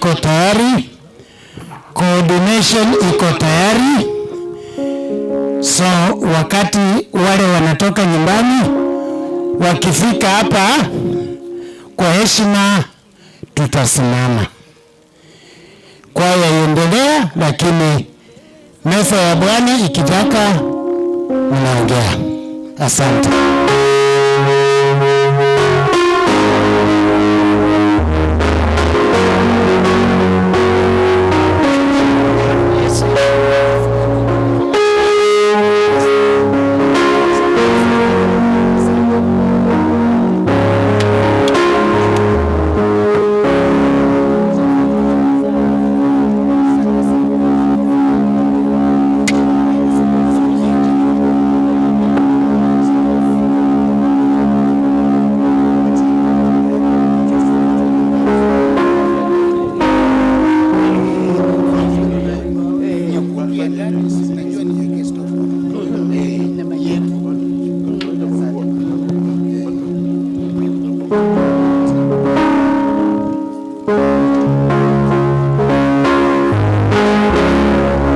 Iko tayari, coordination iko tayari. So wakati wale wanatoka nyumbani wakifika hapa kwa heshima, tutasimama. Kwaya iendelea, lakini meza ya Bwana ikitaka mnaongea. Asante.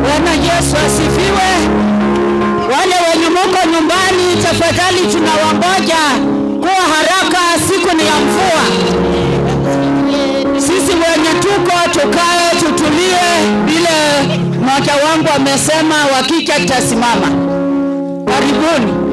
Bwana Yesu asifiwe. Wale wenye muko nyumbani, tafadhali tunawangoja kuwa haraka, siku ni ya mvua. Sisi wenye tuko tukae tutulie, vile mmoja wangu amesema, wakija tutasimama. Karibuni.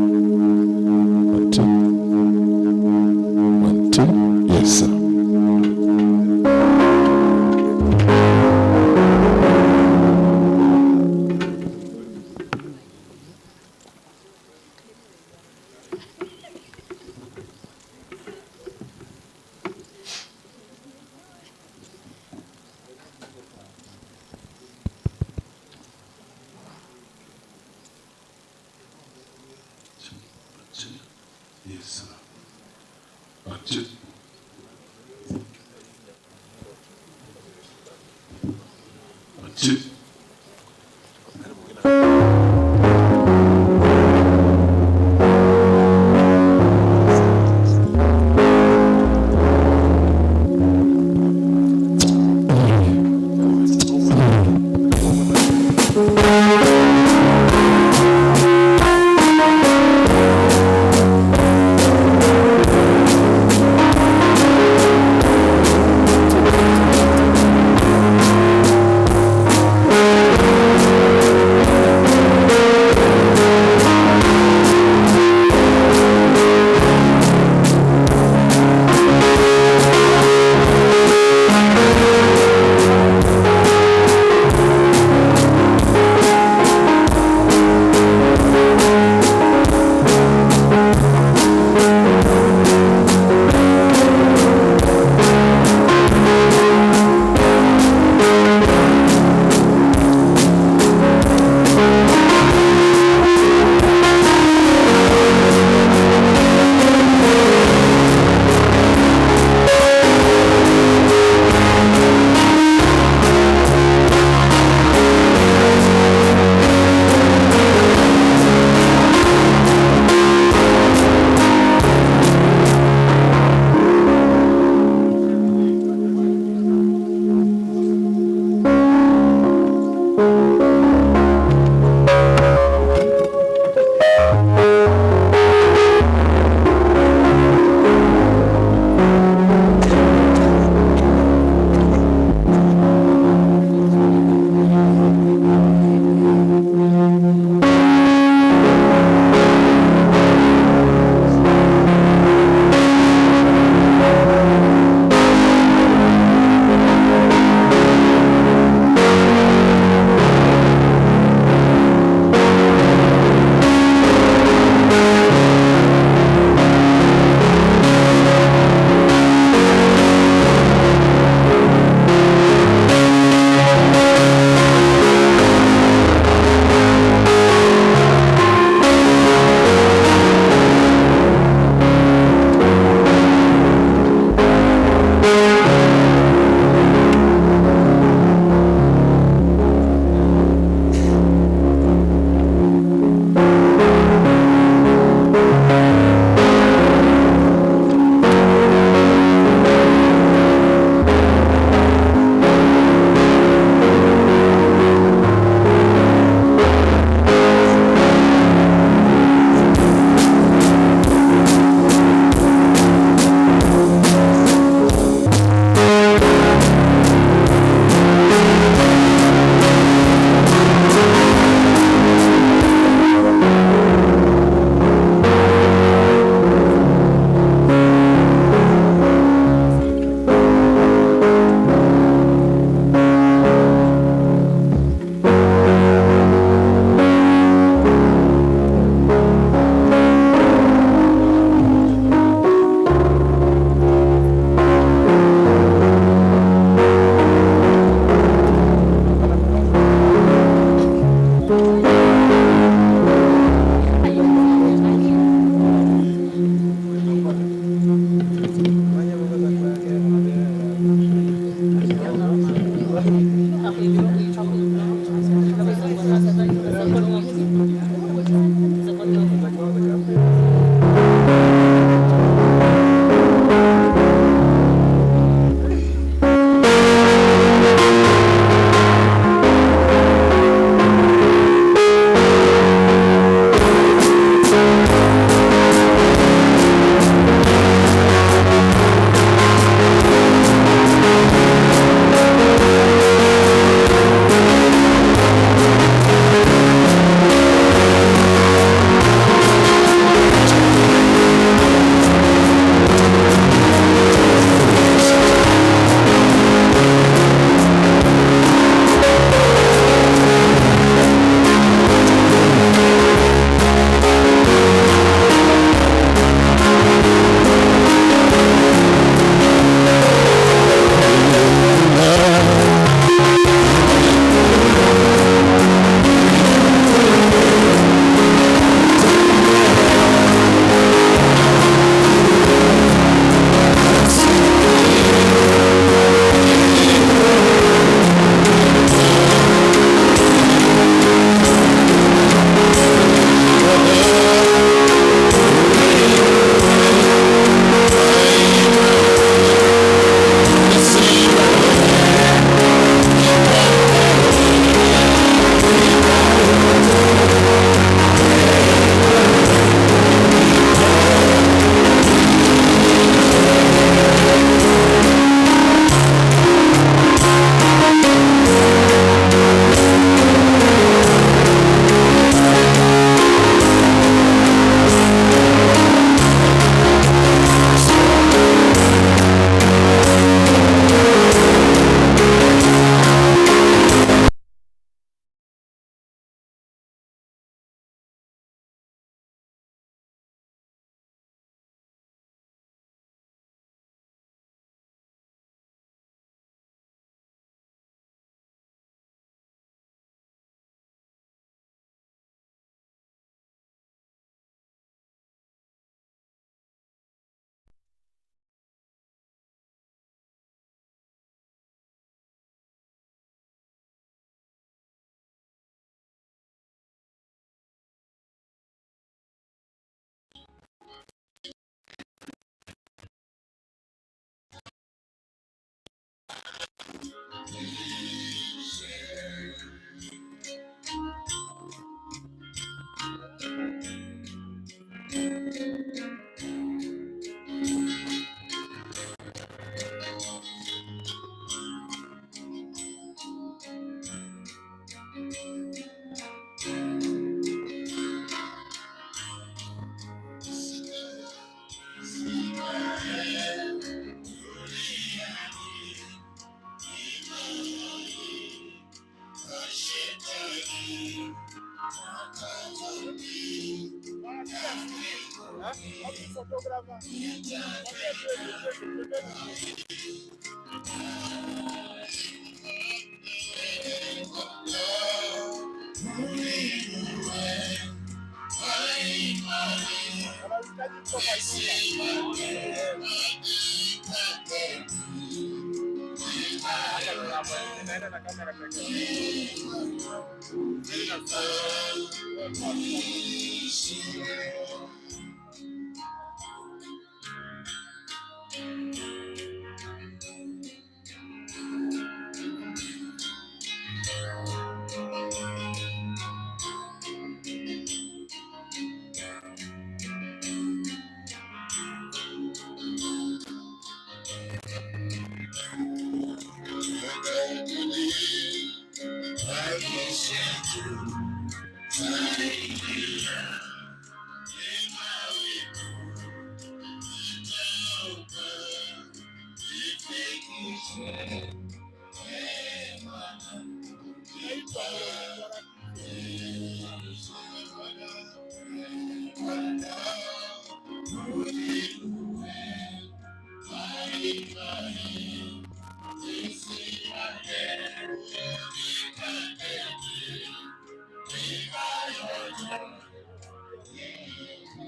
One, two. One, two. Yes, sir. Two. Yes, sir. One, two. One, two.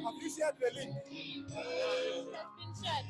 Have you shared the link? It has been shared.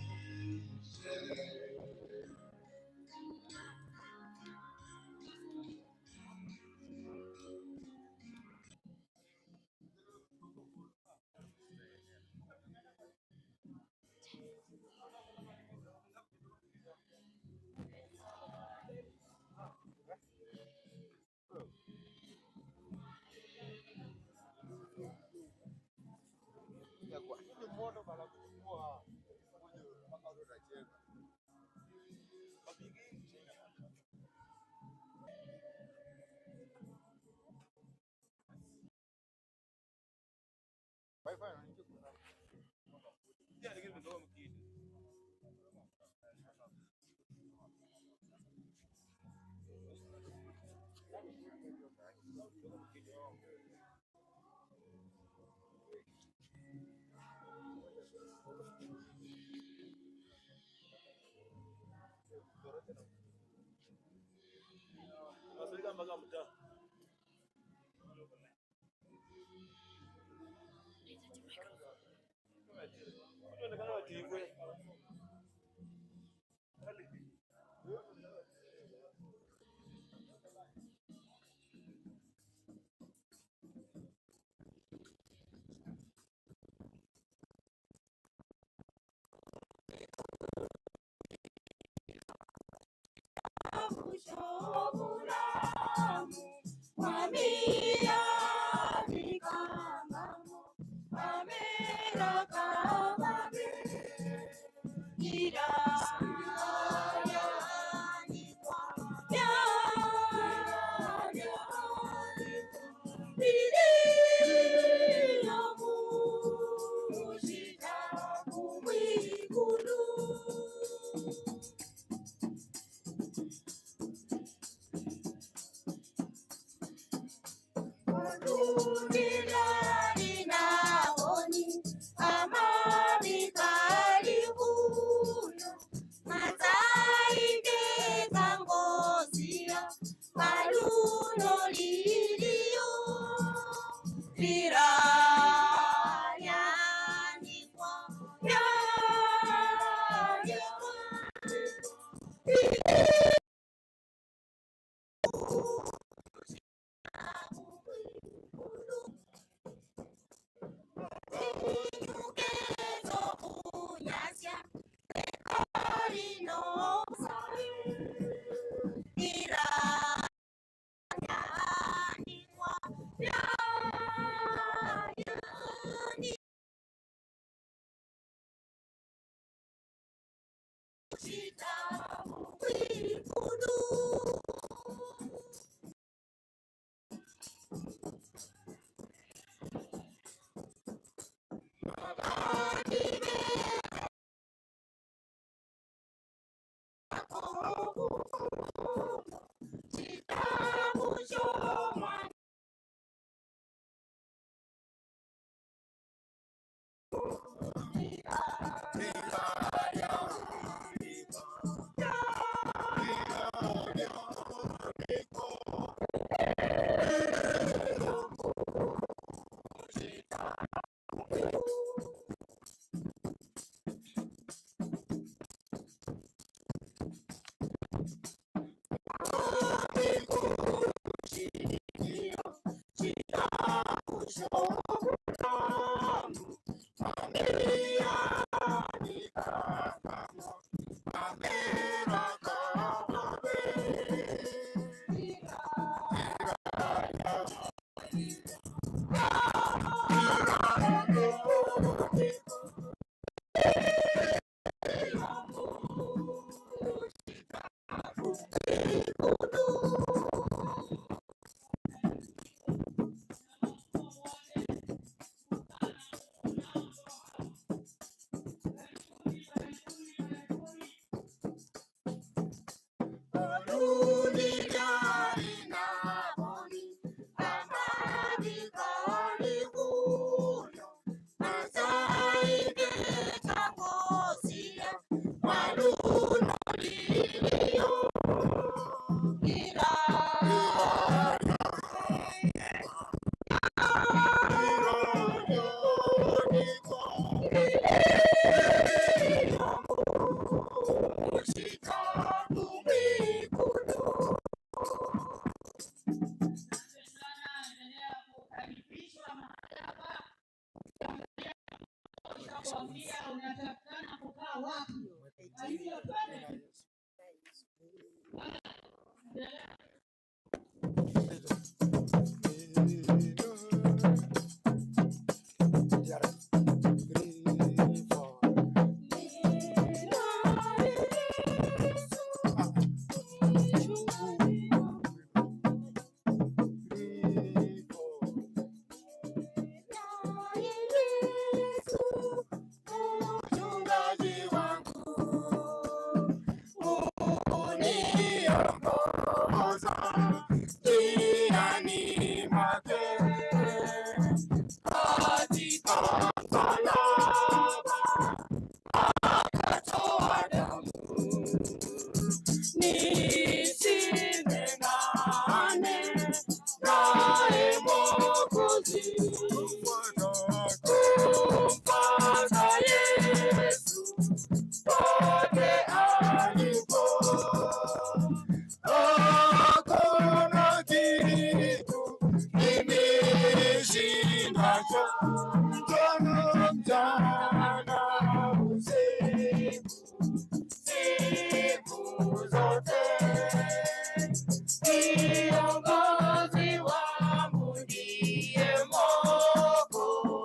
Kiongozi wangu ndiye Mwokozi.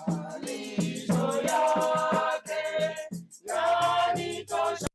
Malisho yake yanitosha.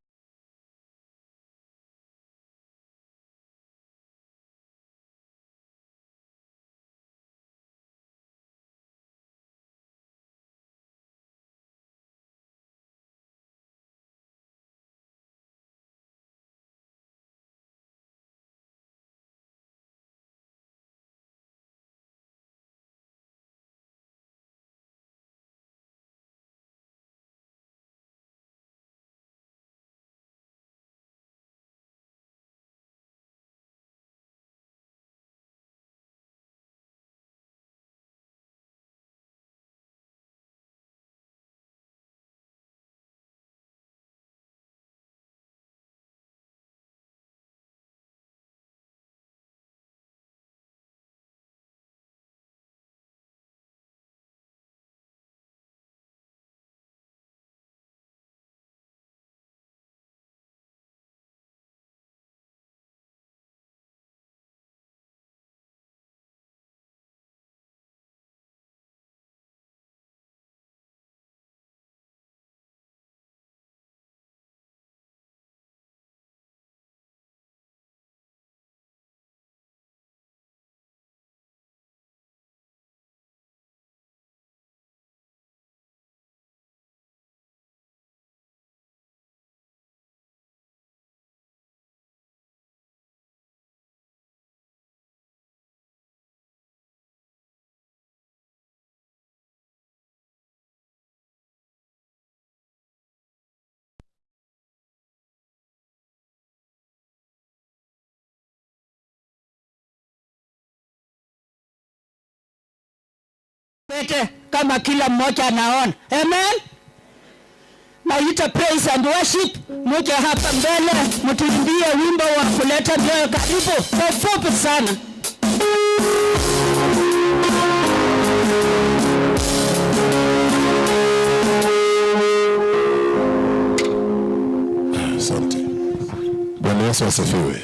Pete kama kila mmoja anaona. Amen. Naita praise and worship, muje hapa mbele mtuimbie wimbo wa kuleta mioyo karibu kwa ufupi sana. Asante. Bwana Yesu asifiwe.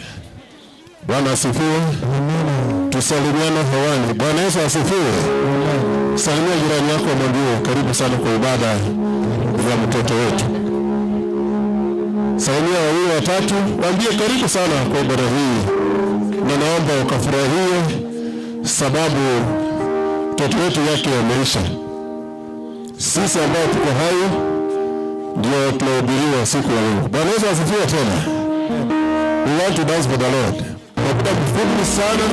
Bwana asifiwe. Tusalimiane hewani. Bwana Yesu asifiwe. Salimia jirani yako, mwambie karibu sana kwa ibada ya mtoto wetu. Salimia wawili watatu, waambie karibu sana kwa ibada hii, na naomba ukafurahie, sababu mtoto wetu yake ameisha. Sisi ambao tuko hai ndio tunahubiriwa siku ya leo. Bwana Yesu asifiwe tena. We want to dance for the Lord. Kwa muda mfupi sana,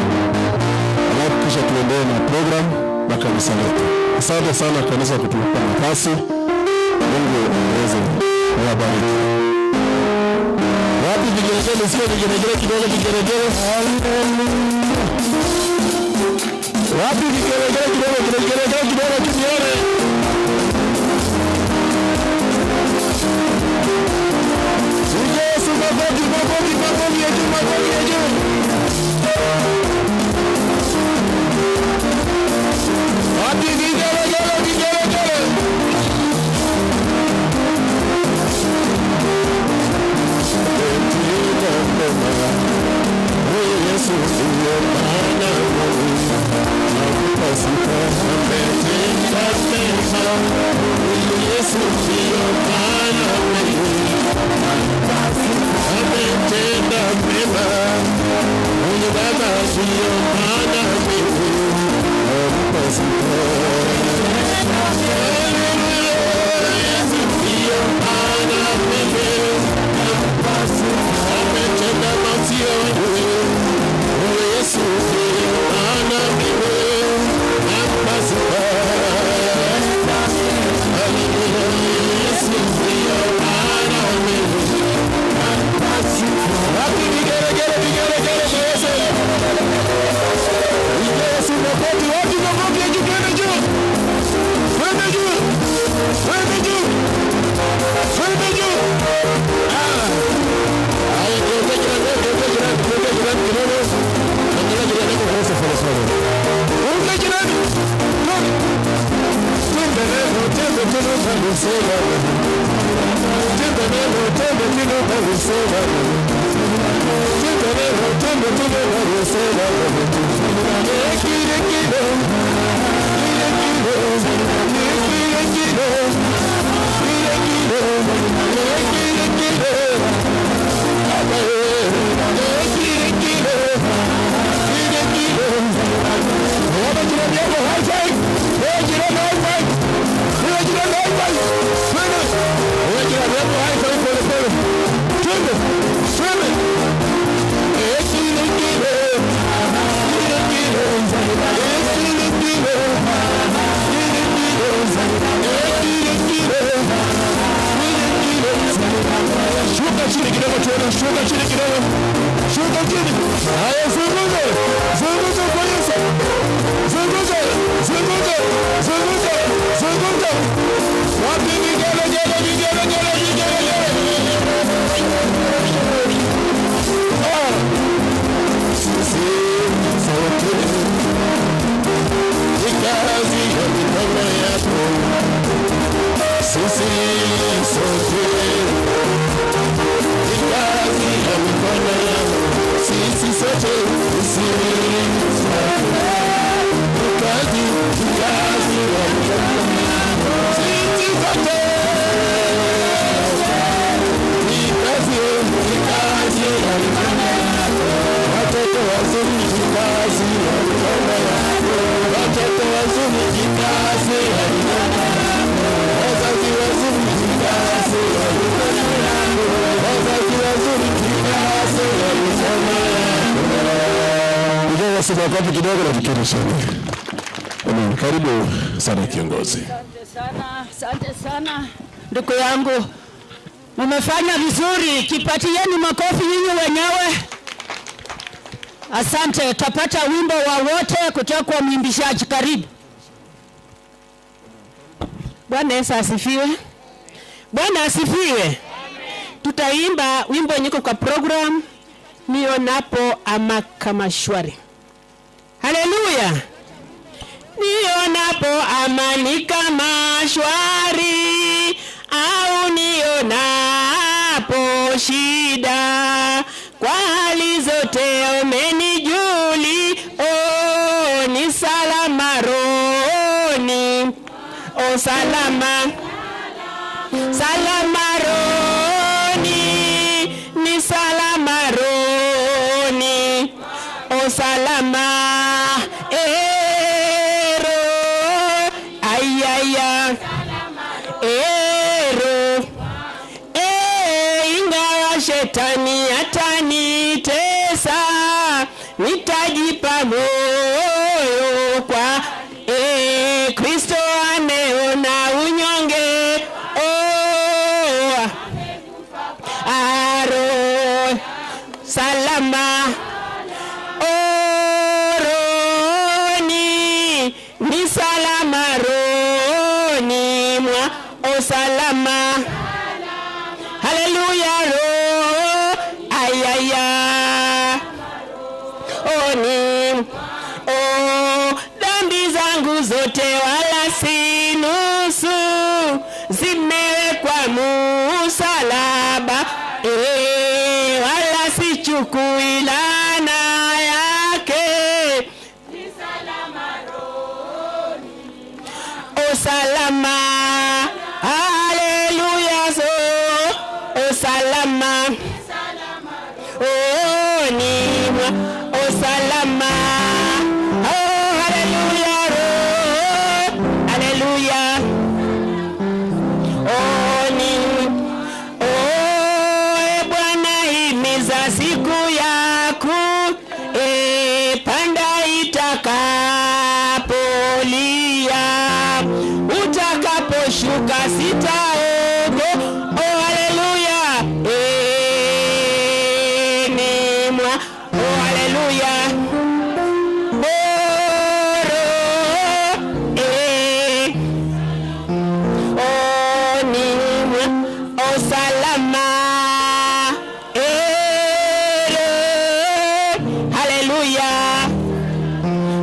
alafu kisha tuendelee na program na kanisa letu. Asante sana kanisa kutupa nafasi. Mungu aweze kuwabariki. Wapi vigelegele? Sio vigelegele kidogo, vigelegele. Wapi vigelegele kidogo, vigelegele kidogo tusione. Yesu, makofi, makofi, makofi ya juu, makofi ya juu. Wapi vigelegele, vigelegele. Yesu ndiye Bwana wangu. Nakupa sifa, ametenda mema. Huyu Yesu ndiye Bwana wangu. Ametenda mema. Huyu Baba ndiye Bwana wangu. Nakupa sifa. Yesu ndiye Bwana wangu. Ametenda mazuri. Huyu Yesu ndiye Bwana wangu. Nakupa sifa. Hallelujah. Shuka chini kidogo tuone, shuka chini kidogo, shuka chini. Haya, zunguka, zunguka kwa Yesu, zunguka, zunguka, zunguka, zunguka. Wapi vigelegele, vigelegele, vigelegele? Ah, sisi sote ni kazi ya mikono yako, sisi sote ni kazi ya mikono yako, sisi sote, sisi sote ni kazi ya mikono yako, sisi sote ni kazi ya mikono yako, watoto wazuri ni kazi ya mikono yako, watoto wazuri ni kazi ya mikono yako, wazazi wazuri ni kazi ya mikono yako, wazazi wazuri ni kazi ya mikono yako. Piga Yesu makofi kidogo na tuketi chini. Amen. Karibu sana kiongozi. Asante sana, asante sana ndugu yangu, mumefanya vizuri, jipatieni makofi nyinyi wenyewe. Asante, tapata wimbo wa wote kutoka kwa mwimbishaji. Karibu. Bwana Yesu asifiwe. Bwana asifiwe. Tutaimba wimbo niko kwa program nionapo ama kama shwari. Haleluya. Nionapo amani kama shwari au nionapo shida, kwa hali zote umenijuli, oh, ni salama rohoni, oh, salama salama rohoni, ni salama rohoni, oh, salama ero, ayaya ero, ingawa shetani atanitesa, nitajipa moyo kwa Kristo ameona unyonge, oh, aro salama oroni, ni salama rohoni mwa, o salama, haleluya ro, ayaya oni, o dhambi zangu zote wala si nusu, zimewekwa musalaba, wala sichukui laana yake, o salama, haleluya, so o salama, o ni mwa, o salama, oh haleluya, ro, haleluya, o ni, o e Bwana himiza siku yako, panda itakapolia, utakaposhuka sitaogo, oh haleluya, ni mwa, oh haleluya, boro, oh ni mwa, oh salama, ero, haleluya,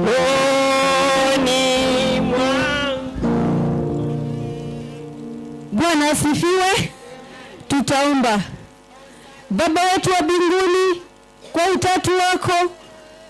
oh ni mwa. Bwana asifiwe. Tutaomba. Baba wetu wa mbinguni, kwa utatu wako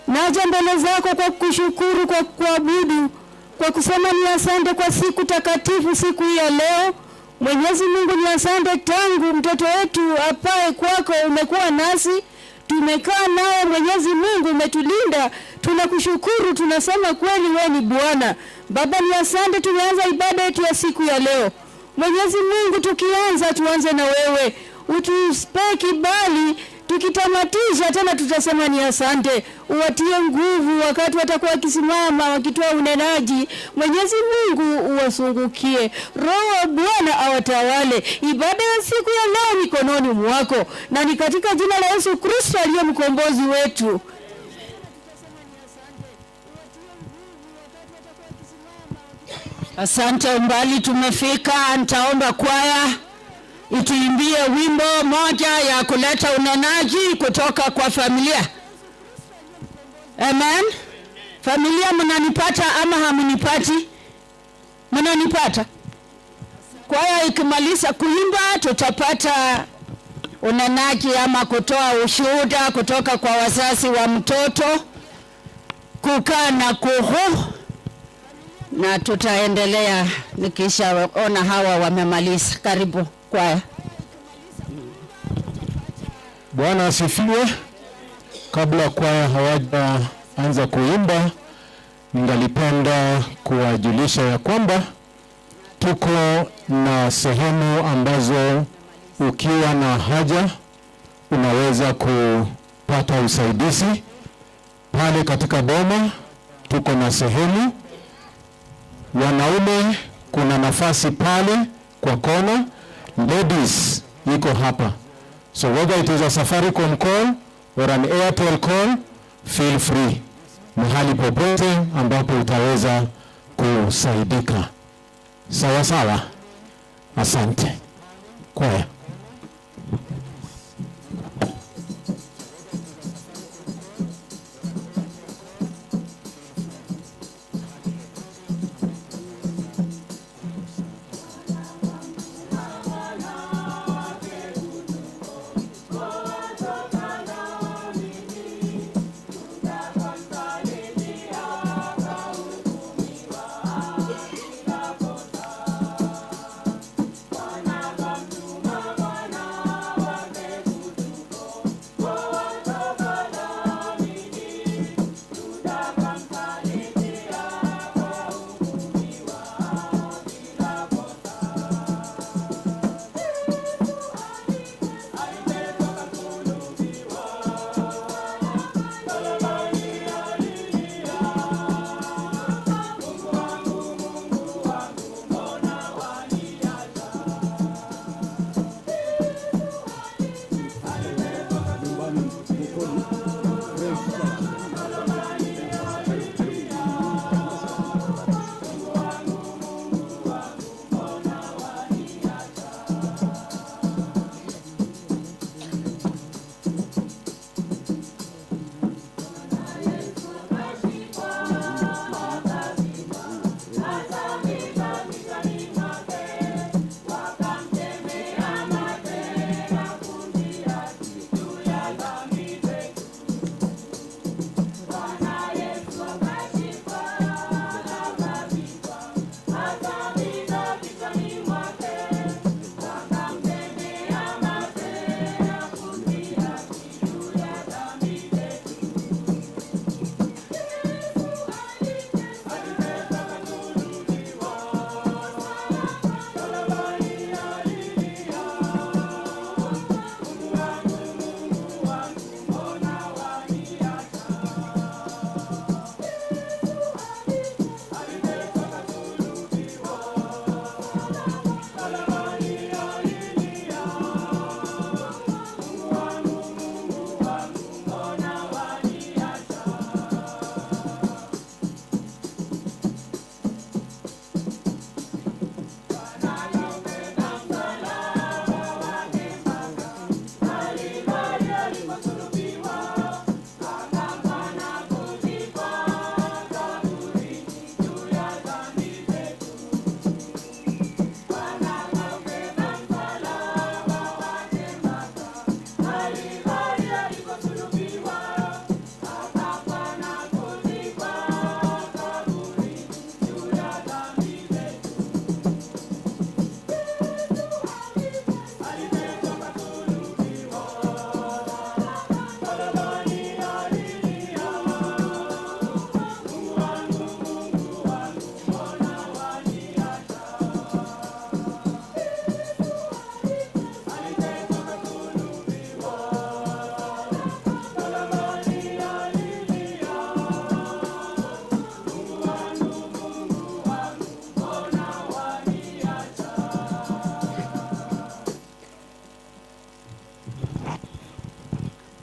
naja mbele zako kwa kushukuru, kwa kuabudu, kwa kusema ni asante kwa siku takatifu, siku hii ya leo. Mwenyezi Mungu ni asante, tangu mtoto wetu apae kwako umekuwa nasi, tumekaa nawe Mwenyezi Mungu, umetulinda. Tunakushukuru, tunasema kweli wewe ni Bwana. Baba ni asante, tumeanza ibada yetu ya siku ya leo. Mwenyezi Mungu, tukianza tuanze na wewe, utupe kibali, tukitamatisha tena tutasema ni asante. Uwatie nguvu wakati watakuwa wakisimama wakitoa unenaji. Mwenyezi Mungu uwasungukie, Roho wa Bwana awatawale. Ibada ya siku ya leo mikononi mwako, na ni katika jina la Yesu Kristo aliye mkombozi wetu. Asante, umbali tumefika. Nitaomba kwaya ituimbie wimbo moja ya kuleta unenaji kutoka kwa familia. Amen. Familia, mnanipata ama hamunipati? Mnanipata? Kwaya ikimaliza kuimba tutapata unenaji ama kutoa ushuhuda kutoka kwa wazazi wa mtoto, kukaa na kuhu, na tutaendelea nikishaona hawa wamemaliza. Karibu kwaya. Bwana asifiwe. Kabla kwaya hawajaanza kuimba, ningalipenda kuwajulisha ya kwamba tuko na sehemu ambazo ukiwa na haja unaweza kupata usaidizi. Pale katika boma tuko na sehemu. Wanaume kuna nafasi pale kwa kona, ladies iko hapa. So whether it is a Safaricom call or an Airtel call, feel free. Mahali popote ambapo utaweza kusaidika. Sawa sawa. Asante. Kwaya. Bwana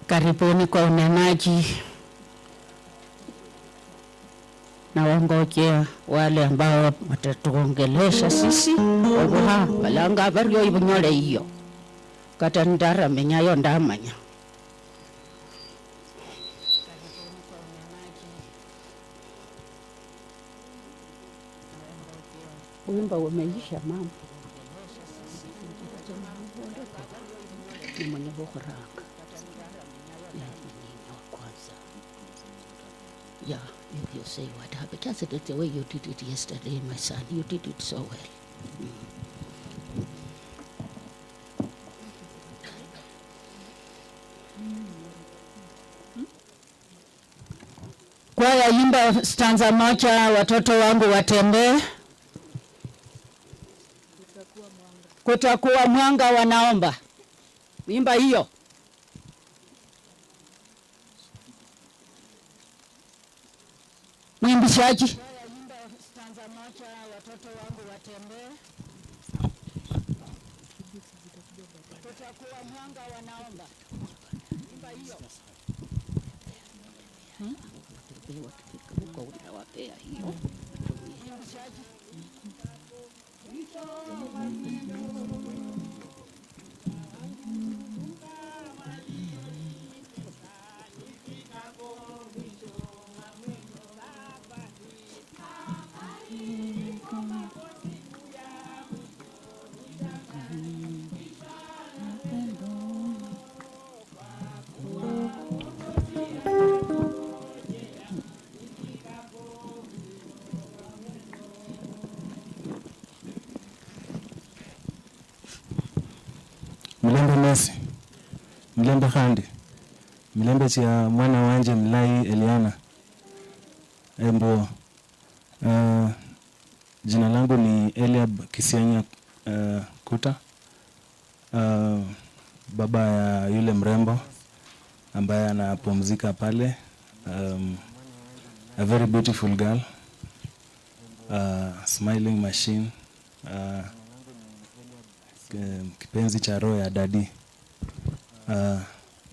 Karibuni kwa unenaji. Na wangojea wale ambao watatuongelesha sisi obuha balanga baryo ibunyole iyo kata ndara menyayo ndamanya. Wimbo umeisha mama. Ni mwenye bukhuranga. Ya ni wa kwanza. Yeah, if you say what happened, just the way you did it yesterday, my son, you did it so well. Kwaya imba stanza moja, watoto wangu watembee. Kutakuwa mwanga, wanaomba. Imba hiyo. Mwimbishaji. Mlembe Messi, mlembe Khandi, mlembe cha mwana wanje Mlai Eliana Embo. Jina langu ni Eliab Kisianya Kuta, baba ya yule mrembo ambaye anapumzika pale. A very beautiful girl, smiling machine, kipenzi cha roho ya dadi.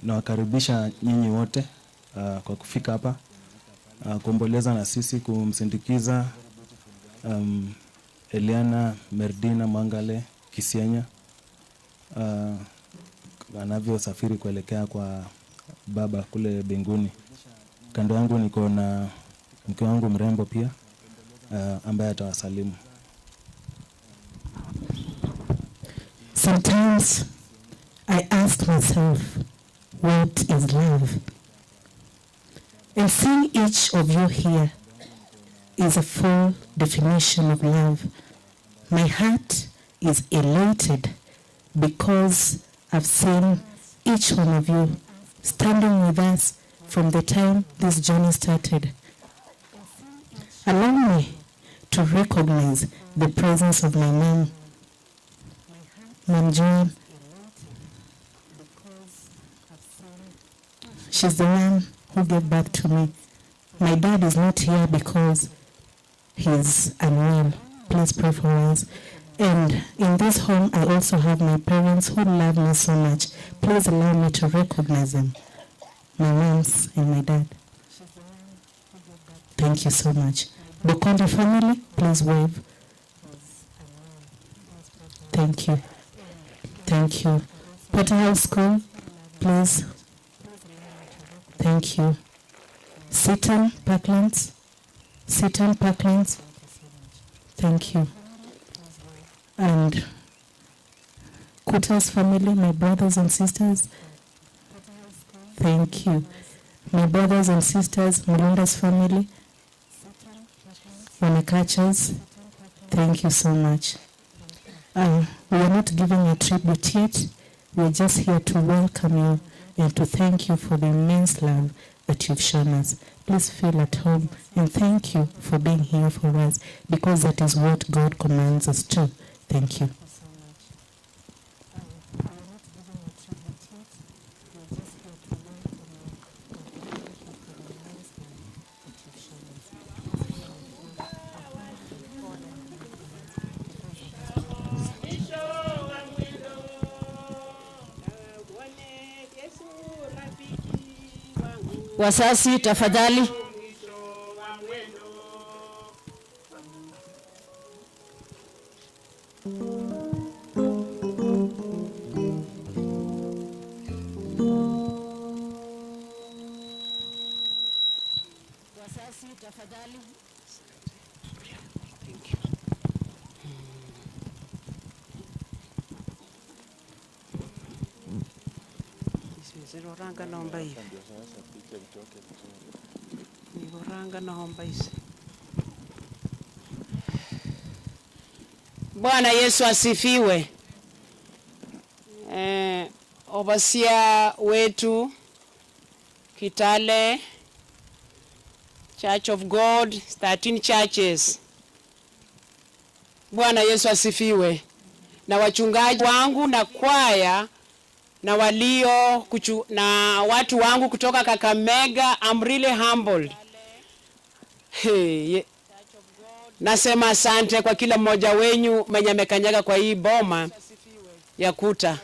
Nawakaribisha nyinyi wote kwa kufika hapa, kuomboleza na sisi, kumsindikiza Eliana Merdina Mwangale Kisianya anavyosafiri kuelekea kwa baba kule mbinguni. Kando yangu niko na mke wangu mrembo pia, ambaye atawasalimu. Sometimes I ask myself, what is love? And seeing each of you here is a full definition of love. My heart is elated because I've seen each one of you standing with us from the time this journey started. Allow me to recognize the presence of my mom, Mom Joan. She's the one who gave birth to me. My dad is not here because he's unwell. Please pray for us. And in this home, I also have my parents who love me so much. Please allow me to recognize them, my moms and my dad. Thank you so much. Bokondi family, please wave. Thank you. Thank you. Porterhouse School, please. Thank you. Seaton Parklands. Seaton Parklands. Thank you. And Kuta's family, my brothers and sisters, thank you. My brothers and sisters, Melinda's family, Wanakachas, thank you so much. We are not giving a tribute yet. We are just here to welcome you and to thank you for the immense love that you've shown us. Please feel at home and thank you for being here for us, because that is what God commands us to. Thank you. Yesu rafiki. Wasasi tafadhali. Bwana Yesu asifiwe. Obasia wetu Kitale Church of God, 13 churches. Bwana Yesu asifiwe. Na wachungaji wangu na kwaya na walio na watu wangu kutoka Kakamega, I'm really humbled. Hey, nasema asante kwa kila mmoja wenyu mwenye amekanyaga kwa hii boma ya Kuta.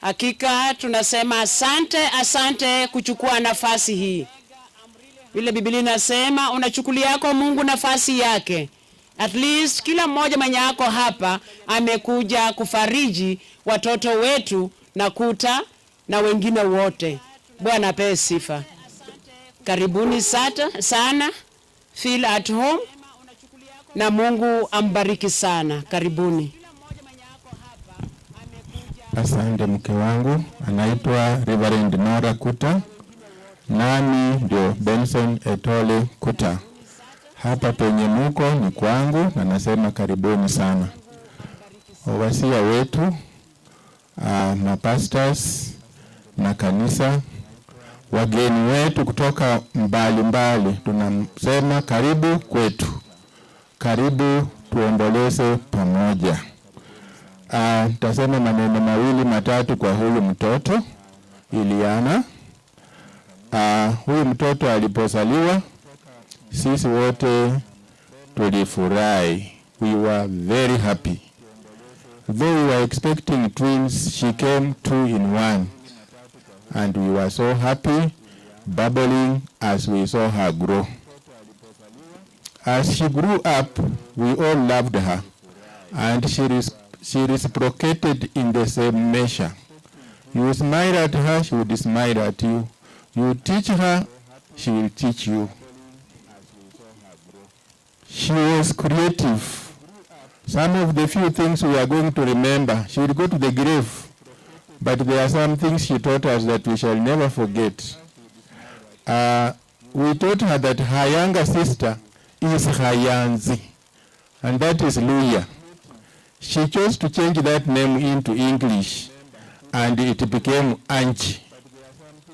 Hakika tunasema asante, asante kuchukua nafasi hii. Vile Biblia inasema unachukulia yako Mungu nafasi yake. At least kila mmoja mwenye ako hapa amekuja kufariji watoto wetu na Kuta na wengine wote. Bwana apewe sifa. Karibuni sana. Feel at home na Mungu ambariki sana. Karibuni. Asante mke wangu, anaitwa Reverend Nora Kuta, nami ndio Benson Etole Kuta. Hapa penye muko ni kwangu na nasema karibuni sana. Wasia wetu, mapastors na kanisa, wageni wetu kutoka mbali mbali, tunasema karibu kwetu. Karibu tuomboleze pamoja. Nitasema maneno mawili matatu kwa huyu mtoto Iliana. Huyu mtoto alipozaliwa sisi wote tulifurahi. We were very happy. Though we were expecting twins, she came 2 in 1. And we were so happy, bubbling as we saw her grow. As she grew up, we all loved her, and she reciprocated in the same measure. You smile at her, she would smile at you. You teach her, she will teach you. She was creative. Some of the few things we are going to remember, she will go to the grave, but there are some things she taught us that we shall never forget. We taught her that her younger sister is Hayanzi, and that is Luya. She chose to change that name into English, and it became Anchi.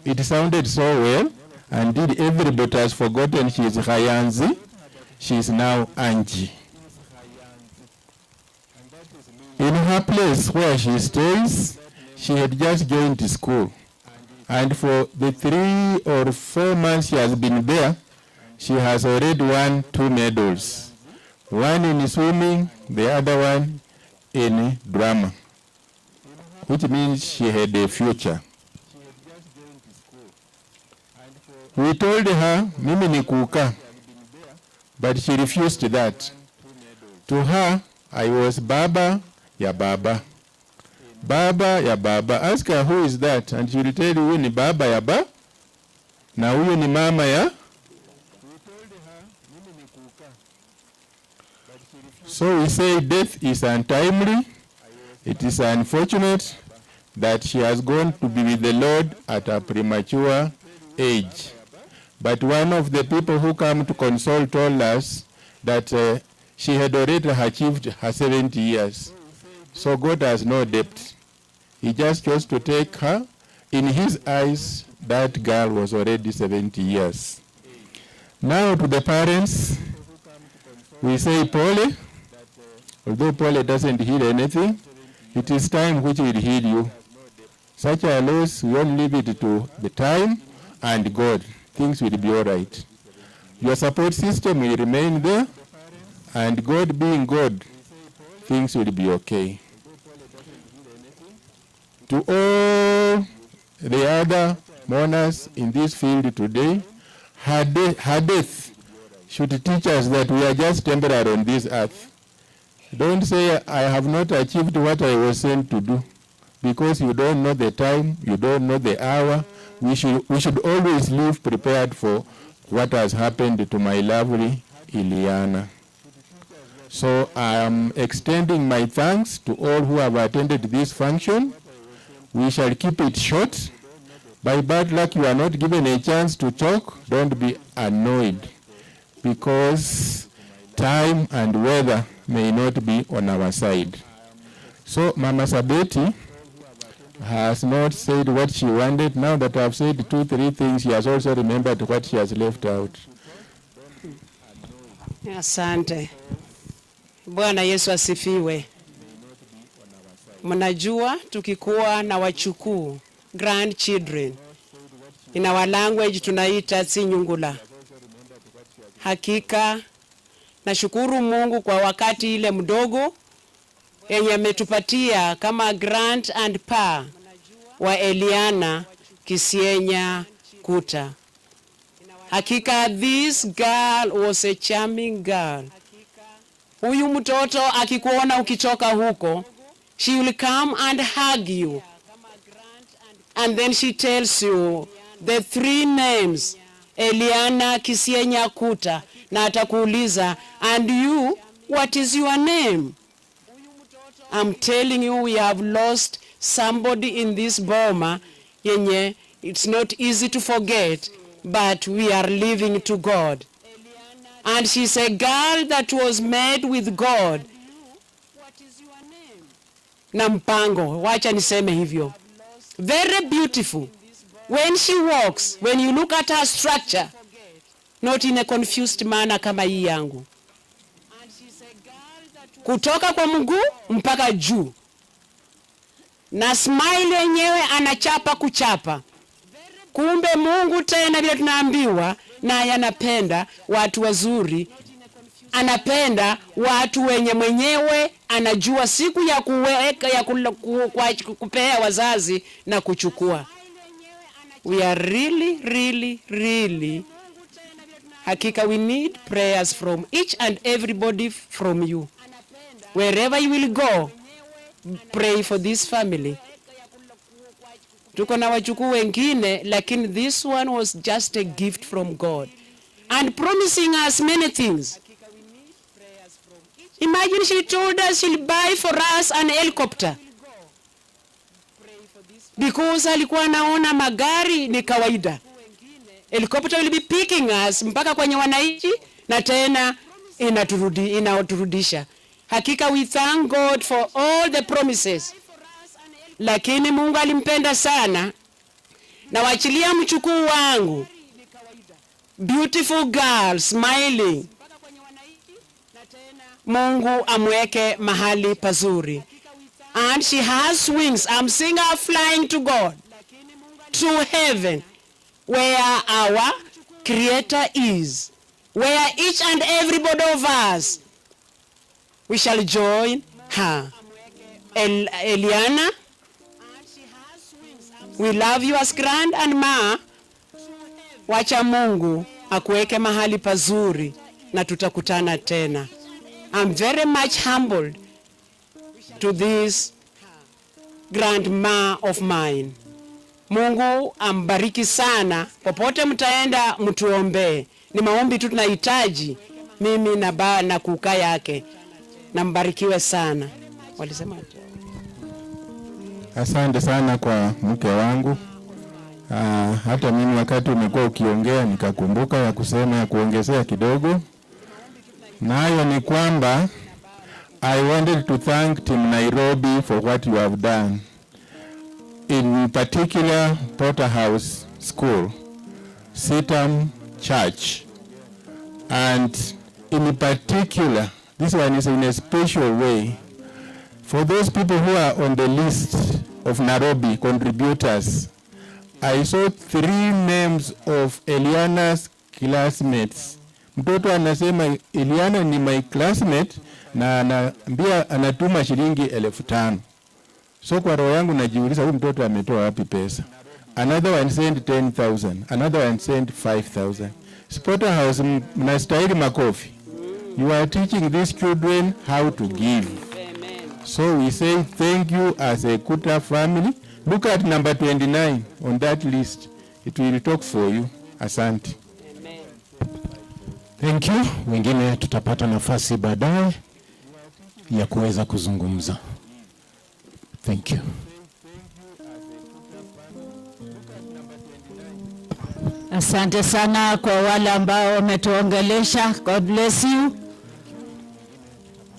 It sounded so well, and did everybody has forgotten she is Hayanzi. She is now Angie. In her place where she stays, she had just joined school. And for the 3 or 4 months she has been there, she has already won 2 medals. One in swimming, the other one in drama, which means she had a future. We told her, mimi ni kuka, but she refused that. To her, I was Baba ya Baba. Baba ya Baba. Ask her who is that, and she will tell you ni Baba ya Ba, na huyu ni mama ya. So we say death is untimely. It is unfortunate that she has gone to be with the Lord at a premature age. But one of the people who come to console told us that she had already achieved her 70 years. So God has no debt. He just chose to take her. In his eyes, that girl was already 70 years. Now to the parents, we say pole. Although pole doesn't heal anything, it is time which will heal you. Such a loss, we only leave it to the time and God. Things will be all right. Your support system will remain there, and God being God, things will be okay. To all the other mourners in this field today. Her death should teach us that we are just temporary on this earth. Don't say, "I have not achieved what I was sent to do," because you don't know the time, you don't know the hour. We should always live prepared for what has happened to my lovely Iliana. So I am extending my thanks to all who have attended this function. We shall keep it short. By bad luck, you are not given a chance to talk. Don't be annoyed, because time and weather may not be on our side. So Mama Sabeti has not said what she wanted. Now that I've said two, three things, she has also remembered what she has left out. Asante. Bwana Yesu asifiwe. Mnajua tukikuwa na wachukuu, grandchildren, in our language tunaita tsinyungula. Hakika nashukuru Mungu kwa wakati ile mdogo yenye ametupatia kama grand and pa wa Eliana Kisienya Kuta. Hakika this girl was a charming girl. Huyu mtoto akikuona ukitoka huko, she will come and hug you. And then she tells you the three names, Eliana Kisienya Kuta, na atakuuliza, "And you, what is your name?" I'm telling you, we have lost somebody in this boma yenye it's not easy to forget, but we are living to God. And she's a girl that was made with God na mpango, wacha niseme hivyo. Very beautiful. When she walks, when you look at her structure, not in a confused manner kama hii yangu, kutoka kwa mguu mpaka juu, na smile yenyewe anachapa kuchapa. Kumbe Mungu tena vile tunaambiwa, naye anapenda watu wazuri, anapenda watu wenye mwenyewe anajua siku ya kuweka ya kupea wazazi na kuchukua. We are really, really, really, hakika we need prayers from each and everybody from you. Wherever you will go, pray for this family. Tuko na wajukuu wengine, lakini this one was just a gift from God and promising us many things. Imagine, she told us she'll buy for us an helicopter because alikuwa anaona magari ni kawaida. Helicopter will be picking us mpaka kwenye wananchi na tena inaturudisha. Hakika we thank God for all the promises, lakini Mungu alimpenda sana na wachilia mchukuu wangu, beautiful girl smiling. Mungu amweke mahali pazuri. And she has wings. I'm seeing her flying to God, to heaven, where our Creator is, where each and everybody of us, we shall join her. Eliana, we love you as grand and ma. Wacha Mungu akuweke mahali pazuri na tutakutana tena. I'm very much humbled to this grandma of mine. Mungu ambariki sana. Popote mtaenda, mtuombee. Ni maombi tu tunahitaji, mimi na ba na kuka yake, na mbarikiwe sana. Walisema Asante sana kwa mke wangu. Hata mimi wakati umekuwa ukiongea nikakumbuka ya kusema ya kuongezea kidogo, nayo ni kwamba I wanted to thank Team Nairobi for what you have done. In particular, Porterhouse School, CITAM Church, and in particular, this one is in a special way, for those people who are on the list of Nairobi contributors. I saw three names of Eliana's classmates. Mtoto anasema Eliana ni my classmate na anaambia anatuma shilingi 5,000. So kwa roho yangu najiuliza, huyu mtoto ametoa wapi pesa? Another one sent 10,000. Another one sent 5,000. Spotterhouse, mnastahili makofi. You are teaching these children how to give. So we say thank you as a Kuta family. Look at number 29 on that list. It will talk for you. Asante. Thank you. Wengine tutapata nafasi baadaye ya kuweza kuzungumza. Thank you. Asante sana kwa wale ambao wametuongelesha. God bless you.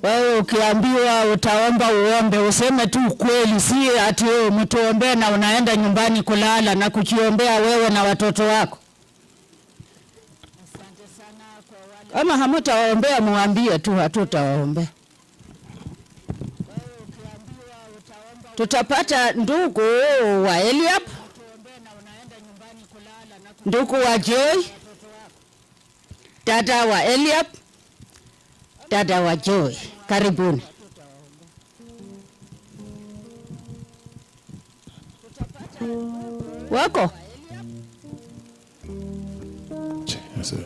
Wewe ukiambiwa utaomba uombe, useme tu ukweli, si ati wewe mtuombee na unaenda nyumbani kulala na kujiombea wewe na watoto wako. Kama hamutawaombea muambie tu hatutawaombea. Tutapata ndugu wa Eliab, ndugu wa Joy, dada wa Eliab, dada wa Joy. Karibuni. Wako? Yes, sir.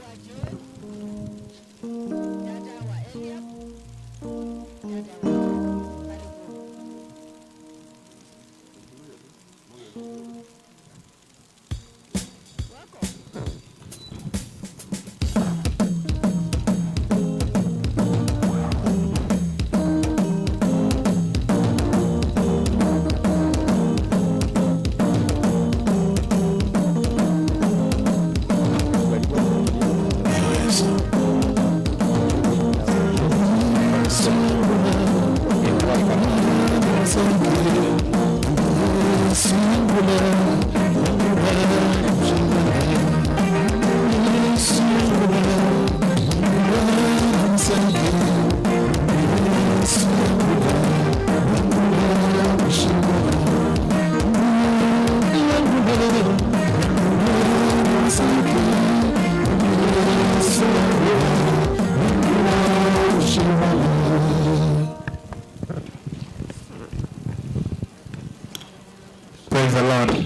Praise the Lord.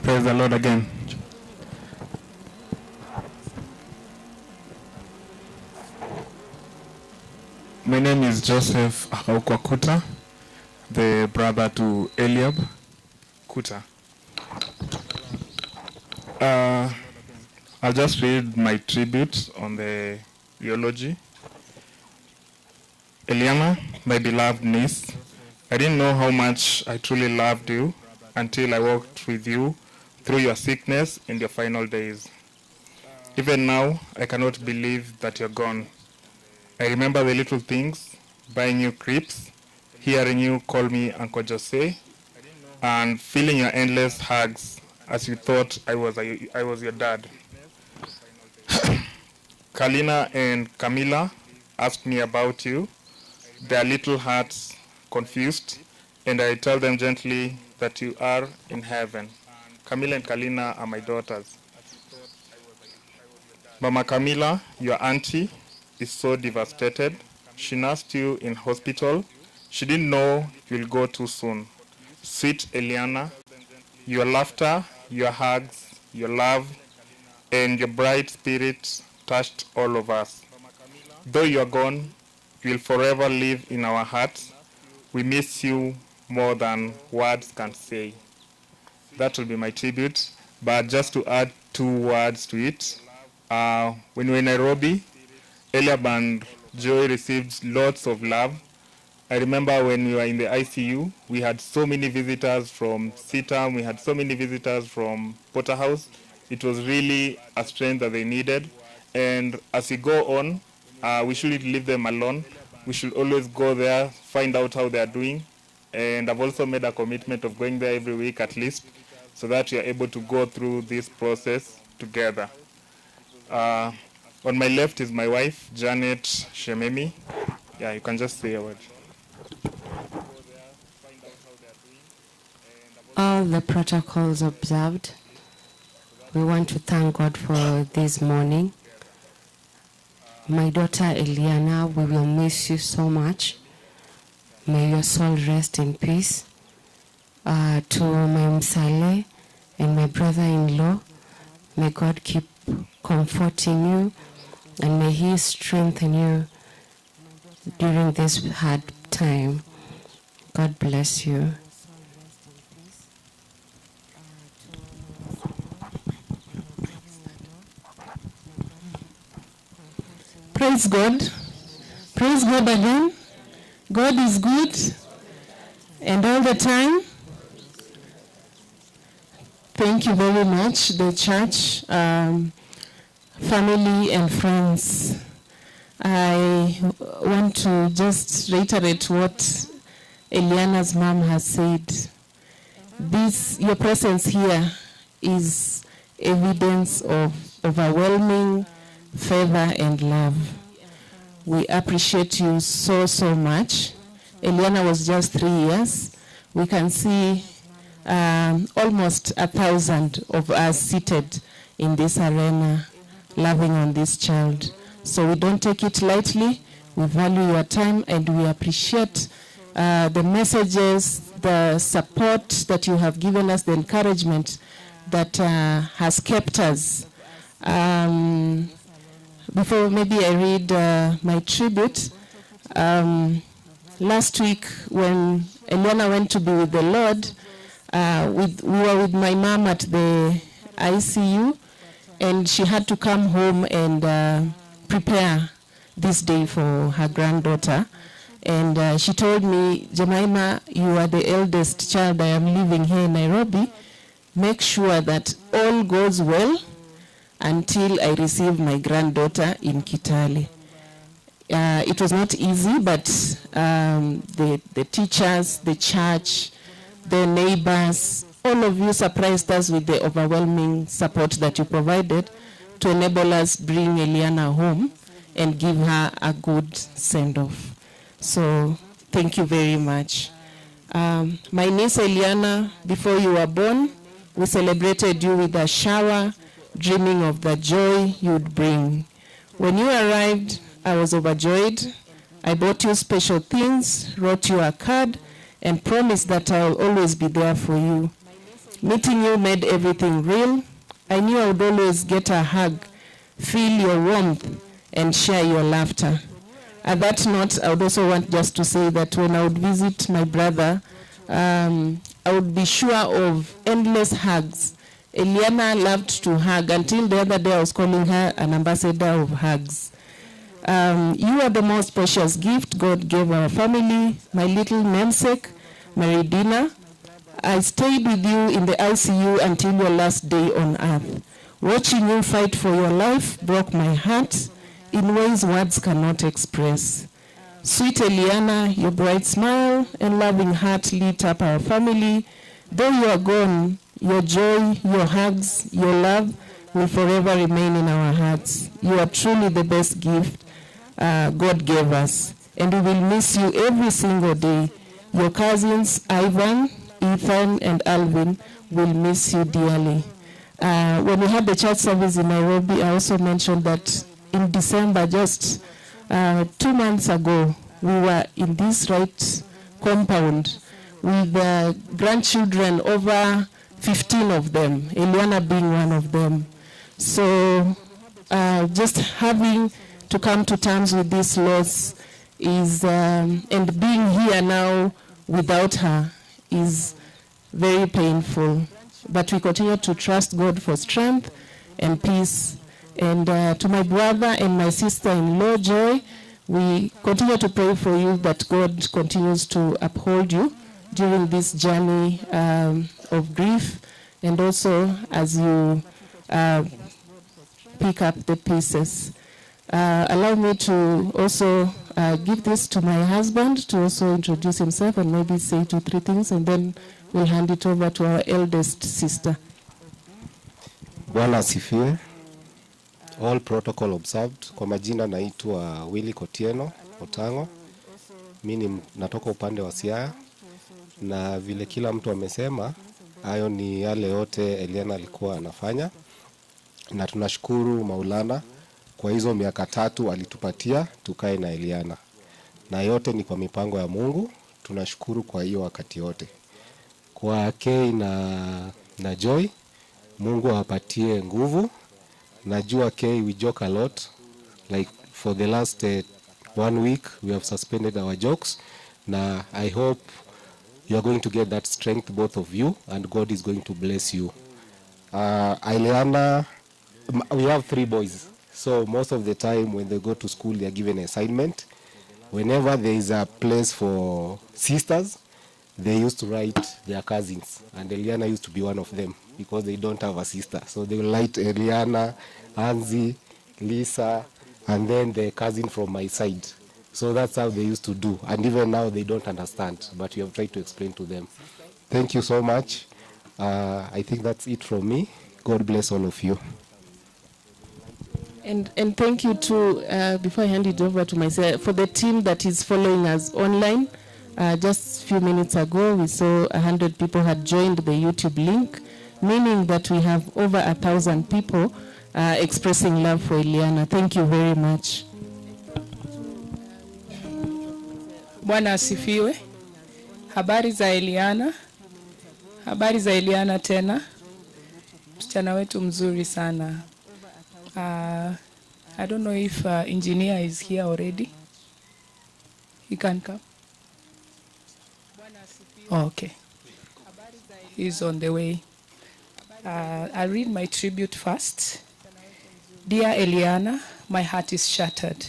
Praise the Lord again. My name is Joseph Akhaukwa Kuta, the brother to Eliab Kuta. I'll just read my tribute on the eulogy. Eliana, my beloved niece, I didn't know how much I truly loved you until I walked with you through your sickness and your final days. Even now, I cannot believe that you're gone. I remember the little things, buying you crepes, hearing you call me Uncle Jose, and feeling your endless hugs as you thought I was your dad. Kalina and Camila asked me about you, their little hearts confused, and I tell them gently that you are in heaven. Camila and Kalina are my daughters. Mama Camila, your auntie, is so devastated. She nursed you in hospital. She didn't know you'll go too soon. Sweet Eliana, your laughter, your hugs, your love, and your bright spirit touched all of us. Though you are gone, you will forever live in our hearts. We miss you more than words can say. That will be my tribute. But just to add two words to it, when we were in Nairobi, Eliab and Joy received lots of love. I remember when we were in the ICU, we had so many visitors from CITAM, we had so many visitors from Potterhouse. It was really a strength that they needed. And as we go on, we shouldn't leave them alone. We should always go there, find out how they are doing. And I've also made a commitment of going there every week at least, so that we are able to go through this process together. On my left is my wife, Janet Shememi. Yeah, you can just say a word. All the protocols observed. We want to thank God for this morning. My daughter Eliana, we will miss you so much. May your soul rest in peace. To my Msale, And my brother-in-law, may God keep comforting you, and may He strengthen you during this hard time. God bless you. Praise God. Praise God again. God is good, and all the time. Thank you very much, the church, family, and friends. I want to just reiterate what Eliana's mom has said. Your presence here is evidence of overwhelming favor and love. We appreciate you so, so much. Eliana was just 3 years. We can see almost 1,000 of us seated in this arena, loving on this child. So we don't take it lightly. We value your time, and we appreciate the messages, the support that you have given us, the encouragement that has kept us. Before maybe I read my tribute, last week when Eliana went to be with the Lord, we were with my mom at the ICU, and she had to come home and prepare this day for her granddaughter. And she told me, Jemima, you are the eldest child I am living here in Nairobi. Make sure that all goes well until I receive my granddaughter in Kitale. It was not easy, but the teachers, the church, the neighbors, all of you surprised us with the overwhelming support that you provided to enable us bring Eliana home and give her a good send-off. So thank you very much. My niece Eliana, before you were born, we celebrated you with a shower, dreaming of the joy you'd bring. When you arrived, I was overjoyed. I bought you special things, wrote you a card, and promised that I will always be there for you. Meeting you made everything real. I knew I would always get a hug, feel your warmth, and share your laughter. At that note, I would also want just to say that when I would visit my brother, I would be sure of endless hugs. Eliana loved to hug. Until the other day, I was calling her an ambassador of hugs. You are the most precious gift God gave our family, my little namesake, Maridina. I stayed with you in the ICU until your last day on earth. Watching you fight for your life broke my heart in ways words cannot express. Sweet Eliana, your bright smile and loving heart lit up our family. Though you are gone, your joy, your hugs, your love will forever remain in our hearts. You are truly the best gift God gave us, and we will miss you every single day. Your cousins, Ivan, Ethan, and Alvin, will miss you dearly. When we had the church service in Nairobi, I also mentioned that in December, just 2 months ago, we were in this right compound with the grandchildren, over 15 of them, Eliana being one of them. So just having to come to terms with this loss is, and being here now without her is very painful. But we continue to trust God for strength and peace. And to my brother and my sister-in-law, Joy, we continue to pray for you that God continues to uphold you during this journey of grief, and also as you pick up the pieces. Allow me to also give this to my husband to also introduce himself and maybe say 2 or 3 things, and then we'll hand it over to our eldest sister. Bwana asifiwe. All protocol observed. Kwa majina naitwa Willy Kotieno Otango. Mimi natoka upande wa Siaya, na vile kila mtu amesema, hayo ni yale yote Eliana alikuwa anafanya, na tunashukuru Maulana kwa hizo miaka 3 alitupatia tukae na Eliana, na yote ni kwa mipango ya Mungu. Tunashukuru kwa hiyo wakati yote. Kwa Kay na Joy, Mungu awapatie nguvu. Najua K, we joke a lot. Like for the last 1 week we have suspended our jokes. Na I hope you are going to get that strength, both of you, and God is going to bless you. Eliana, we have 3 boys. So most of the time when they go to school, they are given an assignment. Whenever there is a place for sisters, they used to write their cousins. And Eliana used to be one of them because they don't have a sister. So they will write Eliana, Anzi, Lisa, and then the cousin from my side. So that's how they used to do. And even now they don't understand, but we have tried to explain to them. Thank you so much. I think that's it from me. God bless all of you. And thank you to, before I hand it over to myself, for the team that is following us online. Just a few minutes ago, we saw 100 people had joined the YouTube link, meaning that we have over 1,000 people expressing love for Eliana. Thank you very much. Bwana asifiwe. Habari za Eliana. Habari za Eliana tena. Msichana wetu mzuri sana. I don't know if engineer is here already. He can come. Oh, okay. He's on the way. I'll read my tribute first. Dear Eliana, my heart is shattered.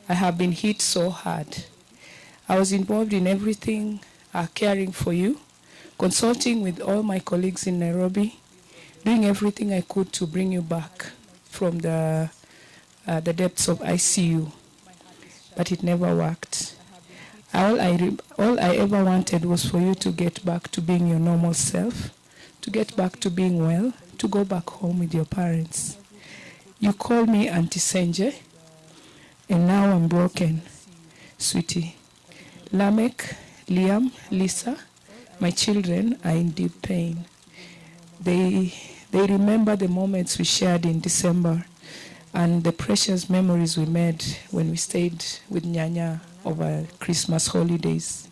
I have been hit so hard. I was involved in everything, caring for you, consulting with all my colleagues in Nairobi, doing everything I could to bring you back from the depths of ICU, but it never worked. All I ever wanted was for you to get back to being your normal self, to get back to being well, to go back home with your parents. You call me Auntie Senje, and now I'm broken, sweetie. Lamek, Liam, Lisa, my children are in deep pain. They remember the moments we shared in December and the precious memories we made when we stayed with Nyanya over Christmas holidays.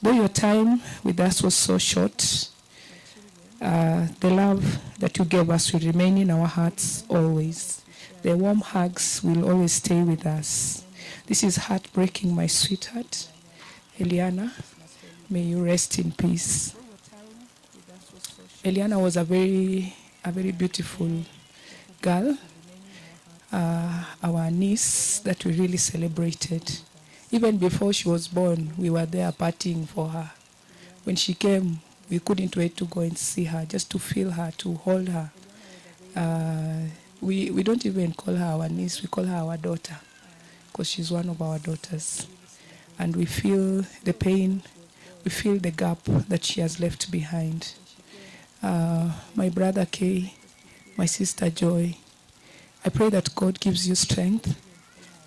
Though your time with us was so short, the love that you gave us will remain in our hearts always. The warm hugs will always stay with us. This is heartbreaking, my sweetheart. Eliana, may you rest in peace. Eliana was a very beautiful girl, our niece that we really celebrated. Even before she was born, we were there partying for her. When she came, we couldn't wait to go and see her, just to feel her, to hold her. We don't even call her our niece, we call her our daughter, because she's one of our daughters. And we feel the pain, we feel the gap that she has left behind. My brother Kay, my sister Joy, I pray that God gives you strength,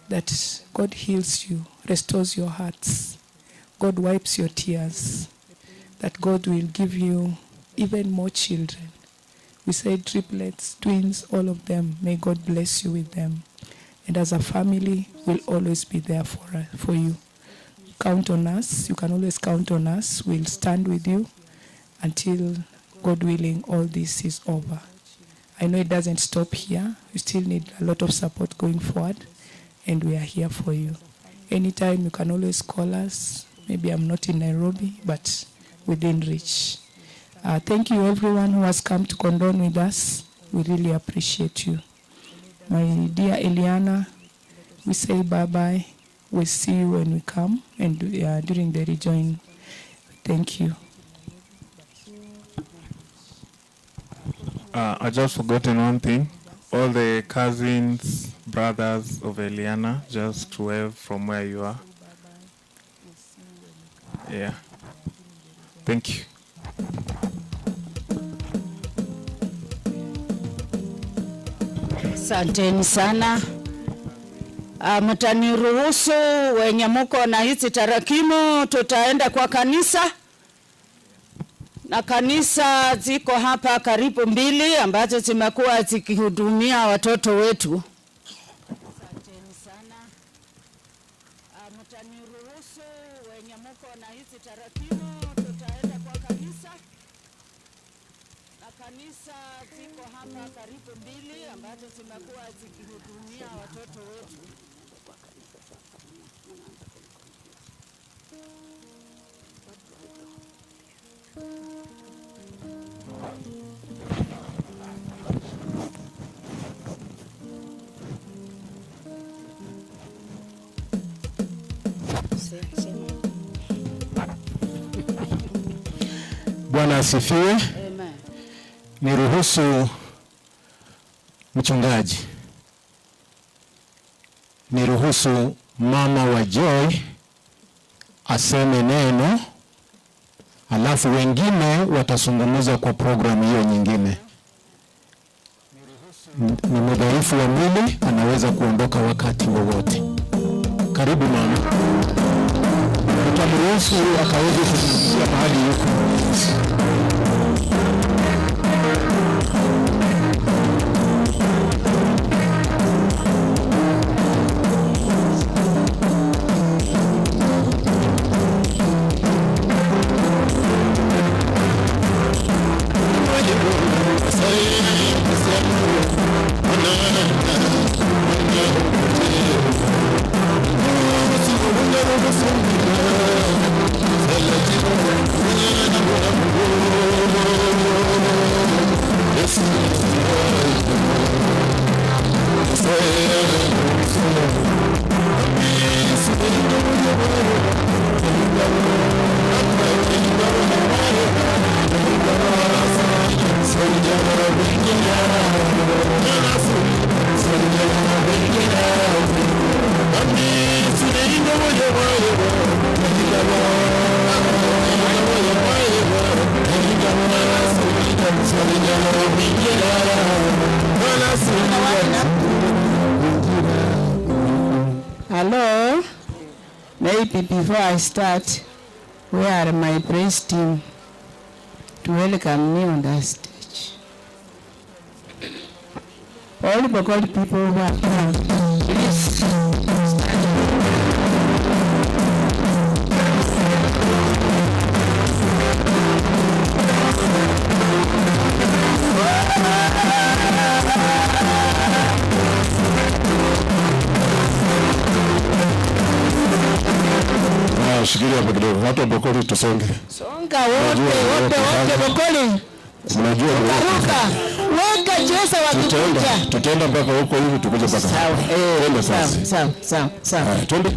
that God heals you, restores your hearts, God wipes your tears, that God will give you even more children. We say triplets, twins, all of them. May God bless you with them. And as a family, we'll always be there for you. Count on us. You can always count on us. We'll stand with you until, God willing, all this is over. I know it doesn't stop here. You still need a lot of support going forward, and we are here for you. Anytime, you can always call us. Maybe I'm not in Nairobi, but within reach. Thank you, everyone who has come to condone with us. We really appreciate you. My dear Eliana, we say bye-bye. We'll see you when we come and during the rejoin. Thank you. I just forgotten one thing. All the cousins, brothers of Eliana, just wave from where you are. Yeah. Thank you. Asanteni sana. Mtaniruhusu wenye muko na hizi tarakimu, tutaenda kwa kanisa. Na kanisa ziko hapa karibu 2 ambazo zimekuwa zikihudumia watoto wetu. Asanteni sana. Mtaniruhusu wenye muko na hizi tarakimu, tutaenda kwa kanisa. Na Kanisa ziko hapa karibu mbili ambazo zimekuwa zikihudumia watoto wetu. Bwana asifiwe. Amen. Niruhusu mchungaji, niruhusu mama wa Joy aseme neno, alafu wengine watazungumza kwa programu hiyo nyingine. Ni mdhaifu wa mwili, anaweza kuondoka wakati wowote. Karibu mama, utamruhusu akaweze kuzungumzia mahali yuko. Hello. Maybe before I start, where are my praise team to welcome me on the stage? All the God people who are here, please stand. Ah, shikilia hapo kidogo. Watu wa Bokoli tusonge. Songa wote wote wote Bokoli. Mnajua Ruka. Weka cheza tutaenda wakikuja. tutaenda mpaka huko hivi tukuje mpaka. Sawa. Eh, Twende sawa, sasa. sawa, sawa, sawa. Haya, twende.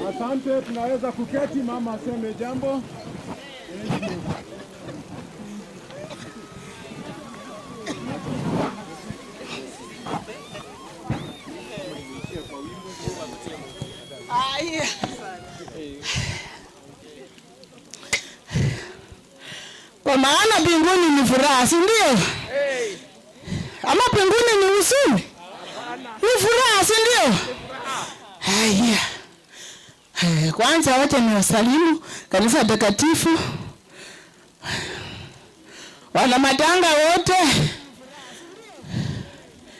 Asante, tunaweza kuketi, mama aseme jambo. Thank you. Kwa maana mbinguni ni furaha, si ndio? Ama mbinguni ni huzuni? Ni furaha, si ndio? Haya. Kwanza wote ni wasalimu kanisa takatifu, wana matanga wote,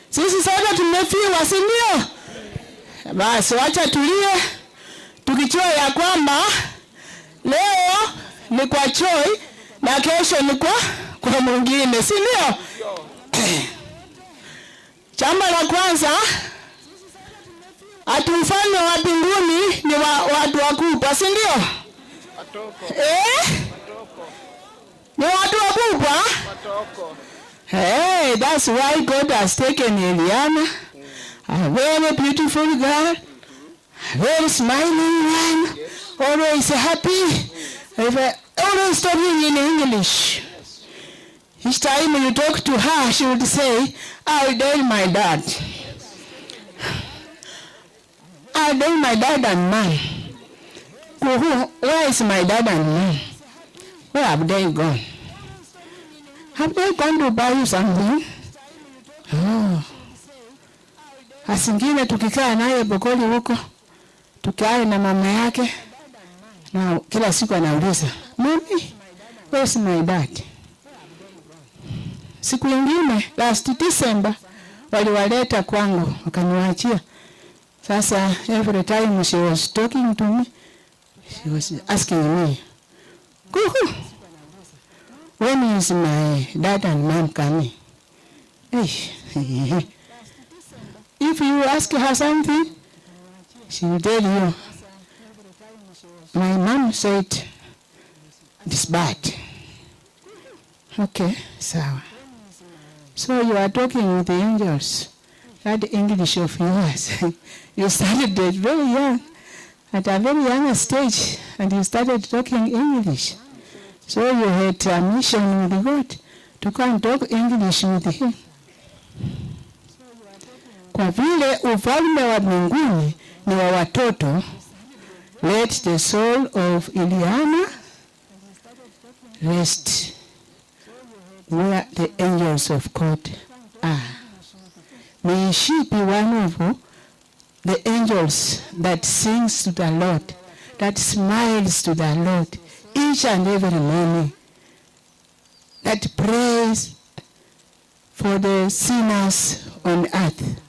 sisi sote tumefiwa, si ndio? Basi wacha tulie tukijua ya kwamba leo ni kwa Choi na kesho ni kwa mwingine, si ndio? Jambo la kwanza, ati ufalme wa mbinguni ni wa watu wakubwa, si ndio? Ni watu wakubwa? Hey, that's why God has taken Eliana, a very beautiful girl, a very smiling one, always happy, always talking in English. Each time you talk to her, she would say, I will tell my dad. I tell my dad and mom. Where is my dad and mom? Where have they gone? Have they gone to buy you something? Oh. Asingine tukikaa naye Bokoli huko, tukae na mama yake, na kila siku anauliza, Mommy, where is my dad? Siku nyingine last December waliwaleta kwangu wakaniwaachia. Sasa every time she was talking to me, she was asking me, Kuku, when is my dad and mom coming? Hey. If you ask her something, she will tell you, my mom said it's bad. Okay, sawa. So you are talking with the angels. That English of yours. You started it very young, at a very young stage, and you started talking English. So you had a mission with God to come and talk English with him. Kwa vile ufalme wa mbinguni ni wa watoto, let the soul of Eliana rest where the angels of God are. May she be one of the angels that sings to the Lord, that smiles to the Lord each and every morning, that prays for the sinners on earth.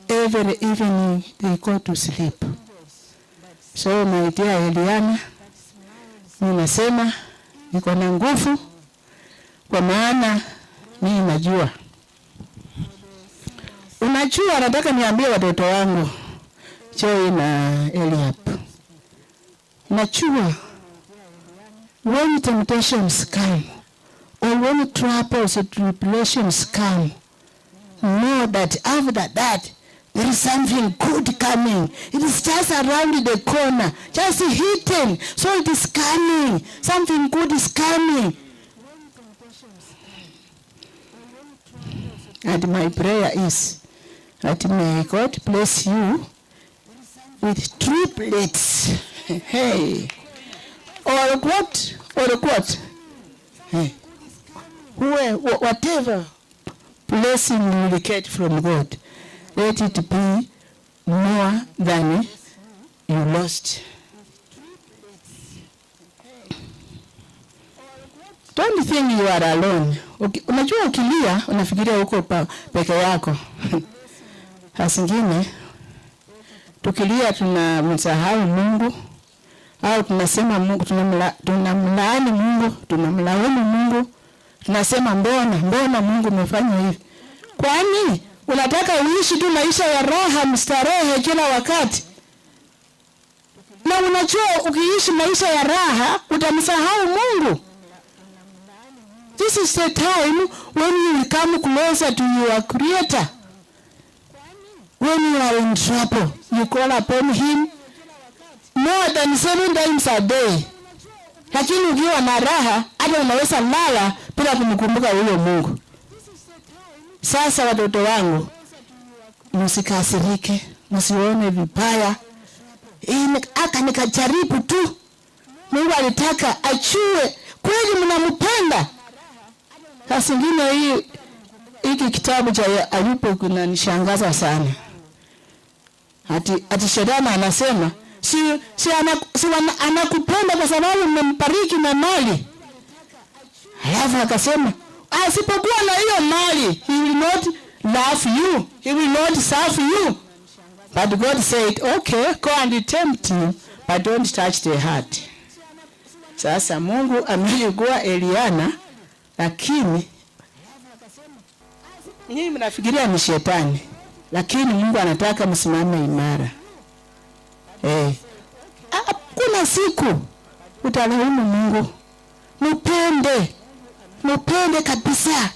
Every evening they go to sleep. So my dear Eliana, ninasema niko na nguvu kwa maana mimi najua. Unajua, nataka niambie watoto wangu Choi na Eliab. Unajua, when temptations come or when troubles or tribulations come, know that after that there is something good coming. It is just around the corner, just hidden. So it is coming. Something good is coming. And my prayer is that may God bless you with triplets. Hey. Or what? Or what? Hey. Whatever blessing you will get from God, let it be more than you lost. Don't think you are alone. Unajua ukilia, unafikiria uko peke yako. Hasingine, tukilia tunamsahau Mungu, au tunasema Mungu, tunamlaani Mungu, tunamlaumu Mungu, tunasema mbona Mungu umefanya hivi? Kwani Unataka uishi tu maisha ya raha, mstarehe kila wakati. Na unajua ukiishi maisha ya raha utamsahau Mungu. This is the time when you will come closer to your creator. When you are in trouble, you call upon him more than 7 times a day. Lakini ukiwa na raha, hata unaweza lala bila kumkumbuka huyo Mungu. Sasa watoto wangu, msikasirike, msione vibaya. Aka nikajaribu tu. Mungu alitaka achue kweli mnampenda. Sasa ingine hiki kitabu cha Ayubu kinanishangaza sana. Ati shetani anasema si anakupenda kwa sababu mmembariki na mali. Alafu akasema asipokuwa na hiyo mali, he will not love you, he will not serve you. But God said, okay, go and tempt him, but don't touch the heart. Sasa Mungu amechukua Eliana, lakini nyinyi mnafikiria ni shetani, lakini Mungu anataka msimame imara. Kuna siku utalaumu Mungu. Mpende kabisa.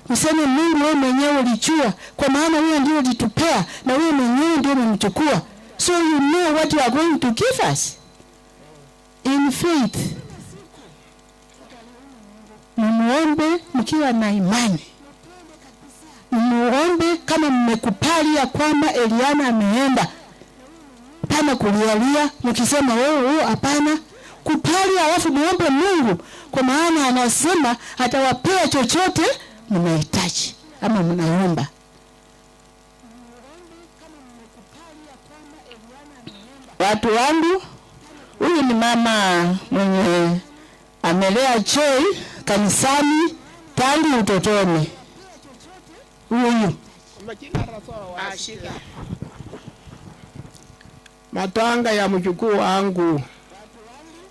Mseme Mungu wewe mwenyewe ulijua, kwa maana wewe ndiye ulitupea na wewe mwenyewe ndiye umemchukua. So you know what you are going to give us. In faith. Muombe mkiwa na imani. Muombe kama mmekubali ya kwamba Eliana ameenda. Hapana kulialia mkisema wewe hapana. Kupali alafu muombe Mungu, kwa maana anasema atawapea chochote mnahitaji ama mnaomba. Watu wangu, huyu ni mama mwenye amelea Joy kanisani tangu utotoni. Huyu matanga ya mjukuu wangu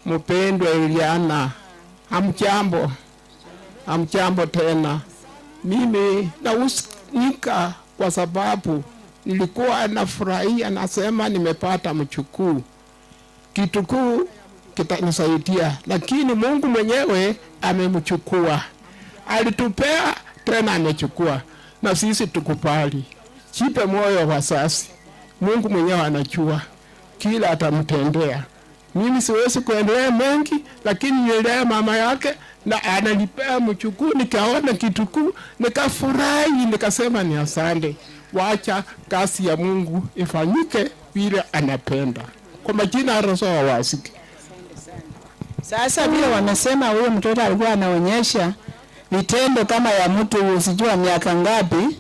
mpendwa Eliana, amchambo tena. Mimi nahuzunika kwa sababu nilikuwa nafurahia, nasema nimepata mjukuu, kitukuu kitanisaidia, lakini Mungu mwenyewe amemchukua. Alitupea tena amechukua, na sisi tukubali. Jipe moyo wasasi, Mungu mwenyewe anajua kila atamtendea. Mimi siwezi kuendelea mengi, lakini nilea mama yake na ananipea mchukuu, nikaona kitukuu nikafurahi, nikasema ni asante. Wacha kazi ya Mungu ifanyike vile anapenda. Kwa majina Rosa Wasiki. Sasa vile wamesema huyo mtoto alikuwa anaonyesha vitendo kama ya mtu usijua miaka ngapi.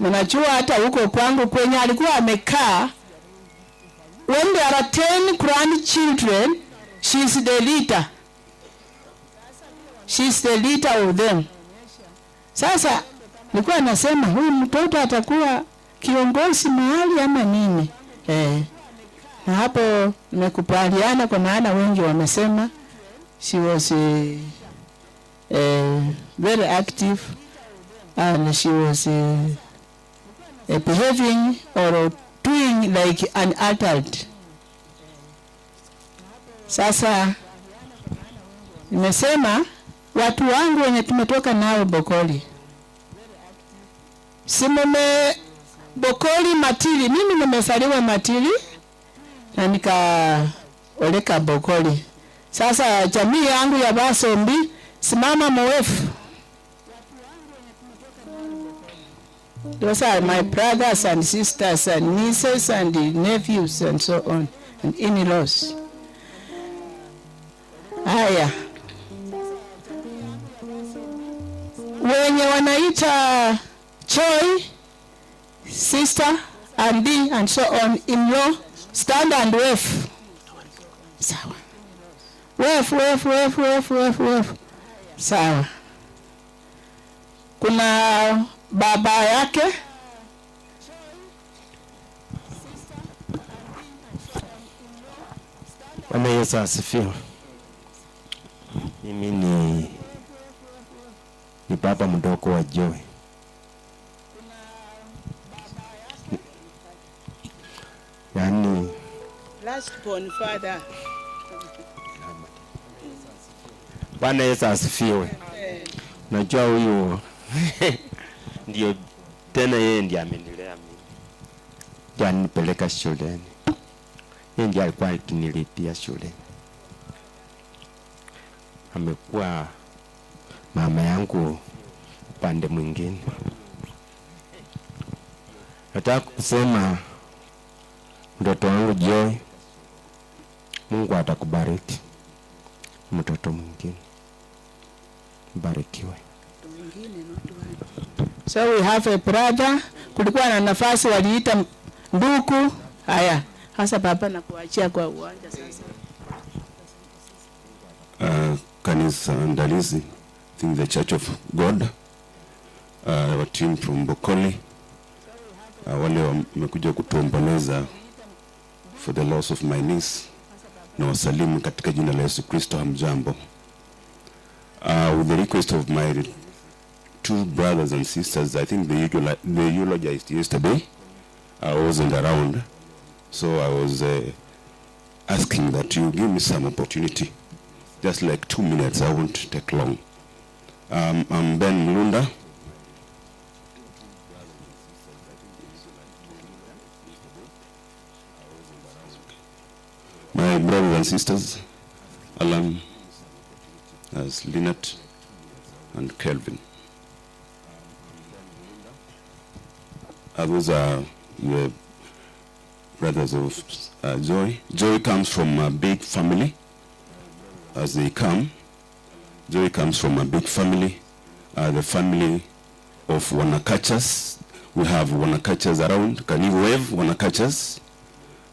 Mnajua hata huko kwangu kwenye alikuwa amekaa, when there are 10 grandchildren, she is the leader. She is the leader of them. Sasa nilikuwa nasema huyu mtoto atakuwa kiongozi mahali ama nini? Na hapo nimekubaliana, kwa maana wengi wamesema she was very active and she was behaving or doing like an adult. Sasa nimesema watu wangu wenye tumetoka nao Bokoli, simeme Bokoli Matili. Mimi nimesaliwa Matili na nikaoleka Bokoli. Sasa jamii yangu ya Basombi, simama mwefu. Those are my brothers and sisters and nieces and nephews and so on, and in-laws. Haya, wenye wanaita Choi, sister, and D and so on, in-law, stand and wave. Sawa. Wave, wave, wave, wave, wave, wave. Sawa. Kuna baba yake Bwana Yesu asifiwe. Mimi ni baba mdogo wa Joy. Last born father. Bwana Yesu asifiwe. Najua huyu ndio tena yeye ndiye amenilea mimi. Ndiye alinipeleka shuleni. Yeye ndiye alikuwa akinilipia shule. Amekuwa mama yangu upande mwingine. Nataka kusema mtoto wangu Joy, Mungu atakubariki. Mtoto mwingine barikiwe. So we have a brother. Kulikuwa na nafasi waliita nduku. Haya, hasa baba na kuachia kwa uwanja sasa. Kanisa Andalizi, I think the Church of God, our team from Bokoli, wale wamekuja kutuomboleza for the loss of my niece, na wasalimu katika jina la Yesu Kristo, hamjambo. With the request of my two brothers and sisters, I think they eulogized yesterday. I wasn't around, so I was asking that you give me some opportunity, just like 2 minutes. I won't take long. I'm Ben Mulunda. My brothers and sisters, Alan, as Lynette, and Kelvin. Those are the brothers of Joy. Joy comes from a big family. As they come, Joy comes from a big family, the family of Wanakachas. We have Wanakachas around. Can you wave, Wanakachas?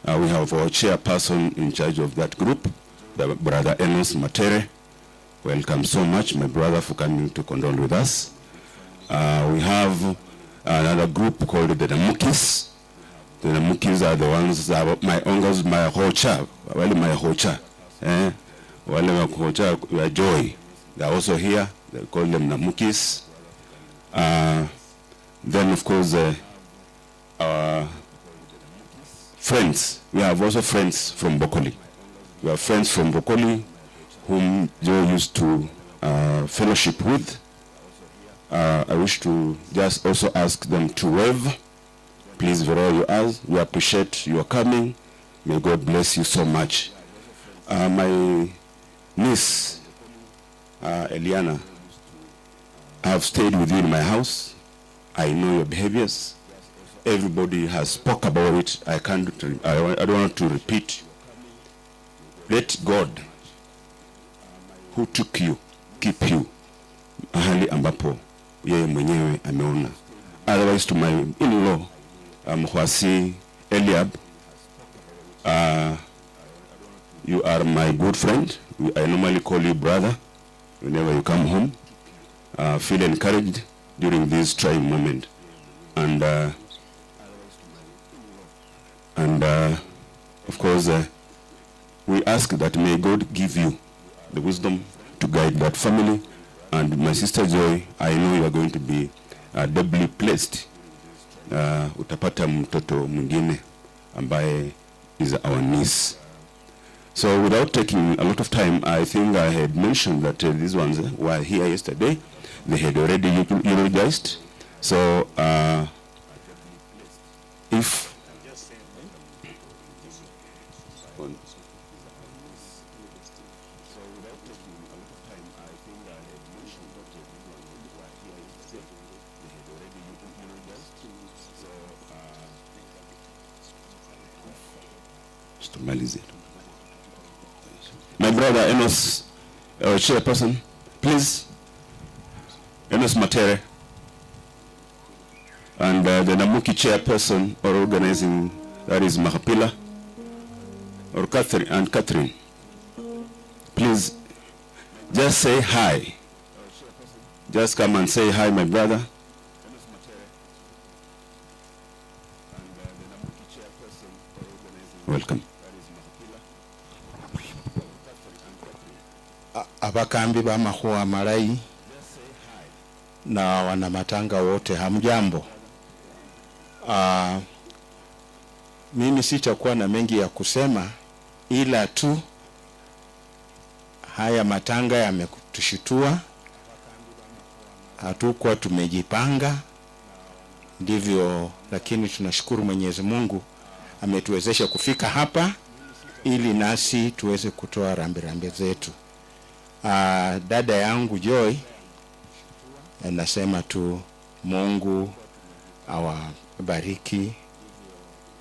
We have our chairperson in charge of that group, the brother Enos Matere. Welcome so much, my brother, for coming to condole with us. We have another group called the Namukis. The Namukis are the ones that are my uncles, my hocha, well, my hocha, well, my hocha, Joy. They are also here. They call them Namukis. Then, of course, our friends. We have also friends from Bokoli. We have friends from Bokoli whom Joe used to fellowship with. I wish to just also ask them to wave. Please, wherever you are, we appreciate your coming. May God bless you so much. My niece, Eliana, I have stayed with you in my house. I know your behaviors. Everybody has spoke about it. I can't. I don't want to repeat. Let God, who took you, keep you. Mahali ambapo yeye mwenyewe ameona. Otherwise, to my in-law, Mkhwasi Eliab, you are my good friend. I normally call you brother whenever you come home. Feel encouraged during this trying moment. And of course, we ask that may God give you the wisdom to guide that family. And my sister Joy, I know you are going to be doubly placed. Utapata mtoto mwingine ambaye is our niece. So without taking a lot of time, I think I had mentioned that these ones were here yesterday. They had already eulogized. So if my brother Enos, our chairperson, please, Enos Matere, and the Namuki chairperson or organizing, that is Mahapila, or Catherine, and Catherine. Please, just say hi. Just come and say hi, my brother. Welcome. Abakambi ba makhuwa malai na wanamatanga wote, hamjambo. Mimi sitakuwa na mengi ya kusema. Ila tu haya matanga yametushutua, hatukuwa tumejipanga ndivyo, lakini tunashukuru Mwenyezi Mungu ametuwezesha kufika hapa ili nasi tuweze kutoa rambirambi zetu. Dada yangu Joy, nasema tu Mungu awabariki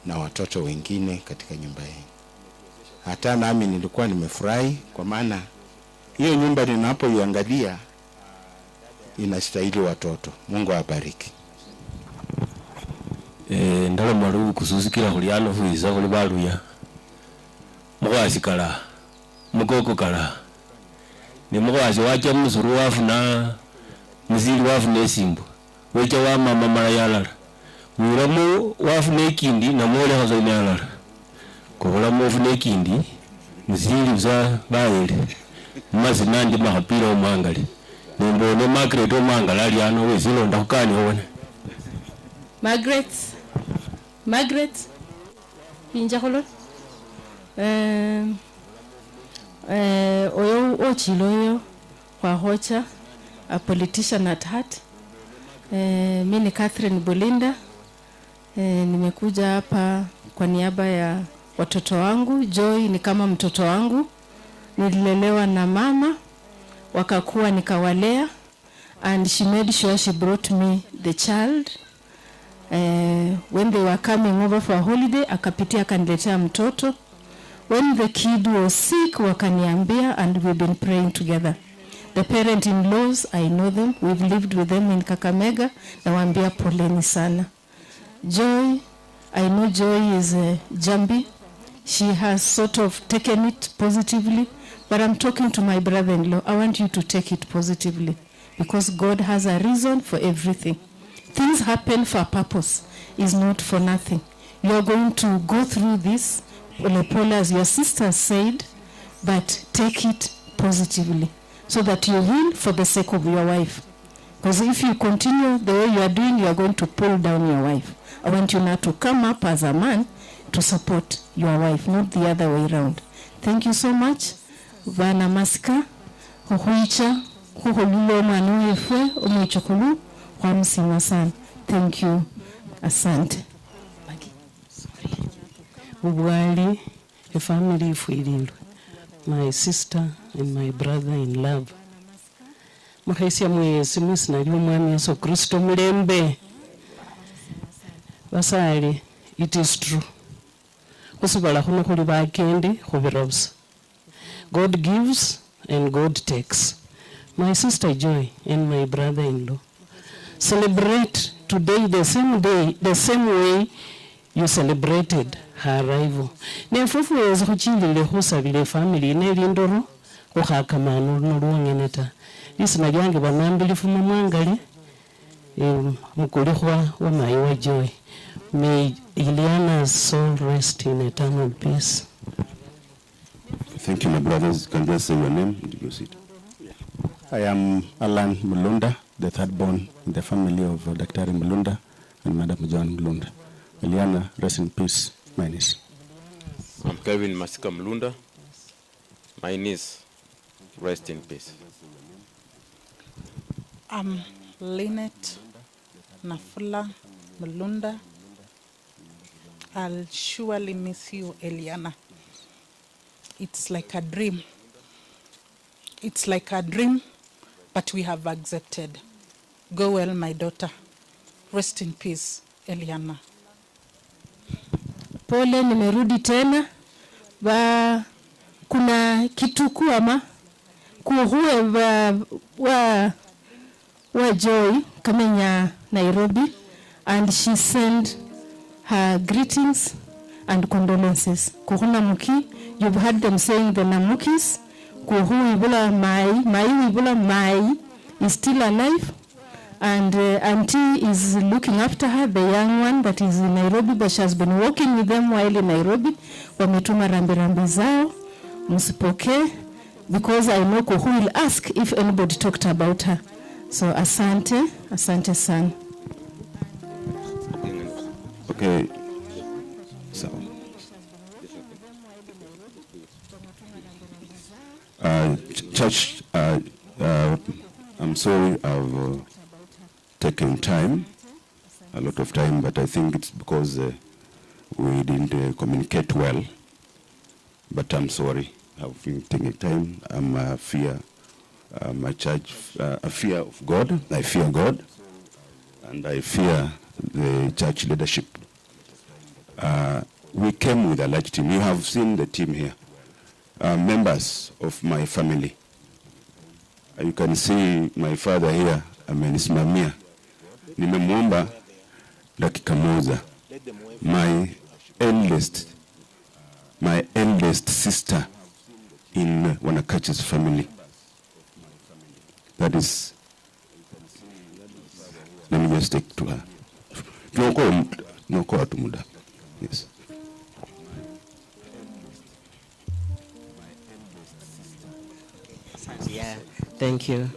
na watoto wengine katika nyumba hii. Hata nami nilikuwa nimefurahi kwa maana hiyo nyumba ninapoiangalia inastahili watoto. Mungu awabariki. Ndaloma lukususikila khuli ano khwisa khuli baluya mukhwasi kala mukoko kala ne mukhwasi wacha musuru wafuna musili wafuna esimbo wecha wamama mala yalala wilamo wafuna ekindi namwolekha saine yalala kobolamo ofuna ekindi musili busa bayele mumasina ndi makhapila omwangali nembone Margaret omwangali ali ano wesilonda khukani obone. Margaret, Margaret, inja khulole oyo ochile oyo khwakhocha a politician at heart. Mi ni Catherine Bolinda. Nimekuja hapa kwa niaba ya watoto wangu. Joy ni kama mtoto wangu, nililelewa na mama, wakakuwa nikawalea, and she made sure she brought me the child. When they were coming over for a holiday, akapitia akaniletea mtoto. When the kid was sick, wakaniambia, and we've been praying together. The parent-in-laws, I know them. We've lived with them in Kakamega. Nawaambia poleni sana. Joy, I know Joy is a Jambi. She has sort of taken it positively, but I'm talking to my brother-in-law. I want you to take it positively because God has a reason for everything. Things happen for a purpose. It's not for nothing. You are going to go through this, pole pole, as your sister said, but take it positively so that you heal for the sake of your wife. Because if you continue the way you are doing, you are going to pull down your wife. I want you now to come up as a man to support your wife, not the other way around. Thank you so much. Bana Masika, khukhwicha, khukholula omwana wefwe, omwichukhulu, khwamusima sana. Thank you. Asante. Ubwali, a family ifwililwe. My sister and my brother in love. Mukhesia mwesi mwisina lyomwami Yesu Kristo mulembe. Basali, it is true. Khusibala khuno khuli bakendi khubira busa. God gives and God takes. My sister Joy and my brother-in-law celebrate today the same day, the same way you celebrated her arrival. Nefufu wezi khuchilile khusabila efamily ine lindoro khukhakamana luno lwongene ta. Lisina lyange banambilifu mumwangali mukulikhwa wa mayi wa Joy. May Eliana's soul rest in eternal peace. Thank you, my brothers. You can just say your name and proceed. I am Alan Mulunda, the third born in the family of Dr. Mulunda and Madam John Mulunda. Eliana, rest in peace, my niece. I'm Kevin Masika Mulunda. My niece, rest in peace. I'm Lynette Nafula Mulunda. I'll surely miss you, Eliana. It's like a dream. It's like a dream, but we have accepted. Go well, my daughter. Rest in peace, Eliana. Pole, nimerudi tena. Ba, kuna kituku ama kuhuwe wa Joy kamenya Nairobi, and she sent her greetings and condolences. Kuhuna muki, you've heard them saying the Namukis. Kuhu ibula mai, mai ibula mai is still alive, and auntie is looking after her, the young one that is in Nairobi, but she has been working with them while in Nairobi. Wametuma rambi rambi zao, msipokee, because I know Kuhu will ask if anybody talked about her. So asante, asante sana. Okay. So. Church, I'm sorry I've taken time, a lot of time, but I think it's because we didn't communicate well. But I'm sorry, I've been taking time. I'm a fear, my church, a fear of God. I fear God, and I fear the church leadership. We came with a large team. You have seen the team here. Members of my family. You can see my father here, amenisimamia. Nimemwomba dakika moja. My eldest sister in Wanakacha's family. That is, let me just take to her. Tunaokoa tu muda. Yes. Yeah, thank you.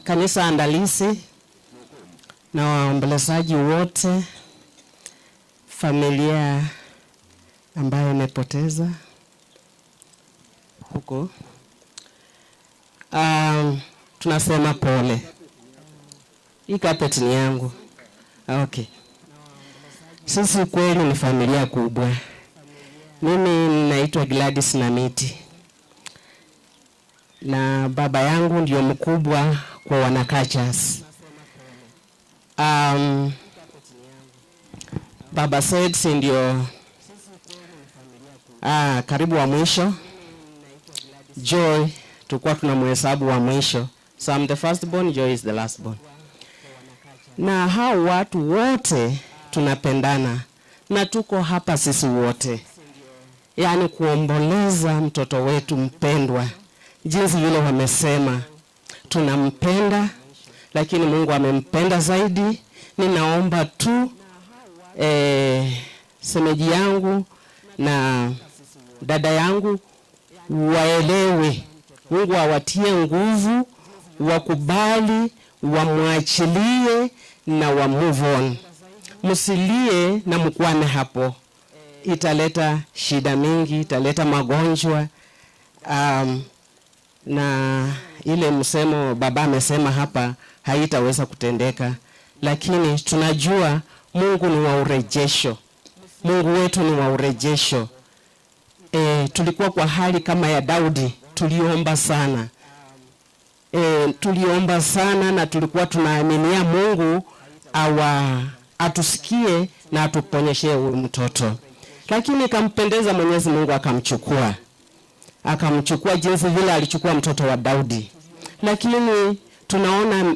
Kanisa andalizi na waombolezaji wote, familia ambayo imepoteza huko, tunasema pole. Hii carpet ni yangu. Okay. Sisi kweli ni familia kubwa. Mimi naitwa Gladys Namiti, na baba yangu ndio mkubwa kwa Wanakachas. Baba Seds ndio karibu wa mwisho. Joy tulikuwa tunamhesabu wa mwisho. So I'm the first born, Joy is the last born. Na hao watu wote tunapendana na tuko hapa sisi wote, yaani kuomboleza mtoto wetu mpendwa. Jinsi vile wamesema tunampenda, lakini Mungu amempenda zaidi. Ninaomba tu semeji yangu na dada yangu waelewe, Mungu awatie nguvu, wakubali, wamwachilie na wa move on. Msilie na mkwame hapo, italeta shida mingi, italeta magonjwa. Na ile msemo baba amesema hapa haitaweza kutendeka, lakini tunajua Mungu ni wa urejesho. Mungu wetu ni wa urejesho. Tulikuwa kwa hali kama ya Daudi, tuliomba sana. Tuliomba sana na tulikuwa tunaaminia Mungu atusikie na atuponyeshe huyu mtoto. Lakini ikampendeza Mwenyezi Mungu akamchukua. Akamchukua jinsi vile alichukua mtoto wa Daudi. Lakini tunaona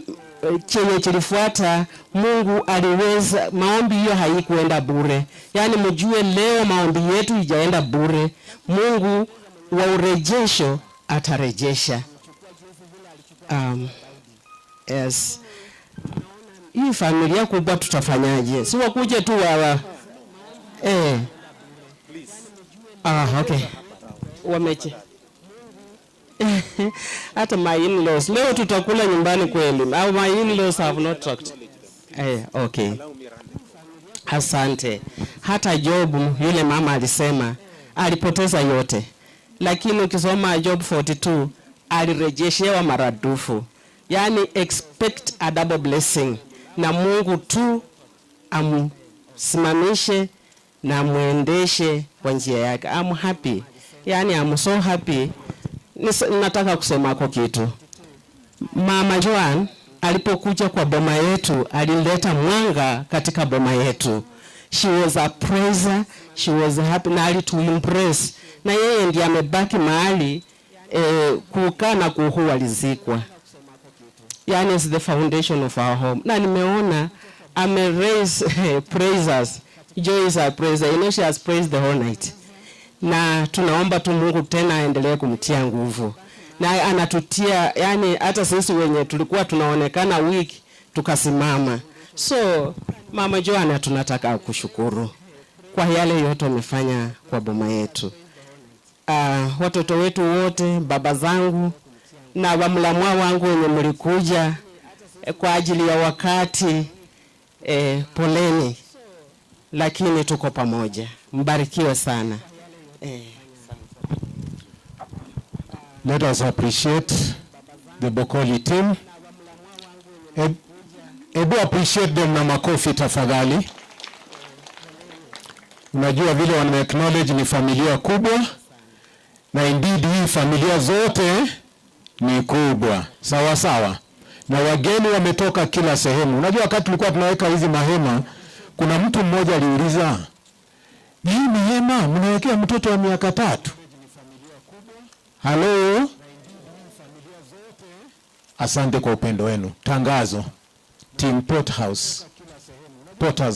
chenye kilifuata, Mungu aliweza, maombi hiyo haikuenda bure. Yaani mjue leo maombi yetu ijaenda bure. Mungu wa urejesho atarejesha. Yes. Hii familia kubwa tutafanyaje? Si wakuje tu wa okay. Wameche. Hata my in-laws leo tutakula nyumbani kweli. Au my in-laws have not talked. Okay. Asante. Hata Job yule mama alisema alipoteza yote. Lakini ukisoma Job 42 alirejeshewa maradufu. Yaani expect a double blessing. Na Mungu tu amsimamishe na muendeshe kwa njia yake. I'm happy. Yaani I'm so happy. Nataka kusema kwa kitu. Mama Joan alipokuja kwa boma yetu, alileta mwanga katika boma yetu. She was a praiser, she was happy na alituimpress. Na yeye ndiye amebaki mahali kukaa na kuhu alizikwa. Yaani is the foundation of our home. Na nimeona ame raise praisers. Joy is a praiser. You know she has praised the whole night. Na tunaomba tu Mungu tena aendelee kumtia nguvu. Na anatutia, yani hata sisi wenye tulikuwa tunaonekana weak tukasimama. So Mama Joana tunataka kushukuru kwa yale yote amefanya kwa boma yetu. Watoto wetu wote, baba zangu na wamlamwa wangu wenye mlikuja kwa ajili ya wakati, poleni. lakini tuko pamoja. Mbarikiwe sana. Let us appreciate the Bokoli team. Ebu appreciate them na makofi tafadhali. Unajua vile wame acknowledge ni familia kubwa, na indeed hii familia zote ni kubwa, sawa sawa, na wageni wametoka kila sehemu. Unajua wakati tulikuwa tunaweka hizi mahema, kuna mtu mmoja aliuliza, hii mahema mnawekea mtoto wa miaka 3? Halo? Asante kwa upendo wenu. Tangazo. Team Potter's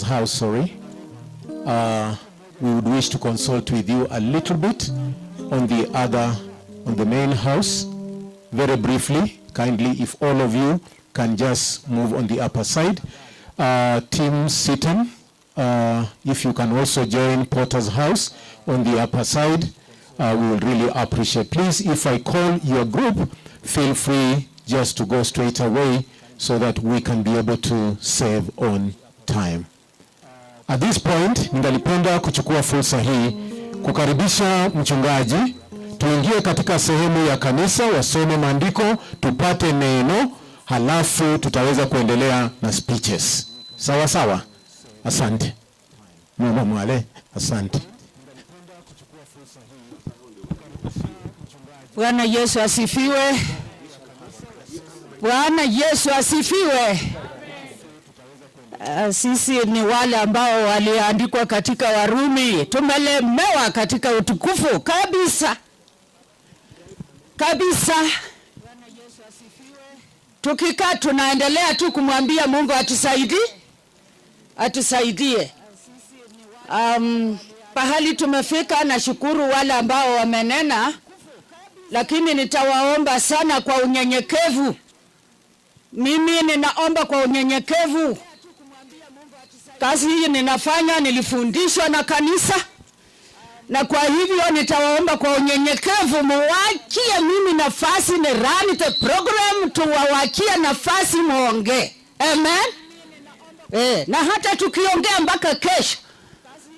House, sorry. We would wish to consult with you a little bit on the main house, very briefly, kindly, if all of you can just move on the upper side. Team Sitam, if you can also join Potter's House on the upper side, we will really appreciate. Please, if I call your group, feel free just to go straight away so that we can be able to save on time. At this point, ningalipenda kuchukua fursa hii kukaribisha mchungaji tuingie katika sehemu ya kanisa, wasome maandiko, tupate neno, halafu tutaweza kuendelea na speeches. Sawa sawa? Asante. Mama Mwale, asante. Bwana Yesu asifiwe. Bwana Yesu asifiwe. Sisi ni wale ambao waliandikwa katika Warumi. Tumelemewa katika utukufu kabisa. Kabisa. Tukikaa tunaendelea tu kumwambia Mungu atusaidie. Atusaidie. Pahali tumefika, nashukuru wale ambao wamenena, lakini nitawaomba sana kwa unyenyekevu. Mimi ninaomba kwa unyenyekevu. Kazi hii ninafanya, nilifundishwa na kanisa, na kwa hivyo nitawaomba kwa unyenyekevu muachie mimi nafasi ni run the program, tuwaachie nafasi muongee. Amen. Na hata tukiongea mpaka kesho,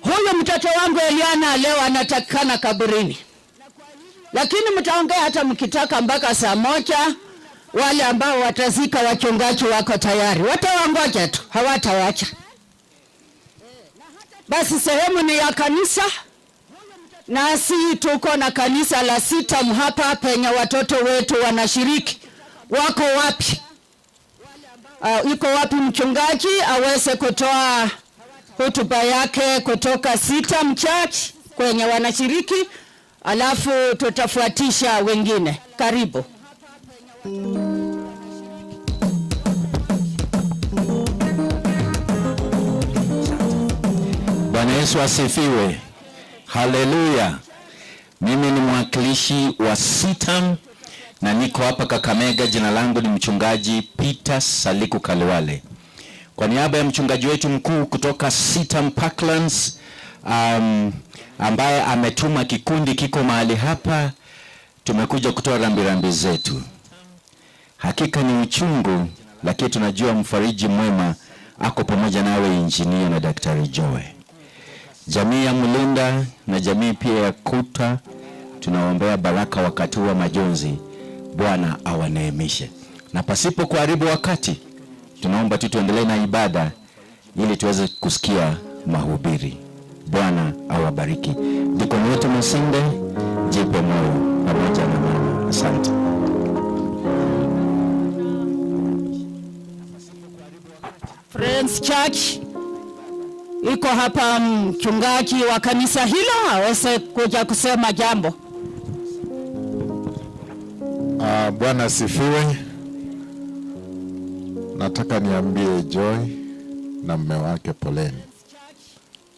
huyu mtoto wangu Eliana leo anatakikana kaburini. Lakini mtaongea hata mkitaka mpaka saa 1. Wale ambao watazika wachungaji wako tayari. Watawangoja tu, hawatawacha. Basi sehemu ni ya kanisa. Nasi tuko na kanisa la Sitam hapa penye watoto wetu wanashiriki. Wako wapi? Yuko wapi mchungaji aweze kutoa hotuba yake kutoka Sitam Church kwenye wanashiriki, alafu tutafuatisha wengine. Karibu. Bwana Yesu asifiwe. Haleluya. Mimi ni mwakilishi wa Sitam na niko hapa Kakamega. Jina langu ni mchungaji Peter Saliku Kaliwale. Kwa niaba ya mchungaji wetu mkuu kutoka Sitam Parklands, ambaye ametuma kikundi kiko mahali hapa, tumekuja kutoa rambirambi zetu. Hakika ni uchungu, lakini tunajua mfariji mwema ako pamoja nawe, injinia na Daktari Joy. Jamii ya Mlunda na jamii pia ya Kuta, tunaombea baraka wakati wa majonzi. Bwana awaneemishe. Na pasipo kuharibu wakati, tunaomba tu tuendelee na ibada ili tuweze kusikia mahubiri. Bwana awabariki. Dikoni wetu Masinde, jipe moyo pamoja na mama. Asante. Friends Church iko hapa, mchungaji wa kanisa hilo aweze kuja kusema jambo. Bwana asifiwe. Nataka niambie Joy na mume wake poleni.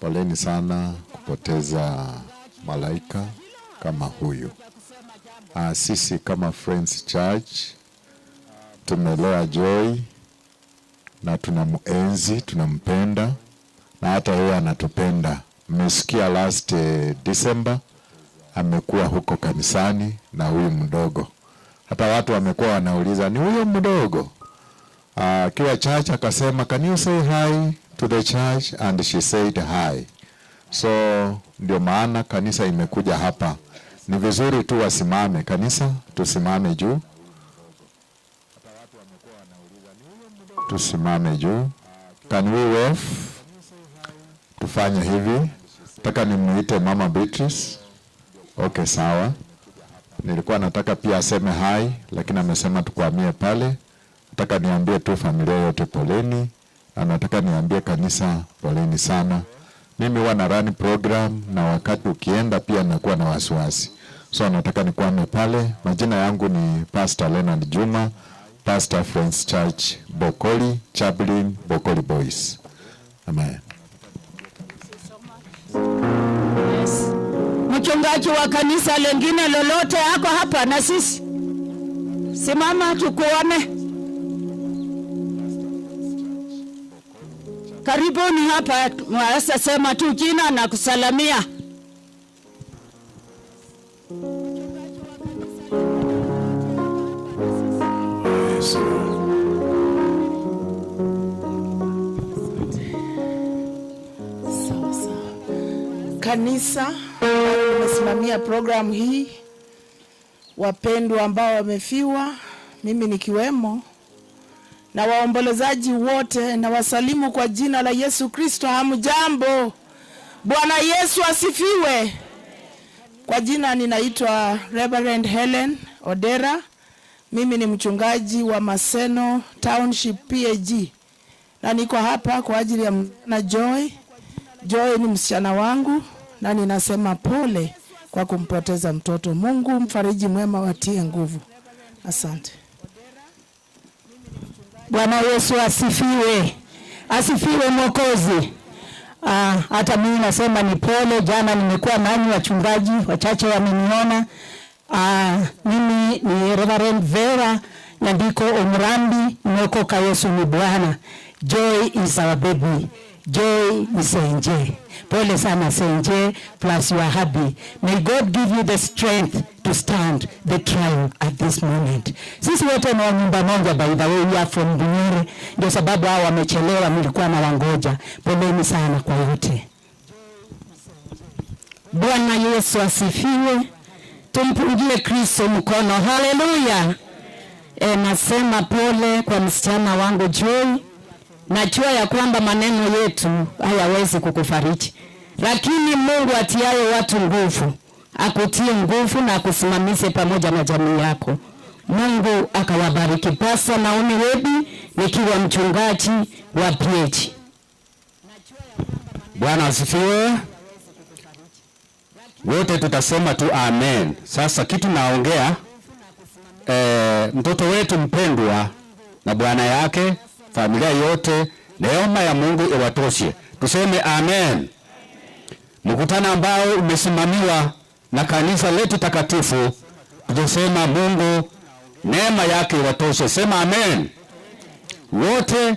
Poleni sana kupoteza malaika kama huyu. Sisi kama Friends Church tumelea Joy na tunamuenzi, tunampenda na hata yeye anatupenda. Mmesikia last December amekuwa huko kanisani na huyu mdogo. Hata watu wamekuwa wanauliza ni huyo mdogo. Akiwa church akasema, can you say hi to to the church and she said hi. So ndio maana kanisa imekuja hapa. Ni vizuri tu wasimame, kanisa tusimame juu. Tusimame juu. Can we wave? Tufanye hivi. Nataka nimuite Mama Beatrice. Okay, sawa. Nilikuwa nataka pia aseme hi, lakini amesema tukwamie pale. Nataka niambie tu familia yote poleni, na nataka niambie kanisa poleni sana. Mimi huwa na run program na wakati ukienda pia nakuwa na wasiwasi. So nataka nikwame pale. Majina yangu ni Pastor Leonard Juma, Pastor Friends Church Bokoli, Chaplain Bokoli Boys. Amen. Yes. Mchungaji wa kanisa lengine lolote ako hapa na sisi? Simama tukuone. Karibuni hapa, mwaweza sema tu jina na kusalamia. Sawa sawa. Kanisa limesimamia programu hii, wapendwa ambao wamefiwa, mimi nikiwemo, na waombolezaji wote, na wasalimu kwa jina la Yesu Kristo. Hamjambo? Bwana Yesu asifiwe. Kwa jina ninaitwa Reverend Helen Odera. Mimi ni mchungaji wa Maseno Township PAG, na niko hapa kwa ajili ya msichana Joy. Joy ni msichana wangu, na ninasema pole kwa kumpoteza mtoto. Mungu mfariji mwema, watie nguvu. Asante. Bwana Yesu asifiwe. Asifiwe Mwokozi. Hata mimi nasema ni pole. Jana nimekuwa nanyi wachungaji wachache wameniona. Mimi ni Reverend Vera Nyandiko Omrambi, nimeokoka. Yesu ni Bwana. Joy is our baby. Joy ni Senje. Pole sana Senje, plus you are happy. May God give you the strength to stand the trial at this moment. Sisi wote ni wa nyumba moja, by the way, we are from Bunyore. Ndio sababu hao wamechelewa, nilikuwa na wangoja. Poleni sana kwa yote. Bwana Yesu asifiwe. Tumpungie Kristo mkono. Haleluya. Nasema pole kwa msichana wangu Joy. Najua ya kwamba maneno yetu hayawezi kukufariji, lakini Mungu atiaye watu nguvu akutie nguvu na akusimamishe pamoja na jamii yako. Mungu akawabariki. Pastor Naomi Webi, nikiwa mchungaji wa PH. Bwana asifiwe. Wote tutasema tu amen. Sasa kitu naongea, mtoto wetu mpendwa na bwana yake, familia yote, neema ya Mungu iwatoshe. Tuseme amen. Mkutano ambao umesimamiwa na kanisa letu takatifu, tutasema Mungu neema yake iwatoshe. Sema amen. Wote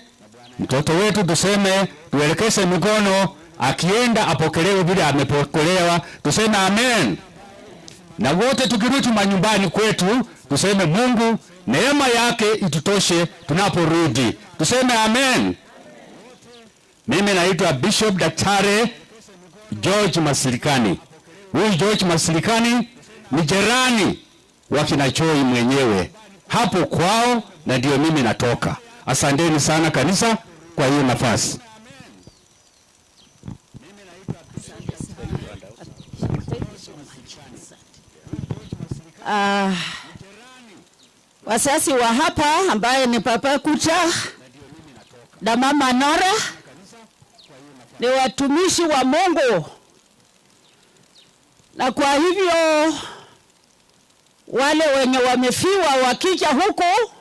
mtoto wetu tuseme, tuelekeze mikono, akienda apokelewe vile amepokelewa. Tuseme amen. Na wote tukirudi manyumbani kwetu, tuseme Mungu neema yake itutoshe tunaporudi. Tuseme amen. Mimi naitwa Bishop Daktari George Masilikani. Huyu George Masilikani ni jirani wa kina Joy mwenyewe hapo kwao, na ndio mimi natoka. Asanteni sana kanisa kwa hiyo nafasi. Wasasi wa hapa ambaye ni Papa Kucha na Mama Nora ni watumishi wa Mungu, na kwa hivyo wale wenye wamefiwa wakija huku,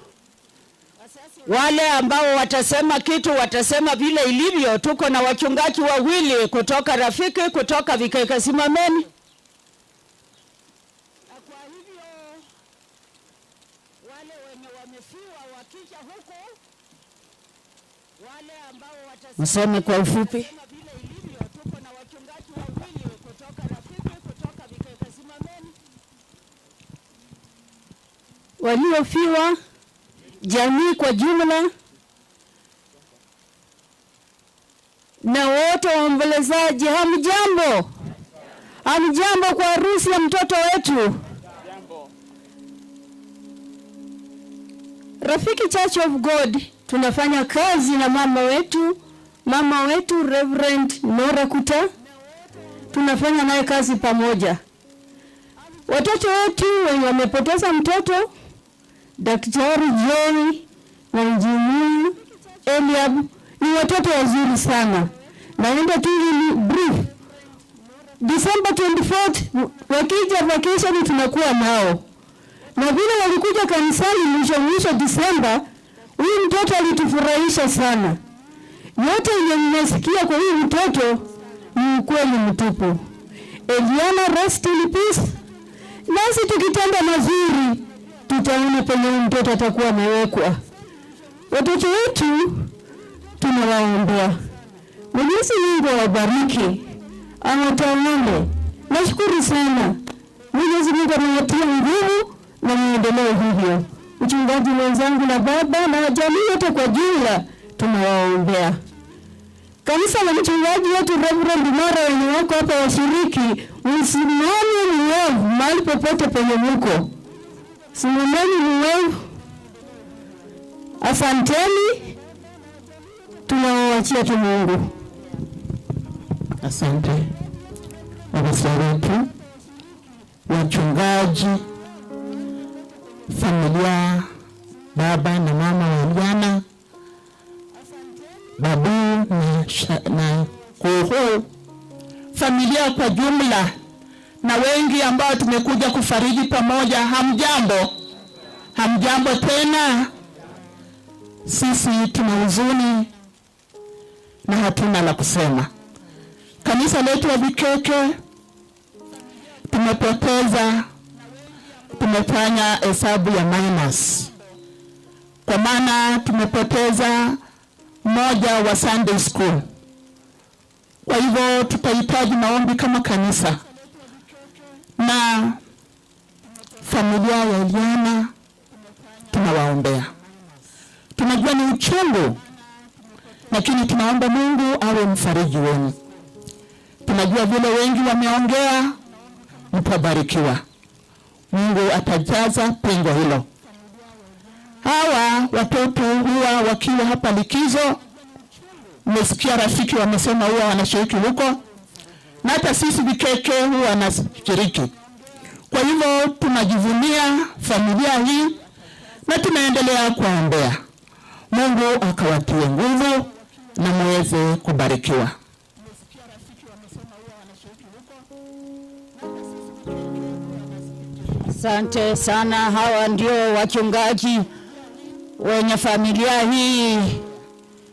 wale ambao watasema kitu watasema vile ilivyo. Tuko na wachungaji wawili kutoka Rafiki, kutoka Vikeka. Simameni. Mseme kwa ufupi. Waliofiwa, jamii kwa jumla, Waombolezaji, hamjambo? Hamjambo kwa harusi ya mtoto wetu. Rafiki Church of God, tunafanya kazi na mama wetu Reverend Nora Kuta, tunafanya naye kazi pamoja. Watoto wetu wenye wamepoteza mtoto, Daktari Joy na Injinia Eliab, ni watoto wazuri sana. Naenda tu ili brief. December 24th wakija vacation tunakuwa nao. Na vile walikuja kanisani mwisho mwisho December, huyu mtoto alitufurahisha sana. Yote yenye mmesikia kwa huyu mtoto ni ukweli mtupu. Eliana, rest in peace. Nasi tukitenda mazuri tutaona penye huyu mtoto atakuwa amewekwa. Watoto wetu tunawaombea. Mwenyezi Mungu awabariki, awatawale. Nashukuru sana. Mwenyezi Mungu amewatia nguvu na muendelee hivyo. Mchungaji mwenzangu na baba na jamii yote kwa jumla tunawaombea. Kanisa la mchungaji wetu Reverend Nora wenye wako hapa washiriki, msimame mwevu mahali popote penye mko. Simameni mwevu. Asanteni, tunawaachia tu Mungu. Asante wabasi wetu, wachungaji, familia, baba na mama wa Eliana, babu na kuhu, familia kwa jumla, na wengi ambao tumekuja kufariji pamoja. Hamjambo? Hamjambo tena. Sisi tuna huzuni na hatuna la kusema. Kanisa letu la Vikeke tumepoteza, tumefanya hesabu ya minus, kwa maana tumepoteza mmoja wa Sunday school. Kwa hivyo tutahitaji maombi kama kanisa, na familia ya Eliana tunawaombea. Tunajua ni uchungu, lakini tunaomba Mungu awe mfariji wenu. Tunajua vile wengi wameongea, mtabarikiwa. Mungu atajaza pengo hilo. Hawa watoto huwa wakiwa hapa likizo, mmesikia rafiki wamesema huwa wanashiriki huko, na hata sisi Vikeke huwa wanashiriki. Kwa hivyo tunajivunia familia hii na tunaendelea kuwaombea. Mungu akawatie nguvu na muweze kubarikiwa. Asante sana. Hawa ndio wachungaji wenye familia hii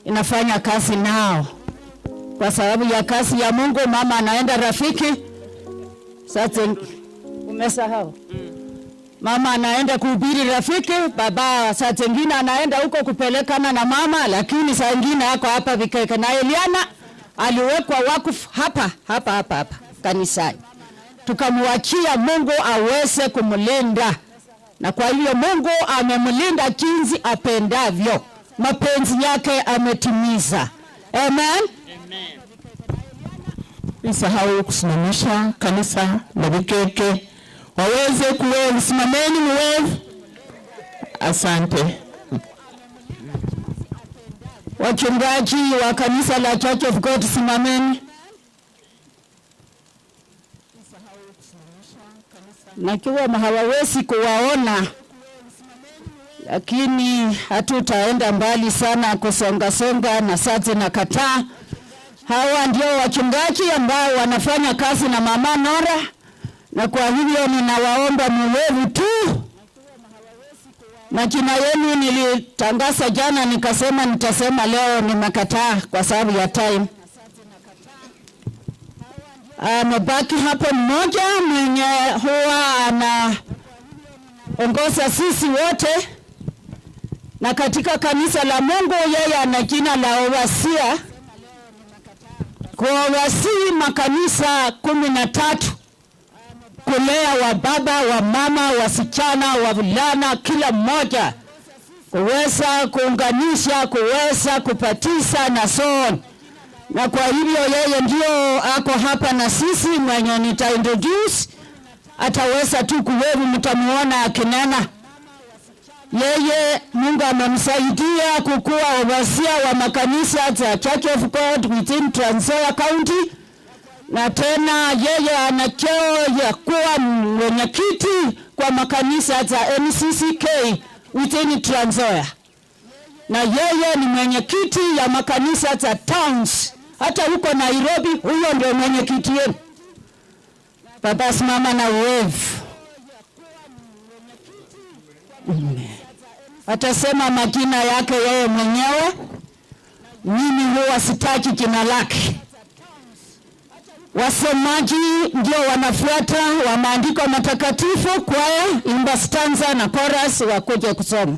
inafanya kazi nao. Kwa sababu ya kazi ya Mungu, mama anaenda Rafiki. Sasa umesahau. Mama anaenda kuhubiri Rafiki, baba saa zingine anaenda huko kupelekana na mama, lakini saa nyingine ako hapa Vikeke. Na Eliana aliwekwa wakfu hapa, hapa, hapa, hapa kanisani. Tukamwachia Mungu aweze kumlinda. Na kwa hiyo Mungu amemlinda jinsi apendavyo. Mapenzi yake ametimiza. Amen. Amen. Nisahau kusimamisha kanisa la Vikeke waweze kuwevu. Simameni mwevu. Asante. Wachungaji wa kanisa la Church of God, simameni. Nakiwa hawawezi kuwaona, lakini hatutaenda mbali sana kusonga songa na sasa na kataa. Hawa ndio wachungaji ambao wanafanya kazi na Mama Nora, na kwa hivyo ninawaomba muwevu tu. Majina yenu nilitangaza jana, nikasema nitasema leo, nimekataa kwa sababu ya time. Amebaki hapo mmoja mwenye huwa anaongoza sisi wote, na katika kanisa la Mungu yeye ana jina la Owasia. Kuowasii makanisa 13, kulea wa baba, wa mama, wasichana, wavulana, kila mmoja kuweza kuunganisha, kuweza kupatisa na so on. Na kwa hivyo yeye ndio ako hapa na sisi, mwenye nita introduce ataweza tu kuwevu, mtamuona akinena. Yeye Mungu amemsaidia kukuwa overseer wa makanisa za Church of God within Trans Nzoia County, na tena yeye ana cheo ya kuwa mwenyekiti kwa makanisa za NCCK within Trans Nzoia, na yeye ni mwenyekiti ya makanisa za towns hata huko Nairobi, huyo ndio mwenyekiti yenu. Baba, simama na wave. Atasema majina yake yeye mwenyewe. Mimi huwa sitaki jina lake. Wasemaji ndio wanafuata wa maandiko matakatifu, kwaya, imba stanza na chorus wakuje kusoma.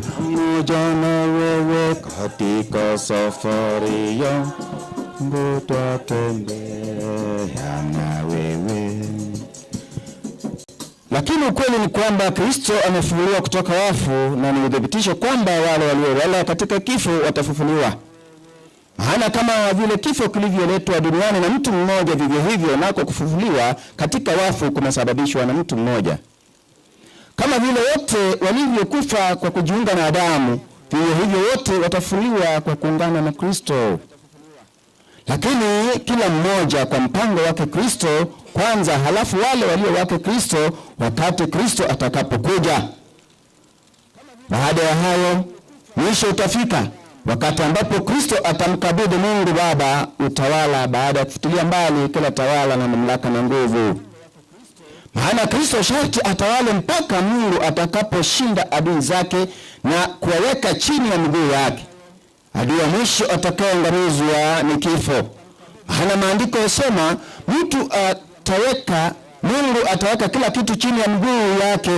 Pamoja na wewe katika safari yangu twatembea na wewe. Lakini ukweli ni kwamba Kristo amefufuliwa kutoka wafu, na ni uthibitisho kwamba wale waliolala katika kifo watafufuliwa. Maana kama vile kifo kilivyoletwa duniani na mtu mmoja, vivyo hivyo nako kufufuliwa katika wafu kumesababishwa na mtu mmoja. Kama vile wote walivyokufa kwa kujiunga na Adamu, vivyo hivyo wote watafufuliwa kwa kuungana na Kristo. Lakini kila mmoja kwa mpango wake Kristo kwanza, halafu wale walio wake Kristo wakati Kristo atakapokuja. Baada ya hayo mwisho utafika, wakati ambapo Kristo atamkabidhi Mungu Baba utawala, baada ya kufutilia mbali kila tawala na mamlaka na nguvu. Maana Kristo sharti atawale mpaka Mungu atakaposhinda adui zake na kuwaweka chini ya miguu yake. Adui wa mwisho atakayeangamizwa ni kifo. Maana maandiko yasema, Mungu ataweka kila kitu chini ya miguu yake.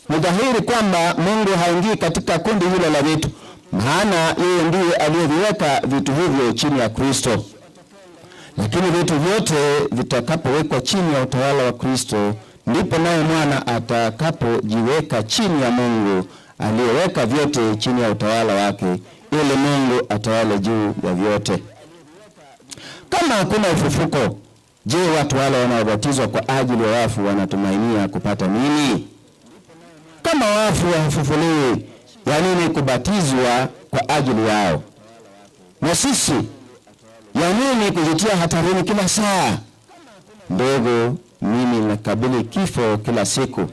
Ni dhahiri kwamba Mungu haingii katika kundi hilo la vitu, maana yeye ndiye aliyeviweka vitu hivyo chini ya Kristo. Lakini vitu vyote vitakapowekwa chini ya utawala wa Kristo, ndipo naye Mwana atakapojiweka chini ya Mungu aliyeweka vyote chini ya utawala wake, ili Mungu atawale juu ya vyote. Kama hakuna ufufuko, je, watu wale wanaobatizwa kwa ajili ya wafu wanatumainia kupata nini? Kama wafu hawafufuliwi, ya nini kubatizwa kwa ajili yao? Na sisi ya nini kujitia hatarini kila saa? Ndugu, mimi nakabili kifo kila siku.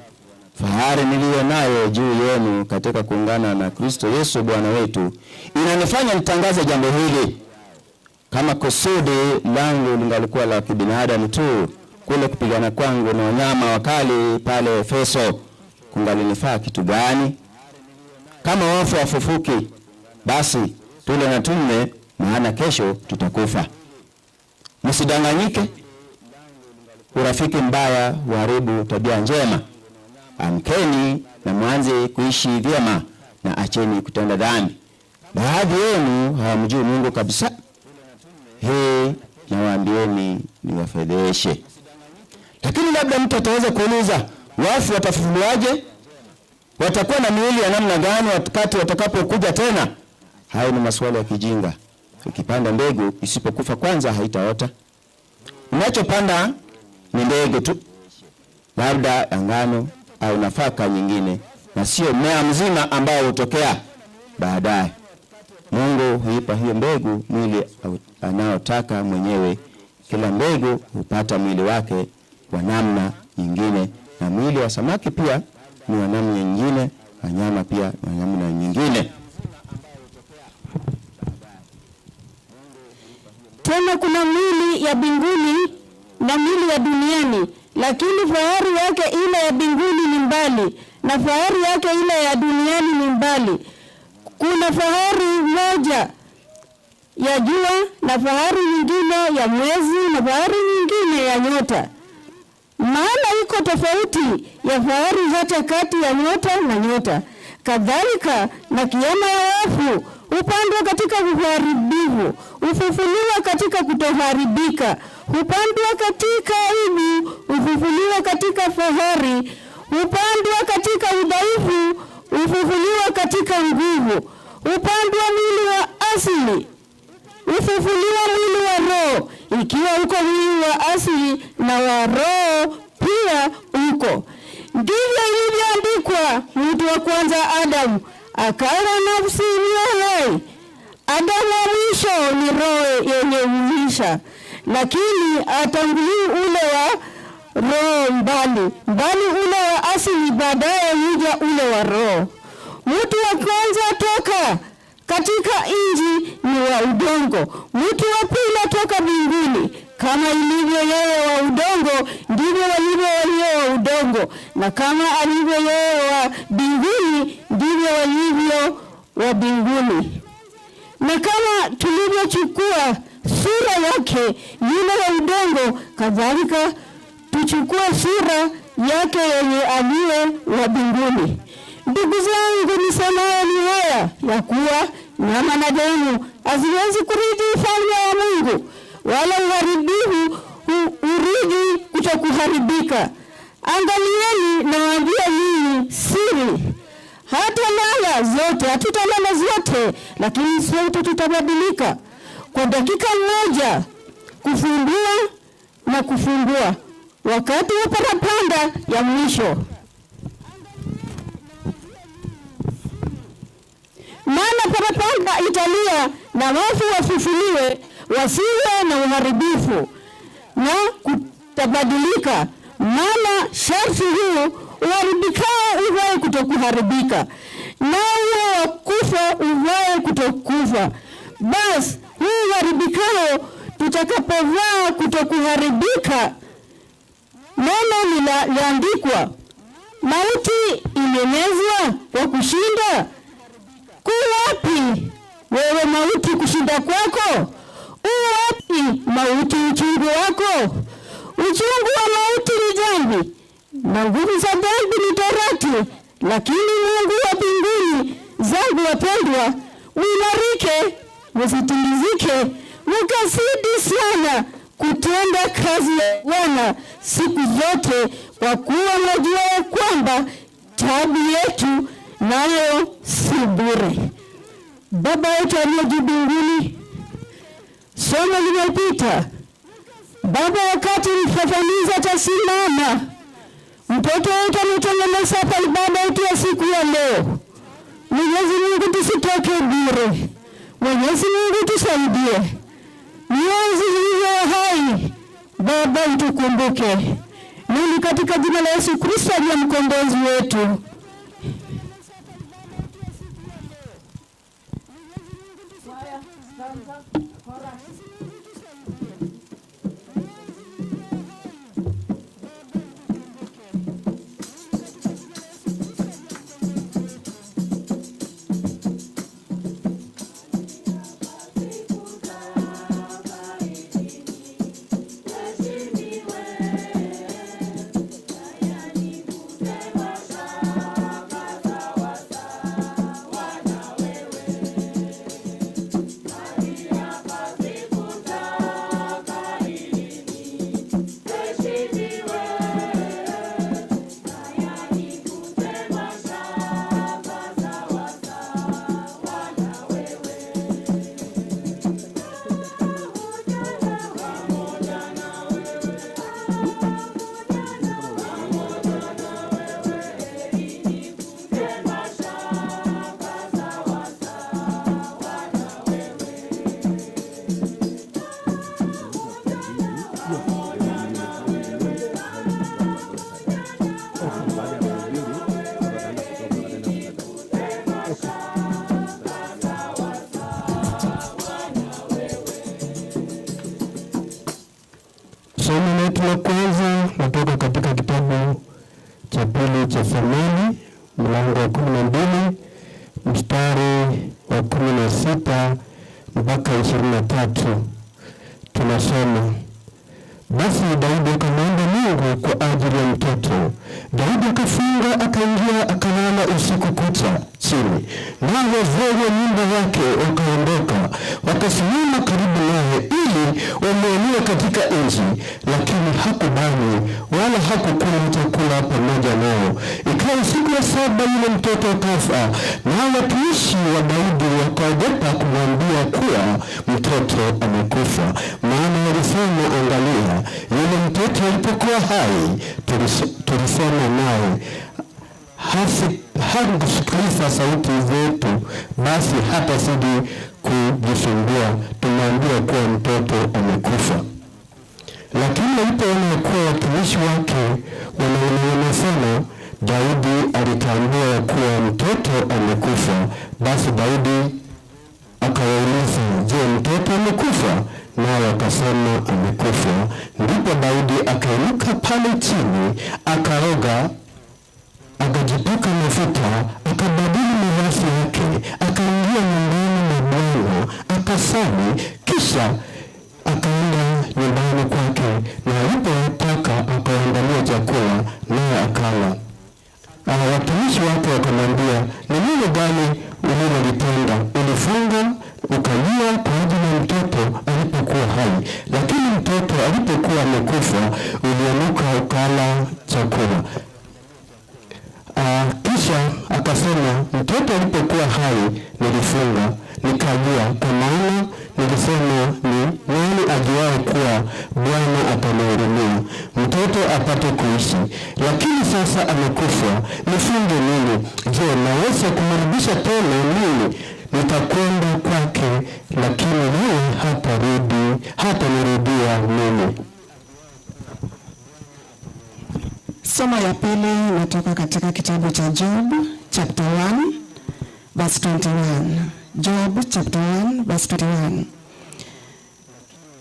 Fahari niliyo nayo juu yenu katika kuungana na Kristo Yesu Bwana wetu inanifanya nitangaze jambo hili. Kama kusudi langu lingalikuwa la kibinadamu tu, kule kupigana kwangu na wanyama wakali pale Efeso kungalinifaa kitu gani? Kama wafu wafufuki, basi tule na tunywe, maana kesho tutakufa. Msidanganyike, urafiki mbaya huharibu tabia njema. Amkeni na mwanze kuishi vyema, na acheni kutenda dhambi. Baadhi yenu hawamjui Mungu kabisa. Hii nawaambieni niwafedheshe. Lakini labda mtu ataweza kuuliza, wafu watafufuliwaje? Watakuwa na miili ya namna gani wakati watakapokuja tena? Hayo ni maswali ya kijinga. Ukipanda mbegu isipokufa kwanza haitaota. Unachopanda ni mbegu tu. labda ya ngano au nafaka nyingine, na sio mmea mzima ambao hutokea baadaye. Mungu huipa hiyo mbegu mwili anaotaka mwenyewe. Kila mbegu hupata mwili wake wa namna nyingine, na mwili wa samaki pia ni wa namna nyingine, wanyama pia wa namna nyingine. Tena kuna mwili ya mbinguni na mwili ya duniani, lakini fahari yake ile ya mbinguni ni mbali, na fahari yake ile ya duniani ni mbali. Kuna fahari moja ya jua na fahari nyingine ya mwezi na fahari nyingine ya nyota. Maana iko tofauti ya fahari hata kati ya nyota na nyota. Kadhalika na kiama ya wafu hupandwa katika uharibifu, hufufuliwa katika kutoharibika, hupandwa katika aibu, hufufuliwa katika fahari, hupandwa katika udhaifu, hufufuliwa katika nguvu, hupandwa mwili wa asili, hufufuliwa mwili wa roho. Ikiwa uko mwili wa asili na wa roho pia uko. Ndivyo ilivyoandikwa, mtu wa kwanza Adamu akawa nafsi iliyo hai. Adamu wa mwisho ni roho yenye uisha, lakini atangulii ule wa roho mbali mbali, ule wa asili, baadaye huja ule wa roho. Mtu wa kwanza toka katika nchi ni wa udongo, mtu wa pili toka mbinguni. Kama ilivyo yeye wa udongo, ndivyo walivyo walio wa udongo, na kama alivyo yeye wa mbinguni, ndivyo walivyo wa mbinguni. Na kama tulivyochukua sura yake yule wa udongo, kadhalika tuchukue sura yake yenye aliye wa mbinguni. Ndugu zangu, nisemayo ni haya, ya kuwa nyama na damu haziwezi kurithi ufalme wa Mungu, wala uharibifu urithi kutokuharibika. Angalieni, nawaambia ninyi siri, hatalala zote, hatutalala zote, lakini sote tutabadilika kwa dakika moja, kufumbua na kufumbua, wakati wa parapanda ya mwisho. Maana parapanda italia na wafu wafufuliwe, wasiwe na uharibifu na kutabadilika. Maana sharti huu uharibikao uvae kutokuharibika, na huo wa kufa uvae kutokufa. Basi huu uharibikao tutakapovaa kutokuharibika, neno liliandikwa, mauti imemezwa kwa kushinda. Kuwapi wewe mauti kushinda kwako? Uwapi mauti uchungu wako? Uchungu wa mauti ni dhambi, na nguvu za dhambi ni torati. Lakini Mungu wa mbinguni, zangu wapendwa, muimarike, msitingizike, mkazidi sana kutenda kazi ya Bwana siku zote, kwa kuwa mnajua ya kwamba taabu yetu nayo si bure. Baba yetu aliye juu mbinguni, somo limepita Baba, wakati mfafanuzi atasimama, mtoto wetu ametengeneza hapa ibada yetu ya siku ya leo. Mwenyezi Mungu, tusitoke bure. Mwenyezi Mungu tusaidie. Miezi iliyo hai, Baba utukumbuke. Nini katika jina la Yesu Kristo aliye mkombozi wetu. mlango wa 12 mstari wa 16 mpaka 23. Tunasoma: basi Daudi akamwomba Mungu kwa ajili ya mtoto. Daudi akafunga, akaingia, akalala usiku kucha chini. Nao wazee wa nyumba yake wakaondoka, wakasimama karibu naye ili wamwinue katika nchi, lakini hakubali wala hakukula chakula pamoja nao. Ikawa siku ya 7 yule mtoto akafa, nao watumishi wa Daudi wakaogopa kumwambia kuwa mtoto amekufa, maana walisema, angalia, yule mtoto alipokuwa hai tulisema naye, hakusikiliza sauti zetu, basi hatazidi kujisumbua, tumwambie kuwa mtoto amekufa. Lakini alipoona kuwa watumishi wake wananong'ona sana, Daudi alitambua kuwa mtoto amekufa. Basi Daudi akawauliza, je, mtoto amekufa? Nao akasema, amekufa. Ndipo Daudi akainuka pale chini, akaoga, akajipaka mafuta, akabadili mavazi yake, akaingia nyumbani mwa Bwana, akasali, kisha akaenda nyumbani kwake, na alipotaka akaandalia chakula, naye akala. Watumishi wake wakamwambia, ni nini gani ulilolitenda? Ulifunga ukalia kwa ajili ya mtoto alipokuwa hai, lakini mtoto alipokuwa amekufa uliamuka ukala chakula. Kisha akasema, mtoto alipokuwa hai nilifunga nikalia, kwa maana nilisema, ni nani ajuaye kuwa Bwana atanihurumia mtoto apate kuishi? Lakini sasa amekufa, nifunge nini? Je, naweza kumrudisha tena mimi? Nitakwenda kwake, lakini yeye hatanirudia mimi. Somo la pili inatoka katika kitabu cha Job chapter 1 verse 21. Job chapter 1 verse 21.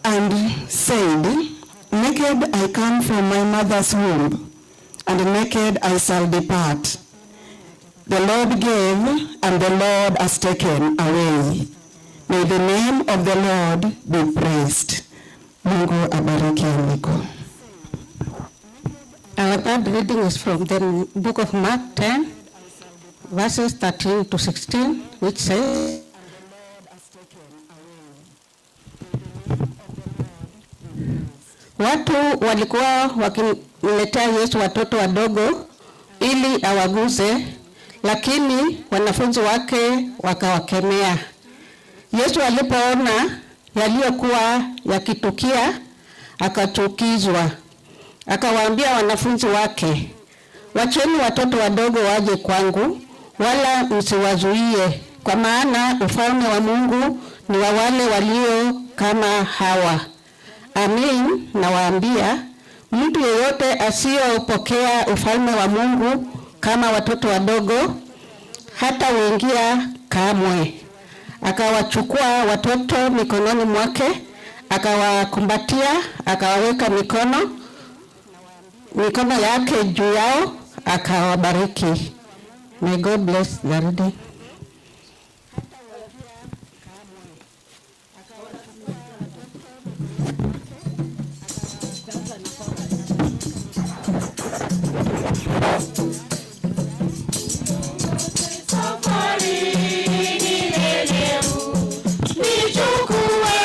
And said, naked I come from my mother's womb, and naked I shall depart. The Lord gave, and the Lord has taken away. May the name of the Lord be praised. Mungu abariki andiko. Our third reading is from the book of Mark 10, verses 13 to 16, which says, watu walikuwa wakimletea Yesu watoto wadogo ili awaguse, lakini wanafunzi wake wakawakemea. Yesu alipoona yaliyokuwa yakitukia, akachukizwa. Akawaambia wanafunzi wake, wacheni watoto wadogo waje kwangu, wala msiwazuie, kwa maana ufalme wa Mungu ni wa wale walio kama hawa. Amin, nawaambia, mtu yeyote asiyopokea ufalme wa Mungu kama watoto wadogo hatauingia kamwe. Akawachukua watoto mikononi mwake, akawakumbatia, akawaweka mikono yake juu yao, akawabariki. May God bless the reading. Nichukue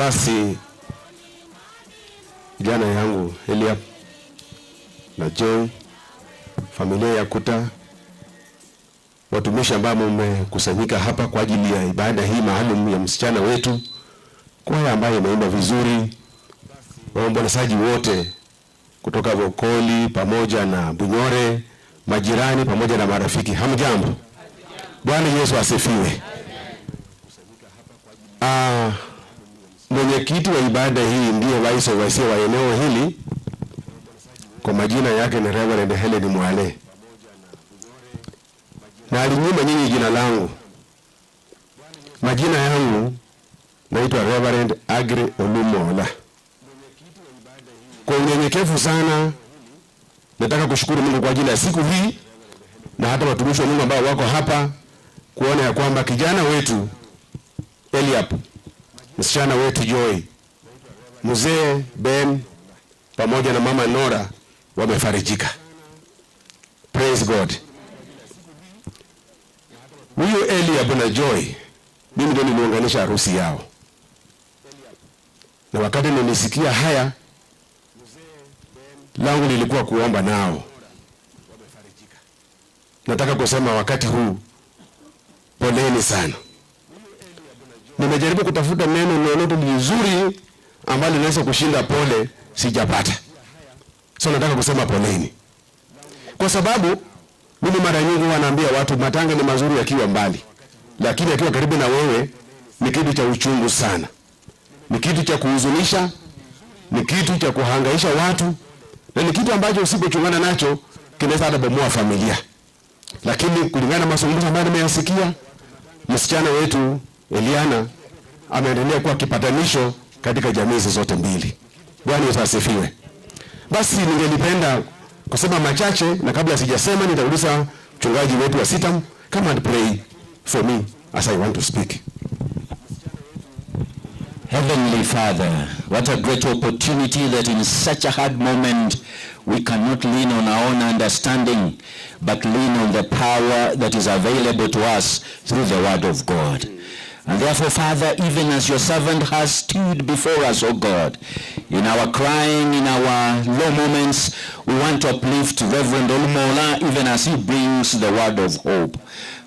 Basi kijana yangu Eliab na Joy, familia ya Kuta, watumishi ambao mmekusanyika hapa kwa ajili ya ibada hii maalum ya msichana wetu, kwaya ambayo imeimba vizuri, waombolezaji wote kutoka Vokoli pamoja na Bunyore, majirani pamoja na marafiki, hamjambo? Bwana Yesu asifiwe. Mwenyekiti wa ibada hii ndiye vice overseer wa eneo hili, kwa majina yake ni Reverend Helen Mwale, na alinyima nyinyi jina langu. Majina yangu naitwa Reverend Agri Olumola. Kwa unyenyekevu sana nataka kushukuru Mungu kwa ajili ya siku hii na hata watumishi wa Mungu ambao wako hapa kuona ya kwamba kijana wetu Eliab, msichana wetu Joy, mzee Ben pamoja na mama Nora wamefarijika. Praise God. Huyu Eliab na Joy, mimi ndio niliunganisha harusi yao, na wakati nilisikia haya, langu lilikuwa kuomba nao. Nataka kusema wakati huu, poleni sana. Nimejaribu kutafuta neno lolote lizuri ambalo linaweza kushinda pole, sijapata. So nataka kusema poleni, kwa sababu mimi mara nyingi huwa naambia watu matanga ni mazuri yakiwa mbali, lakini yakiwa karibu na wewe ni kitu cha uchungu sana, ni kitu cha kuhuzunisha, ni kitu cha kuhangaisha watu, na ni kitu ambacho usipochungana nacho kinaweza hata bomoa familia. Lakini kulingana na mazungumzo ambayo nimeyasikia, msichana wetu Eliana ameendelea kuwa kipatanisho katika jamii hizi zote mbili. Bwana Yesu asifiwe. Basi ningelipenda kusema machache, na kabla sijasema nitauliza mchungaji wetu wa Sitam, come and pray for me as I want to speak. Heavenly Father, what a great opportunity that in such a hard moment we cannot lean on our own understanding, but lean on the power that is available to us through the Word of God. And therefore, Father, even as your servant has stood before us, O God, in our crying, in our low moments, we want to uplift Reverend Olumola even as he brings the word of hope.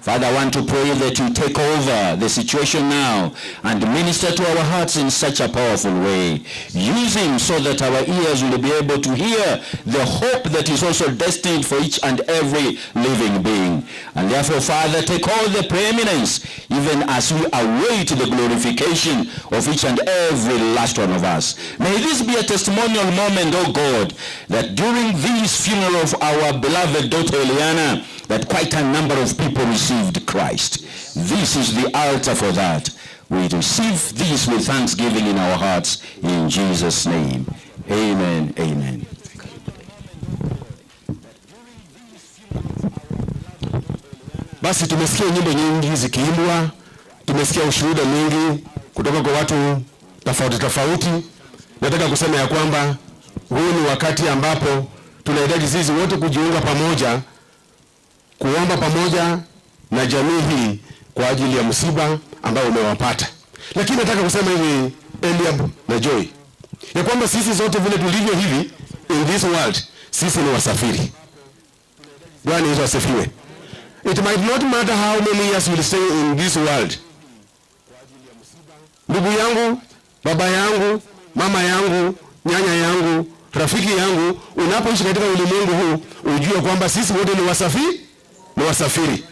Father, I want to pray that you take over the situation now and minister to our hearts in such a powerful way. Use him so that our ears will be able to hear the hope that is also destined for each and every living being. And therefore, Father, take all the preeminence even as we await the glorification of each and every last one of us. May this be a testimonial moment, O God, that during this funeral of our beloved daughter Eliana, that quite a number of people received Christ. This is the altar for that. We receive this with thanksgiving in our hearts, in Jesus' name. Amen. Amen. Basi tumesikia nyimbo nyingi zikiimbwa, tumesikia ushuhuda mwingi kutoka kwa watu tofauti tofauti. Nataka kusema ya kwamba huu ni wakati ambapo tunahitaji sisi wote kujiunga pamoja, kuomba pamoja na jamii hii kwa ajili ya msiba ambao umewapata. Lakini nataka kusema hivi, Eliab na Joy, ya kwamba sisi zote vile tulivyo hivi in this world, sisi ni wasafiri. Bwana Yesu asifiwe. It might not matter how many years you will stay in this world. Ndugu yangu, baba yangu, mama yangu, nyanya yangu, rafiki yangu, unapoishi katika ulimwengu huu, ujue kwamba sisi wote ni wasafiri, ni wasafiri.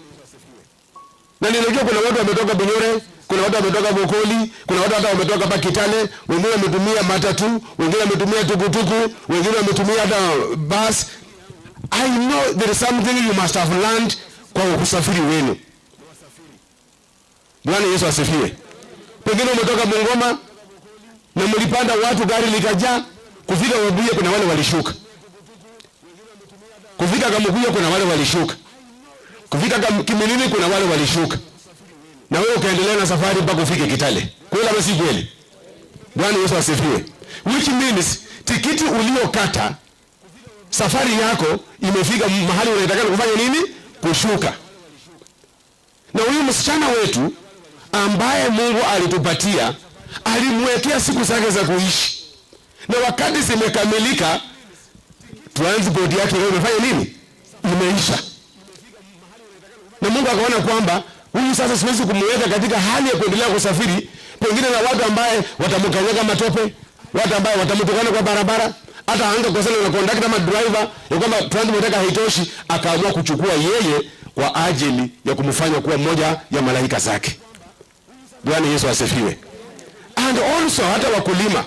Na ninajua kuna watu wametoka Bunyore, kuna watu wametoka Bokoli, kuna watu hata wametoka hapa Kitale, wengine wametumia matatu, wengine wametumia tukutuku, wengine wametumia hata bus. I know there is something you must have learned kwa usafiri wenu. Bwana Yesu asifiwe. Pengine umetoka Bungoma na mlipanda watu gari likajaa, kufika Webuye kuna wale walishuka. Kufika Kamukuya kuna wale walishuka. Kufika Kimilili kuna wale walishuka. Na wewe ukaendelea na safari mpaka ufike Kitale. Kweli ama si kweli? Bwana Yesu asifiwe. Which means tikiti uliokata, safari yako imefika mahali unatakana kufanya nini? Kushuka. Na huyu msichana wetu ambaye Mungu alitupatia Alimwekea siku zake za kuishi, na wakati zimekamilika, transport yake leo imefanya nini? Imeisha. Na Mungu akaona kwamba huyu sasa siwezi kumweka katika hali ya kuendelea kusafiri, pengine na watu ambaye watamkanyaga matope, watu ambaye watamtukana kwa barabara, hata aanze kukosana na conductor ama driver ya kwamba transport yake haitoshi. Akaamua kuchukua yeye kwa ajili ya kumfanya kuwa mmoja ya malaika zake. Bwana Yesu asifiwe. And also hata wakulima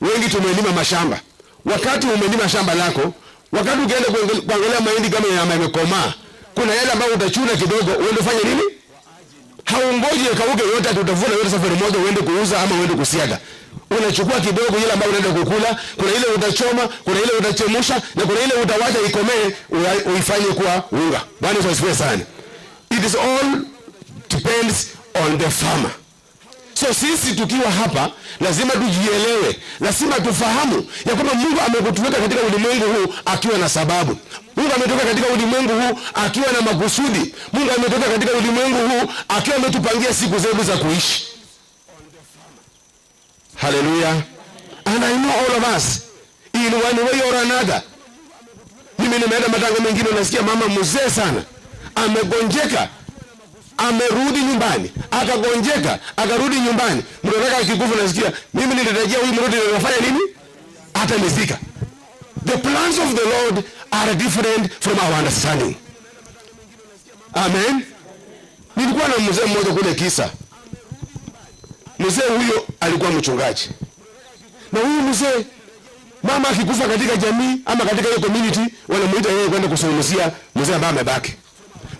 wengi tumelima mashamba. Wakati umelima shamba lako, wakati ukienda kuangalia mahindi kama yamekomaa, kuna yale ambayo utachuna kidogo, uende ufanye nini? Haungoji yakauke yote ati utavuna yote safari moja uende kuuza ama uende kusiaga. Unachukua kidogo ile ambayo unaenda kukula, kuna ile utachoma, kuna ile utachemsha na kuna ile utawacha ikomee uifanye kuwa unga. Bwana Yesu asifiwe sana. It is all depends on the farmer. So sisi tukiwa hapa lazima tujielewe, lazima tufahamu ya kwamba Mungu amekutuweka katika ulimwengu huu akiwa na sababu. Mungu ametuweka katika ulimwengu huu akiwa na makusudi. Mungu ametuweka katika ulimwengu huu akiwa ametupangia siku zetu za kuishi. Hallelujah. And I know all of us in one way or another. Mimi nimeenda matango mengine, unasikia mama mzee sana amegonjeka, amerudi nyumbani, akagonjeka, akarudi nyumbani. Mtoto wake akikufa, nasikia mimi nilitarajia huyu mtoto anafanya nini? Atamezika. The plans of the Lord are different from our understanding. Amen. Nilikuwa na mzee mmoja kule Kisa. Mzee huyo alikuwa mchungaji. Na huyu mzee, mama akikufa katika jamii ama katika hiyo community, wanamuita yeye kwenda kuzungumzia mzee ambaye amebaki.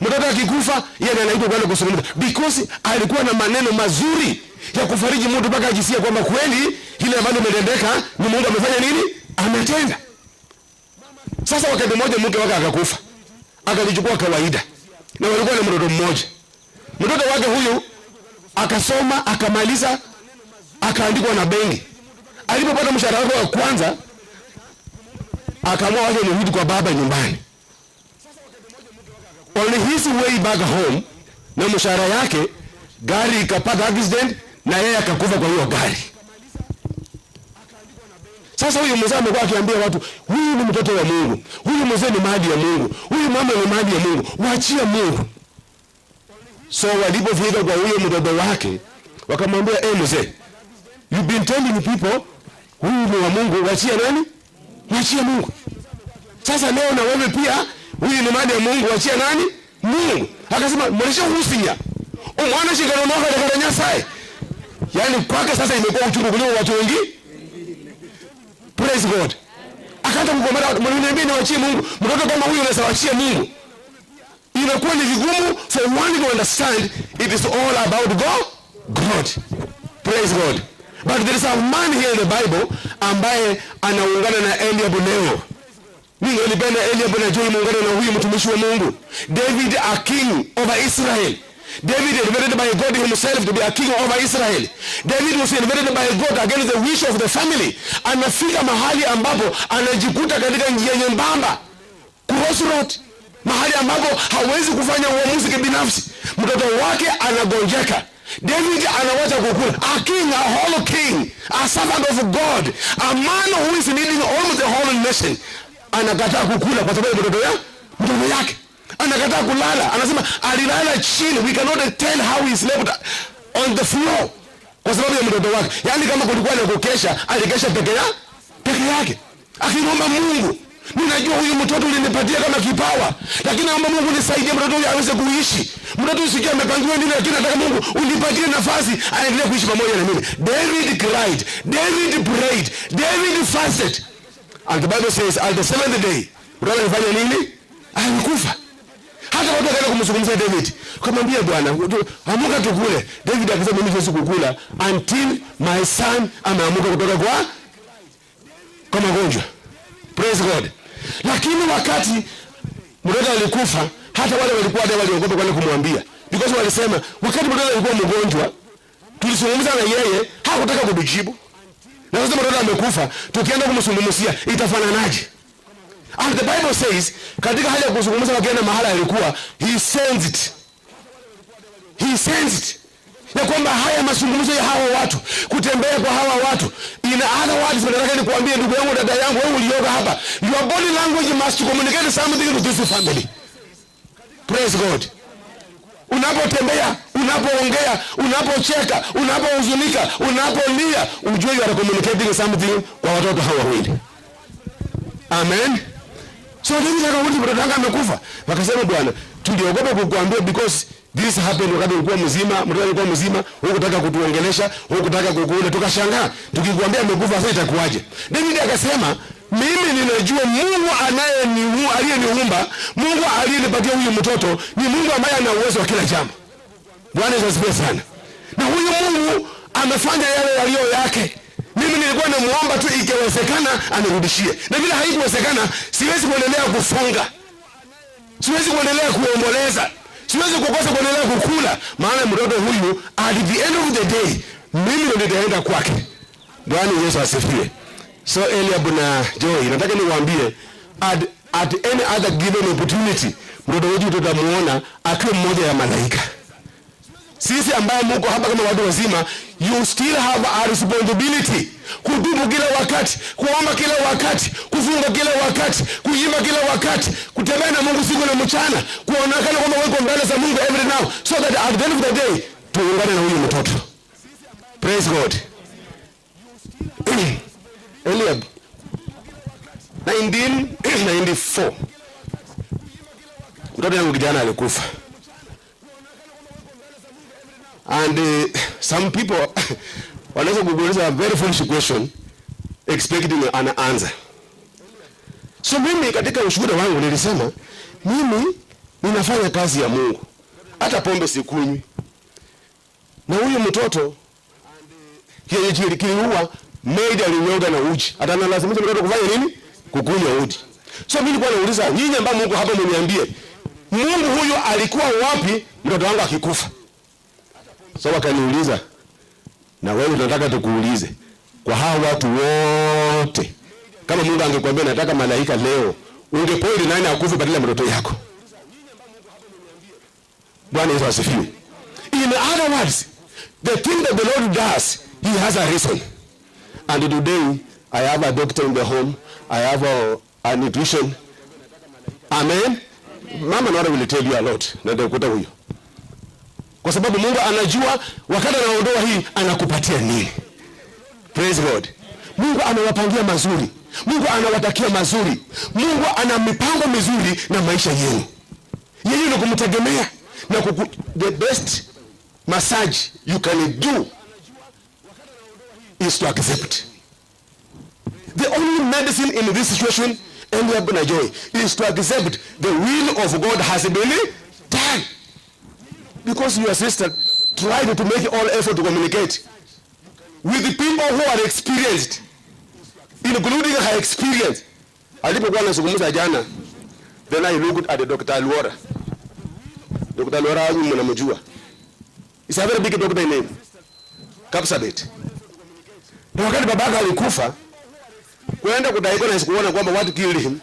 Mtoto akikufa, yeye ndiye anaitwa kwenda kuzungumza, because alikuwa na maneno mazuri ya kufariji mtu mpaka ajisikie kwamba kweli ile ambalo imetendeka ni Mungu amefanya nini? Ametenda. Sasa wakati mmoja mke wake akakufa, akalichukua kawaida, na walikuwa na mtoto mmoja. Mtoto wake huyu akasoma, akamaliza, akaandikwa na benki. Alipopata mshahara wake wa kwanza, akaamua wacha nirudi kwa baba nyumbani. On his way back home na mshahara yake, gari ikapata accident na yeye akakufa kwa hiyo gari. Sasa huyu mzee amekuwa akiambia watu, huyu ni mtoto wa Mungu, huyu mzee ni mali ya Mungu, huyu mama ni mali ya Mungu, waachie Mungu. So walipofika kwa huyo mtoto wake, wakamwambia, mzee, you've been telling people huyu ni wa Mungu, waachie nani? Waachie Mungu. Sasa leo na wewe pia, huyu ni mali ya Mungu, waachie nani? Mungu. Akasema, mwisho husinya. Umwana shikano mwaka dakara Nyasaye. Yaani kwake sasa imekuwa uchungu kuliko watu wengi. Praise God. Akaanza kugombana, mniambie niwachie Mungu. Mtoto kama huyu unaweza wachia Mungu? Inakuwa ni vigumu for one to understand it is all about God. God. Praise God. But there is a man here in the Bible ambaye anaungana na Eliab leo. Mimi nilipenda Eliab na Joy muungane na huyu mtumishi wa Mungu. David, a king over Israel. David invited by God himself to be a king over Israel. David was invited by God against the wish of the family. Anafika mahali ambapo anajikuta katika njia nyembamba, crossroad, mahali ambapo hawezi kufanya uamuzi kibinafsi. Mtoto wake anagonjeka. David anawacha kukula. A king, a whole king, a servant of God, a man who is leading almost the whole nation, anakataa kukula kwa sababu mtoto yake. Anakataa kulala, anasema alilala chini. We cannot tell how he slept on the floor kwa sababu ya mtoto wake. Yaani kama kulikuwa na kukesha, alikesha peke yake, akimwomba Mungu, ninajua huyu mtoto ulinipatia kama kipawa, lakini naomba Mungu nisaidie mtoto huyu aweze kuishi. Mtoto huyu sijui amepangiwa nini, lakini nataka Mungu unipatie nafasi aendelee kuishi pamoja na mimi. David cried, David prayed, David fasted. And the Bible says at the seventh day, mtoto alifanya nini? Alikufa. Hata watu wakaenda kumzungumzia David, kumwambia bwana, amuka tukule. David akasema mimi siwezi kukula until my son ameamuka kutoka kwa magonjwa. Praise God. Lakini wakati mtoto alikufa, hata wale walikuwa hata waliogopa kwenda kumwambia, because walisema wakati mtoto alikuwa mgonjwa tulizungumza na yeye, hakutaka kutujibu. Na sasa mtoto amekufa, tukienda kumzungumzia itafananaje? And the Bible says katika hali ya kuzungumza, wakienda mahala alikuwa, he sensed it. He sensed it. Ya kwamba haya mazungumzo ya hawa watu, kutembea kwa hawa watu, in other words, nataka nikuambie ndugu yangu, dada yangu, wewe ulioga hapa, your body language must communicate something to this family. Praise God. Unapotembea, unapoongea, unapocheka, unapohuzunika, unapolia, ujue you are communicating something kwa watoto hawa wawili. Amen. So David akarudi, mtoto wangu amekufa. Wakasema, "Bwana, tuliogopa kukuambia because this happened wakati ulikuwa mzima, mtoto alikuwa mzima, hukutaka kutuongelesha, hukutaka kukuona, tukashangaa. Tukikuambia amekufa sasa itakuwaje?" David akasema, "Mimi ninajua Mungu aliyeniumba, Mungu aliyenipatia huyu mtoto ni Mungu ambaye ana uwezo wa kila jambo." Bwana Yesu asifiwe sana. Na huyu Mungu amefanya yale yaliyo yake. Mimi nilikuwa namuomba tu ikiwezekana anirudishie, na vile haikuwezekana, siwezi kuendelea kufunga, siwezi kuendelea kuomboleza, siwezi kukosa kuendelea kukula, maana mtoto huyu at the end of the day mimi ndo nitaenda kwake. Bwana Yesu asifiwe. So Eliab na Joy, nataka niwaambie at any other given opportunity, mtoto wetu tutamuona akiwa mmoja ya malaika. Sisi ambaye muko hapa kama watu wazima, you still have a responsibility kutubu kila wakati, kuomba kila wakati, kufunga kila wakati, kuimba kila wakati, kutembea na Mungu siku na mchana, kuonekana kwamba weko mbele za Mungu every now, so that at the end of the day tuungane na huyu mtoto. Praise God. Eliab, 1994 mtoto yangu kijana alikufa. And some people wanaweza kukuuliza a very foolish question expecting an answer. So mimi katika ushuhuda wangu nilisema mimi ninafanya kazi ya Mungu, hata pombe sikunywi, na huyu mtoto kile kiliua, maid alinyoga na uji, hata analazimisha mtoto kufanya nini? Kukunywa uji. So mimi nilikuwa nauliza nyinyi ambao Mungu hapa, mniambie Mungu huyu alikuwa wapi mtoto wangu akikufa? So wakaniuliza, "Na wewe tunataka tukuulize, kwa hao watu wote, kama Mungu angekwambia nataka malaika leo, ungepoint nani akufe badala ya mtoto yako?" Bwana Yesu asifiwe. In other words, the thing that the Lord does, he has a reason. And today, I have a doctor in the home. I have a nutrition. Amen. Mama Nora will tell you a lot. Na ndio huyo. Kwa sababu Mungu anajua wakati anaondoa hii anakupatia nini. Praise God. Mungu amewapangia mazuri. Mungu anawatakia mazuri. Mungu ana mipango mizuri na maisha yenu. Yeye ni kumtegemea na the best massage you can do is to accept. The only medicine in this situation, Eliab na Joy, is to accept the will of God has been done. Because your sister tried to make all effort to communicate with the people who are experienced, including her experience. Alipokuwa anazungumza jana, then I looked at the Dr. Alwora. Dr. Alwora huyu mnamjua. He's a very big doctor in Kapsabet. Na wakati babaka alikufa, kwenda kudiagnose kuona kwamba what killed him,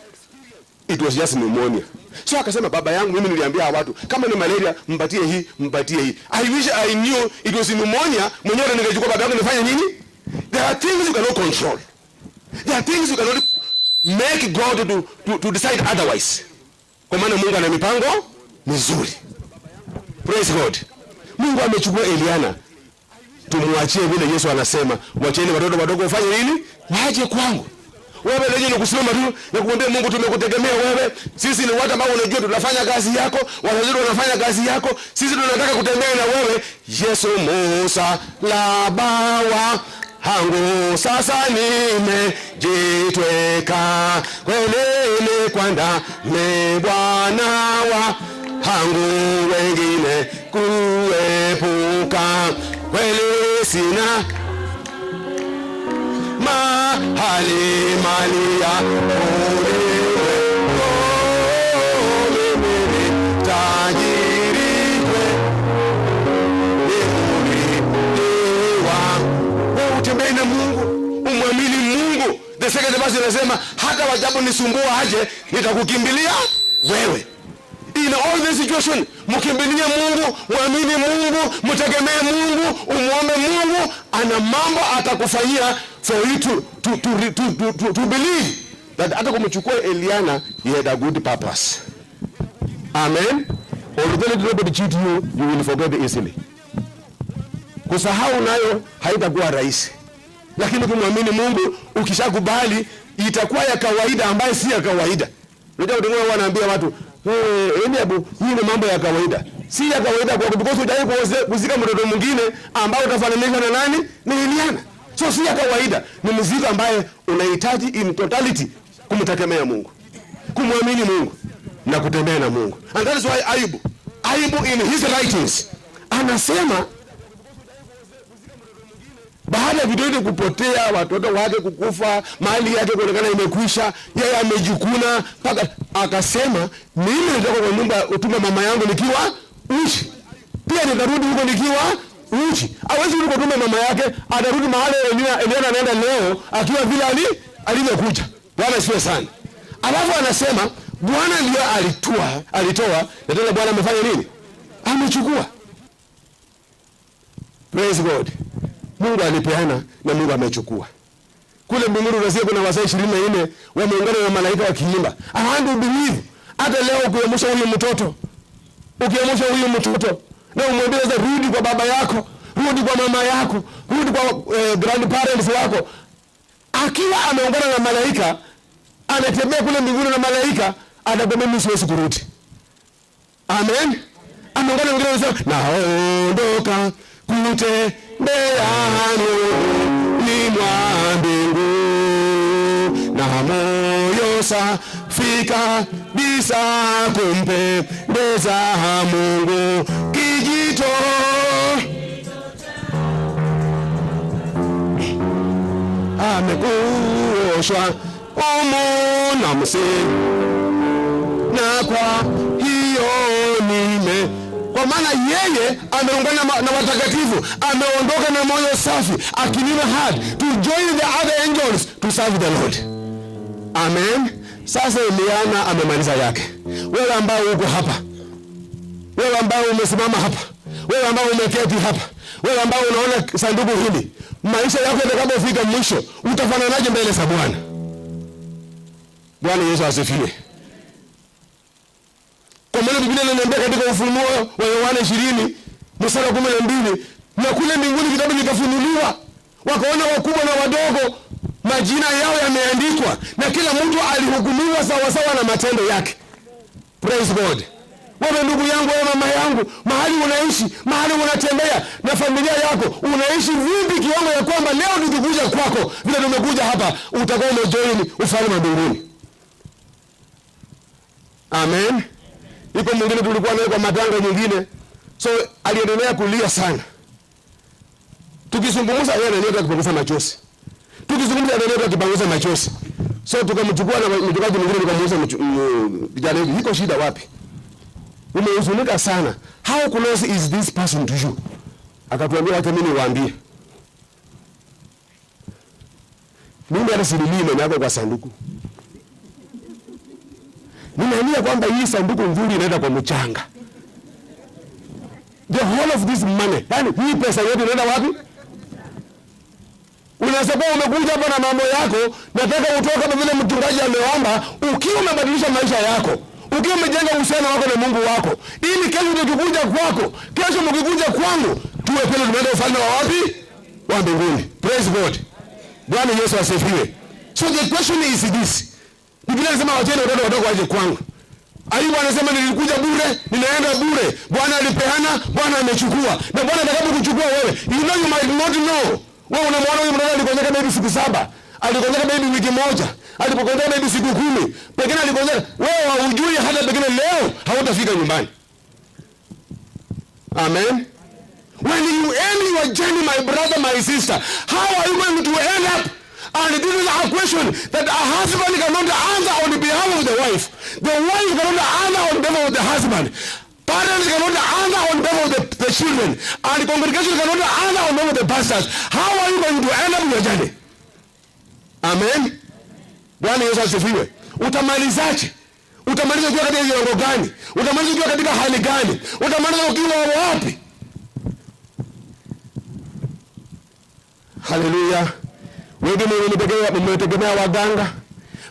it was just pneumonia. So akasema, "Baba yangu mimi niliambia hawa watu kama ni malaria mpatie hii, mpatie hii. I wish I knew it was pneumonia, mwenyewe ningechukua baba yangu nifanye nini?" There are things you cannot control. There are things you cannot make God to decide otherwise. Kwa maana Mungu ana mipango mizuri. Praise God. Mungu amechukua Eliana. Tumwachie vile Yesu anasema, "Wacheni watoto wadogo wafanye nini? Waje kwangu." Wewe lenye ni kusimama tu na kumwambia Mungu, "Tumekutegemea wewe. Sisi ni watu ambao unajua tunafanya kazi yako, wazazi wetu wanafanya kazi yako. Sisi tunataka kutembea na wewe." Yesu msalaba wangu sasa nimejitweka, kweli nikuandame Bwana wangu, wengine kuepuka, kweli sina mahali mali ya ulimwengu, mimi ni tajiri kweli wa. Wewe utembee na Mungu, umwamini Mungu. The second verse inasema, "Hata wajapo nisumbua aje, nitakukimbilia wewe." In all this situation, mkimbilie Mungu, mwamini Mungu, mtegemee Mungu, umuombe Mungu, ana mambo atakufanyia for you to believe that hata kumchukua Eliana, he had a good purpose. Amen. Although let nobody cheat you, you will forget easily. Kusahau nayo haitakuwa rahisi, lakini ukimwamini Mungu, ukishakubali itakuwa ya kawaida ambaye si ya kawaida. Unajua watu wengine wanaambia watu, "Hey, hebu hii ni mambo ya kawaida." Si ya kawaida kwa because hujawahi kuzika mtoto mwingine ambao utafananisha na nani? Ni Eliana. So si ya kawaida, ni mzigo ambaye unahitaji in totality kumtegemea Mungu, kumwamini Mungu na kutembea na Mungu. And that is why Ayubu in his writings anasema baada ya vitu vyote kupotea, watoto wake kukufa, mali yake kuonekana imekwisha, yeye amejikuna mpaka akasema, mimi nitoka kwa nyumba utume mama yangu nikiwa uchi, pia nitarudi huko nikiwa uchi. Hawezi kurudi kwa tumbo mama yake, atarudi mahali Eliana anaenda leo akiwa vile alivyokuja. Bwana asifiwe sana. Alafu anasema Bwana ndiye alitoa, na tena Bwana amefanya nini? Amechukua. Praise God. Mungu alipeana na Mungu amechukua. Kule mbinguni unasikia kuna wasaa 24 wameungana na malaika wakiimba. I want to believe. Hata leo ukiamsha huyu mtoto, ukiamsha huyu mtoto na umwambie sasa, rudi kwa baba yako, rudi kwa mama yako, rudi kwa grandparents wako, akiwa ameungana na malaika, anatembea kule mbinguni na malaika, anakwambia mimi siwezi kurudi. Amen. Ameungana wengine wanasema naondoka kutembea ni mwa mbingu na moyo safi kabisa kumpendeza Mungu kijito amekuoshwa umu na msi na kwa hiyo nime, kwa maana yeye ameungana na watakatifu, ameondoka na moyo safi, akinina heart to join the other angels to serve the Lord. Amen. Sasa Eliana amemaliza yake. Wewe ambao uko hapa, wewe ambao umesimama hapa, wewe ambao umeketi hapa, wewe ambao unaona sanduku hili, maisha yako yatakapofika mwisho utafananaje mbele za Bwana? Bwana Yesu asifiwe. Kwa maana Biblia inaniambia katika Ufunuo wa Yohana 20 mstari wa 12, na kule mbinguni vitabu vikafunuliwa, wakaona wakubwa na wadogo, majina yao yameandikwa, na kila mtu alihukumiwa sawasawa na matendo yake. Praise God. Wewe ndugu yangu, wewe mama yangu, mahali unaishi, mahali unatembea na familia yako, unaishi vipi kiwango ya kwamba leo tukikuja kwako vile tumekuja hapa, utakuwa umejoin ufalme wa mbinguni? Amen. Iko mwingine tulikuwa naye kwa matanga nyingine, so aliendelea kulia sana. Tukizungumza yeye anaendelea kupangusa machozi. Tukizungumza anaendelea kupangusa machozi. So tukamchukua na mchungaji mwingine, tukamuuliza kijana hivi, iko shida wapi? Umehuzunika sana. How close is this person to you? Akatuambia wacha mimi niwaambie. Mimi hata sililii meno yako kwa sanduku. Ninaamini kwamba hii sanduku nzuri inaenda kwa mchanga. The whole of this money, yani hii pesa yote inaenda wapi? Unasema umekuja hapa na mambo yako, nataka utoke kama vile mchungaji ameomba, ukiwa umebadilisha maisha yako, ukiwa umejenga uhusiano wako na Mungu wako, ili kesho tukikuja kwako, kesho mkikuja kwangu, tuwe kweli tumeenda ufalme wa wapi? Wa mbinguni. Praise God. Bwana Yesu asifiwe. So the question is this. Biblia inasema wacheni watoto wadogo waje kwangu. Ayubu anasema nilikuja bure, ninaenda bure. Bwana alipeana, Bwana amechukua. Na Bwana atakapokuchukua wewe, you know you might not know. Wewe unamwona huyu mtoto aligonjeka maybe siku 7, aligonjeka maybe wiki moja, alipogonjeka maybe siku 10, pengine aligonjeka, wewe haujui hata pengine leo hautafika nyumbani. Amen. When you end your journey, my brother, my sister, how are you going to end up? And this is a question that a husband cannot answer on behalf of the wife. The wife cannot answer on behalf of the husband. Parents cannot answer on behalf of the children. And the congregation cannot answer on behalf of the pastors. How are you going to end up your journey? Amen. Bwana Yesu asifiwe. Utamalizaje? Utamaliza ukiwa katika kiwango gani? Utamaliza ukiwa katika hali gani? Utamaliza ukiwa wapi? Haleluya. Wengi mmetegemea waganga,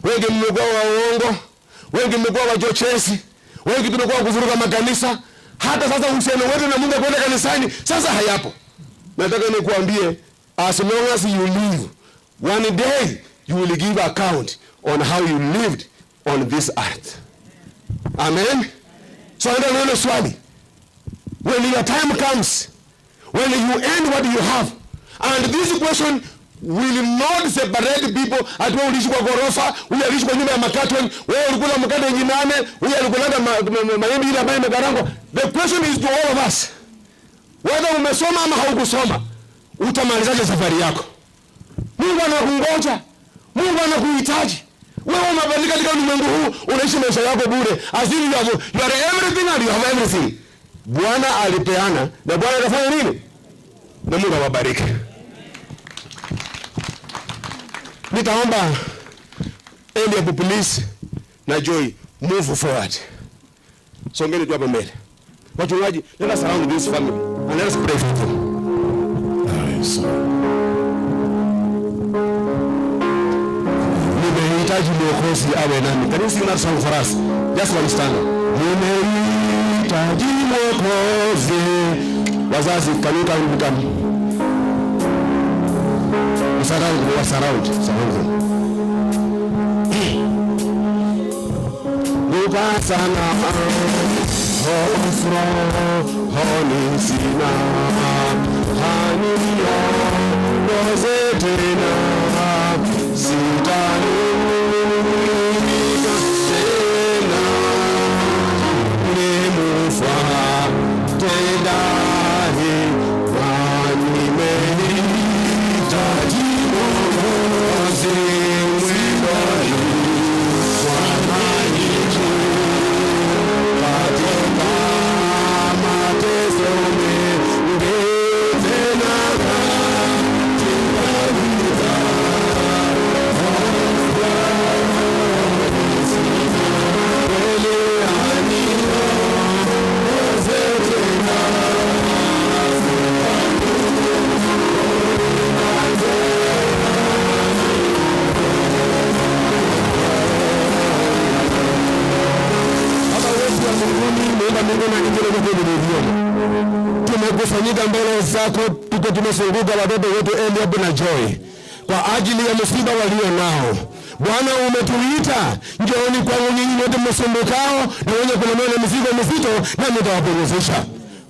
wengi mmekuwa waongo, wengi mmekuwa wachochezi, wengi tumekuwa kuvuruga makanisa. Hata sasa uhusiano wetu na Mungu kwenda kanisani sasa hayapo. Nataka nikuambie, as long as you live, one day you will give account on how you lived on this earth. Amen. So ndio neno swali. When your time comes, when you end what you have, and this question will not separate people. Ati wewe uliishi kwa ghorofa, huyu aliishi kwa nyumba ya makatoni, wewe ulikula mkate yenye nane, huyu alikula mahindi ile ambayo imekarangwa. The question is to all of us, whether umesoma ama haukusoma, utamalizaje safari yako? Mungu anakungoja, Mungu anakuhitaji. Wewe umebadilika katika ulimwengu huu, unaishi maisha yako bure, as if you are everything and you have everything. Bwana alipeana na Bwana akafanya nini? Na Mungu awabariki. Nitaomba Eliab Police na Joy move forward. Songeni tu hapo mbele. Wachungaji, let us surround this family and let us pray for them. Nimehitaji Mwokozi awe nami. Can you sing that song for us? Just one stanza. Nimehitaji Mwokozi. Wazazi, can you come come? Surround, surround, surround them. Sana hofro honi sina haniyo nozetena sitanumika tena nimufa tendahi wanimehitaji Mwokozi mwiloni tumekusanyika mbele zako, tuko tumezunguka watoto wetu Eliab na Joy kwa ajili ya msiba walio nao. Bwana, umetuita, njooni kwangu nyinyi wote msumbukao na wenye kulemewa na mizigo mizito, nami nitawapumzisha.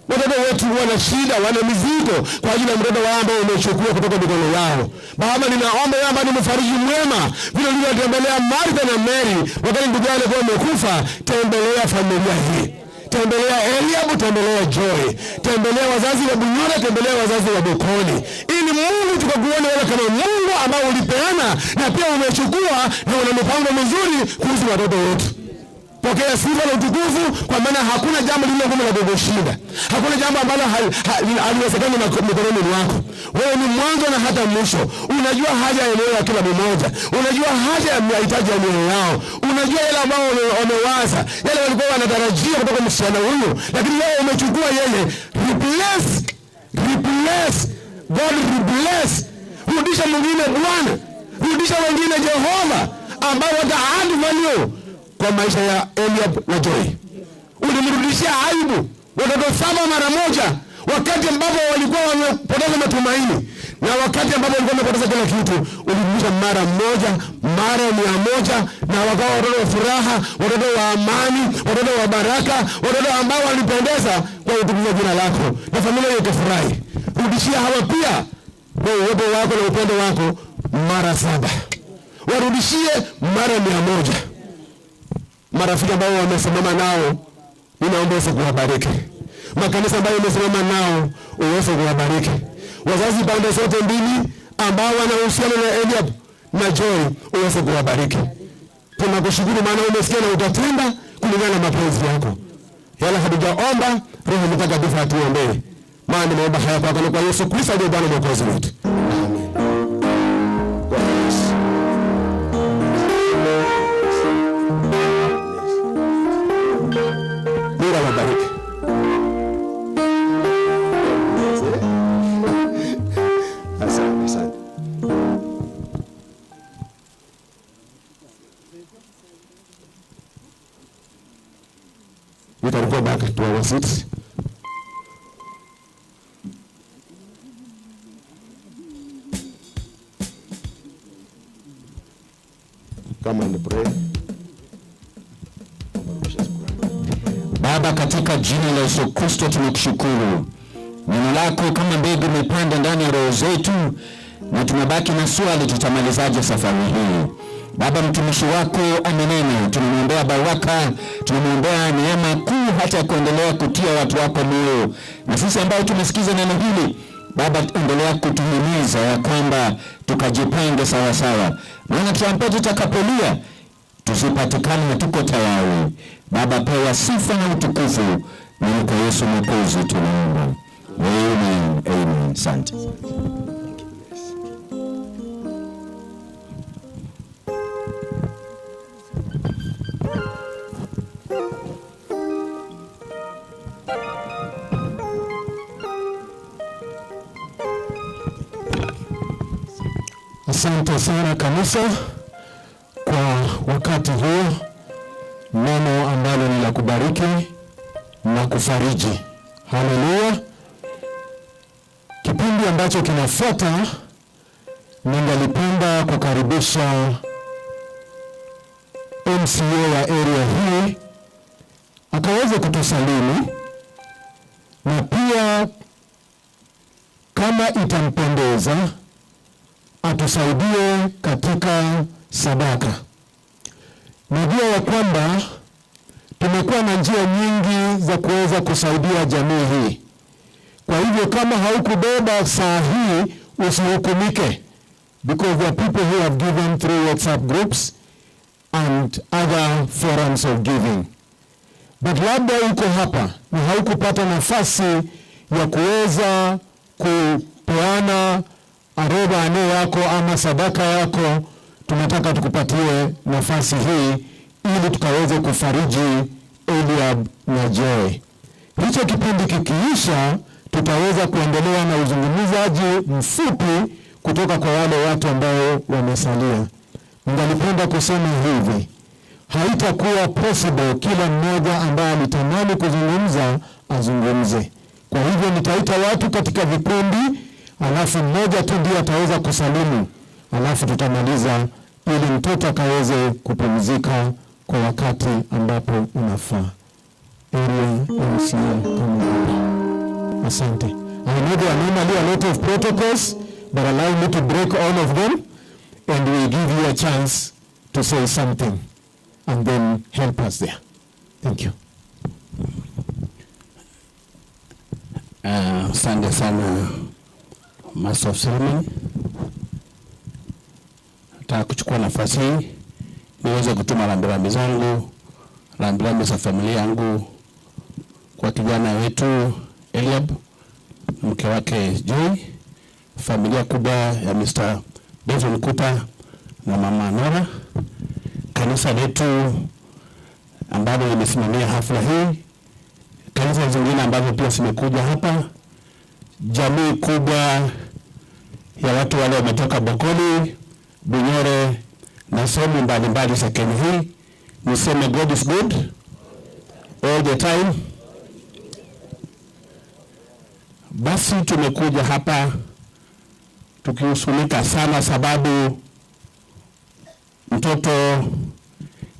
Watoto wetu wana shida, wana mizigo kwa ajili ya mtoto wao ambao umechukua kutoka mikono yao. Baba, ninaomba wewe ambaye ni mfariji mwema, vile ulivyotembelea Martha na Mary wakati ndugu yao alikuwa amekufa, tembelea familia hii. Tembelea Eliab, tembelea Joy, tembelea wazazi wa Bunyore, tembelea wazazi wa Bokoni, ili Mungu tukakuone wewe kama Mungu ambao ulipeana na pia umechukua na una mipango mizuri kuhusu watoto wetu. Pokea sifa na utukufu, kwa maana hakuna jambo lililo gumu la kukushinda. Hakuna jambo ambalo haliwezekani mikononi mwako. Wewe ni mwanzo na hata mwisho. Unajua haja ya moyo wa kila mmoja. Unajua haja ya mahitaji ya mioyo yao. Unajua yale ambao wamewaza, yale walikuwa wanatarajia kutoka msichana huyu, lakini wewe umechukua yeye. Replace, replace, God replace. Rudisha mwingine Bwana, rudisha wengine Jehova, ambao wata add value kwa maisha ya Eliab na Joy. Ulimrudishia aibu watoto 7 mara moja, wakati ambapo walikuwa wamepoteza matumaini na wakati ambapo walikuwa wamepoteza kila kitu. Ulimrudisha mara moja, mara 100, na wakawa watoto wa furaha, watoto wa amani, watoto wa baraka, watoto ambao walipendeza kwa utukufu wa jina lako, na familia yote furahi. Rudishia hawa pia kwa uwepo wako na upendo wako mara 7, warudishie mara 100. Marafiki ambao wamesimama nao, ninaomba uweze kuwabariki. Makanisa ambayo wamesimama nao, uweze kuwabariki. Wazazi pande zote mbili ambao wana uhusiano na Eliab na Joy, uweze kuwabariki. Tunakushukuru maana umesikia na utatenda kulingana na mapenzi yako. Yala hatujaomba, Roho Mtakatifu atuombee. Maana nimeomba haya kwako na kwa Yesu Kristo aliye Bwana Mwokozi wetu. Amen. We can go back to our seats. Come and pray. Baba, katika jina la Yesu Kristo tunakushukuru. Neno lako kama mbegu imepanda ndani ya roho zetu, na tumebaki na swali, tutamalizaje safari hii? Baba, mtumishi wako amenena, tunamwombea baraka, tunamwombea neema kuu hata kuendelea kutia watu wako moyo. Na sisi ambao tumesikiza neno hili, Baba, endelea kutuhimiza ya kwamba tukajipange sawa sawa, maana trumpeti itakapolia tusipatikane hatuko tayari. Baba, pewa sifa na utukufu, ni kwa Yesu Mwokozi tunaomba. Amen, amen. Asante. Asante sana kanisa kwa wakati huu, neno ambalo ni la kubariki na kufariji. Haleluya. Kipindi ambacho kinafuata, ningalipenda kukaribisha MCA wa area hii akaweze kutusalimu, na pia kama itampendeza atusaidie katika sadaka. Najua ya kwamba tumekuwa na njia nyingi za kuweza kusaidia jamii hii. Kwa hivyo kama haukubeba saa hii usihukumike, because there are people who have given through WhatsApp groups and other forums of giving. But labda uko hapa na haukupata nafasi ya kuweza kupeana aroba ane yako ama sadaka yako, tunataka tukupatie nafasi hii ili tukaweze kufariji Eliab na Joy. Hicho kipindi kikiisha, tutaweza kuendelea na uzungumzaji mfupi kutoka kwa wale watu ambao wamesalia. Ningalipenda kusema hivi, haitakuwa possible kila mmoja ambaye alitamani kuzungumza azungumze. Kwa hivyo nitaita watu katika vikundi, alafu mmoja tu ndiye ataweza kusalimu, alafu tutamaliza ili mtoto akaweze kupumzika kwa wakati ambapo unafaa. Area MCA kama hapa. Asante. I know there are normally a lot of protocols, but allow me to break all of them and we give you a chance to say something and then help us there. Thank you. Asante sana Master of Ceremony. Nataka kuchukua nafasi hii niweze kutuma rambirambi zangu, rambirambi za familia yangu kwa kijana wetu Eliab, mke wake Joy, familia kubwa ya Mr. Benson Kuta na Mama Nora, kanisa letu ambalo limesimamia hafla hii, kanisa zingine ambazo pia zimekuja hapa, jamii kubwa ya watu wale wametoka Bokoli, Bunyore na sehemu mbalimbali za Kenya hii. Niseme God is good all the time. Basi tumekuja hapa tukihuzunika sana sababu mtoto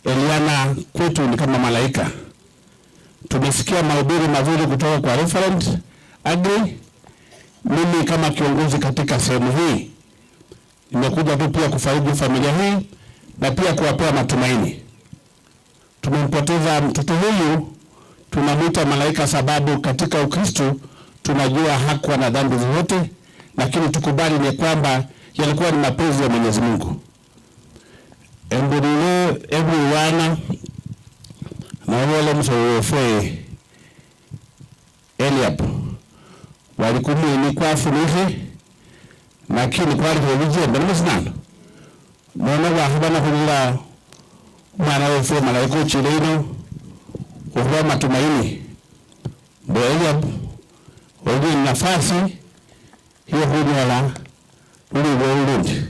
Eliana kwetu ni kama malaika. Tumesikia mahubiri mazuri kutoka kwa Reverend Agri. Mimi kama kiongozi katika sehemu hii nimekuja tu pia kufariji familia hii na pia kuwapea matumaini. Tumempoteza mtoto huyu, tunamuita malaika sababu katika Ukristo tunajua hakuwa na dhambi zozote, lakini tukubali ni kwamba yalikuwa ni mapenzi ya Mwenyezi Mungu. Embulile everyone na wale msowefe Eliab walikumwe ni kwa funuhe lakini kwali kwa msinano nona wahubana kulila mwana wefe malaika uchilino kuhuwa matumaini mbo Eliab wali nafasi hiyo hunyola uliwe ulundi.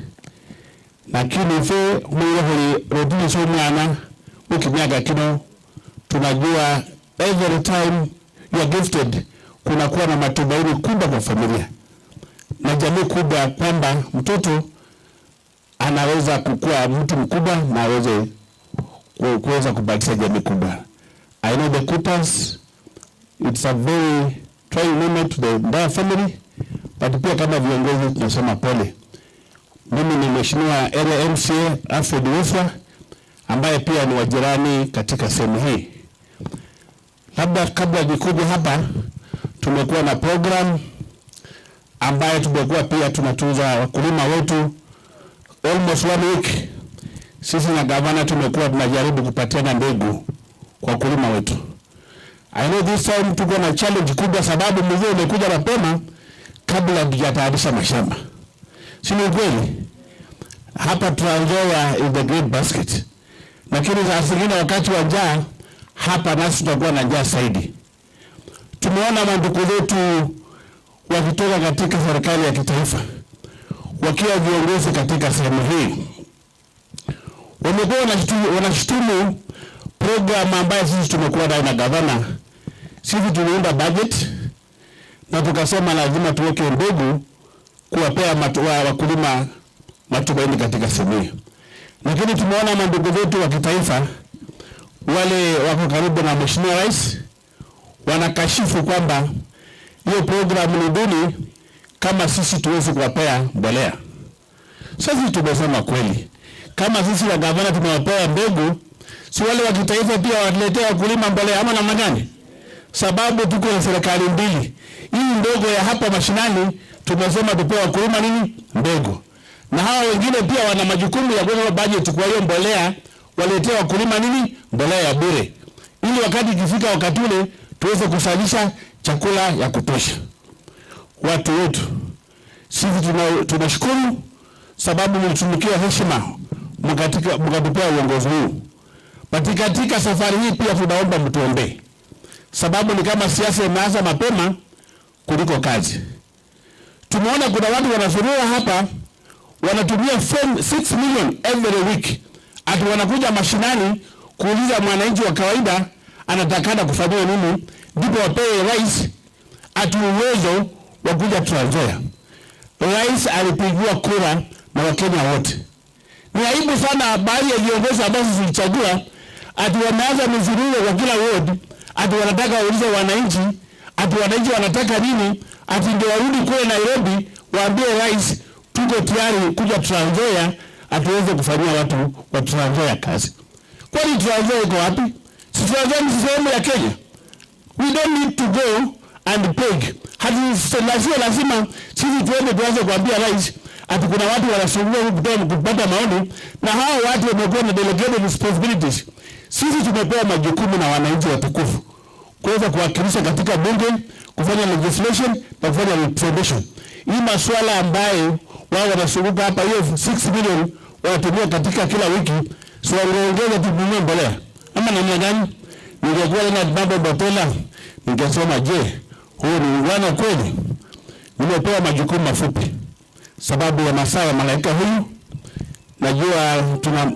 Lakini fe mwile huli rodini so mwana ukimiaga kino, tunajua every time you are gifted kunakuwa na matumaini kubwa kwa familia na jamii kubwa kwamba mtoto anaweza kukua mtu mkubwa na aweze kuweza kubadilisha jamii kubwa. I know the Coopers, it's a very trying moment to the entire family, but pia kama viongozi tunasema pole. Mimi ni Mheshimiwa Area MCA Alfred Wefwa ambaye pia ni wajirani katika sehemu hii. Labda kabla nikuja hapa, tumekuwa na program ambayo tumekuwa pia tunatunza wakulima wetu almost 1 week. Sisi na gavana tumekuwa tunajaribu kupatiana mbegu kwa wakulima wetu. I know this time tuko na challenge kubwa sababu mvua imekuja mapema kabla hatujatayarisha mashamba. Si ni kweli? Hapa Trans Nzoia is the great basket. Lakini saa zingine wakati wa njaa hapa nasi tutakuwa na njaa zaidi. Tumeona mandugu zetu wakitoka katika serikali ya kitaifa wakiwa viongozi katika sehemu hii. Wamekuwa wanashutumu program ambayo sisi tumekuwa nayo na gavana. Sisi tuliunda budget na tukasema lazima tuweke mbegu kuwapea wakulima matumaini katika sehemu hiyo. Lakini tumeona mandugu zetu wa kitaifa wale wako karibu na Mheshimiwa Rais wanakashifu kwamba hiyo program ni duni kama sisi tuwezi kuwapea mbolea. Sasa tumesema kweli, kama sisi wa gavana tumewapea mbegu, si wale wa kitaifa pia watuletea wakulima mbolea ama namna gani? Sababu tuko na serikali mbili. Hii ndogo ya hapa mashinani tumesema tupewe wakulima nini? Mbegu. Na hawa wengine pia wana majukumu ya kuweka budget kwa hiyo mbolea, waletee wakulima nini? Mbolea ya bure. Ili wakati ikifika wakati ule tuweze kusalisha chakula ya kutosha. Watu wetu, sisi tunashukuru sababu mlitumikia heshima mkatupea uongozi huu. But katika safari hii pia tunaomba mtuombee. Sababu ni kama siasa imeanza mapema kuliko kazi. Tumeona kuna watu wanazurura hapa wanatumia 6 million every week. Ati wanakuja mashinani kuuliza mwananchi wa kawaida anatakana kufanyiwa nini, ndipo wapewe rais ati uwezo wa kuja Trans Nzoia. Rais alipigiwa kura na Wakenya wote. Ni aibu sana baadhi ya viongozi ambao tulichagua ati wameanza mizururo kwa kila ward, ati wanataka waulize wananchi, ati wananchi wanataka nini, ati ndio warudi kule Nairobi waambie rais tuko tayari kuja Trans Nzoia atuweze kufanyia watu wa Trans Nzoia kazi. Kwani Trans Nzoia iko wapi? Si Trans Nzoia ni sehemu ya Kenya. We don't need to go and beg. Hadi lazima sisi tuende tuanze kuambia rais ati kuna watu wanasumbua huku kupata maoni, na hao watu wamekuwa na delegated responsibilities. Sisi tumepewa majukumu na wananchi watukufu kuweza kuwakilisha katika bunge, kufanya legislation na kufanya representation. Hii masuala ambayo wao wanasumbuka hapa, hiyo 6 million wanatumia katika kila wiki, si wangeongeza tununue mbolea ama namna gani? Ningekuwa na Baba Botela ningesema, je, huyu ni ungwana kweli? Nimepewa majukumu mafupi sababu ya masaa ya malaika huyu. Najua tuna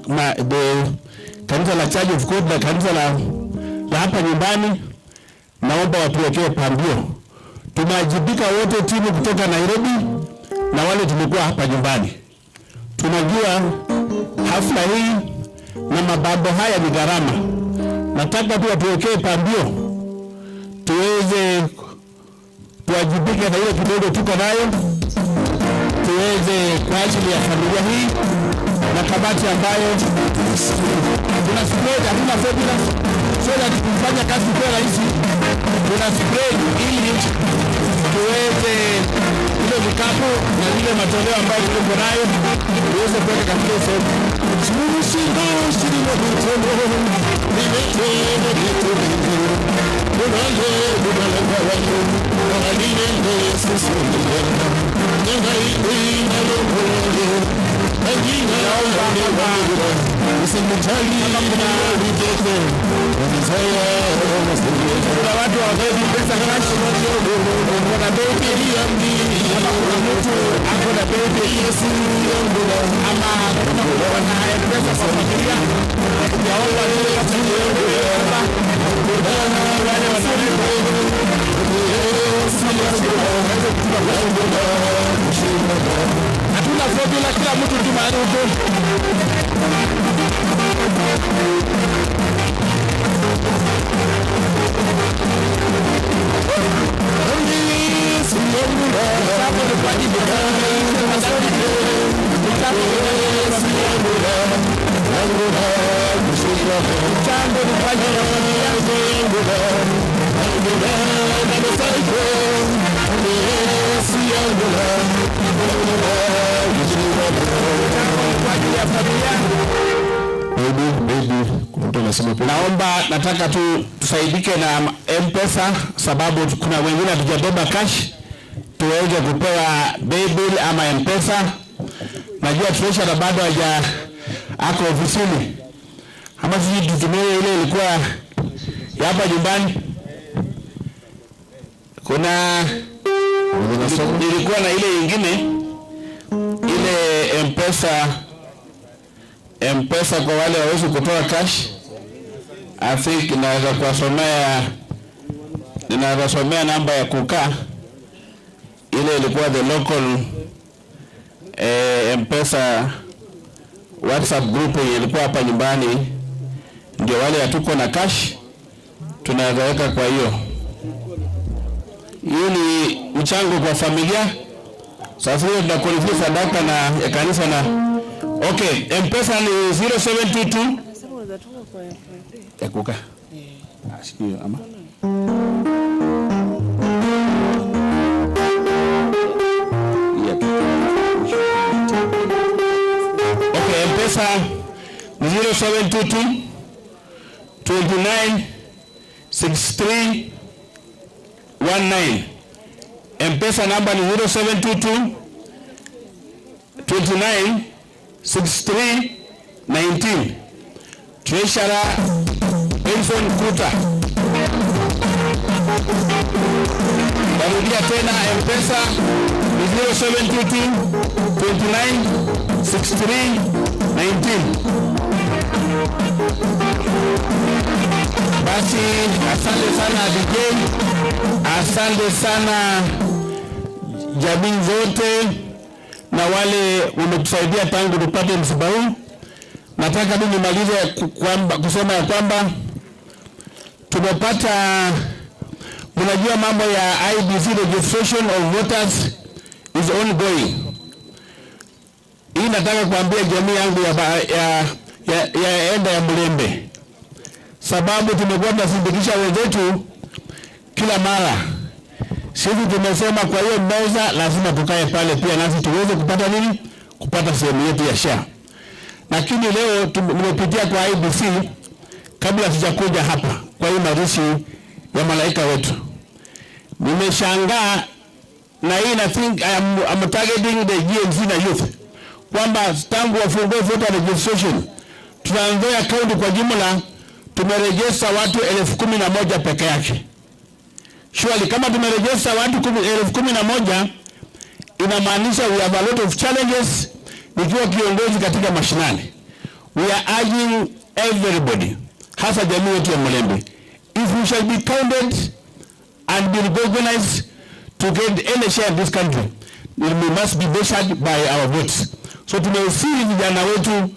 kanisa la Church of God na kanisa la hapa nyumbani, naomba watuwekee pambio. Tumewajibika wote, timu kutoka Nairobi na wale tumekuwa hapa nyumbani. Tunajua hafla hii na mabambo haya ni gharama. Nataka tu watuwekee pambio tuweze tuwajibike na ile kidogo tuko nayo, tuweze kwa ajili ya familia hii na kamati ambayo tuna spread, hatuna formula, so that kufanya kazi kwa rahisi, tuna spread ili tuweze ile vikapu na ile matoleo ambayo tuko nayo tuweze kuweka katika sehemu. Kuna watu hawabebi pesa cash, kuna baby, ama kuna mtu ako na baby ama kuna na M-Pesa kwa familia, tunaomba wale wanalipa hatuna formula, kila mtu tu mahali huko. Mchango ni kwa ajili ya familia. Naomba, nataka tu tusaidike na M-Pesa sababu kuna wengine hatujabeba cash, tuweze kupewa paybill ama M-Pesa. Najua treasurer bado haja ako ofisini, ama sisi tutumie ile ilikuwa ya hapa nyumbani. Kuna nilikuwa na ile ingine ile M-Pesa kwa wale wawezi kutoa cash. I think naweza kuwasomea, ninaweza somea namba ya kukaa ile ilikuwa the local M-Pesa WhatsApp group yenye ilikuwa hapa nyumbani, ndio wale hatuko na cash tunaweza weka. Kwa hiyo hiyo ni mchango kwa familia. Sasa hiyo tunaqualify sadaka na ya kanisa na okay, M-Pesa ni 0722 ya kukaa. Sijui ama okay, M-Pesa ni 0722 29 63 19. M-Pesa namba ni 0722 29 63 19. Treasurer Benson Kuta. Narudia tena, M-Pesa ni 0722 29 63 19. Basi asante sana DJ, asante sana jamii zote na wale wametusaidia tangu tupate msiba huu. Nataka tu nimalize kusema ya kwamba tumepata, mnajua mambo ya IEBC registration of voters is ongoing. Hii nataka kuambia jamii yangu ya Enda ya Mulembe, sababu tumekuwa tunasindikisha wenzetu kila mara. Sisi tumesema kwa hiyo meza lazima tukae pale pia nasi tuweze kupata nini? Kupata sehemu yetu ya share. Lakini leo nimepitia kwa IEBC kabla sijakuja hapa kwa hii mazishi ya malaika wetu. Nimeshangaa na hii na think I'm targeting the GMC na youth kwamba tangu wafungue voter registration Trans Nzoia County kwa jumla tumeregister watu 11,000 peke yake. Surely kama tumeregister watu 11,000 inamaanisha we have a lot of challenges. Nikiwa kiongozi katika mashinani, we are urging everybody, hasa jamii yetu ya Mulembe, if we shall be counted and be recognized to get any share in this country, we must be measured by our votes. So tumewasihi vijana wetu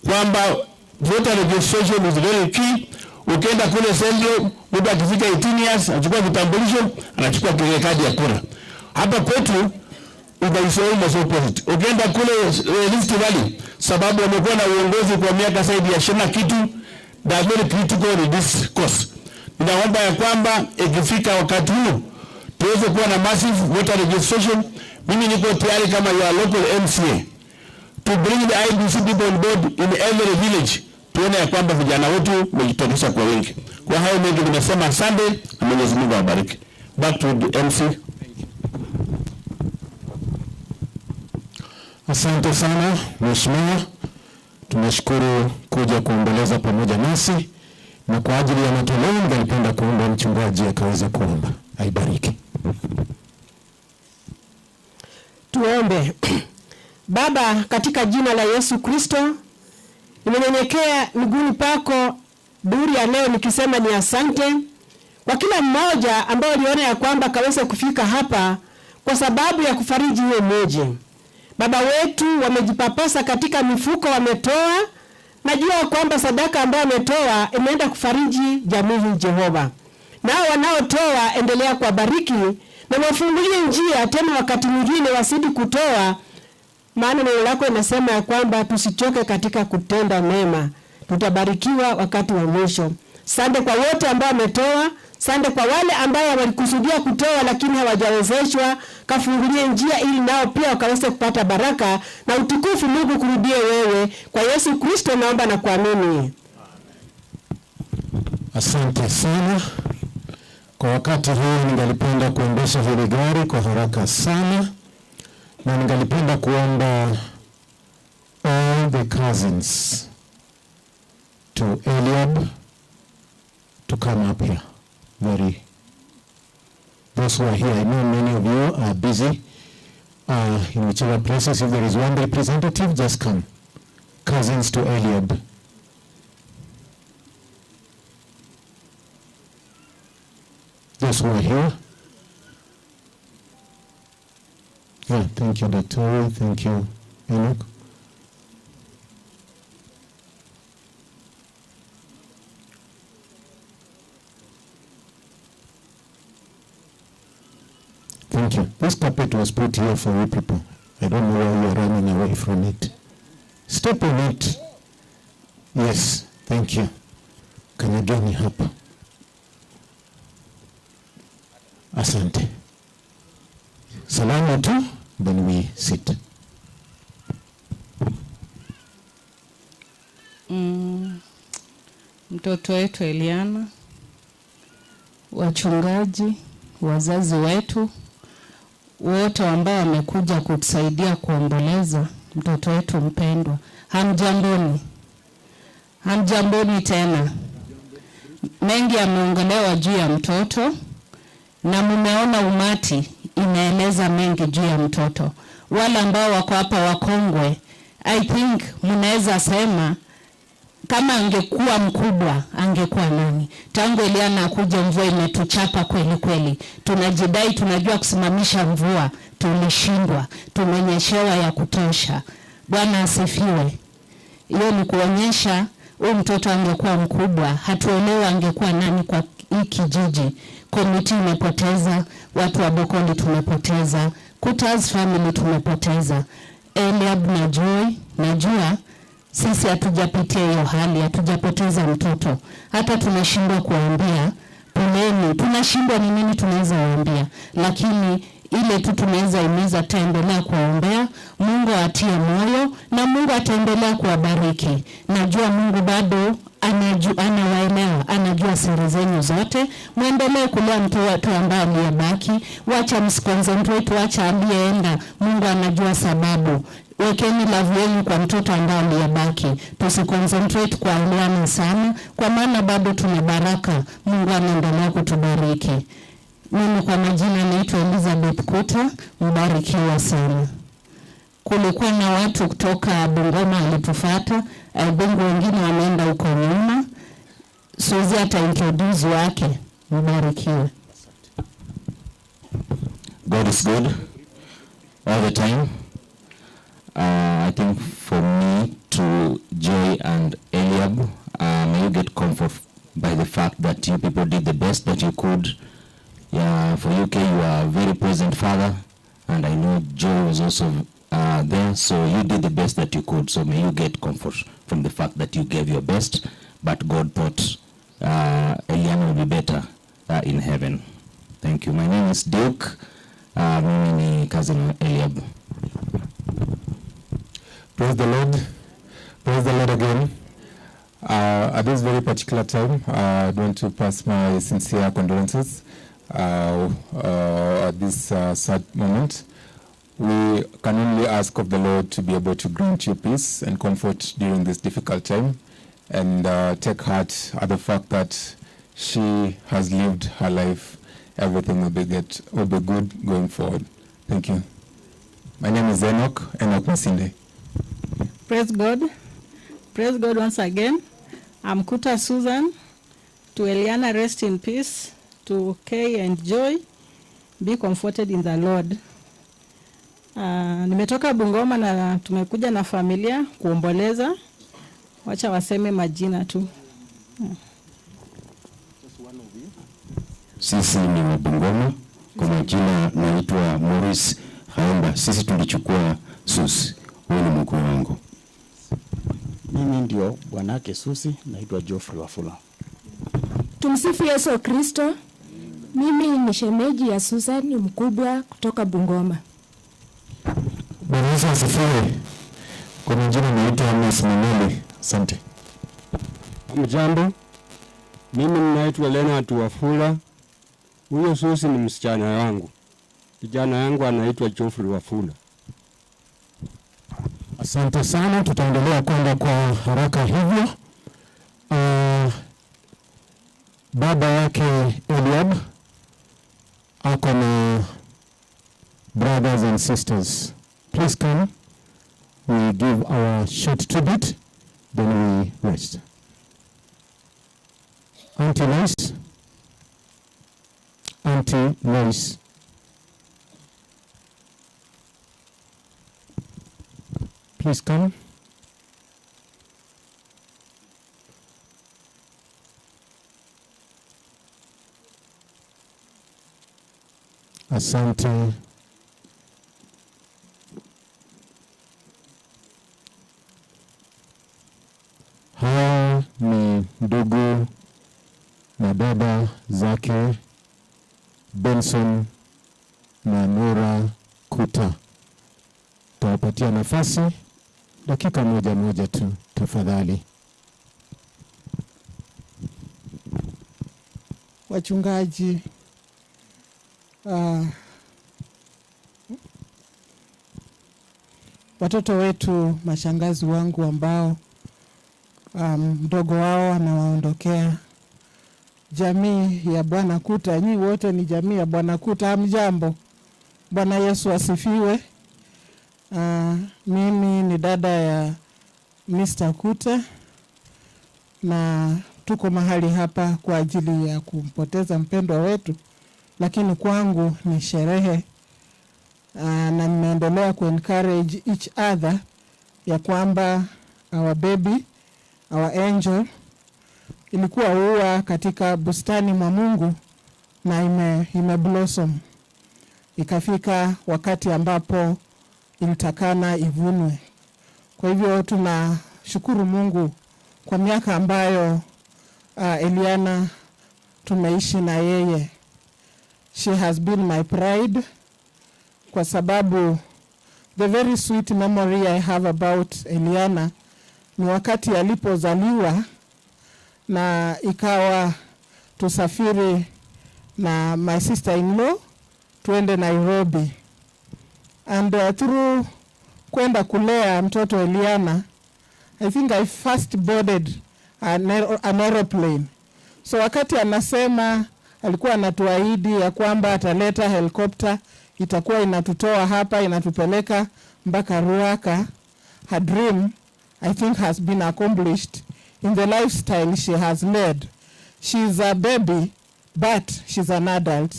kwamba voter registration is very key. Ukienda kule Central, mtu akifika 18 years anachukua kitambulisho, anachukua kile kadi ya kura. Hapa kwetu is almost opposite. Ukienda kule Rift Valley, sababu wamekuwa na uongozi kwa miaka zaidi ya 20 na kitu, they are very critical in this course. Ninaomba ya kwamba ikifika wakati huu tuweze kuwa na massive voter registration. Mimi niko tayari kama your local MCA to bring the IEBC people on board in every village, tuone ya kwamba vijana wetu wamejitokeza kwa wingi. Kwa hayo mengi nimesema asante na Mwenyezi Mungu awabariki. Back to the MC. Asante sana mheshimiwa, tunashukuru kuja kuomboleza pamoja nasi. Na kwa ajili ya matoleo ningelipenda kuomba mchungaji akaweza kuomba. Aibariki. Tuombe. Baba, katika jina la Yesu Kristo, nimenyenyekea miguuni pako duri ya leo nikisema ni asante kwa kila mmoja ambaye uliona ya kwamba kaweza kufika hapa kwa sababu ya kufariji huo mmoja. Baba wetu wamejipapasa katika mifuko wametoa, najua kwamba sadaka ambayo wametoa imeenda kufariji jamii hii Jehova. Nao wanaotoa endelea kuwabariki na wafungulie njia tena wakati mwingine wasidi kutoa, maana neno lako inasema ya kwamba tusichoke katika kutenda mema, tutabarikiwa wakati wa mwisho. Sante kwa wote ambao wametoa, sante kwa wale ambao walikusudia kutoa lakini hawajawezeshwa. Kafungulie njia ili nao pia wakaweze kupata baraka na utukufu. Mungu kurudie wewe. Kwa Yesu Kristo naomba na kuamini. Asante sana. Kwa wakati huu ningalipenda kuendesha hili gari kwa haraka sana, na ningalipenda kuomba all the cousins to Eliab to come up here. Very, those who are here, I know many of you are busy in whichever places. If there is one representative, just come. Cousins to Eliab. Those who are here. Yeah, thank you, Dr. Thank you, Enoch. Thank you. This carpet was put here for you people. I don't know why you are running away from it. Step on it. Yes, thank you. Kanyageni hapa. Asante. Salamu tu, then we sit. Mtoto wetu Eliana, wachungaji, wazazi wetu wote ambao wamekuja kutusaidia kuomboleza mtoto wetu mpendwa. Hamjamboni. Hamjamboni tena. Mengi yameongelewa juu ya mtoto na mumeona umati inaeleza mengi juu ya mtoto. Wale ambao wako hapa wakongwe, I think mnaweza sema kama angekuwa mkubwa angekuwa nani? Tangu Eliana akuja mvua imetuchapa kweli kweli. Tunajidai tunajua kusimamisha mvua, tulishindwa, tumenyeshewa ya kutosha. Bwana asifiwe. Hiyo ni kuonyesha huyu mtoto angekuwa mkubwa, hatuelewi angekuwa nani kwa hii kijiji. Komiti imepoteza, watu wa Bokoli tumepoteza, Kutas family tumepoteza. Eliab na Joy, najua sisi hatujapitia hiyo hali, hatujapoteza mtoto. Hata tunashindwa kuambia poleni, tunashindwa ni nini tunaweza waambia, lakini ile tu tunaweza imiza, taendelea kuwaombea, Mungu atie moyo na Mungu ataendelea kuwabariki. Najua Mungu bado anawaelewa, anajua siri zenyu zote. Muendelee kulea mtoto ambaye aliyebaki, wacha msiconcentrate, wacha aliyeenda. Mungu anajua sababu. Wekeni love yenu kwa mtoto ambaye aliyebaki. Tusiconcentrate kwa Eliana sana, kwa maana bado tuna baraka. Mungu anaendelea kutubariki. Mimi kwa majina naitwa Elizabeth Kuta, mbarikiwa sana. Kulikuwa na watu kutoka Bungoma walitufuata, Bongo wengine wameenda huko nyuma. Suzi ata introduce wake, mbarikiwe. God is good all the time. I think for me to Joy and Eliab, may you get comfort by the fact that you people did the best that you could. Yeah, for UK, you are a very present father, and I know Joy was also there, so you did the best that you could. So may you get comfort from the fact that you gave your best, but God thought Eliana will be better in heaven. Thank you. My name is Duke. Mimi ni cousin Eliab. Praise the Lord. Praise the Lord again. At this very particular time, I want to pass my sincere condolences at this sad moment. We can only ask of the Lord to be able to grant you peace and comfort during this difficult time. And take heart at the fact that she has lived her life. Everything will be good going forward. Thank you. My name is Enoch Masinde. Praise God. Praise God once again. I'm Kuta Susan. To Eliana, rest in peace. To Kay and Joy, be comforted in the Lord. Nimetoka Bungoma na tumekuja na familia kuomboleza. Wacha waseme majina tu. Sisi ni wa Bungoma, kwa majina naitwa Morris Haemba. Sisi tulichukua Susi, huyu ni mkwe wangu. Mimi ndio bwanake Susi, naitwa Geoffrey Wafula. Tumsifu Yesu Kristo. Mimi ni shemeji ya Susan mkubwa kutoka Bungoma. Bwana Yesu asifiwe. Kwa majina naitwa Amos Maneli. Asante. Mjambo. Mimi ninaitwa Leonard Wafula. Huyo Susi ni msichana wangu. Kijana yangu anaitwa Geoffrey Wafula. Asante sana, tutaendelea kwenda kwa haraka hivyo. Baba yake Eliab ako na brothers and sisters. Please come. We give our short tribute, then we rest. Auntie Lois. Auntie Lois. Please come. Asante. Hawa ni ndugu na dada zake Benson na Nora Kuta. Tawapatia nafasi dakika moja moja tu tafadhali. Wachungaji, watoto wetu, mashangazi wangu ambao mdogo wao amewaondokea, jamii ya Bwana Kuta, nyinyi wote ni jamii ya Bwana Kuta. Hamjambo? Bwana Yesu asifiwe. Mimi ni dada ya Mr. Kuta na tuko mahali hapa kwa ajili ya kumpoteza mpendwa wetu, lakini kwangu ni sherehe. Na nimeendelea ku encourage each other ya kwamba our baby, our angel ilikuwa ua katika bustani mwa Mungu na ime blossom. Ikafika wakati ambapo ilitakana ivunwe. Kwa hivyo tunashukuru Mungu kwa miaka ambayo Eliana tumeishi na yeye. She has been my pride, kwa sababu the very sweet memory I have about Eliana ni wakati alipozaliwa na ikawa tusafiri na my sister-in-law tuende Nairobi. And through kwenda kulea mtoto Eliana, I think I first boarded an aeroplane. So wakati anasema, alikuwa anatuahidi ya kwamba ataleta helicopter, itakuwa inatutoa hapa, inatupeleka mpaka Ruaka. Her dream, I think, has been accomplished in the lifestyle she has led. She's a baby, but she's an adult.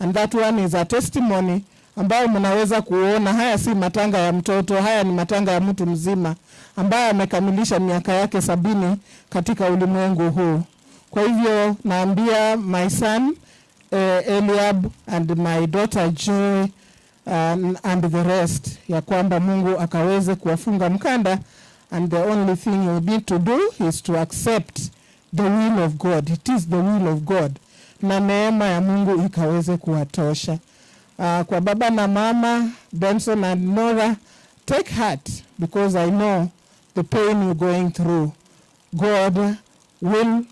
And that one is a testimony ambayo mnaweza kuona. Haya si matanga ya mtoto, haya ni matanga ya mtu mzima ambaye amekamilisha miaka yake 70 katika ulimwengu huu. Kwa hivyo naambia my son Eliab and my daughter Joy and the rest ya kwamba Mungu akaweze kuwafunga mkanda, and the only thing you need to do is to accept the will of God. It is the will of God. Na neema ya Mungu ikaweze kuwatosha. Kwa baba na mama, Benson and Nora, take heart, because I know the pain you're going through. God will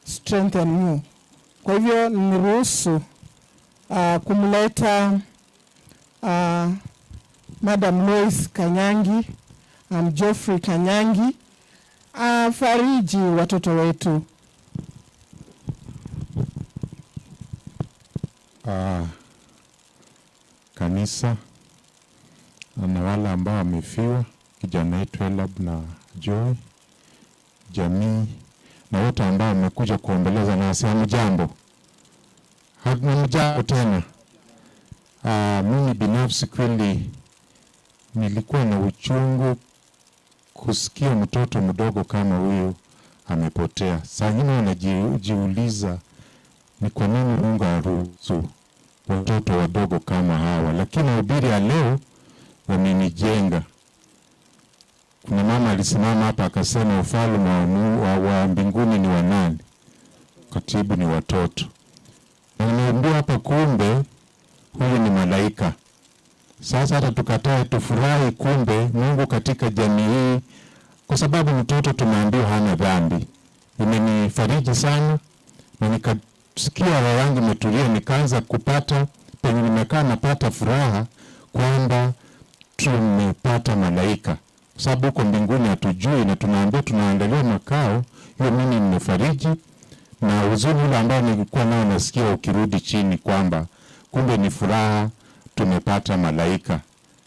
strengthen you. Kwa hivyo niruhusu kumleta Madam Lois Kanyangi and Geoffrey Kanyangi afariji watoto wetu. Kanisa na wale ambao wamefiwa, kijana wetu Elab na Joy, jamii na wote ambao wamekuja kuombeleza nasi, hamjambo? Hamjambo tena. Mimi binafsi kweli nilikuwa na uchungu kusikia mtoto mdogo kama huyu amepotea. Saa nyingine najiuliza ni kwa nini Mungu aruhusu watoto wadogo kama hawa, lakini ubiri ya leo wamenijenga. Kuna mama alisimama hapa akasema ufalme wa mbinguni ni wa nani? Katibu ni watoto. Na nimeambiwa hapa kumbe huyu ni malaika. Sasa hata tukatae tufurahi, kumbe Mungu katika jamii hii, kwa sababu mtoto tumeambiwa hana dhambi. Imenifariji sana na nikasikia roho yangu imetulia, nikaanza kupata penye nimekaa napata furaha kwamba tumepata malaika. Kwa sababu huko mbinguni hatujui na tunaambiwa tunaandalia makao. Hiyo mimi nimefariji, na huzuni ule ambao nilikuwa nao nasikia ukirudi chini kwamba kumbe ni furaha tumepata malaika.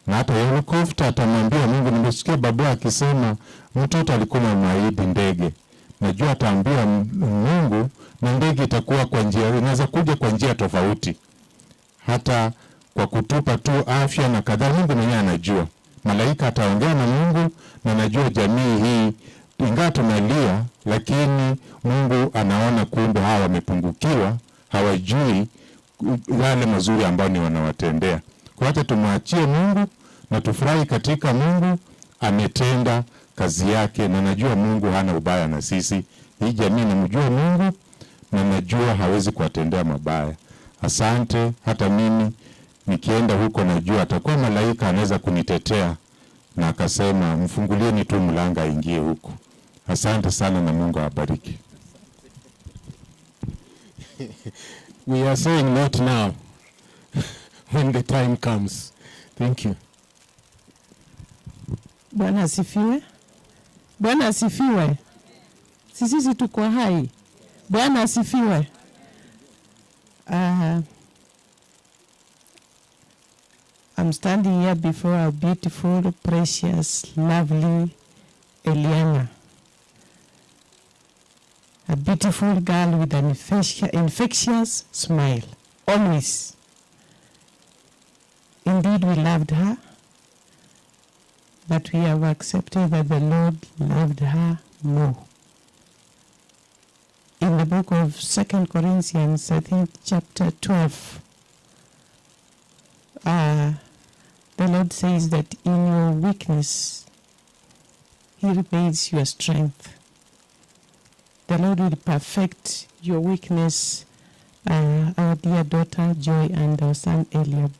Na hata helikopta atamwambia Mungu, nimesikia babu akisema mtoto alikuwa ameahidi ndege. Najua ataambia Mungu na ndege itakuwa kwa njia, inaweza kuja kwa njia tofauti. Hata kwa kutupa tu afya na kadhaa, Mungu mwenyewe anajua. Malaika ataongea na Mungu, na najua jamii hii ingawa tunalia, lakini Mungu anaona kumbe hawa wamepungukiwa, hawajui yale mazuri ambayo ni wanawatendea. Kwa hata tumwachie Mungu na tufurahi katika Mungu ametenda kazi yake, na najua Mungu hana ubaya na sisi. Hii jamii namjua Mungu na najua hawezi kuwatendea mabaya. Asante. Hata mimi nikienda huko najua atakuwa malaika anaweza kunitetea na akasema mfungulieni tu mlango aingie huko. Asante sana na Mungu awabariki. We are saying not now, when the time comes. Thank you. Bwana asifiwe. Bwana asifiwe. Sisi tuko hai. Bwana asifiwe. I'm standing here before our beautiful, precious, lovely Eliana. A beautiful girl with an infectious smile, always. Indeed, we loved her, but we have accepted that the Lord loved her more. In the book of 2 Corinthians, I think chapter 12, the Lord says that in your weakness, He remains your strength. The Lord will perfect your weakness, our dear daughter Joy and our son Eliab.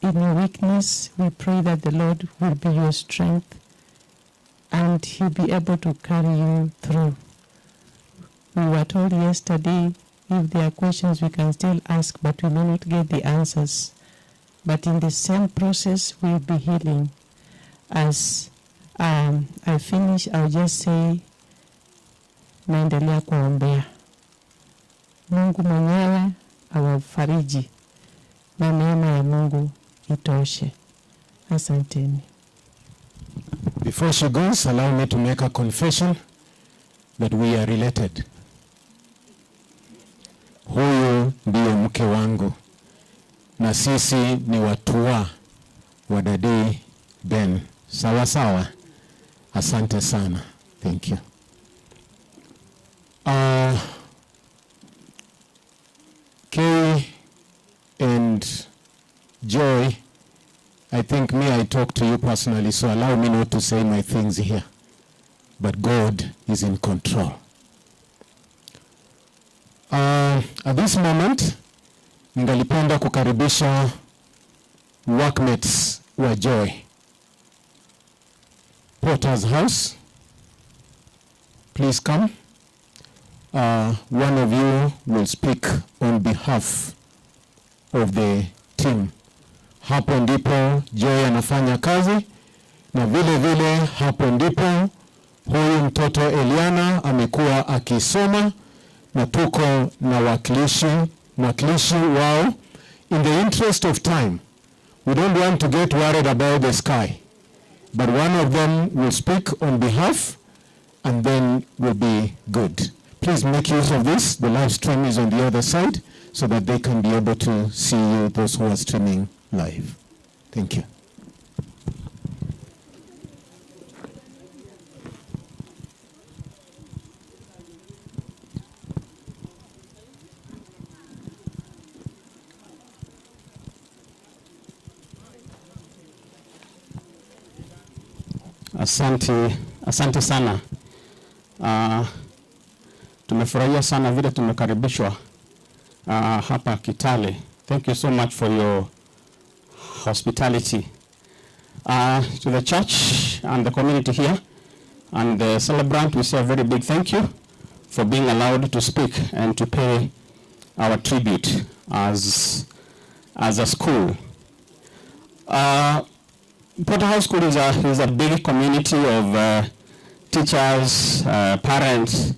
In your weakness, we pray that the Lord will be your strength and He'll be able to carry you through. We were told yesterday, if there are questions we can still ask, but we may not get the answers. But in the same process, we'll be healing. As I finish, I'll just say, naendelea kuombea. Mungu mwenyewe awafariji na neema ya Mungu itoshe. Asanteni. Before she goes, allow me to make a confession that we are related. Huyu ndiye mke wangu na sisi ni watua wa Daddy Ben. Sawa sawa. Asante sana. Thank you. Kay and Joy, I think me, I talk to you personally, so allow me not to say my things here. But God is in control. At this moment, ningalipenda kukaribisha workmates wa Joy. Potter's House, please come. One of you will speak on behalf of the team. Hapo ndipo Joy anafanya kazi, na vile vile hapo ndipo Huyu mtoto Eliana amekuwa akisoma na tuko na mwakilishi wao. In the interest of time, we don't want to get worried about the sky, but one of them will speak on behalf and then we'll be good. Please make use of this. The live stream is on the other side so that they can be able to see you, those who are streaming live. Thank you. Asante, asante sana. Tumefurahia sana vile tumekaribishwa hapa Kitale. Thank you so much for your hospitality. To the church and the community here and the celebrant, we say a very big thank you for being allowed to speak and to pay our tribute as a school. Potter House School is a big community of teachers, parents,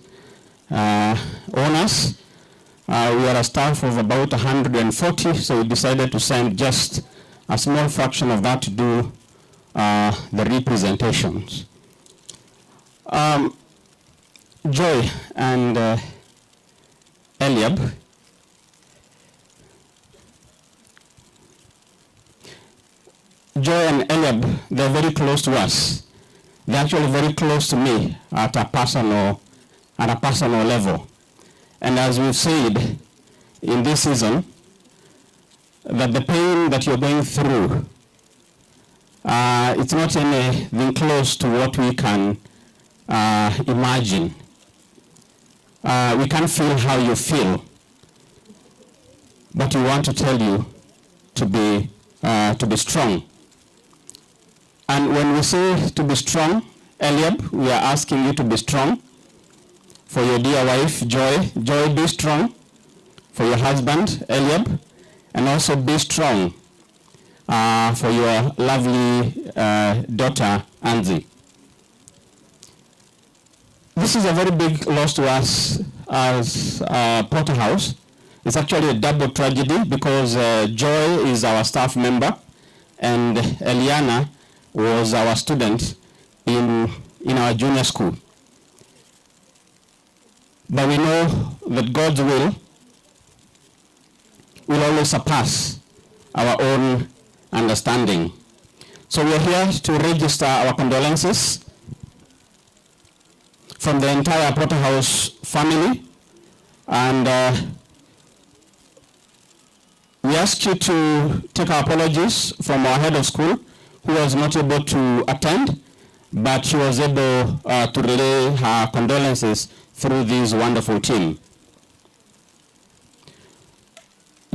owners. We are a staff of about 140, so we decided to send just a small fraction of that to do the representations. Joy and Eliab. Joy and Eliab, they're very close to us. They're actually very close to me at a personal level. And as we've said in this season, that the pain that you're going through, it's not anything close to what we can imagine. We can't feel how you feel, but we want to tell you to be strong. And when we say to be strong, Eliab, we are asking you to be strong for your dear wife, Joy. Joy, be strong for your husband, Eliab, and also be strong for your lovely daughter, Anzi. This is a very big loss to us as Potter House. It's actually a double tragedy because Joy is our staff member and Eliana was our student in our junior school. But we know that God's will always surpass our own understanding. So we are here to register our condolences from the entire Potter House family, and we ask you to take our apologies from our head of school, who was not able to attend, but she was able to relay her condolences through this wonderful team.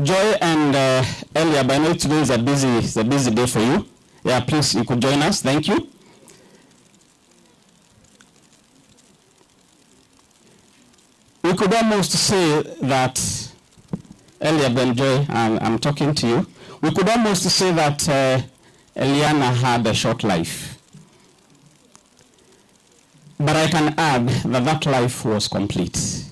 Joy and Eliab, I know today is a busy day for you. Yeah, please, you could join us. Thank you. We could almost say that, Eliab and Joy, I'm talking to you. We could almost say that Eliana had a short life. But I can add that that life was complete.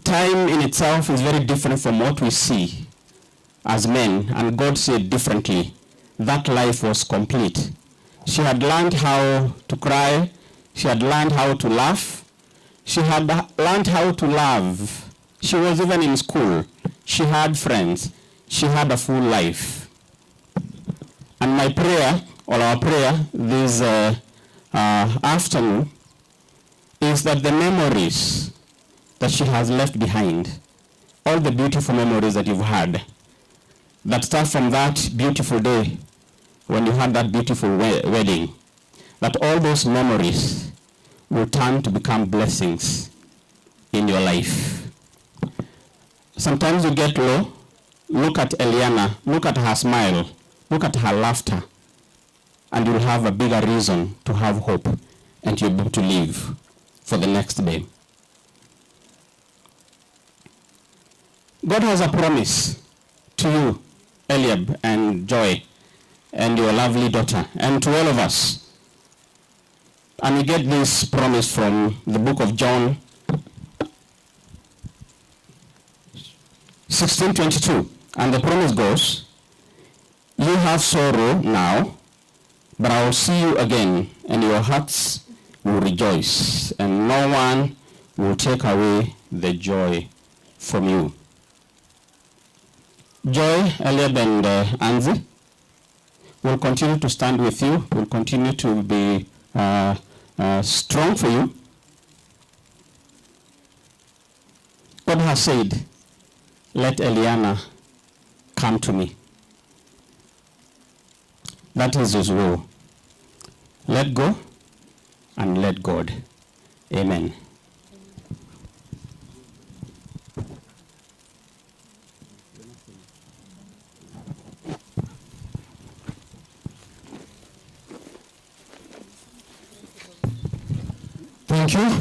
Time in itself is very different from what we see as men, and God said differently. That life was complete. She had learned how to cry. She had learned how to laugh. She had learned how to love. She was even in school. She had friends. She had a full life. And my prayer, or our prayer this afternoon, is that the memories that she has left behind, all the beautiful memories that you've had, that start from that beautiful day when you had that beautiful wedding, that all those memories will turn to become blessings in your life. Sometimes you get low. Look at Eliana, look at her smile, look at her laughter, and you'll have a bigger reason to have hope and you'll be able to live for the next day. God has a promise to you, Eliab and Joy, and your lovely daughter, and to all of us. And we get this promise from the book of John 16:22. And the promise goes, "You have sorrow now, but I will see you again, and your hearts will rejoice, and no one will take away the joy from you." Joy, Eliab, and Anzi will continue to stand with you, will continue to be strong for you. God has said, "Let Eliana come to me." That is his will. Let go and let God. Amen. Thank you.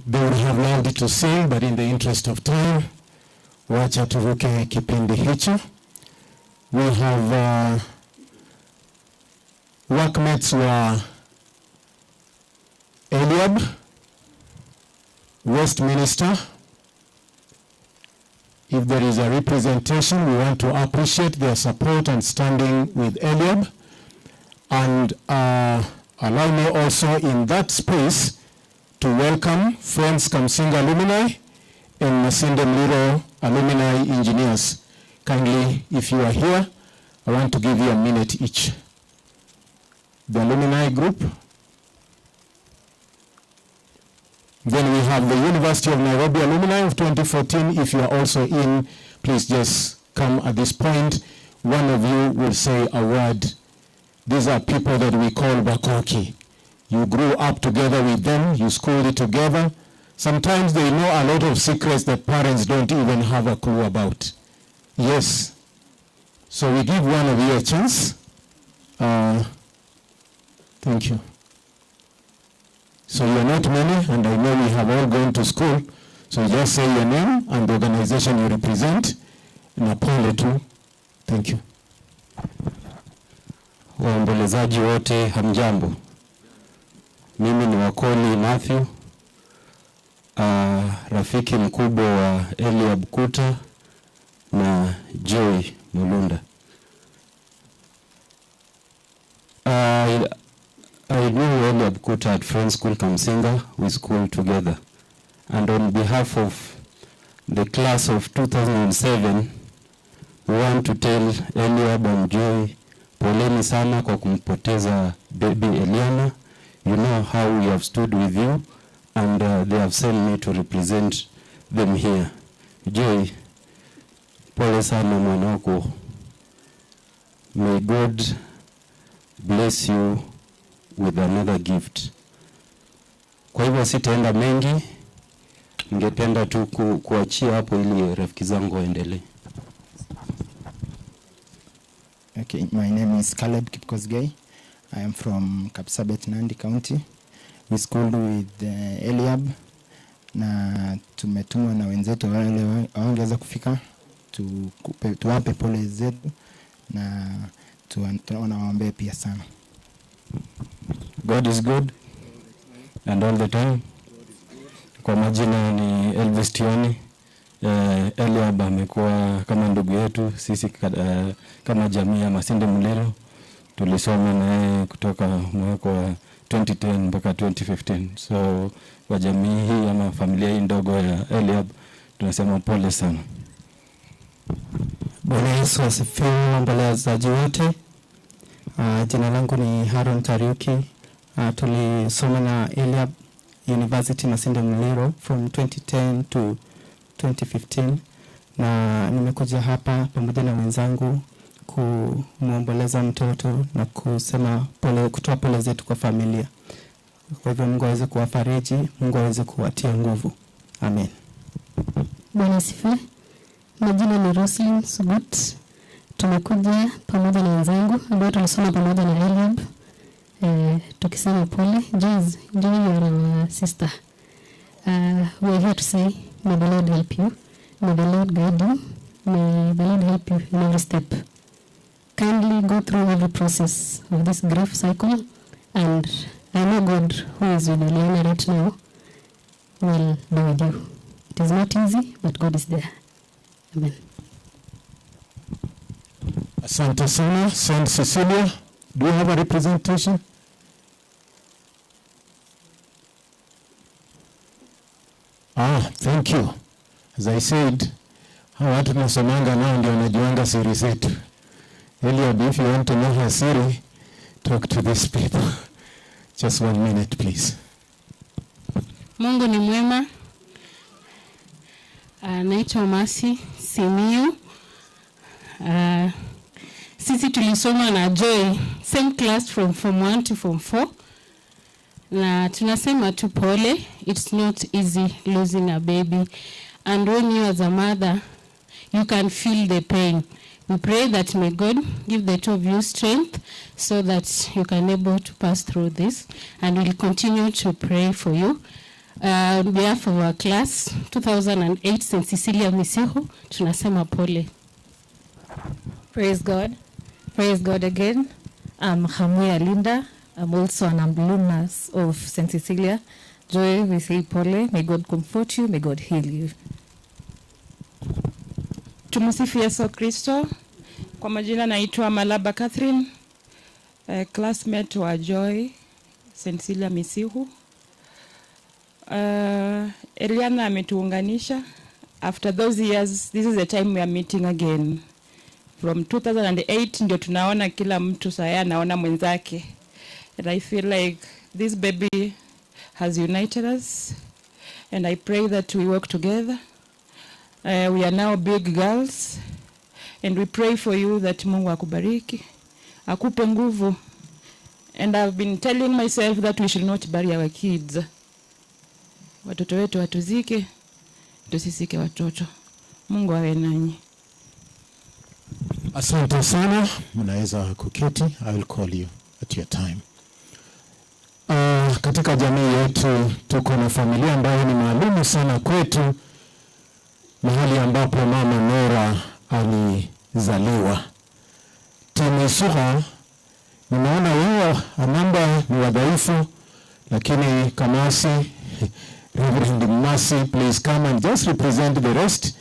They would have loved to sing, but in the interest of time, wacha turuke kipindi hicho. We have workmates wa Eliab, Westminster. If there is a representation, we want to appreciate their support and standing with Eliab. And allow me also in that space to welcome Friends Kamusinga alumni and Masinde Muliro alumni engineers. Kindly, if you are here, I want to give you a minute each. The alumni group. Then we have the University of Nairobi alumni of 2014. If you are also in, please just come at this point. One of you will say a word. These are people that we call Bakoki. You grew up together with them, you schooled together. Sometimes they know a lot of secrets that parents don't even have a clue about. Yes. So we give one of you a chance. Thank you. So you are not many, and I know we have all gone to school. So just say your name and the organization you represent. Na pole tu. Thank you. Waombolezaji wote hamjambo. Mimi ni Wakoli Matthew, rafiki mkubwa wa Eliab Kuta na Joy Mulunda. I knew Eliab Kuta at Friends School Kamusinga. We schooled together. And on behalf of the class of 2007, we want to tell Eliab and Joy, poleni sana kwa kumpoteza baby Eliana. You know how we have stood with you, and they have sent me to represent them here. Joy, pole sana mwanako. May God bless you with another gift. Kwa hivyo sitaenda mengi, ningependa tu kuachia hapo ili rafiki zangu waendelee. Okay, my name is Caleb Kipkosgei. I am from Kapsabet, Nandi County. We schooled with Eliab na tumetumwa na wenzetu wale hawangeweza kufika, tuwape pole zetu na tunawaombea pia sana. God is good and all the time. Kwa majina ni Elvis Tioni. Eliab amekuwa kama ndugu yetu sisi kama jamii ya Masinde Muliro. Tulisoma naye kutoka mwaka wa 2010 mpaka 2015. So kwa jamii hii ama familia hii ndogo ya Eliab tunasema pole sana. Bwana Yesu asifiwe, waombolezaji wote. Jina langu ni Haron Kariuki. Tulisoma na Eliab University Masinde Muliro from 2010 to 2015, na nimekuja hapa pamoja na wenzangu kumuomboleza mtoto na kusema pole, kutoa pole zetu kwa familia. Kwa hivyo Mungu aweze kuwafariji, Mungu aweze kuwatia nguvu. Amen. Bwana asifiwe. Majina ni Roslyn Sugut. Tumekuja pamoja na wenzangu ambao tulisoma pamoja na Eliab. Tukisema pole. Joy, you are our sister. We are here to say may the Lord help you. May the Lord guide you. May the Lord help you in every step. Kindly go through every process of this grief cycle, and I know God, who is with Eliana right now, will be with you. It is not easy, but God is there. Amen. Asante sana. Saint Cecilia, do you have a representation? Ah, thank you. As I said, hawa watu tunasomanga nao ndio wanajuanga siri zetu. Eliab, if you want to know her siri, talk to these people. Just 1 minute, please. Mungu ni mwema. Naitwa Masi Simiyu. Sisi tulisoma na Joy, same class from form 1 to form 4. Na tunasema tu pole, it's not easy losing a baby. And when you as a mother, you can feel the pain. We pray that may God give the two of you strength so that you can able to pass through this. And we'll continue to pray for you. On behalf of our class, 2008, Saint Cecilia Misihu, tunasema pole. Praise God. Praise God again. I'm Hamuya Linda. I'm also an alumnus of Saint Cecilia. Joy, we say pole. May God comfort you. May God heal you. Tumsifu Yesu Kristo. Kwa majina naitwa Malaba Catherine, classmate wa Joy, Saint Cecilia Misihu. Eliana ametuunganisha. After those years, this is the time we are meeting again. From 2008 ndio tunaona kila mtu saya anaona mwenzake. And I feel like this baby has united us. And I pray that we work together. We are now big girls. And we pray for you that Mungu akubariki, akupe nguvu. And I've been telling myself that we should not bury our kids. Watoto wetu watuzike, tusisike watoto. Mungu awe nanyi. Asante sana, mnaweza kuketi. I will call you at your time. Katika jamii yetu tuko na familia ambayo ni maalumu sana kwetu, mahali ambapo Mama Nora alizaliwa. Timu Isuha, nimeona wao namba ni wadhaifu, lakini Kamasi, Reverend Masi, please come and just represent the rest.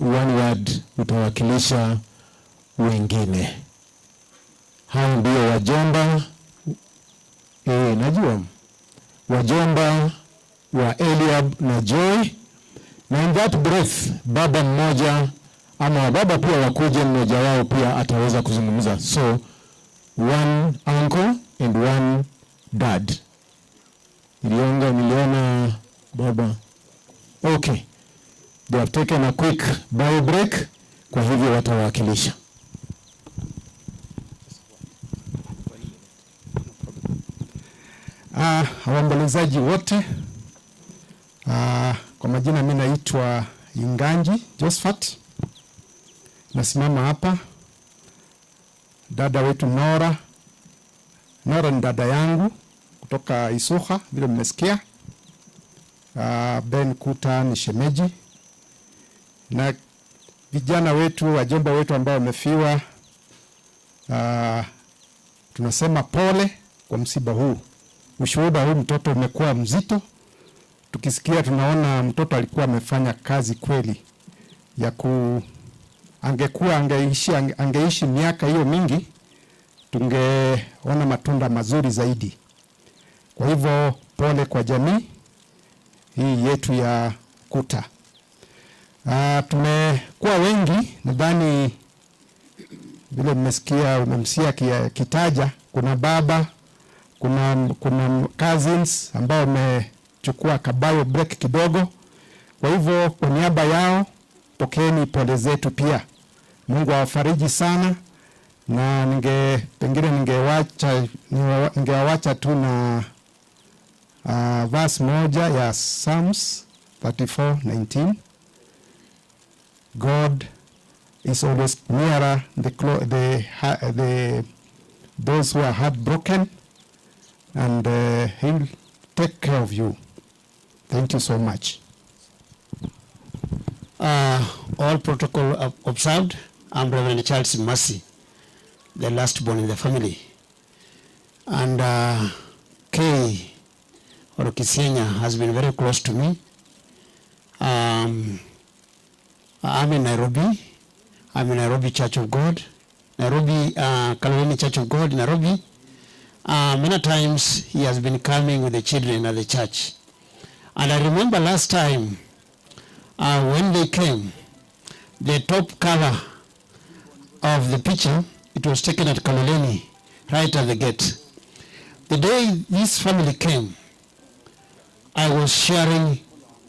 One word utawakilisha wengine. Hao ndio wajomba, najua wajomba wa Eliab na Joy, na in that breath baba mmoja ama baba pia wakuje, mmoja wao pia ataweza kuzungumza. So one uncle and one dad. Niliona baba. Okay. They have taken a quick bio break, kwa hivyo watawakilisha. Waombolezaji wote, kwa majina mimi naitwa Inganji Josephat. Nasimama hapa, dada wetu Nora. Nora ni dada yangu kutoka Isuha, vile mmesikia. Ben Kuta ni shemeji, na vijana wetu, wajomba wetu ambao wamefiwa, tunasema pole kwa msiba huu. Ushuhuda huu mtoto umekuwa mzito. Tukisikia tunaona mtoto alikuwa amefanya kazi kweli ya ku angekuwa angeishi miaka hiyo mingi, tungeona matunda mazuri zaidi. Kwa hivyo pole kwa jamii hii yetu ya Kuta. Tumekuwa wengi, nadhani vile mmesikia, umemsikia kitaja, kuna baba, kuna cousins ambao wamechukua kabayo break kidogo. Kwa hivyo kwa niaba yao pokeeni pole zetu pia. Mungu awafariji sana, na pengine ningewacha tu na verse moja ya Psalms 34:19. God is always nearer the those who are heartbroken, and he'll take care of you. Thank you so much. All protocol observed. I'm Reverend Charles Mercy. the last born in the family. And Kay or Kisenya has been very close to me. I'm in Nairobi. I'm in Nairobi Church of God, Nairobi, Kaloleni Church of God, Nairobi. Many times he has been coming with the children at the church. And I remember last time when they came, the top cover of the picture, it was taken at Kaloleni, right at the gate. The day this family came, I was sharing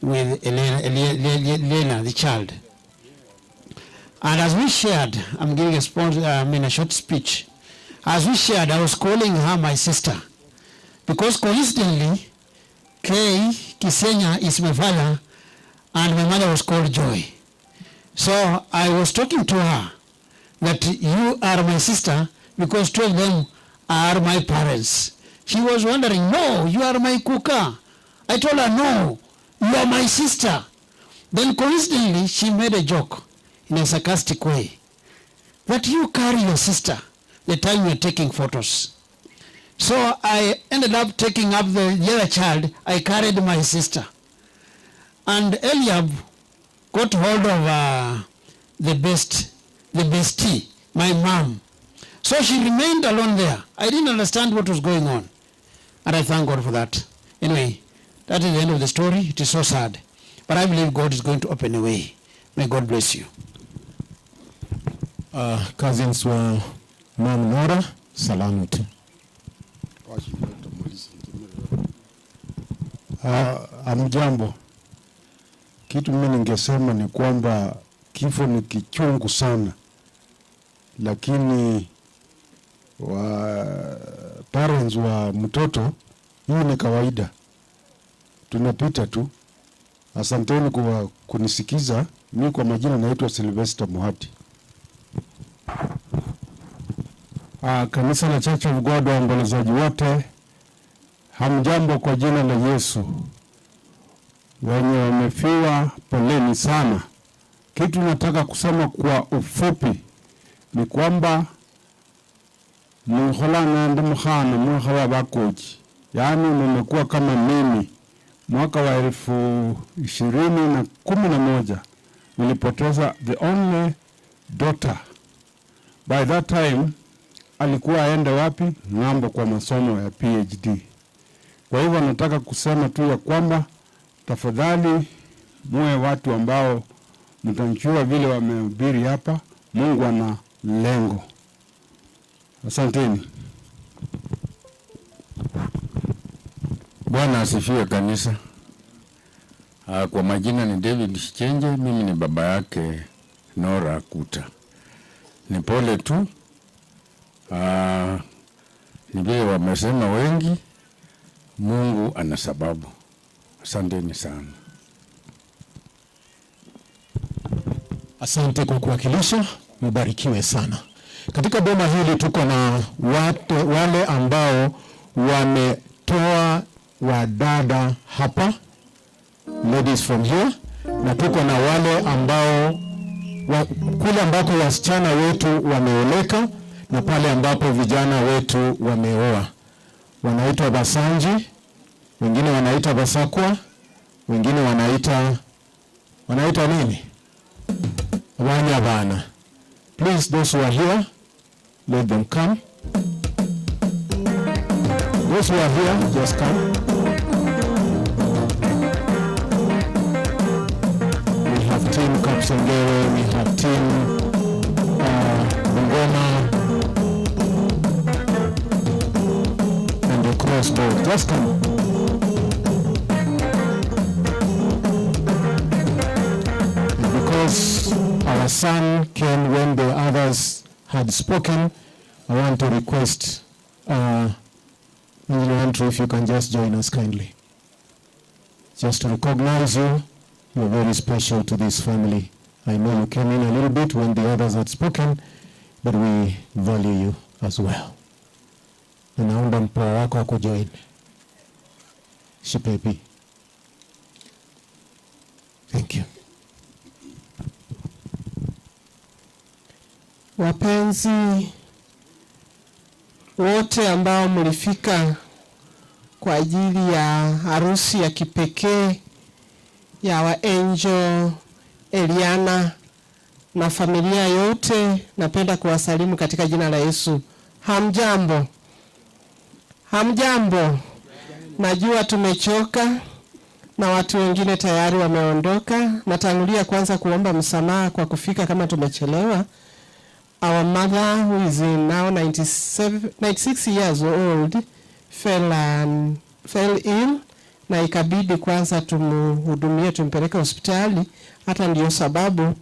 with Elena, the child. And as we shared, I'm giving a sponsor, I mean a short speech. As we shared, I was calling her my sister. Because coincidentally, Kay Kisenya is my father, and my mother was called Joy. So I was talking to her that you are my sister because two of them are my parents. She was wondering, no, you are my kuka. I told her, no, you are my sister. Then coincidentally, she made a joke in a sarcastic way that you carry your sister the time you're taking photos. So I ended up taking up the other child. I carried my sister. And Eliab got hold of the bestie, my mom. So she remained alone there. I didn't understand what was going on. And I thank God for that. Anyway, that is the end of the story. It is so sad. But I believe God is going to open a way. May God bless you. Cousins wa Mom Nora, salamu tu. Amjambo. Kitu mimi ningesema ni kwamba kifo ni kichungu sana, lakini wa parents wa mtoto, hii ni kawaida, tunapita tu. Asanteni kwa kunisikiza. Mimi kwa majina naitwa Sylvester Muhati. Kanisa la Church of God, waombolezaji wote, hamjambo kwa jina la Yesu. Wenye wamefiwa poleni sana. Kitu nataka kusema kwa ufupi ni kwamba mukholana ndi mukhana mukhawa bakochi, yaani mmekuwa kama mimi. Mwaka wa 2011 nilipoteza the only daughter. By that time alikuwa aende wapi? Ng'ambo kwa masomo ya PhD. Kwa hivyo nataka kusema tu ya kwamba tafadhali muwe watu ambao mtanjua vile wamehubiri hapa. Mungu ana lengo. Asanteni. Bwana asifiwe kanisa. Kwa majina ni David Shichenje, mimi ni baba yake Nora Kuta. Ni pole tu. Ni vile wamesema wengi, Mungu ana sababu. Asanteni sana. Asante kwa kuwakilisha, mbarikiwe sana. Katika boma hili tuko na watu wale ambao wametoa wadada hapa, ladies from here, na tuko na wale ambao kule ambako wasichana wetu wameoleka na pale ambapo vijana wetu wameoa. Wanaitwa Basanji, wengine wanaita Basakwa, wengine wanaita nini? Wanyabana. Please, those who are here, let them come. Those who are here, just come. We have team Kapsengere, we have team Bungoma, and the crossbow. Just come. Because our son came when the others had spoken, I want to request Andrew, if you can just join us kindly. Just to recognize you, you're very special to this family. I know you came in a little bit when the others had spoken, but we value you as well. Ninaomba mpoa wako akujoin. Shipepi. Thank you. Wapenzi Wote ambao mlifika kwa ajili ya harusi ya kipekee ya wa Angel Eliana na familia yote, napenda kuwasalimu katika jina la Yesu. Hamjambo? Hamjambo? Najua tumechoka na watu wengine tayari wameondoka. Natangulia kwanza kuomba msamaha kwa kufika kama tumechelewa. Our mother, who is in now 97, 96 years old, fell ill na ikabidi kwanza tumhudumie, tumpeleke hospitali. Hata ndio sababu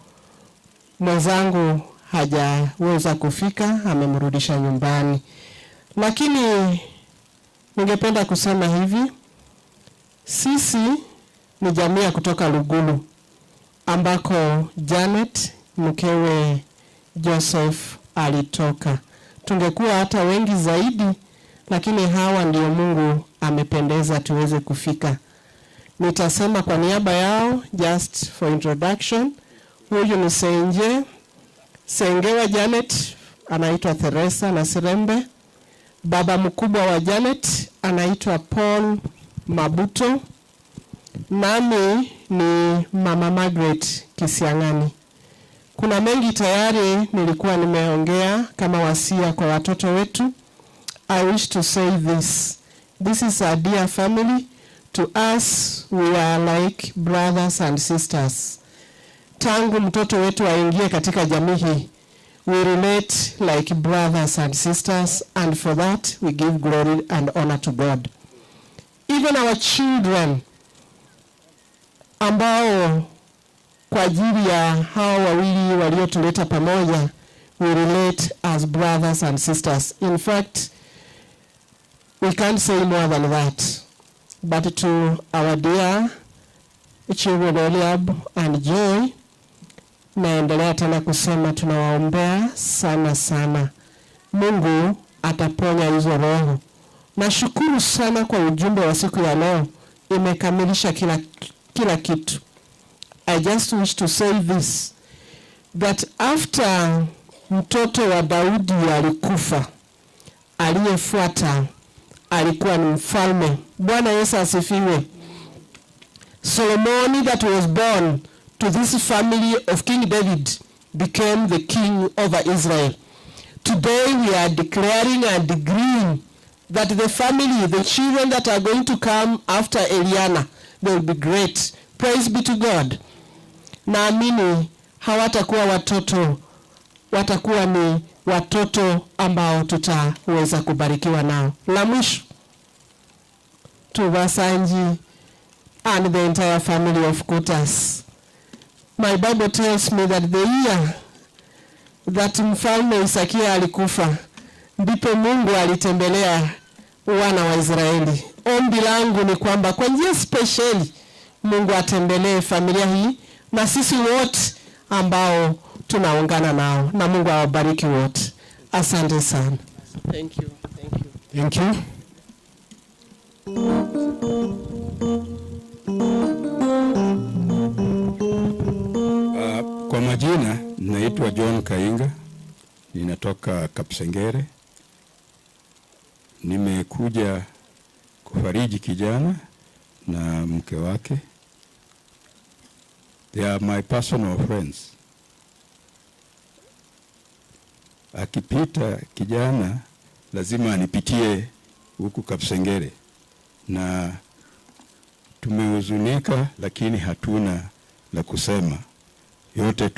mwenzangu hajaweza kufika, amemrudisha nyumbani. Lakini ningependa kusema hivi, sisi ni jamii ya kutoka Lugulu ambako Janet mkewe Joseph alitoka. Tungekuwa hata wengi zaidi, lakini hawa ndio Mungu amependeza tuweze kufika. Nitasema kwa niaba yao, just for introduction. Huyu ni Senje Sengewa Janet, anaitwa Theresa na Sirembe. Baba mkubwa wa Janet anaitwa Paul Mabuto. Nami ni Mama Margaret Kisiang'ani. Kuna mengi tayari nilikuwa nimeongea kama wasia kwa watoto wetu. I wish to say this. This is a dear family. To us, we are like brothers and sisters. Tangu mtoto wetu aingie katika jamii hii, we relate like brothers and sisters, and for that we give glory and honor to God. Even our children ambao kwa ajili ya hao wawili waliotuleta pamoja, we relate as brothers and sisters. In fact, we can't say more than that. But to our dear children Eliab and Joy, naendelea tena kusema tunawaombea sana sana. Mungu ataponya hizo roho. Nashukuru sana kwa ujumbe wa siku ya leo, imekamilisha kila kitu. I just wish to say this, that after mtoto wa Daudi alikufa, aliyefuata alikuwa ni mfalme. Bwana Yesu asifiwe. Solomon that was born to this family of King David became the king over Israel. Today we are declaring and agreeing that the family, the children that are going to come after Eliana, they will be great. Praise be to God. Naamini hawatakuwa watoto, watakuwa ni watoto ambao tutaweza kubarikiwa nao. La mwisho, to Vasanji and the entire family of Kutas. My Bible tells me that the year that Mfalme Isakia alikufa, ndipo Mungu alitembelea wana wa Israeli. Ombi langu ni kwamba kwa njia spesheli Mungu atembelee familia hii na sisi wote ambao tunaungana nao, na Mungu awabariki wote. Asante sana. Thank you. Thank you. Thank you. Kwa majina naitwa John Kainga, ninatoka Kapsengere. Nimekuja kufariji kijana na mke wake. They are my personal friends. Akipita kijana lazima anipitie huku Kapsengere, na tumehuzunika, lakini hatuna la kusema. Yote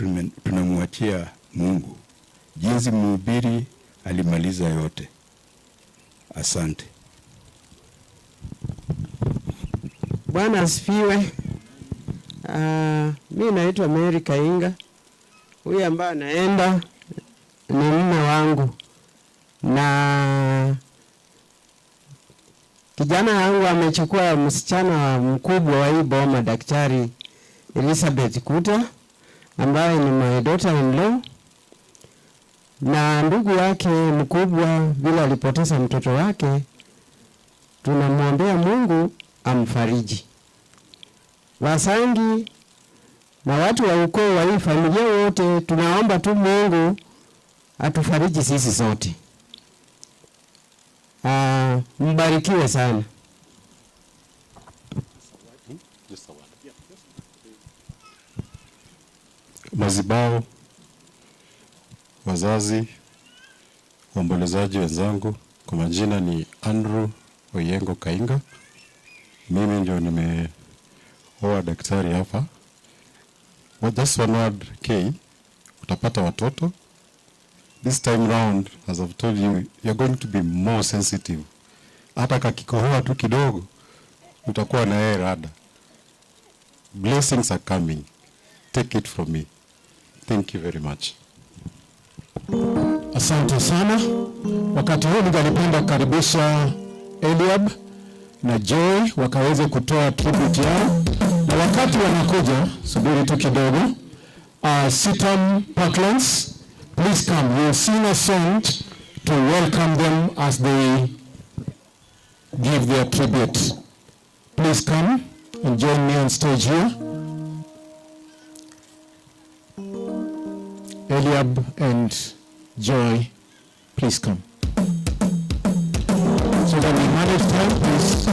tunamwachia Mungu. Jinsi mhubiri alimaliza yote. Asante. Bwana asifiwe. Mimi naitwa Mary Kainga. Huyu ambaye anaenda ni mume wangu, na kijana wangu amechukua msichana mkubwa wa hii boma, Daktari Elizabeth Kuta, ambaye ni my daughter-in-law, na ndugu yake mkubwa vile alipoteza mtoto wake, tunamwombea Mungu amfariji. Wasangi na watu wa ukoo wa hii familia wote tunaomba tu Mungu atufariji sisi sote. Mbarikiwe sana. Mazibao, wazazi, waombolezaji wenzangu, kwa majina ni Andrew Oyengo Kainga. Mimi ndio nimeoa daktari hapa. Well, just one word, K, utapata watoto. This time round, as I've told you, you're going to be more sensitive. Hata kakikohoa tu kidogo, utakuwa na yeye rada. Blessings are coming. Take it from me. Thank you very much. Asante sana. Wakati huu ningalipenda kukaribisha Eliab na Joy wakaweze kutoa tribute yao, na wakati wanakuja, subiri tu kidogo. CITAM Parklands, please come. We'll sing a song to welcome them as they give their tribute. Please come and join me on stage here. Eliab and Joy, please come. So that we manage time, please.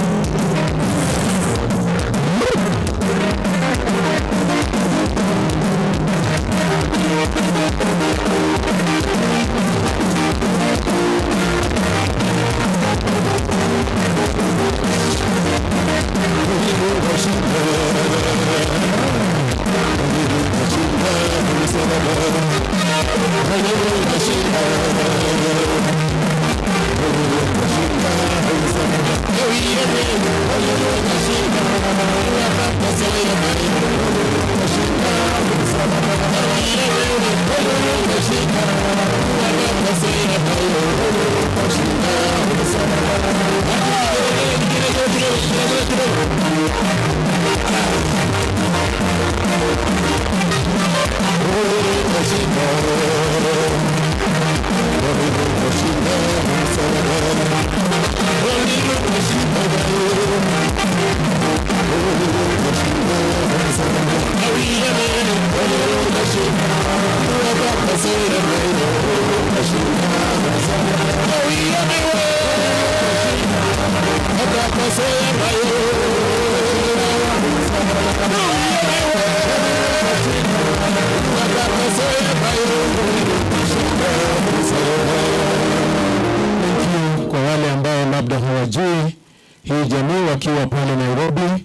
Thank you kwa wale ambao labda hawajui hii jamii, wakiwa pale Nairobi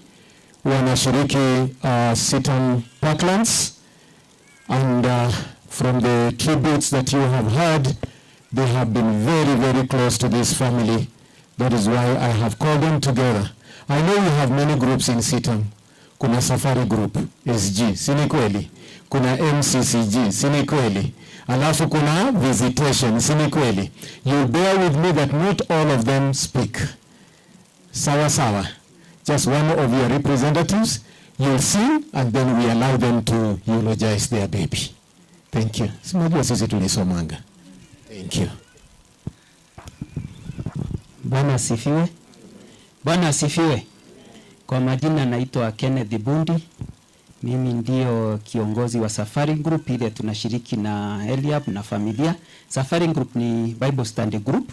wanashiriki CITAM Parklands, and from the tributes that you have heard, they have been very, very close to this family. That is why I have called them together. I know you have many groups in CITAM. Kuna Safari Group, SG, si ni kweli? Kuna MCCG, si ni kweli? Alafu kuna visitation, si ni kweli? You bear with me that not all of them speak. Sawa sawa. Just one of your representatives, you'll sing and then we allow them to eulogize their baby. Thank you. Si mnajua sisi tulisomanga. Thank you. Bwana asifiwe. Bwana asifiwe. Kwa majina naitwa Kenneth Bundi. Mimi ndio kiongozi wa Safari Group ile tunashiriki na Eliab na familia. Safari Group ni Bible Study Group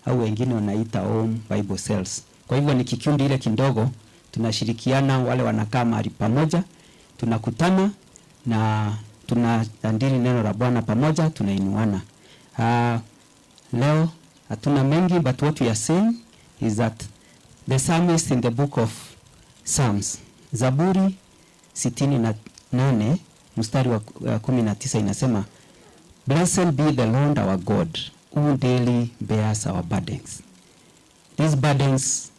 au wengine wanaita Home Bible Cells. Kwa hivyo ni kikundi ile kidogo, tunashirikiana, wale wanakaa mahali pamoja, tunakutana na tunajadili neno la Bwana pamoja, tunainuana. Leo hatuna mengi, but what we are saying is that the psalmist in the book of Psalms, Zaburi 68 mstari wa 19 inasema, Blessed be the Lord our God, who daily bears our burdens. These burdens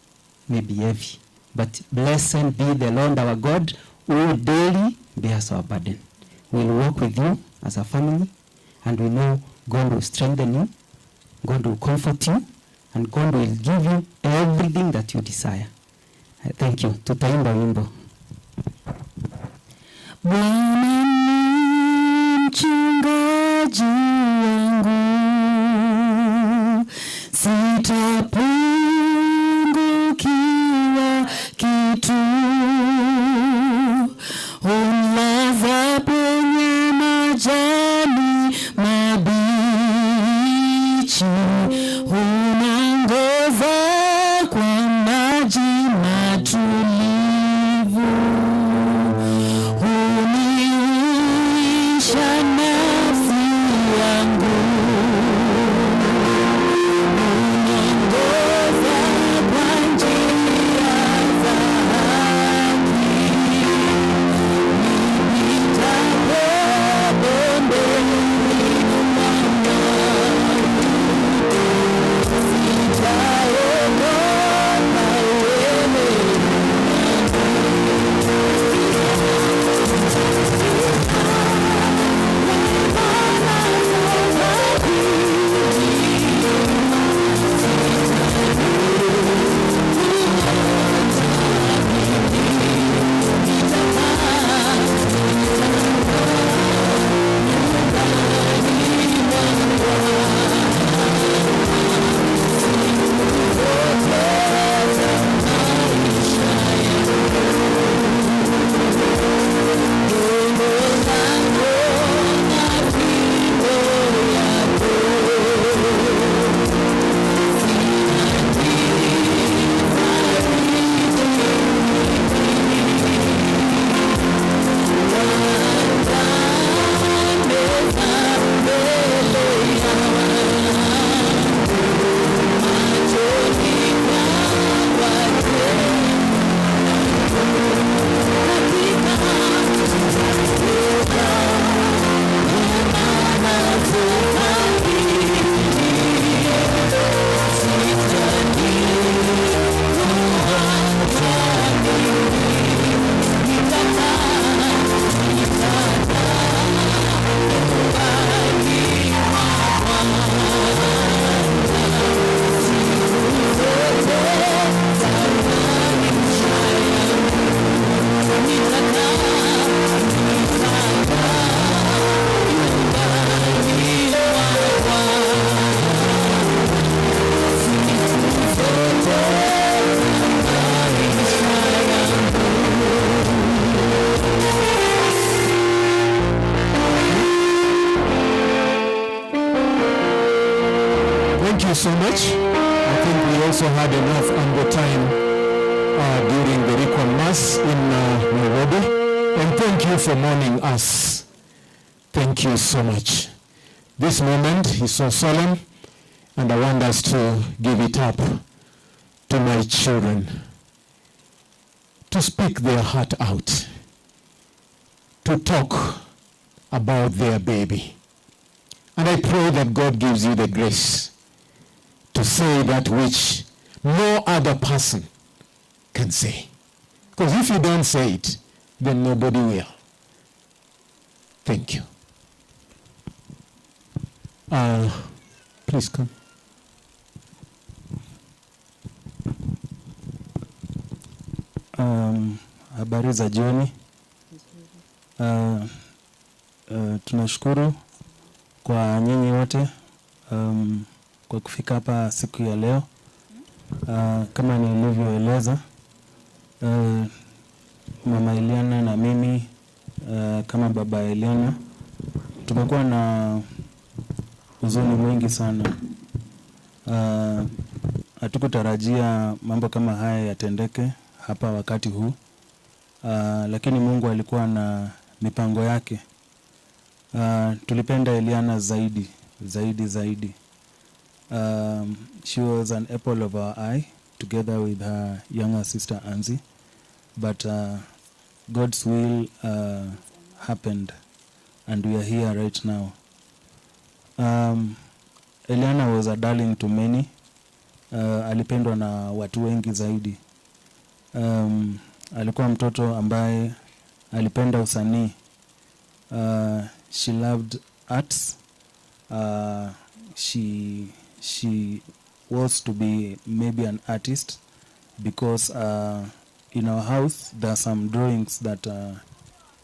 may be heavy, but blessed be the Lord our God, who daily bears our burden. We'll walk with you as a family, and we know God will strengthen you, God will comfort you, and God will give you everything that you desire. Thank you. Tutaimba wimbo. Bwana ni mchungaji wangu, sitapungukiwa kitu. Hunilaza penye majani mabichi, huniongoza And thank you for mourning us. Thank you so much. This moment is so solemn, and I want us to give it up to my children to speak their heart out, to talk about their baby. And I pray that God gives you the grace to say that which no other person can say. Because if you don't say it, then nobody will. Thank you. Please come. Habari za jioni. Tunashukuru kwa nyinyi wote kwa kufika hapa siku ya leo. Kama nilivyoeleza, Mama Eliana na mimi, kama baba Eliana, tumekuwa na huzuni mwingi sana. Hatukutarajia mambo kama haya yatendeke hapa wakati huu. Lakini Mungu alikuwa na mipango yake. Tulipenda Eliana zaidi, zaidi, zaidi. She was an apple of our eye together with her younger sister Anzi. But God's will happened, and we are here right now. Eliana was a darling to many. Alipendwa na watu wengi zaidi. Alikuwa mtoto ambaye alipenda usanii. She loved arts. She was to be maybe an artist because in our house there are some drawings that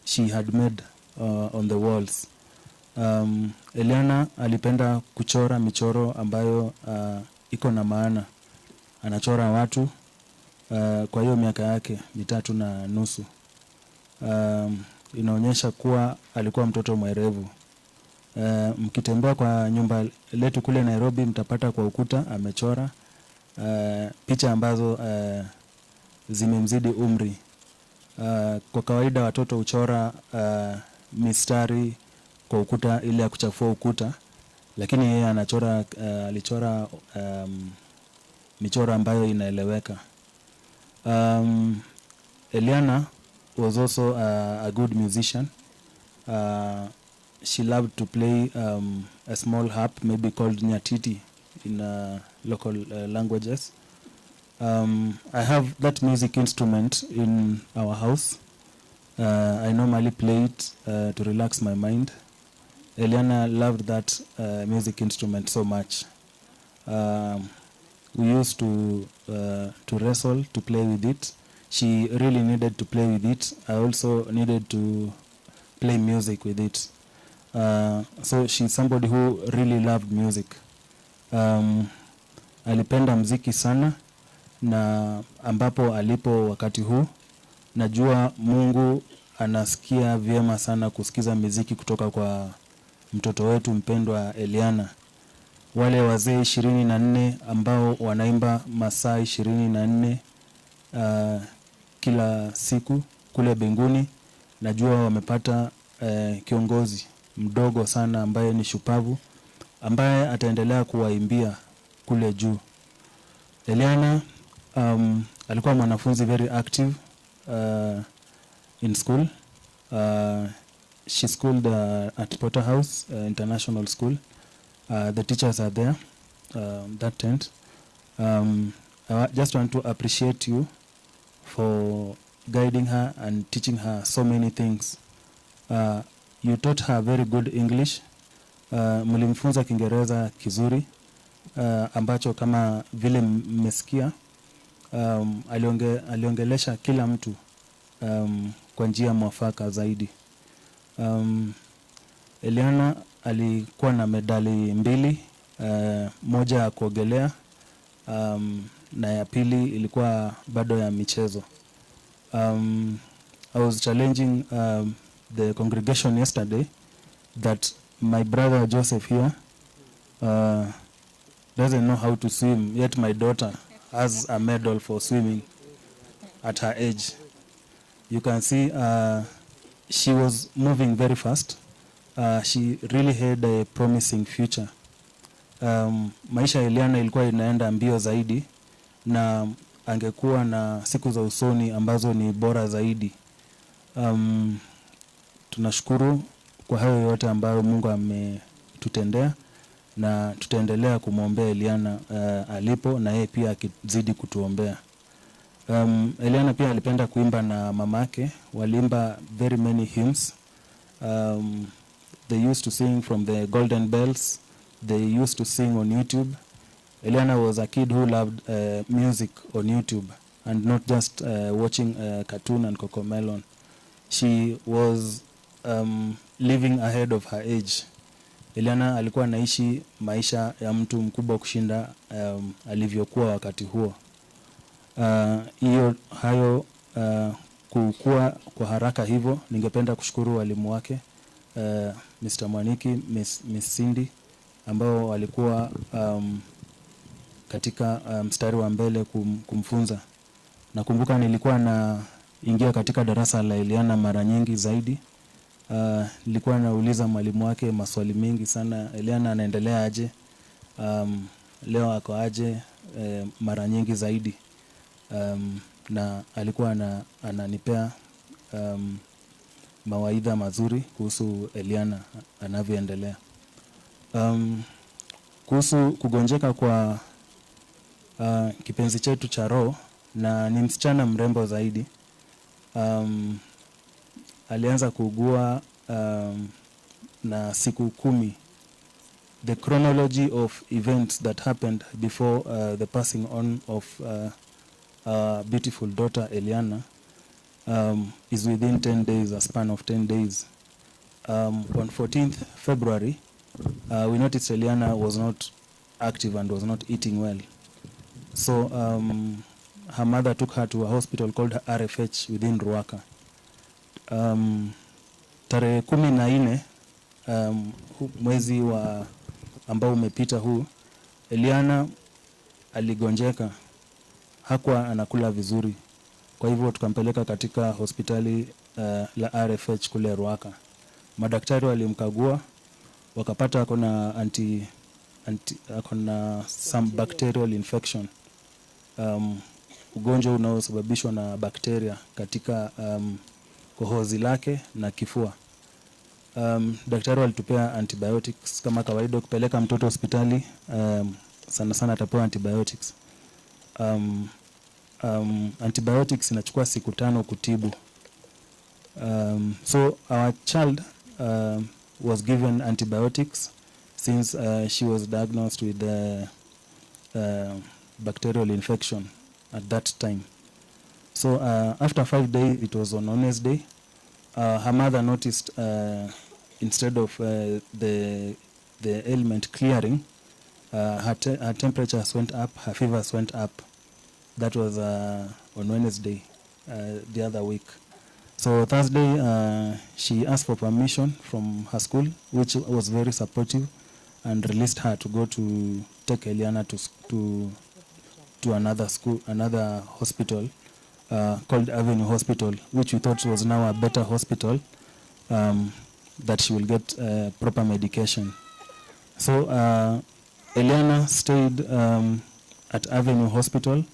she had made on the walls. Eliana alipenda kuchora michoro ambayo iko na maana. Anachora watu kwa hiyo miaka yake 3.5. Inaonyesha kuwa alikuwa mtoto mwerevu. Mkitembea kwa nyumba letu kule Nairobi mtapata kwa ukuta amechora picha ambazo zimemzidi umri. Kwa kawaida watoto huchora mistari kwa ukuta ili ya kuchafua ukuta, lakini yeye anachora, alichora michoro ambayo inaeleweka. Eliana was also a good musician. She loved to play a small harp, maybe called nyatiti in local languages. I have that music instrument in our house. I normally play it to relax my mind. Eliana loved that music instrument so much. We used to wrestle, to play with it. She really needed to play with it. I also needed to play music with it. So she's somebody who really loved music. Alipenda mziki sana, na ambapo alipo wakati huu, najua Mungu anasikia vyema sana kusikiza miziki kutoka kwa mtoto wetu mpendwa Eliana. Wale wazee 24 ambao wanaimba masaa 24 kila siku kule mbinguni, najua wamepata kiongozi mdogo sana ambaye ni shupavu, ambaye ataendelea kuwaimbia kule juu. Eliana alikuwa mwanafunzi very active in school. She schooled at Potter House International School. The teachers are there, that tent. I just want to appreciate you for guiding her and teaching her so many things. You taught her very good English. Mlimfunza Kiingereza kizuri, ambacho kama vile mmesikia, aliongelesha kila mtu kwa njia mwafaka zaidi. Eliana alikuwa na medali 2, moja ya kuogelea, na ya pili ilikuwa bado ya michezo. I was challenging the congregation yesterday that my brother Joseph here doesn't know how to swim, yet my daughter has a medal for swimming at her age. You can see She was moving very fast. She really had a promising future. Maisha ya Eliana ilikuwa inaenda mbio zaidi na angekuwa na siku za usoni ambazo ni bora zaidi. Tunashukuru kwa hayo yote ambayo Mungu ametutendea na tutaendelea kumwombea Eliana alipo na yeye pia akizidi kutuombea. Eliana pia alipenda kuimba na mamake, waliimba very many hymns. They used to sing from the Golden Bells. They used to sing on YouTube. Eliana was a kid who loved music on YouTube and not just watching cartoon and Cocomelon. She was living ahead of her age. Eliana alikuwa anaishi maisha ya mtu mkubwa kushinda alivyokuwa wakati huo. Hiyo hayo kukua kwa haraka hivyo, ningependa kushukuru walimu wake, Mr. Mwaniki, Miss Cindy, ambao walikuwa katika mstari wa mbele kumfunza. Nakumbuka nilikuwa naingia katika darasa la Eliana mara nyingi zaidi. Nilikuwa nauliza mwalimu wake maswali mengi sana, Eliana anaendelea aje? Leo ako aje? Mara nyingi zaidi. Na alikuwa ananipea mawaidha mazuri kuhusu Eliana anavyoendelea. Kuhusu kugonjeka kwa kipenzi chetu cha roho, na ni msichana mrembo zaidi. Alianza kuugua na siku 10. The chronology of events that happened before the passing on of our beautiful daughter Eliana is within 10 days, a span of 10 days. On 14th February, we noticed Eliana was not active and was not eating well. So her mother took her to a hospital called RFH within Ruaka. Tarehe 14 mwezi wa ambao umepita huu, Eliana aligonjeka, hakuwa anakula vizuri. Kwa hivyo tukampeleka katika hospitali la RFH kule Ruaka. Madaktari walimkagua, wakapata akona akona some bacterial infection. Ugonjwa unaosababishwa na bakteria katika kohozi lake na kifua. Daktari walitupea antibiotics kama kawaida. Kupeleka mtoto hospitali sana sana atapewa antibiotics. Antibiotics inachukua siku 5 kutibu. So our child was given antibiotics since she was diagnosed with bacterial infection at that time. So after 5 days, it was on Wednesday, her mother noticed instead of the ailment clearing, her temperatures went up, her fevers went up. That was on Wednesday, the other week. So Thursday, she asked for permission from her school, which was very supportive, and released her to go to take Eliana to another school, another hospital called Avenue Hospital, which we thought was now a better hospital, that she will get proper medication. So Eliana stayed at Avenue Hospital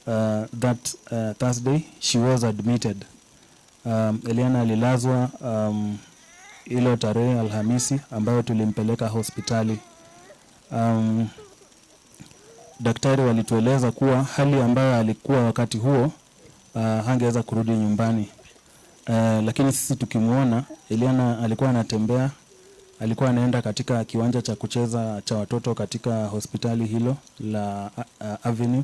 that Thursday. She was admitted. Eliana alilazwa ilo tarehe Alhamisi ambayo tulimpeleka hospitali. Daktari walitueleza kuwa hali ambayo alikuwa wakati huo hangeweza kurudi nyumbani. Lakini sisi tukimuona Eliana alikuwa anatembea, alikuwa anaenda katika kiwanja cha kucheza cha watoto katika hospitali hilo la Avenue.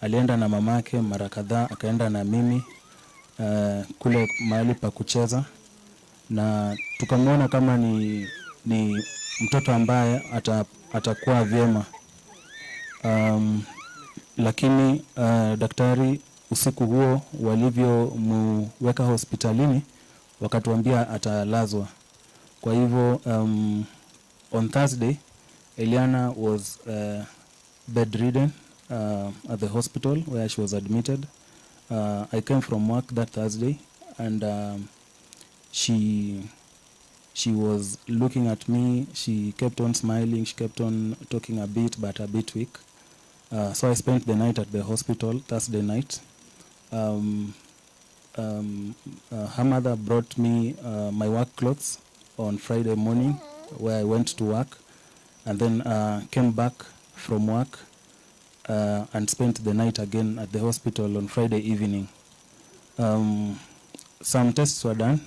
Alienda na mamake mara kadhaa, akaenda na mimi kule mahali pa kucheza, na tukamwona kama ni mtoto ambaye atakuwa vyema. Lakini daktari usiku huo walivyomweka hospitalini wakatuambia atalazwa. Kwa hivyo on Thursday Eliana was bedridden at the hospital where she was admitted. I came from work that Thursday, and She was looking at me. She kept on smiling. She kept on talking a bit, but a bit weak. So I spent the night at the hospital, Thursday night. Her mother brought me my work clothes on Friday morning, where I went to work, and then came back from work and spent the night again at the hospital on Friday evening. Some tests were done.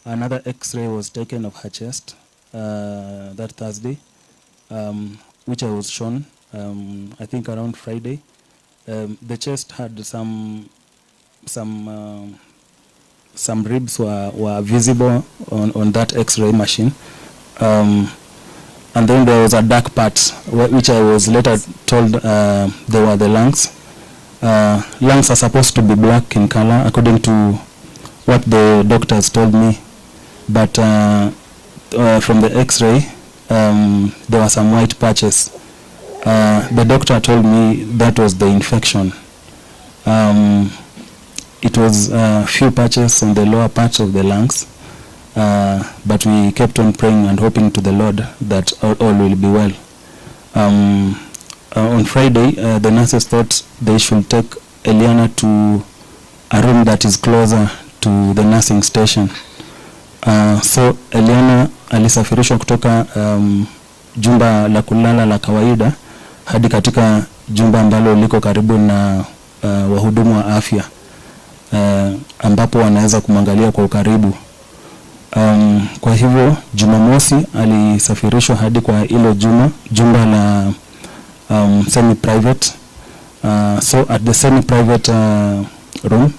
Another x-ray was taken of her chest that Thursday, which I was shown, I think around Friday. The chest had some ribs were visible on that x-ray machine. And then there was a dark part, which I was later told they were the lungs. Lungs are supposed to be black in color, according to what the doctors told me. But from the x-ray, there were some white patches. The doctor told me that was the infection. It was a few patches on the lower parts of the lungs, but we kept on praying and hoping to the Lord that all will be well. On Friday, the nurses thought they should take Eliana to a room that is closer to the nursing station. So Eliana alisafirishwa kutoka jumba la kulala la kawaida hadi katika jumba ambalo liko karibu na wahudumu wa afya ambapo wanaweza kumwangalia kwa ukaribu. Kwa hivyo Jumamosi alisafirishwa hadi kwa hilo jumba la semi private. So at the semi private room,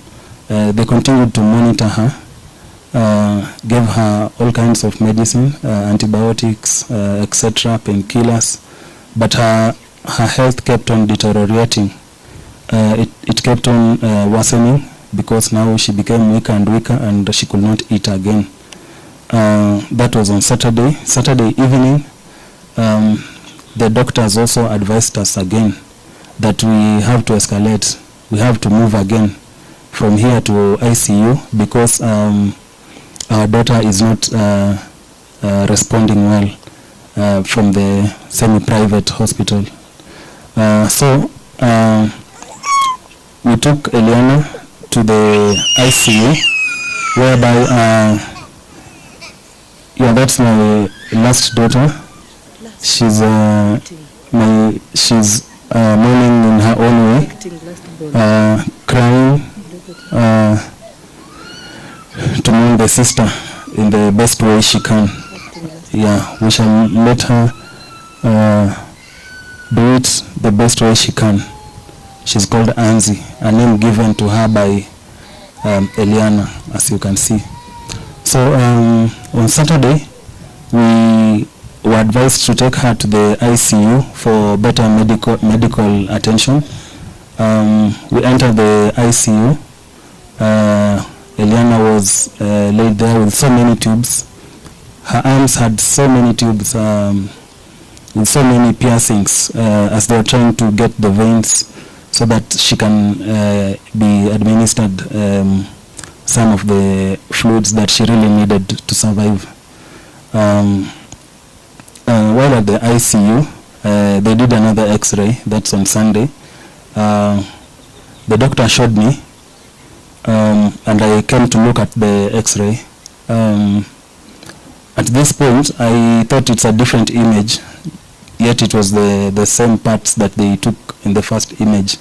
they continued to monitor her, gave her all kinds of medicine, antibiotics, etc., painkillers, but her health kept on deteriorating. It kept on worsening because now she became weaker and weaker and she could not eat again. That was on Saturday. Saturday evening, the doctors also advised us again that we have to escalate. We have to move again from here to ICU because our daughter is not responding well from the semi-private hospital. So we took Eliana to the ICU, whereby, yeah, that's my last daughter. She's mourning in her own way, crying to mourn the sister in the best way she can. Yeah, we shall let her do it the best way she can. She's called Anzi, a name given to her by Eliana, as you can see. So on Saturday, we were advised to take her to the ICU for better medical attention. We entered the ICU. Eliana was laid there with so many tubes. Her arms had so many tubes, with so many piercings, as they were trying to get the veins so that she can be administered some of the fluids that she really needed to survive. While at the ICU, they did another x-ray, that's on Sunday. The doctor showed me, and I came to look at the x-ray. At this point, I thought it's a different image, yet it was the same parts that they took in the first image.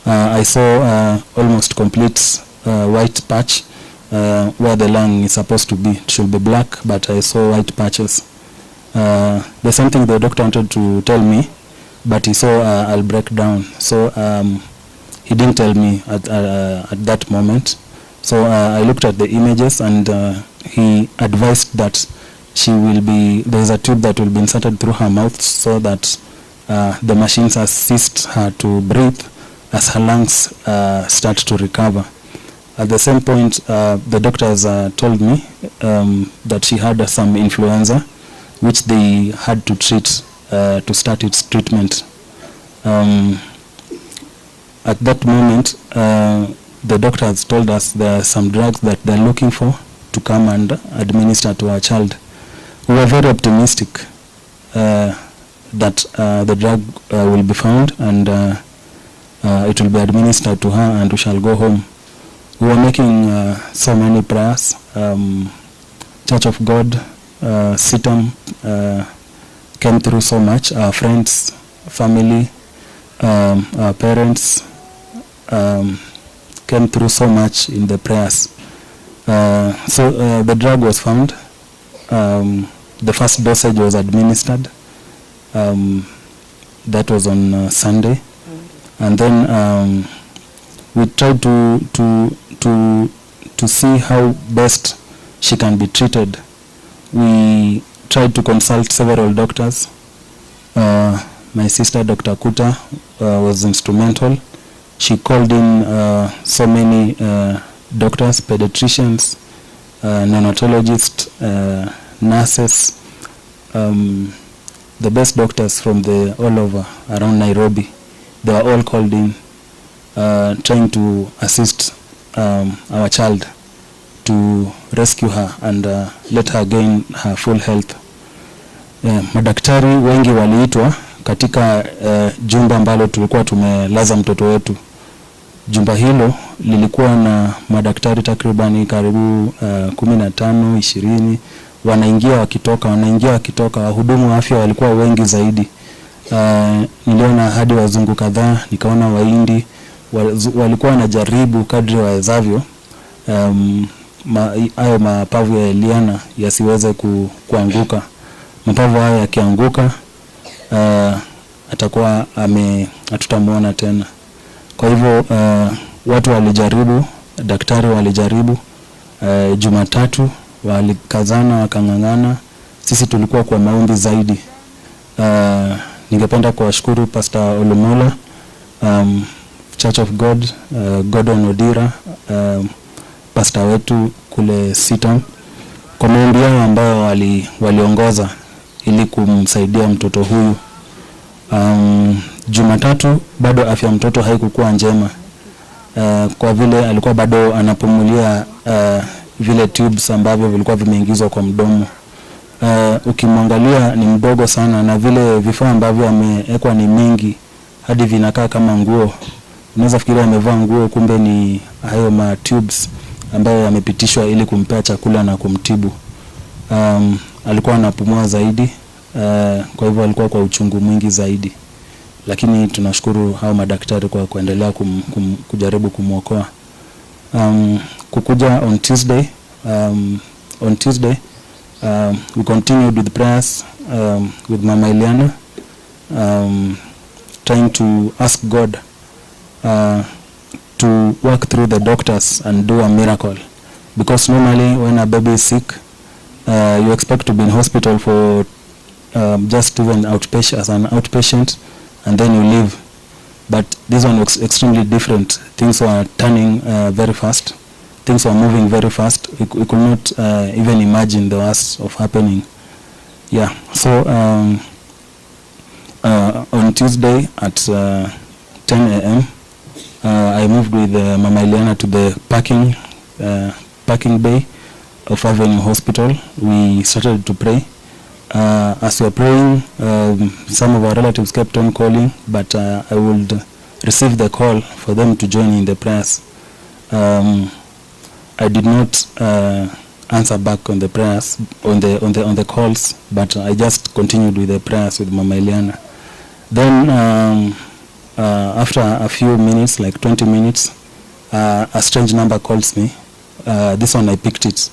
I saw almost complete white patch where the lung is supposed to be. It should be black, but I saw white patches. There's something the doctor wanted to tell me, but he saw I'll break down. So he didn't tell me at that moment. So I looked at the images, and he advised that there's a tube that will be inserted through her mouth so that the machines assist her to breathe as her lungs start to recover. At the same point, the doctors told me that she had some influenza, which they had to treat to start its treatment. At that moment, the doctors told us there are some drugs that they're looking for to to come and administer to our child. We were very optimistic that the drug will be found and it will be administered to her and we shall go home. We were making so many prayers. Church of God, CITAM came through so much. Our friends, family, our parents came through so much in the prayers. So the drug was found. The first dosage was administered. That was on Sunday. And then we tried to see how best she can be treated. We tried to consult several doctors. My sister, Dr. Kuta, was instrumental. She called in so many doctors, pediatricians, neonatologists, nurses, the best doctors from the all over around Nairobi. They were all called in, trying to assist our child to rescue her and let her gain her full health. Madaktari wengi waliitwa katika jumba ambalo tulikuwa tumelaza mtoto wetu. Jumba hilo lilikuwa na madaktari takribani karibu 15, 20, wanaingia wakitoka, wanaingia wakitoka. Wahudumu wa afya walikuwa wengi zaidi. Niliona hadi wazungu kadhaa, nikaona Wahindi, walikuwa wanajaribu kadri wawezavyo hayo mapavu ya Eliana yasiweze kuanguka. Mapavu hayo yakianguka, atakuwa hatutamuona tena. Kwa hivyo watu walijaribu, daktari walijaribu. Jumatatu walikazana, wakang'ang'ana. Sisi tulikuwa kwa maombi zaidi. Ningependa kuwashukuru Pastor Olumola, Church of God, Gordon Odira, pastor wetu kule CITAM, kwa maombi yao ambayo waliongoza ili kumsaidia mtoto huyu. Jumatatu bado afya mtoto haikukuwa njema, kwa vile alikuwa bado anapumulia vile tubes ambavyo vilikuwa vimeingizwa kwa mdomo. Ukimwangalia ni mdogo sana, na vile vifaa ambavyo amewekwa ni mingi hadi vinakaa kama nguo. Unaweza fikiria amevaa nguo, kumbe ni hayo ma tubes ambayo yamepitishwa ili kumpea chakula na kumtibu. Alikuwa anapumua zaidi, kwa hivyo alikuwa kwa uchungu mwingi zaidi. Lakini tunashukuru hao madaktari kwa kuendelea kujaribu kumuokoa. Kukuja on Tuesday, we continued with prayers with Mama Eliana, trying to ask God to work through the doctors and do a miracle. Because normally when a baby is sick, you expect to be in hospital for just even outpatient, as an outpatient, and then you leave. But this one was extremely different. Things were turning very fast. Things were moving very fast. We could not even imagine the worst of happening. Yeah, so on Tuesday at 10 a.m., I moved with Mama Eliana to the parking bay of Avenue Hospital. We started to pray. As we were praying, some of our relatives kept on calling, but I would receive the call for them to join in the prayers. I did not answer back on the prayers, on the calls, but I just continued with the prayers with Mama Eliana. Then after a few minutes, like 20 minutes, a strange number calls me. This one I picked it.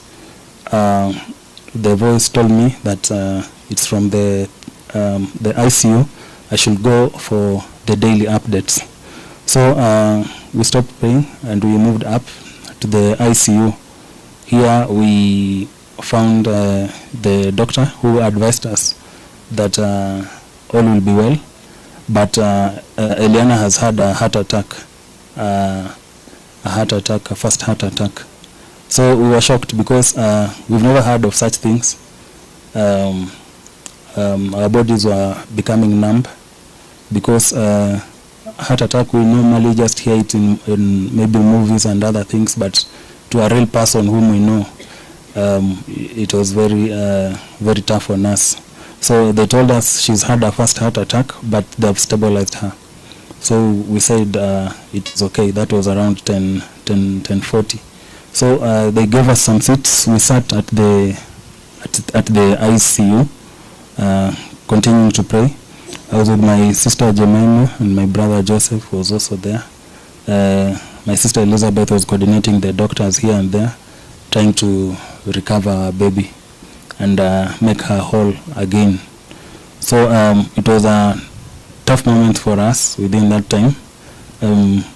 The voice told me that it's from the ICU. I should go for the daily updates. So we stopped praying and we moved up to the ICU. Here we found the doctor who advised us that all will be well, but Eliana has had a heart attack, a first heart attack. So we were shocked because we've never heard of such things. Our bodies were becoming numb because heart attack, we normally just hear it in maybe movies and other things, but to a real person whom we know, It was very, very tough on us. So they told us she's had her first heart attack, but they've stabilized her. So we said it's okay. That was around 10:40. So they gave us some seats. We sat at the ICU, continuing to pray. I was with my sister Jemima, and my brother Joseph was also there. My sister Elizabeth was coordinating the doctors here and there, trying to recover our baby and make her whole again. So it was a tough moment for us within that time.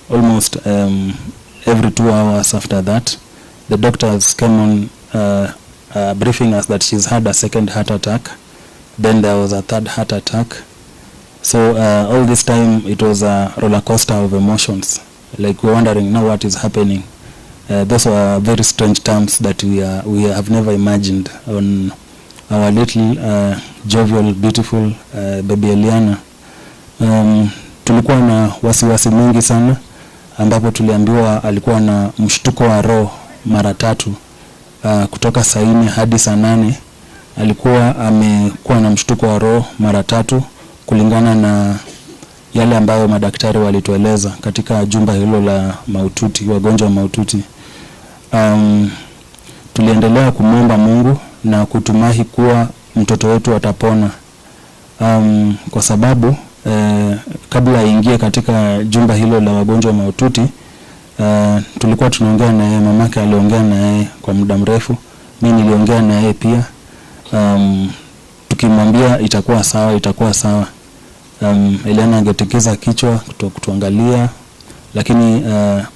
Almost every 2 hours after that, the doctors came on briefing us that she's had a second heart attack. Then there was a third heart attack. So all this time it was a roller coaster of emotions. Like we're wondering now what is happening. Those were very strange terms that we have never imagined on our little jovial, beautiful baby Eliana. Tulikuwa na wasiwasi mwingi sana, ambapo tuliambiwa alikuwa na mshtuko wa roho mara tatu. Kutoka saa 4 hadi saa 8 alikuwa amekuwa na mshtuko wa roho mara tatu, kulingana na yale ambayo madaktari walitueleza katika jumba hilo la maututi, wagonjwa maututi. Tuliendelea kumwomba Mungu na kutumahi kuwa mtoto wetu atapona. Kwa sababu kabla aingie katika jumba hilo la wagonjwa maututi, tulikuwa tunaongea na yeye, mamake aliongea na yeye kwa muda mrefu, mimi niliongea na yeye pia, tukimwambia itakuwa sawa, itakuwa sawa. Eliana angetikisa kichwa kutuangalia, lakini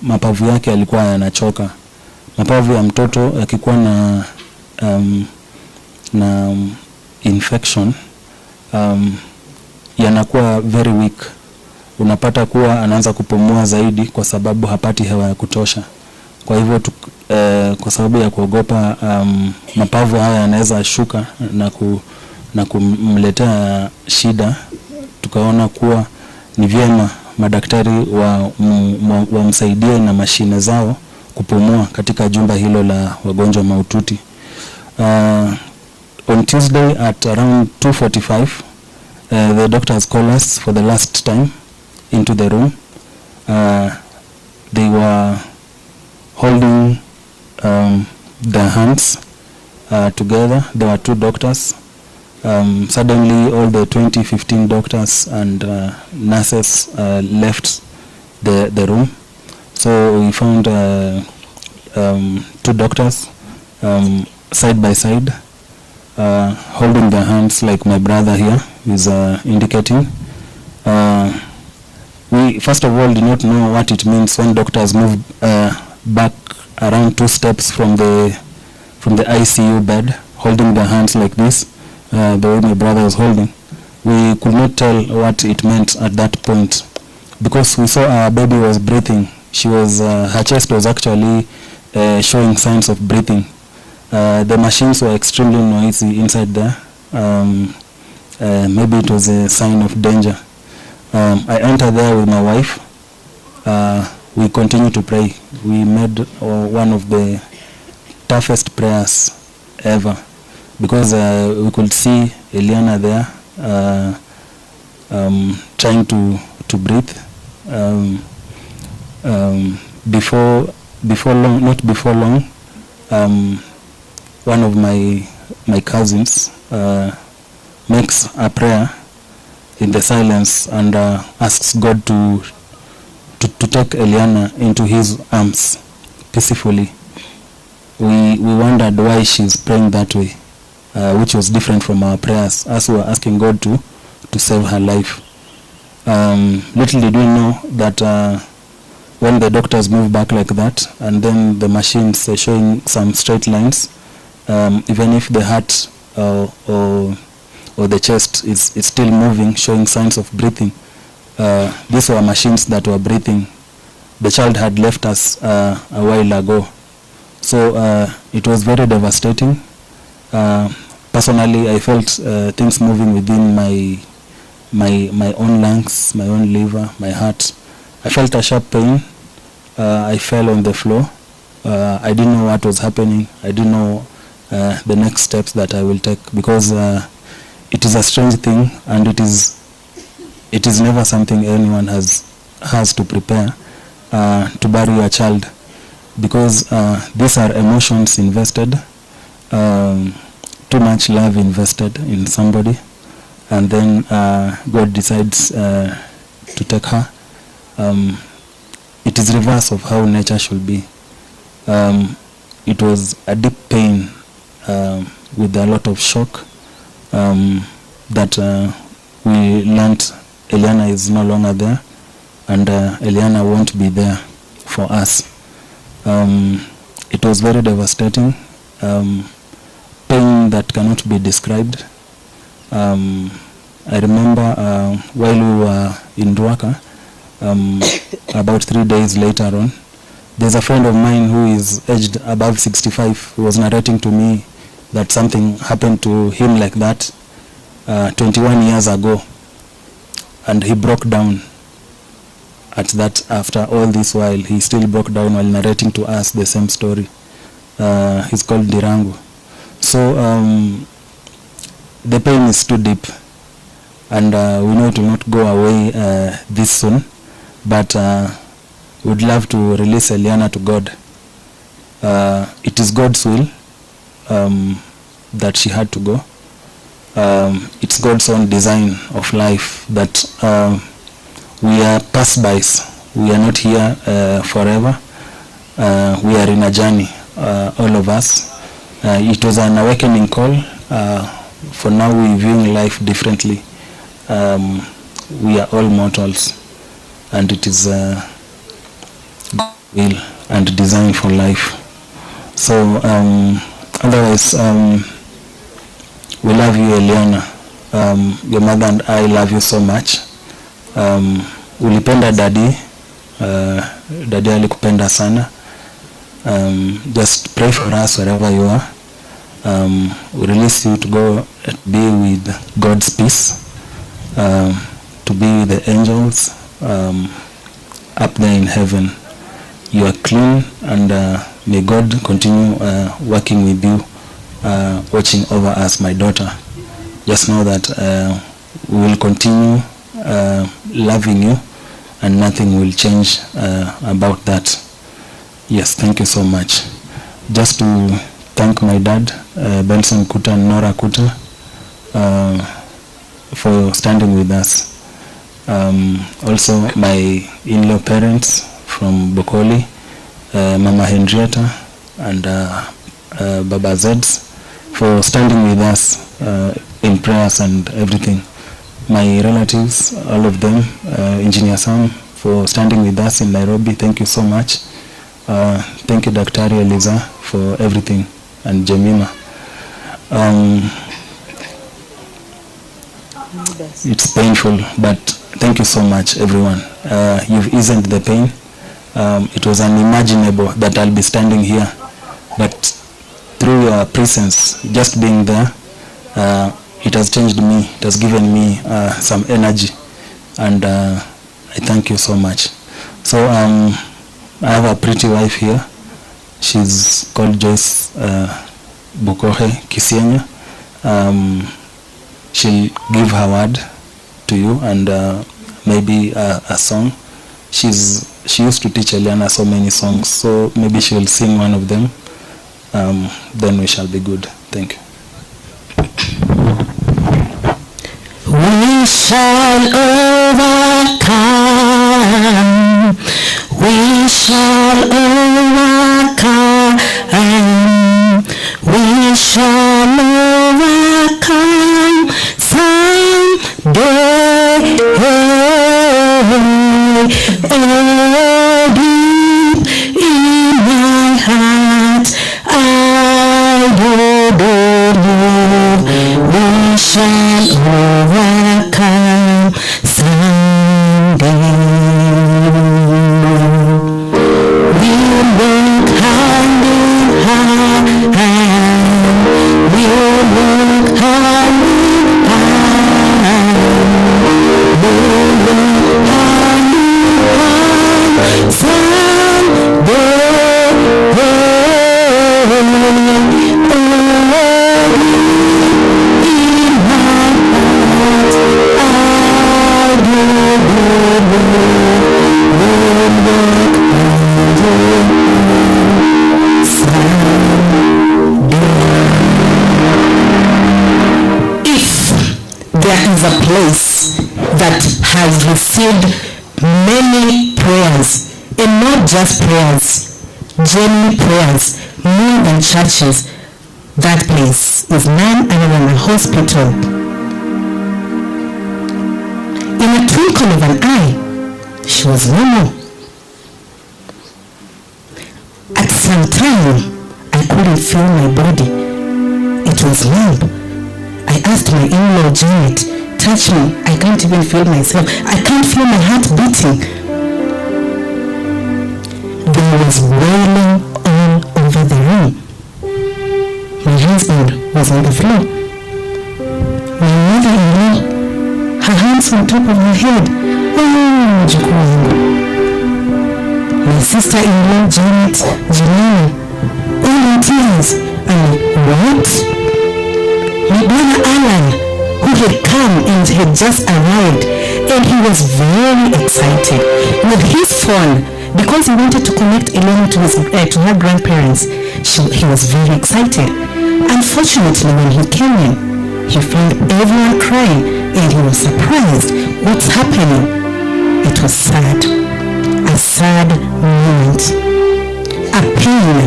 mapavu yake yalikuwa yanachoka. Mapavu ya mtoto yakikuwa na na infection yanakuwa very weak. Unapata kuwa anaanza kupumua zaidi kwa sababu hapati hewa ya kutosha. Kwa hivyo kwa sababu ya kuogopa mapavu haya yanaweza shuka na kumletea shida, tukaona kuwa ni vyema madaktari wamsaidie na mashine zao kupumua katika jumba hilo la wagonjwa maututi. On Tuesday at around 2:45, the doctors called us for the last time into the room. They were holding their hands together. There were two doctors. Suddenly all the 2015 doctors and nurses left the room. So we found two doctors side by side, holding their hands like my brother here is indicating. We first of all did not know what it means when doctors move back around 2 steps from the ICU bed, holding their hands like this, the way my brother was holding. We could not tell what it meant at that point, because we saw our baby was breathing. She was, her chest was actually showing signs of breathing. The machines were extremely noisy inside there. Maybe it was a sign of danger. I entered there with my wife. We continued to pray. We made one of the toughest prayers ever, because we could see Eliana there trying to breathe. Before long, not before long, one of my cousins makes a prayer in the silence and asks God to take Eliana into his arms peacefully. We wondered why she's praying that way, which was different from our prayers, as we were asking God to save her life. Little did we know that when the doctors move back like that, and then the machines are showing some straight lines, even if the heart or the chest is still moving, showing signs of breathing, these were machines that were breathing. The child had left us a while ago. So it was very devastating. Personally, I felt things moving within my own lungs, my own liver, my heart. I felt a sharp pain. I fell on the floor. I didn't know what was happening. I didn't know the next steps that I will take, because it is a strange thing, and it is never something anyone has to prepare to bury a child, because these are emotions invested, too much love invested in somebody, and then God decides to take her. It is reverse of how nature should be. It was a deep pain with a lot of shock that we learned Eliana is no longer there, and Eliana won't be there for us. It was very devastating, pain that cannot be described. I remember while we were in Ruaka, about 3 days later on, there's a friend of mine who is aged above 65 who was narrating to me that something happened to him like that 21 years ago, and he broke down at that. After all this while, he still broke down while narrating to us the same story. He's called Dirango. So the pain is too deep, and we know it will not go away this soon, but we'd love to release Eliana to God. It is God's will that she had to go. It's God's own design of life that we are passbys. We are not here forever. We are in a journey, all of us. It was an awakening call. For now, we're viewing life differently. We are all mortals, and it is will and design for life. So otherwise, we love you, Eliana. Your mother and I love you so much. Ulipenda daddy. Daddy alikupenda sana. Just pray for us wherever you are. We release you to go be with God's peace, to be with the angels up there in heaven. You are clean, and may God continue working with you, watching over us, my daughter. Just know that we will continue loving you, and nothing will change about that. Yes, thank you so much. Just to thank my dad, Benson Kuta and Nora Kuta, for standing with us. Also, my in-law parents from Bokoli, Mama Henrietta and Baba Zeds, for standing with us in prayers and everything. My relatives, all of them, Engineer Sam, for standing with us in Nairobi. Thank you so much. Thank you, Daktari Eliza, for everything, and Jemima. It's painful, but thank you so much, everyone. You've eased the pain. It was unimaginable that I'll be standing here, but through your presence, just being there, it has changed me. It has given me some energy, and I thank you so much. So I have a pretty wife here. She's called Joyce Bukohe Kisienya. She'll give her word to you, and maybe a song. She used to teach Eliana so many songs, so maybe she'll sing one of them. Then we shall be good. Thank you. We shall overcome. We shall overcome. We shall overcome someday. Oh, deep in my heart, I do believe we shall overcome someday. In my heart I do believe will work someday. If there is a place that has received many prayers, and not just prayers, genuine prayers, more than churches, that place is none other than a hospital. In a twinkle of an eye, she was no more. At some time, I couldn't feel my body. It was numb. I asked my in-law, Janet, touch me. I can't even feel myself. I can't feel my heart beating. There was wailing all over the room. My husband was on the floor. My mother-in-law, her hands on top of her head. Oh, mjukuu wangu. My sister-in-law, Janet, Jelena, all in tears. And what? My brother Alan, who had come and had just arrived, and he was very excited with his phone because he wanted to connect Elena to her grandparents. He was very excited. Unfortunately, when he came in, he found everyone crying, and he was surprised. What's happening? It was sad. A sad moment. A pain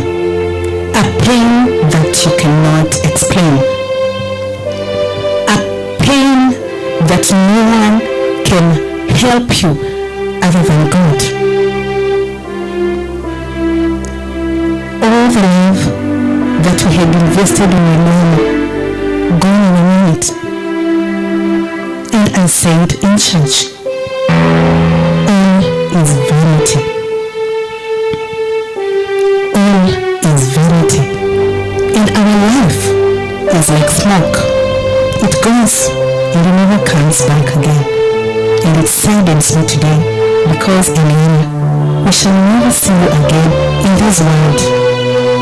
that you cannot explain. A pain that no one can help you other than God. All the love that we had invested in Eliana, gone in a minute. And I said in church, all is vanity. All is vanity. And our life is like smoke. It goes and it never comes back again. And it saddens me today because, Eliana, we shall never see you again in this world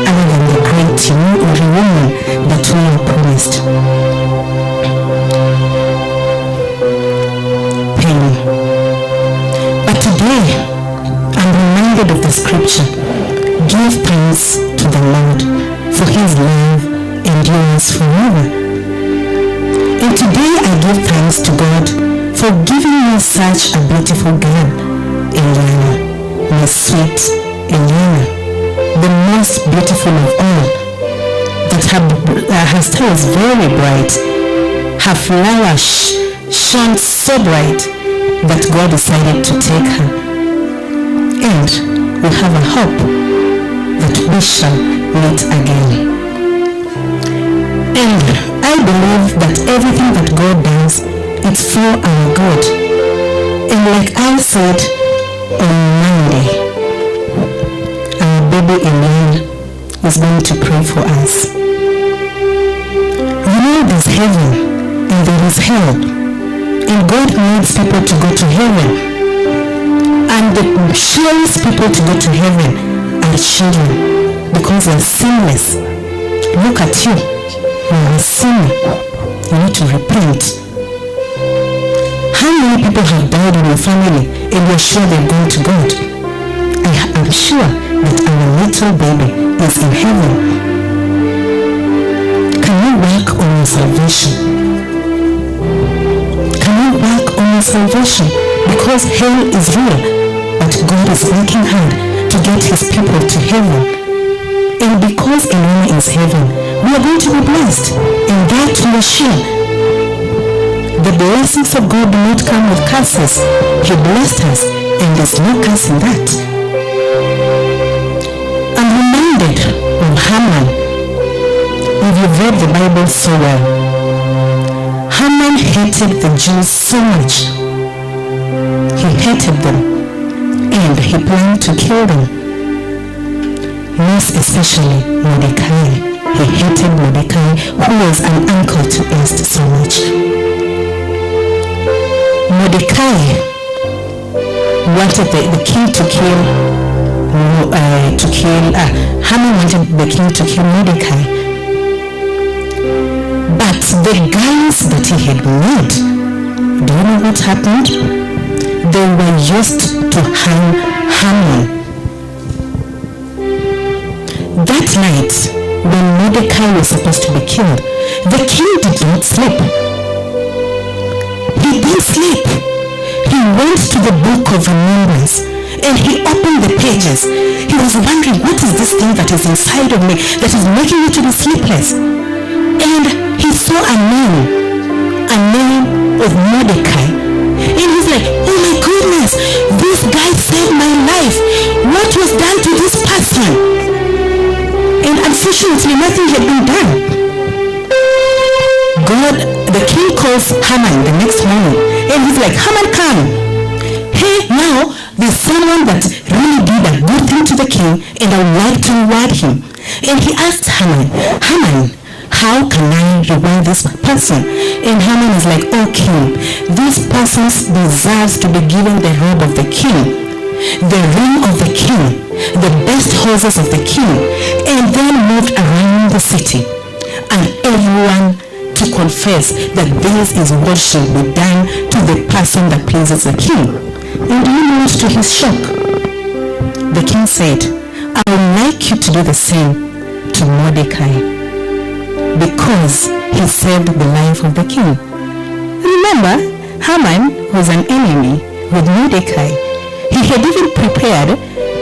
other than the great new woman that we are promised. Pain. But today, I'm reminded of the scripture, give thanks to the Lord, for his love endures forever. And today I give thanks to God for giving me such a beautiful girl, Eliana, my sweet Eliana, the most beautiful of all, that her star is very bright, her flower shone so bright that God decided to take her. And we have a hope that we shall meet again. And I believe that everything that God does, it's for our good. And like I said on Monday, our baby Eliana is going to pray for us. You know, there's heaven and there is hell. And God needs people to go to heaven. And the surest people to go to heaven are children, because they are sinless. Look at you. You are a sinner. You need to repent. How many people have died in your family and you're sure they're going to God? I am sure that our little baby is in heaven. Can you work on your salvation? Can you work on your salvation? Because hell is real, but God is working hard to get his people to heaven. And because Eliana is heaven, we are going to be blessed. And that we are sure. The blessings of God do not come with curses. He blessed us, and there's no curse in that. I'm reminded of Haman. If you've read the Bible so well, Haman hated the Jews so much. He hated them, and he planned to kill them. Most especially Mordecai. He hated Mordecai, who was an uncle to Esther so much. Mordecai wanted the king to kill to kill, Haman wanted the king to kill Mordecai. But the garlands that he had made, do you know what happened? They were used to hang Haman. That night, when Mordecai was supposed to be killed, the king did not sleep. He didn't sleep. He went to the book of remembrance and he opened the pages. He was wondering, what is this thing that is inside of me that is making me to be sleepless? And he saw a name of Mordecai. And he's like, oh my goodness, this guy saved my life. What was done to this person? And unfortunately, nothing had been done. God, the king calls Haman the next morning. And he's like, Haman, come. Hey, now, there's someone that really did a good thing to the king, and I would like to reward him. And he asked Haman, Haman, how can I reward this person? And Haman is like, oh king, this person deserves to be given the robe of the king, the ring of the king, the best horses of the king, and then moved around the city. And everyone to confess that this is what should be done to the person that pleases the king. And you know what, to his shock, the king said, I would like you to do the same to Mordecai, because he saved the life of the king. Remember, Haman was an enemy with Mordecai. He had even prepared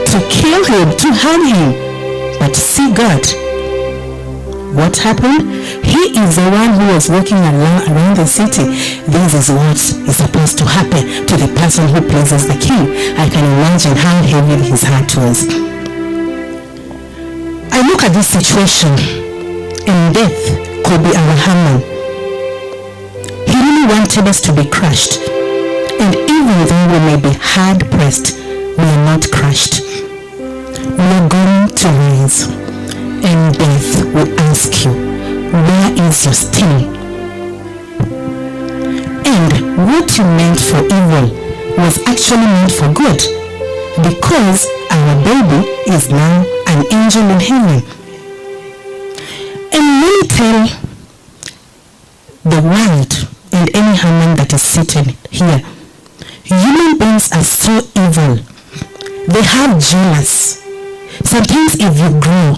to kill him, to harm him. But see God, what happened? He is the one who was walking around the city. This is what is supposed to happen to the person who pleases the king. I can imagine how heavy his heart was. I look at this situation, and death could be our Haman. He really wanted us to be crushed. And even though we may be hard-pressed, we are not crushed. We are going to rise. And death will ask you, where is your sting? And what you meant for evil was actually meant for good, because our baby is now an angel in heaven. And let me tell the world and any Haman that is seated here, human beings are so evil. They have jealous. Sometimes if you grow,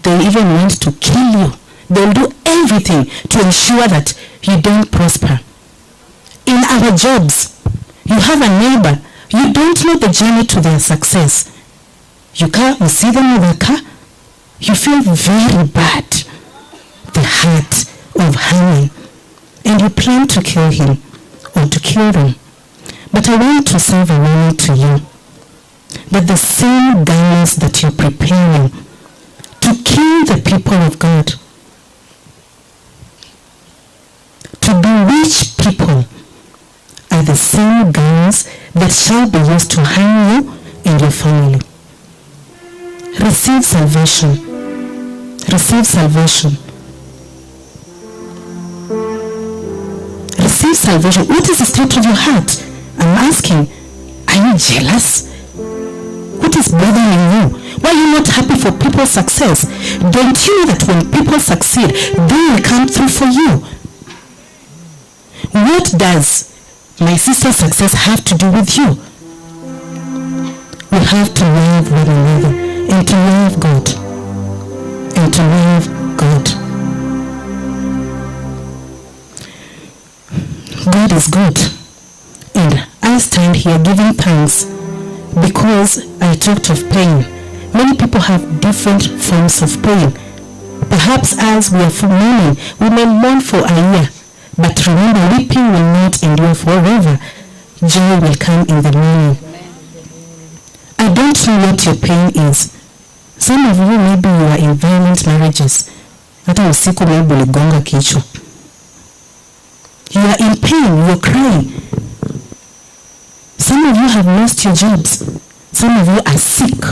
they even want to kill you. They'll do everything to ensure that you don't prosper. In our jobs, you have a neighbor. You don't know the journey to their success. You see them with a car. You feel very bad. The heart of Haman. And you plan to kill him or to kill them. But I want to serve a warning to you that the same garments that you're preparing to kill the people of God, to bewitch people, are the same guns that shall be used to hang you and your family. Receive salvation. Receive salvation. Receive salvation. What is the state of your heart? I'm asking, are you jealous? What is bothering you? Why are you not happy for people's success? Don't you know that when people succeed, they will come through for you? What does my sister's success have to do with you? We have to love one another and to love God. And to love God. God is good. And I stand here giving thanks because I talked of pain. Many people have different forms of pain. Perhaps as we are mourning, we may mourn for a year. But remember, weeping will not endure forever. Joy will come in the morning. I don't know what your pain is. Some of you, maybe you are in violent marriages. Hata usiku maybe uligonga kichwa. You are in pain, you are crying. Some of you have lost your jobs. Some of you are sick.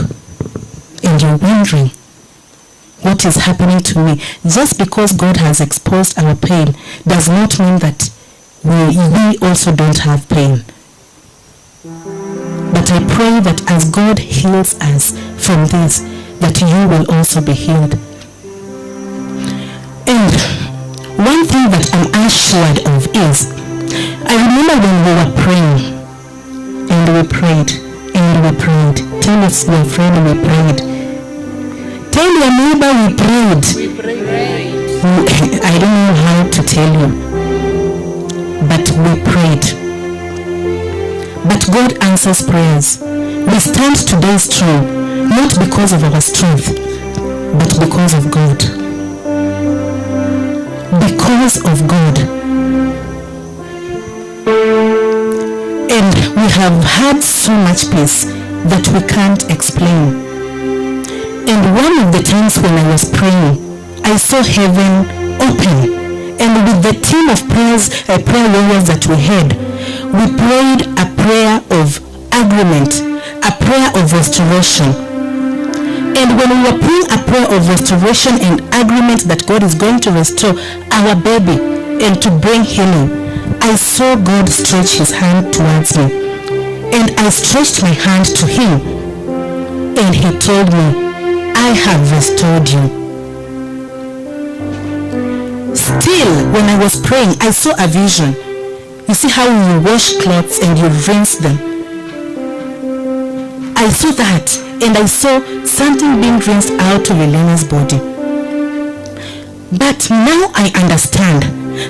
And you're wondering, what is happening to me? Just because God has exposed our pain does not mean that we also don't have pain. But I pray that as God heals us from this, that you will also be healed. And one thing that I'm assured of is, I remember when we were praying, and we prayed, and we prayed. Tell us, your friend, we prayed. Tell your neighbor, we prayed. We prayed. I don't know how to tell you, but we prayed. But God answers prayers. We stand today strong, not because of our strength, but because of God. Because of God. And we have had so much peace that we can't explain. And one of the times when I was praying, I saw heaven open. And with the team of prayers, prayer warriors that we had, we prayed a prayer of agreement, a prayer of restoration. And when we were praying a prayer of restoration and agreement that God is going to restore our baby and to bring healing, I saw God stretch his hand towards me. And I stretched my hand to him. And he told me, I have restored you. Still, when I was praying, I saw a vision. You see how you wash clothes and you rinse them? I saw that, and I saw something being rinsed out of Elena's body. But now I understand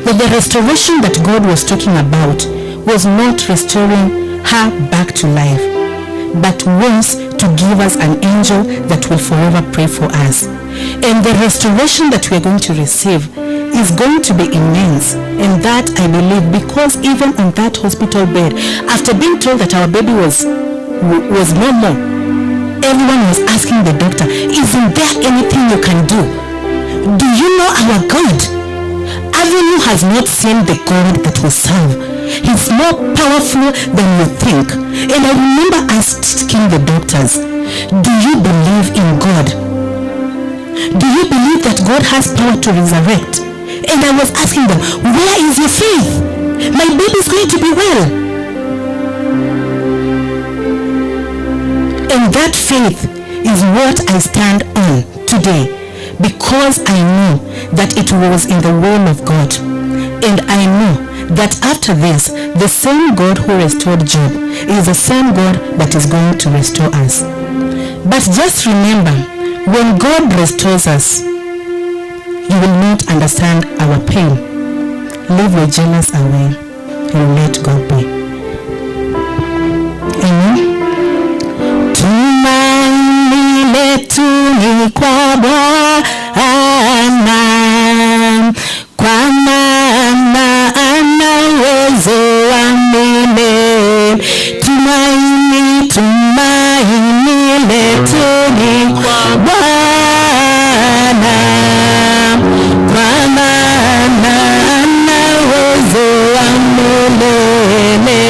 that the restoration that God was talking about was not restoring her back to life, but was to give us an angel that will forever pray for us. And the restoration that we are going to receive is going to be immense. And that I believe, because even on that hospital bed, after being told that our baby was no more, everyone was asking the doctor, isn't there anything you can do? Do you know our God? Avenue has not seen the God that we serve. He's more powerful than you think. And I remember asking the doctors, do you believe in God? Do you believe that God has power to resurrect? And I was asking them, where is your faith? My baby is going to be well. And that faith is what I stand on today, because I know that it was in the will of God. And I know that after this, the same God who restored Job is the same God that is going to restore us. But just remember, when God restores us, you will not understand our pain. Leave your jealous away and let God be. Amen. Tumaini letu ni kwa Bwana, kwa maana ana uwezo wa milele. Tumaini, tumaini letu ni kwa Bwana, kwa maana ana uwezo wa milele.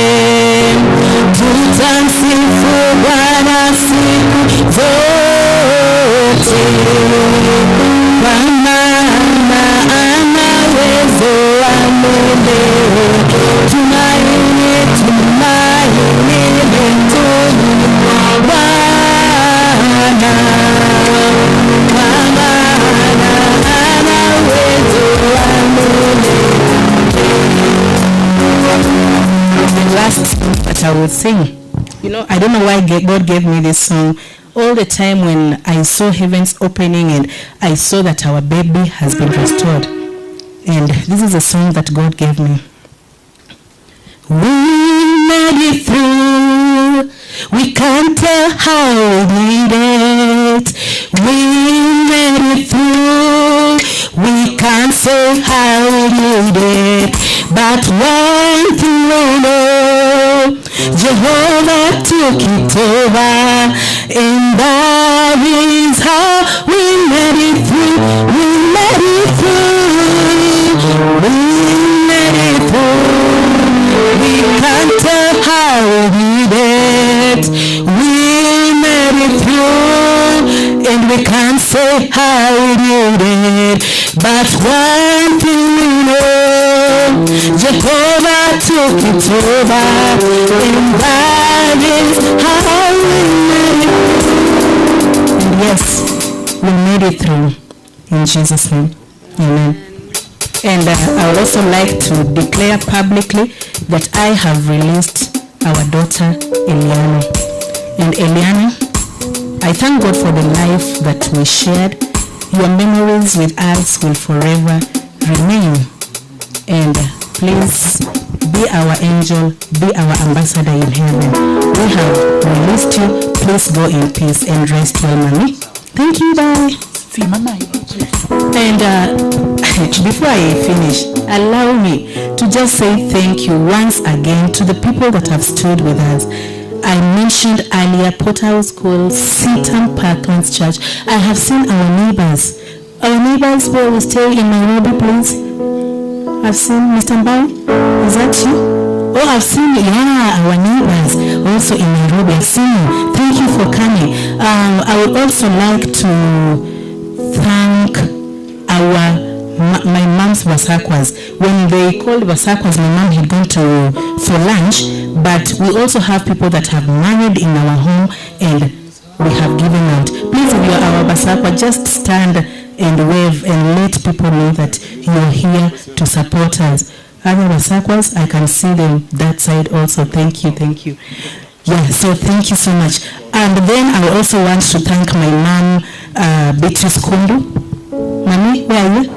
Tutamsifu Bwana siku zote, kwa maana ana uwezo wa milele. Tumaini, tumaini letu ni kwa Bwana, kwa maana ana uwezo wa milele. The last that I would sing. You know, I don't know why God gave me this song. All the time when I saw heavens opening and I saw that our baby has been restored. And this is a song that God gave me. We made it through. We can't tell how we did it. We made it through. We can't say how we did it. But one thing we know, Jehovah took it over, and that is how we made it through. We made it through. We made it through. We can't tell how we did it. We made it through, and we can't say how we did it. But one thing we know, Jehovah took it over, and that is how we made it. And yes, we made it through. In Jesus' name, amen. And I would also like to declare publicly that I have released our daughter, Eliana. And Eliana, I thank God for the life that we shared. Your memories with us will forever remain. And please be our angel, be our ambassador in heaven. We have released you. Please go in peace and rest well, mommy. Thank you, bye. And before I finish, allow me to just say thank you once again to the people that have stood with us. I mentioned earlier Porthouse School, Seaton Parklands Church. I have seen our neighbors. Our neighbors where we stay in Nairobi, please. I've seen Mr. Mbao. Is that you? Oh, I've seen, yeah, our neighbors also in Nairobi. I've seen you. Thank you for coming. I would also like to thank my mom's Basakwas. When they called Basakwas, my mom had gone to for lunch, but we also have people that have married in our home and we have given out. Please, if you are our Basakwa, just stand and wave and let people know that you are here to support us. Other Basakwas, I can see them that side also. Thank you, thank you. Yeah, so thank you so much. And then I also want to thank my mom, Beatrice Kundu. Mommy, where are you?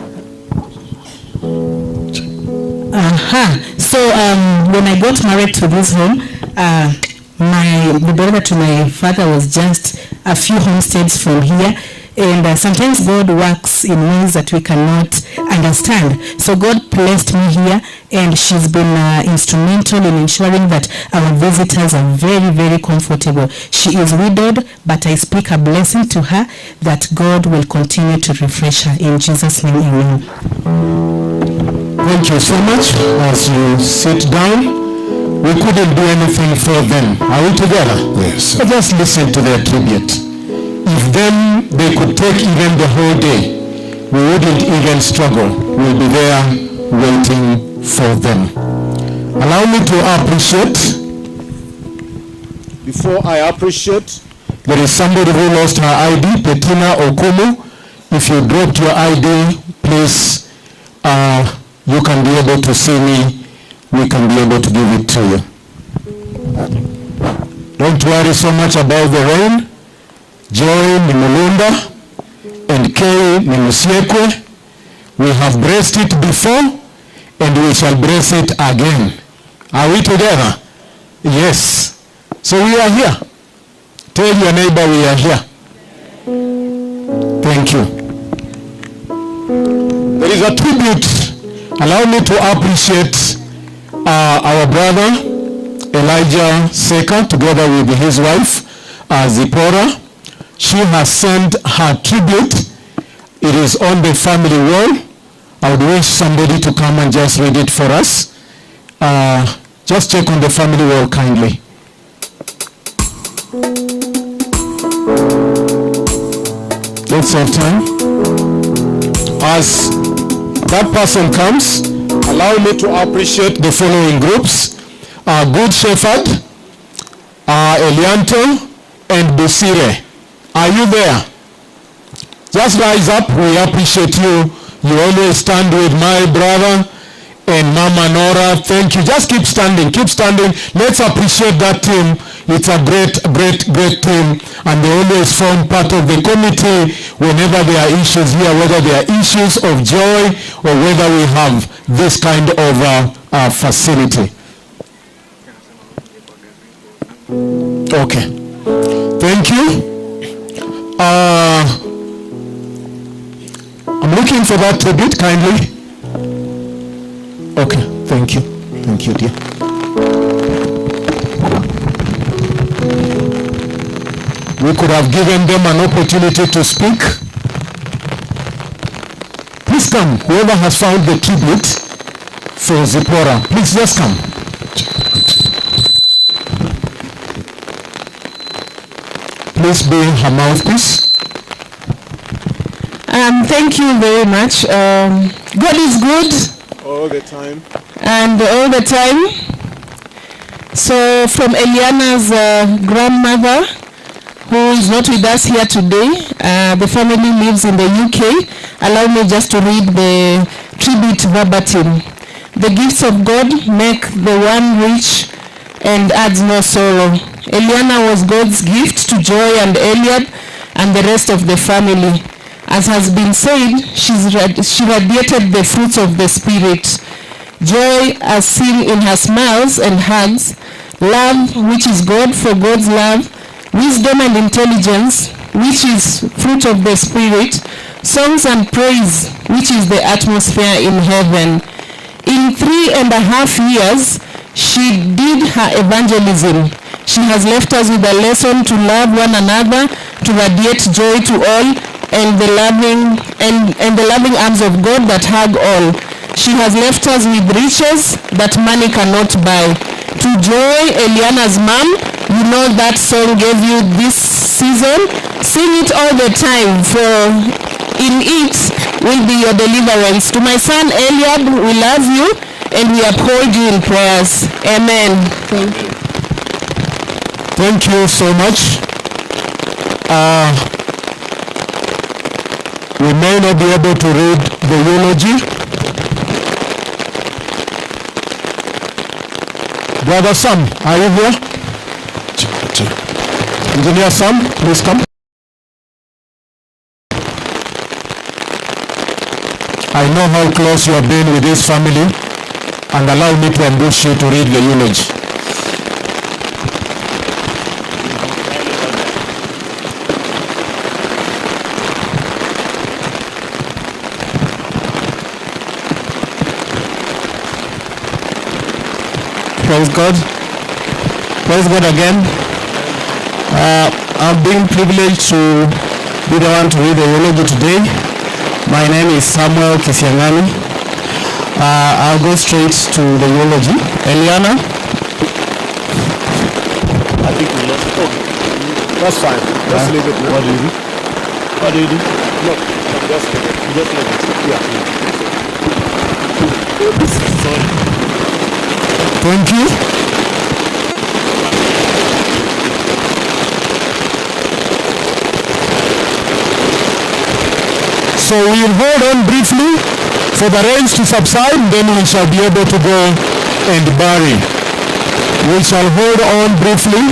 So when I got married to this home, the brother to my father was just a few homesteads from here. And sometimes God works in ways that we cannot understand. So God placed me here, and she's been instrumental in ensuring that our visitors are very, very comfortable. She is widowed, but I speak a blessing to her that God will continue to refresh her. In Jesus' name, amen. Thank you so much. As you sit down, we couldn't do anything for them. Are we together? Yes. But just listen to their tribute. If then they could take even the whole day, we wouldn't even struggle. We'll be there waiting for them. Allow me to appreciate. Before I appreciate, there is somebody who lost her ID, Petina Okumu. If you dropped your ID, please, you can be able to see me. We can be able to give it to you. Don't worry so much about the rain. Joy ni Mulunda and K ni Musiekwe. We have braced it before and we shall brace it again. Are we together? Yes. So we are here. Tell your neighbor we are here. Thank you. There is a tribute. Allow me to appreciate our brother Elijah Seka together with his wife Zipporah. She has sent her tribute. It is on the family wall. I would wish somebody to come and just read it for us. Just check on the family wall kindly. Let's have time. As that person comes, allow me to appreciate the following groups. Good Shepherd, Elianto, and Busire. Are you there? Just rise up. We appreciate you. You always stand with my brother and Mama Nora. Thank you. Just keep standing. Keep standing. Let's appreciate that team. It's a great, great, great team. And they always form part of the committee whenever there are issues here, whether there are issues of joy or whether we have this kind of facility. Okay. Thank you. I'm looking for that tribute, kindly. Okay, thank you. Thank you, dear. We could have given them an opportunity to speak. Please come, whoever has found the tribute for Zipporah, please just come. Please be her mouthpiece. Thank you very much. God is good. All the time. And all the time. So from Eliana's grandmother, who is not with us here today, the family lives in the UK. Allow me just to read the tribute verbatim. The gifts of God make the one rich and adds no sorrow. Eliana was God's gift to Joy and Eliab and the rest of the family. As has been said, she radiated the fruits of the Spirit. Joy as seen in her smiles and hugs, love, which is God for God's love, wisdom and intelligence, which is fruit of the Spirit, songs and praise, which is the atmosphere in heaven. In 3.5 years, she did her evangelism. She has left us with a lesson to love one another, to radiate joy to all, and the loving and the loving arms of God that hug all. She has left us with riches that money cannot buy. To Joy, Eliana's mom, you know that song gave you this season. Sing it all the time, for in it will be your deliverance. To my son Eliab, we love you and we uphold you in prayers. Amen. Thank you. Thank you so much. We may not be able to read the eulogy. Brother Sam, are you here? Engineer Sam, please come. I know how close you have been with this family, and allow me to ambush you to read the eulogy. Praise God. Praise God again. I've been privileged to be the one to read the eulogy today. My name is Samuel Kisiangani. I'll go straight to the eulogy. Eliana? I think we lost it. Oh, that's fine. Just leave it now. What do you do? What do you do? No, just leave it. Just leave it. Yeah. Sorry. Thank you. So we will hold on briefly for the rains to subside, then we shall be able to go and bury. We shall hold on briefly,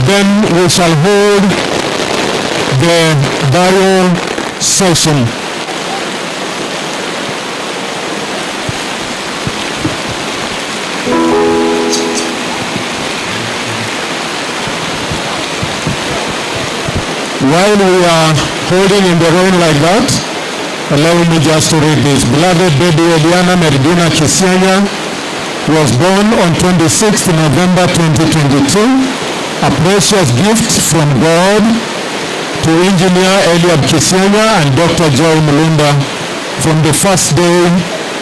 then we shall hold the burial session. While we are holding in the rain like that, allow me just to read this. Beloved baby Eliana Meridina Kisianya was born on 26th November 2022, a precious gift from God to Engineer Eliab Kisianya and Dr. Joy Mulunda. From the first day,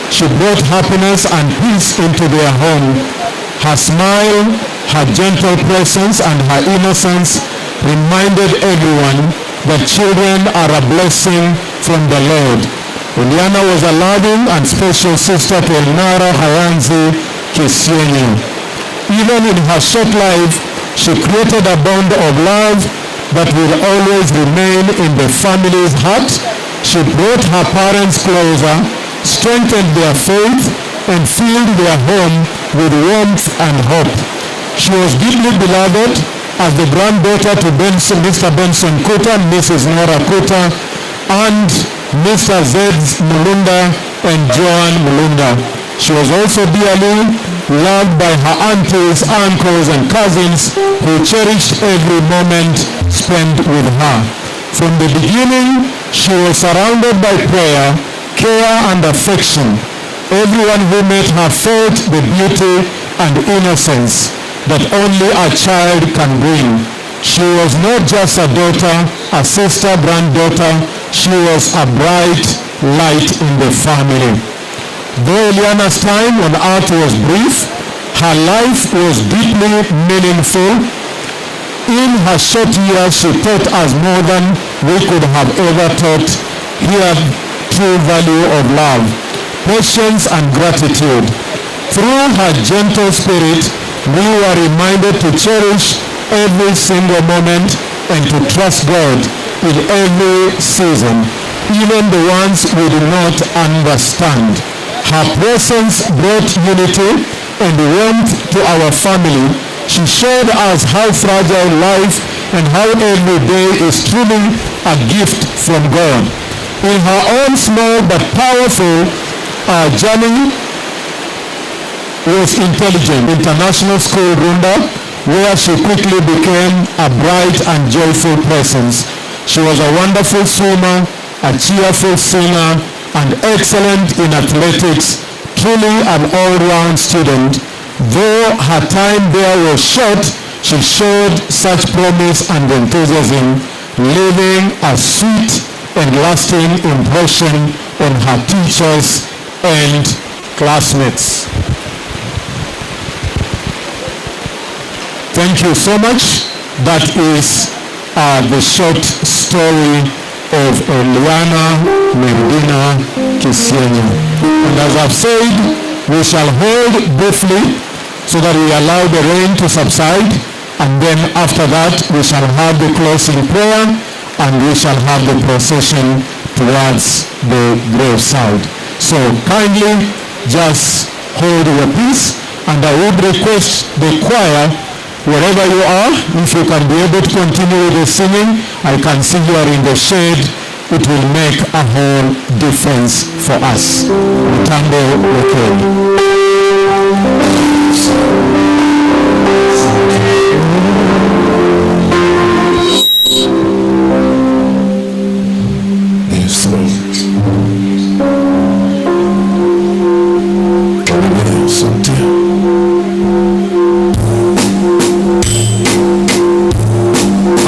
she brought happiness and peace into their home. Her smile, her gentle presence, and her innocence reminded everyone that children are a blessing from the Lord. Eliana was a loving and special sister to Elnara Hayanzi Kisienyi. Even in her short life, she created a bond of love that will always remain in the family's heart. She brought her parents closer, strengthened their faith, and filled their home with warmth and hope. She was deeply beloved as the granddaughter to Benson, Mr. Benson Kuta, Mrs. Nora Kuta, and Mr. Zeds Mulunda and Joan Mulunda. She was also dearly loved by her aunties, uncles, and cousins who cherished every moment spent with her. From the beginning, she was surrounded by prayer, care, and affection. Everyone who met her felt the beauty and innocence that only a child can bring. She was not just a daughter, a sister, granddaughter, she was a bright light in the family. Though Eliana's time on earth was brief, her life was deeply meaningful. In her short years, she taught us more than we could have ever taught here true value of love, patience and gratitude. Through her gentle spirit, we were reminded to cherish every single moment and to trust God in every season, even the ones we do not understand. Her presence brought unity and warmth to our family. She showed us how fragile life and how every day is truly a gift from God. In her own small but powerful journey was Intelligent International School Runda, where she quickly became a bright and joyful presence. She was a wonderful swimmer, a cheerful singer, and excellent in athletics, truly an all-round student. Though her time there was short, she showed such promise and enthusiasm, leaving a sweet and lasting impression on her teachers and classmates. Thank you so much. That is the short story of Eliana Merdina Kisienya. And as I've said, we shall hold briefly so that we allow the rain to subside, and then after that we shall have the closing prayer and we shall have the procession towards the graveside. So kindly just hold your peace, and I would request the choir, wherever you are, if you can be able to continue with the singing. I can see you are in the shade. It will make a whole difference for us. Mutambo Wekeli.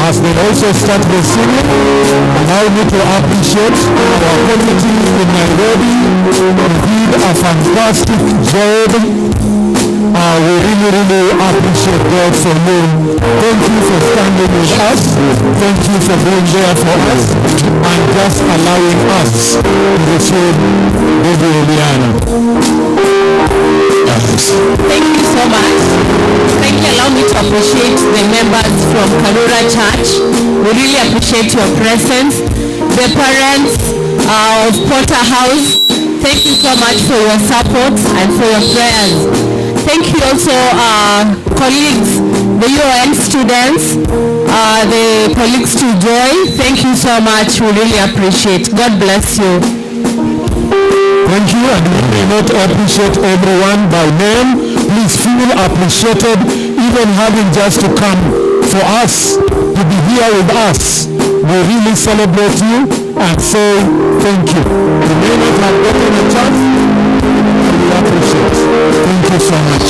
As they also start the singing, allow me to appreciate our community in Nairobi who did a fantastic job. We really, really appreciate God for you. Thank you for standing with us. Thank you for being there for us and just allowing us to receive baby Eliana. Thank you so much. Thank you. Allow me to appreciate the members from Karura Church. We really appreciate your presence. The parents of Potter House, thank you so much for your support and for your prayers. Thank you also, colleagues, the UON students, the colleagues to Joy. Thank you so much. We really appreciate. God bless you. Thank you, and we may not appreciate everyone by name. Please feel appreciated, even having just to come for us, to be here with us. We really celebrate you and say thank you. You may not have gotten a chance, but we appreciate. Thank you so much.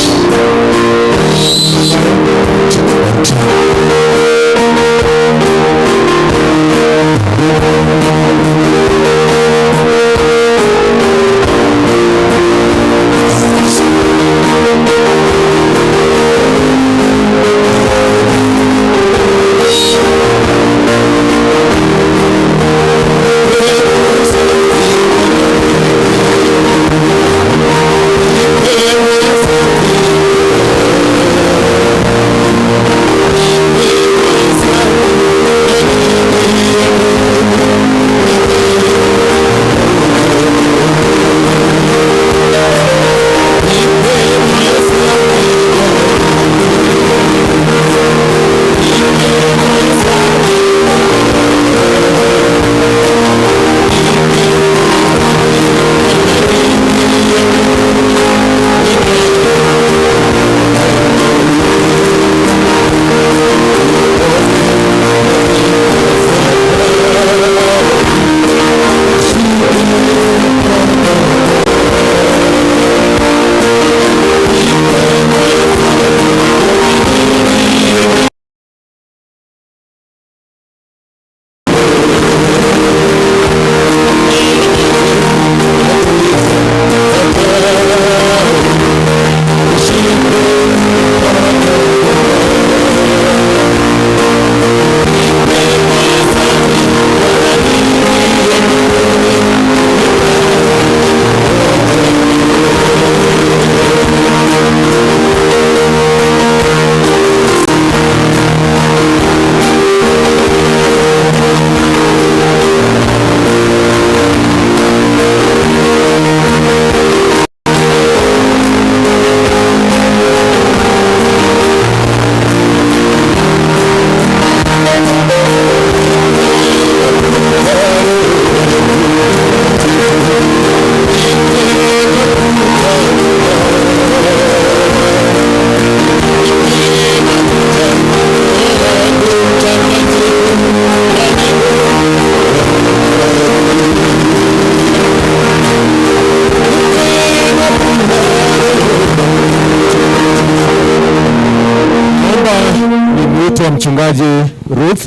Mchungaji Ruth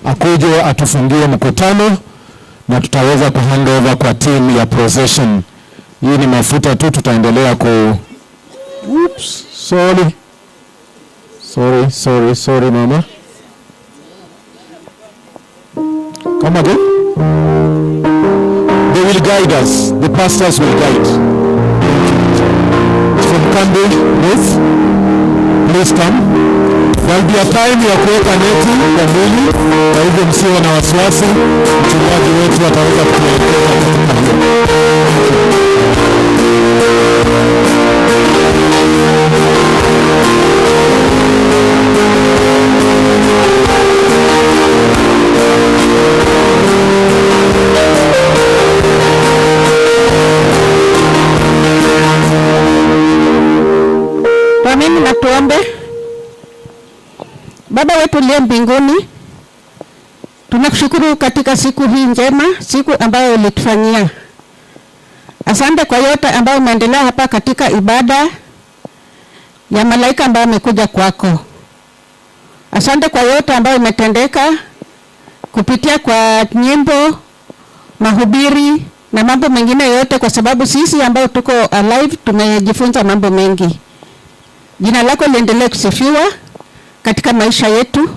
akuje atufungie mkutano na tutaweza kuhand over kwa team ya procession. Hii ni mafuta tu, tutaendelea ku. Oops, sorry. Sorry, sorry, sorry mama. Come again? They will guide us. The pastors will guide. From Kambi, Ruth, please come. There will be a time ya kuweka neti kwa mwili, kwa hivyo msiwe na wasiwasi, mchungaji wetu ataweza kutuelekeza katika hiyo. Tuamini na tuombe. Baba wetu uliye mbinguni, tunakushukuru katika siku hii njema, siku ambayo ulitufanyia. Asante kwa yote ambayo umeendelea hapa katika ibada ya malaika ambayo amekuja kwako. Asante kwa yote ambayo imetendeka kupitia kwa nyimbo, mahubiri na mambo mengine yote, kwa sababu sisi ambao tuko alive tumejifunza mambo mengi. Jina lako liendelee kusifiwa katika maisha yetu.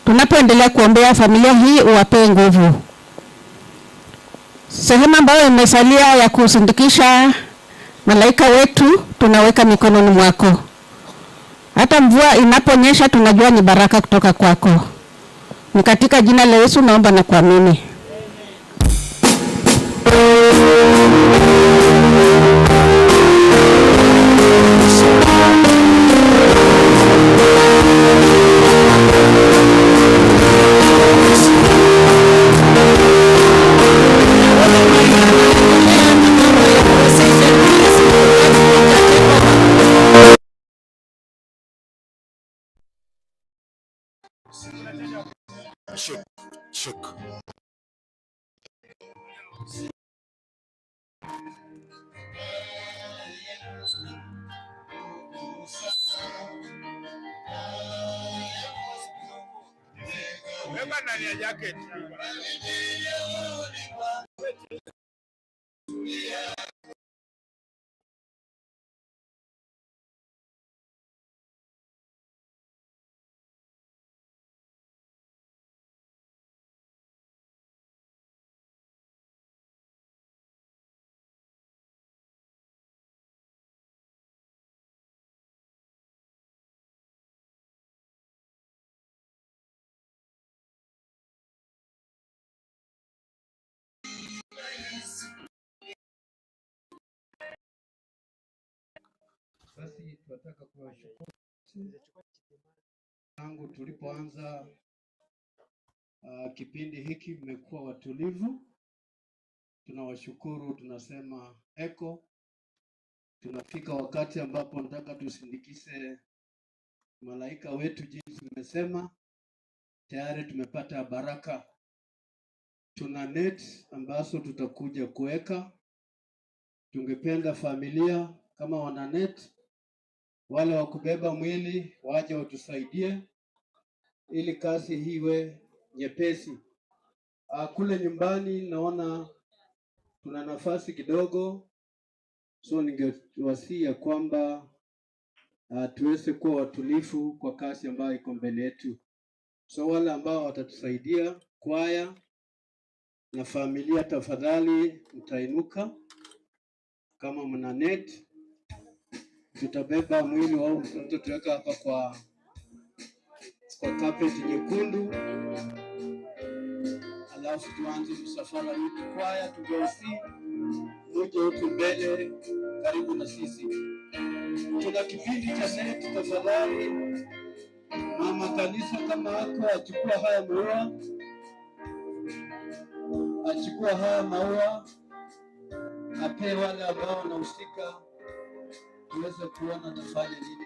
Tunapoendelea kuombea familia hii, uwapee nguvu. Sehemu ambayo imesalia ya kusindikisha malaika wetu tunaweka mikononi mwako. Hata mvua inaponyesha tunajua ni baraka kutoka kwako. Ni katika jina la Yesu naomba na kuamini. Check, check. Weka ndani ya jacket. Basi tunataka kuwashukuru tangu tulipoanza kipindi hiki, mmekuwa watulivu. Tunawashukuru, tunasema eko. Tunafika wakati ambapo nataka tusindikize malaika wetu jinsi mmesema. Tayari tumepata baraka. Tuna net ambazo tutakuja kuweka. Tungependa familia kama wana net, wale wa kubeba mwili waje watusaidie ili kazi hii iwe nyepesi. Kule nyumbani naona tuna nafasi kidogo, so ningewasihi ya kwamba tuweze kuwa watulivu kwa kazi ambayo iko mbele yetu. So wale ambao watatusaidia kwaya na familia, tafadhali mtainuka kama mna net. Tutabeba mwili wa huyu mtoto tuweka hapa kwa carpet nyekundu, alafu tuanze msafara wetu. Kwaya tugeusi muje huku mbele karibu na sisi. Tuna kipindi cha net, tafadhali mama kanisa kama ako achukua haya maua, achukua haya maua apee wale ambao wanahusika tuweze kuona tafanya nini.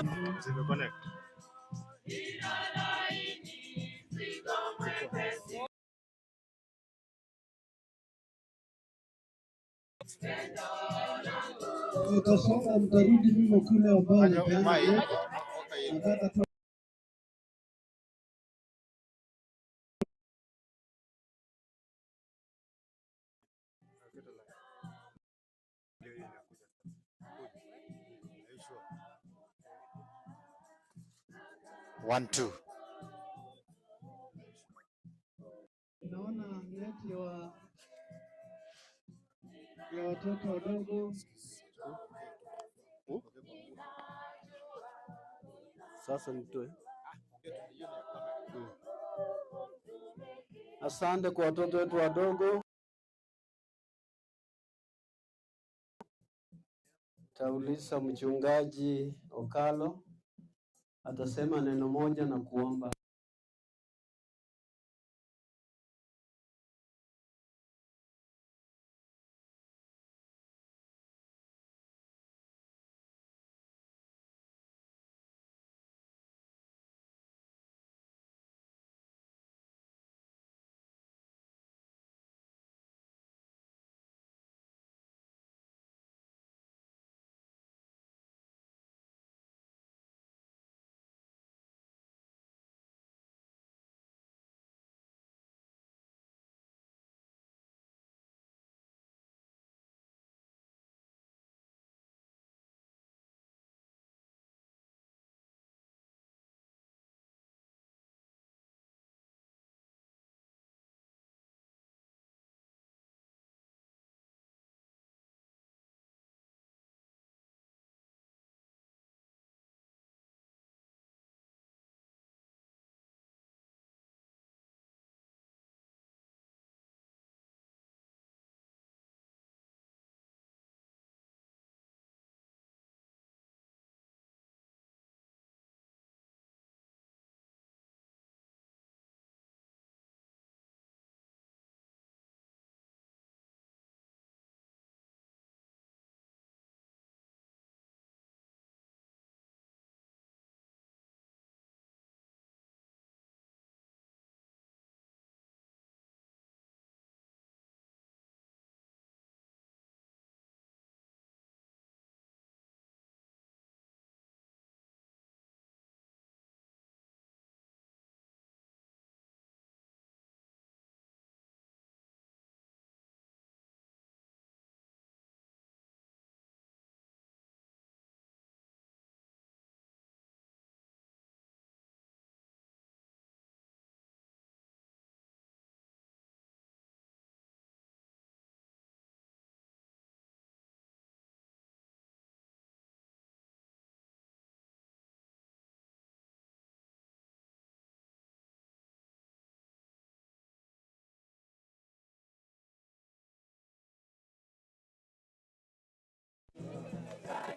Zimeconnect. Utasonga, mtarudi nyuma kule ambao mtaenda. Nataka tu One, two. Naona neti ya watoto wadogo. Sasa nitoe. Asante kwa watoto wetu wadogo. Tauliza mchungaji Okalo atasema neno moja na kuomba.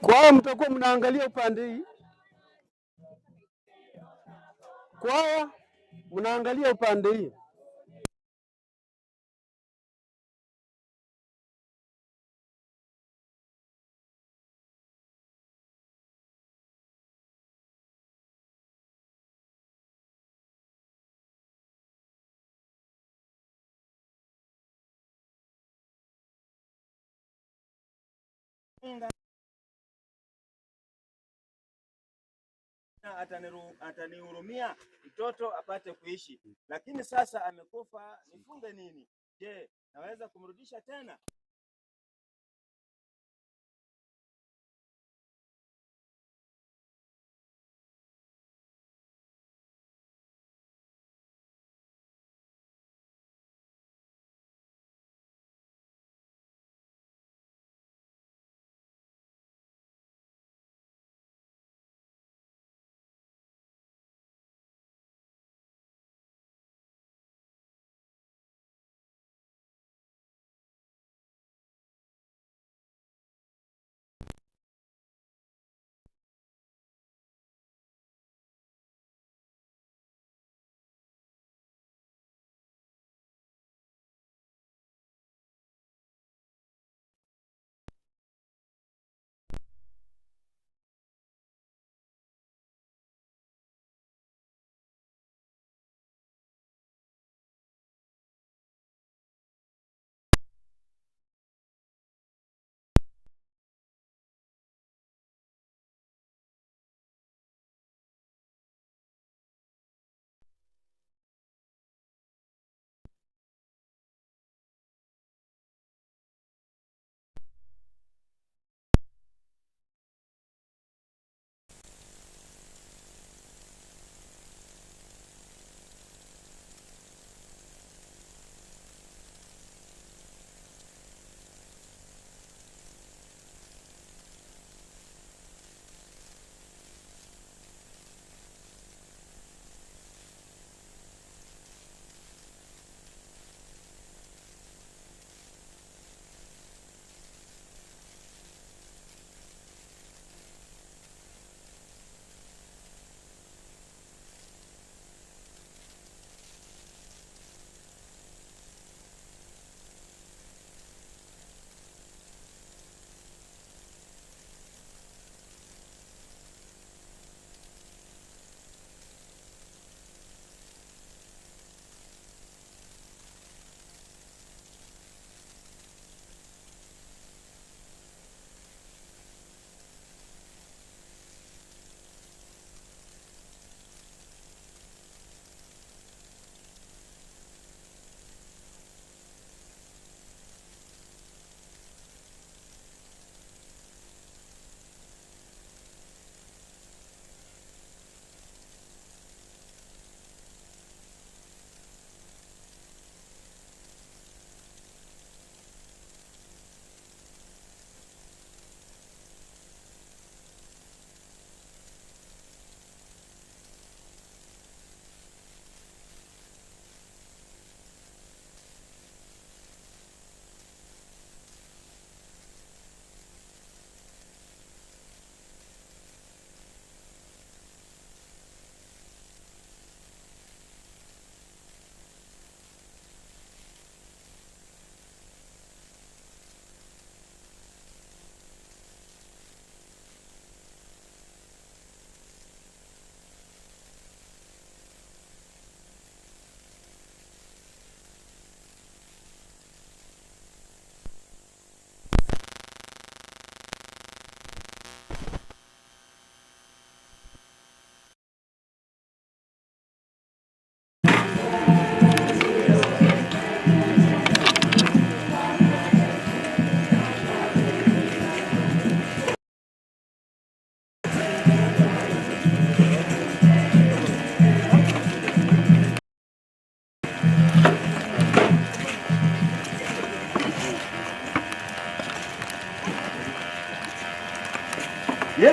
Kwaya mtakuwa mnaangalia upande hii. Kwaya mnaangalia upande hii. Atanihurumia mtoto apate kuishi, lakini sasa amekufa, nifunge nini? Je, naweza kumrudisha tena?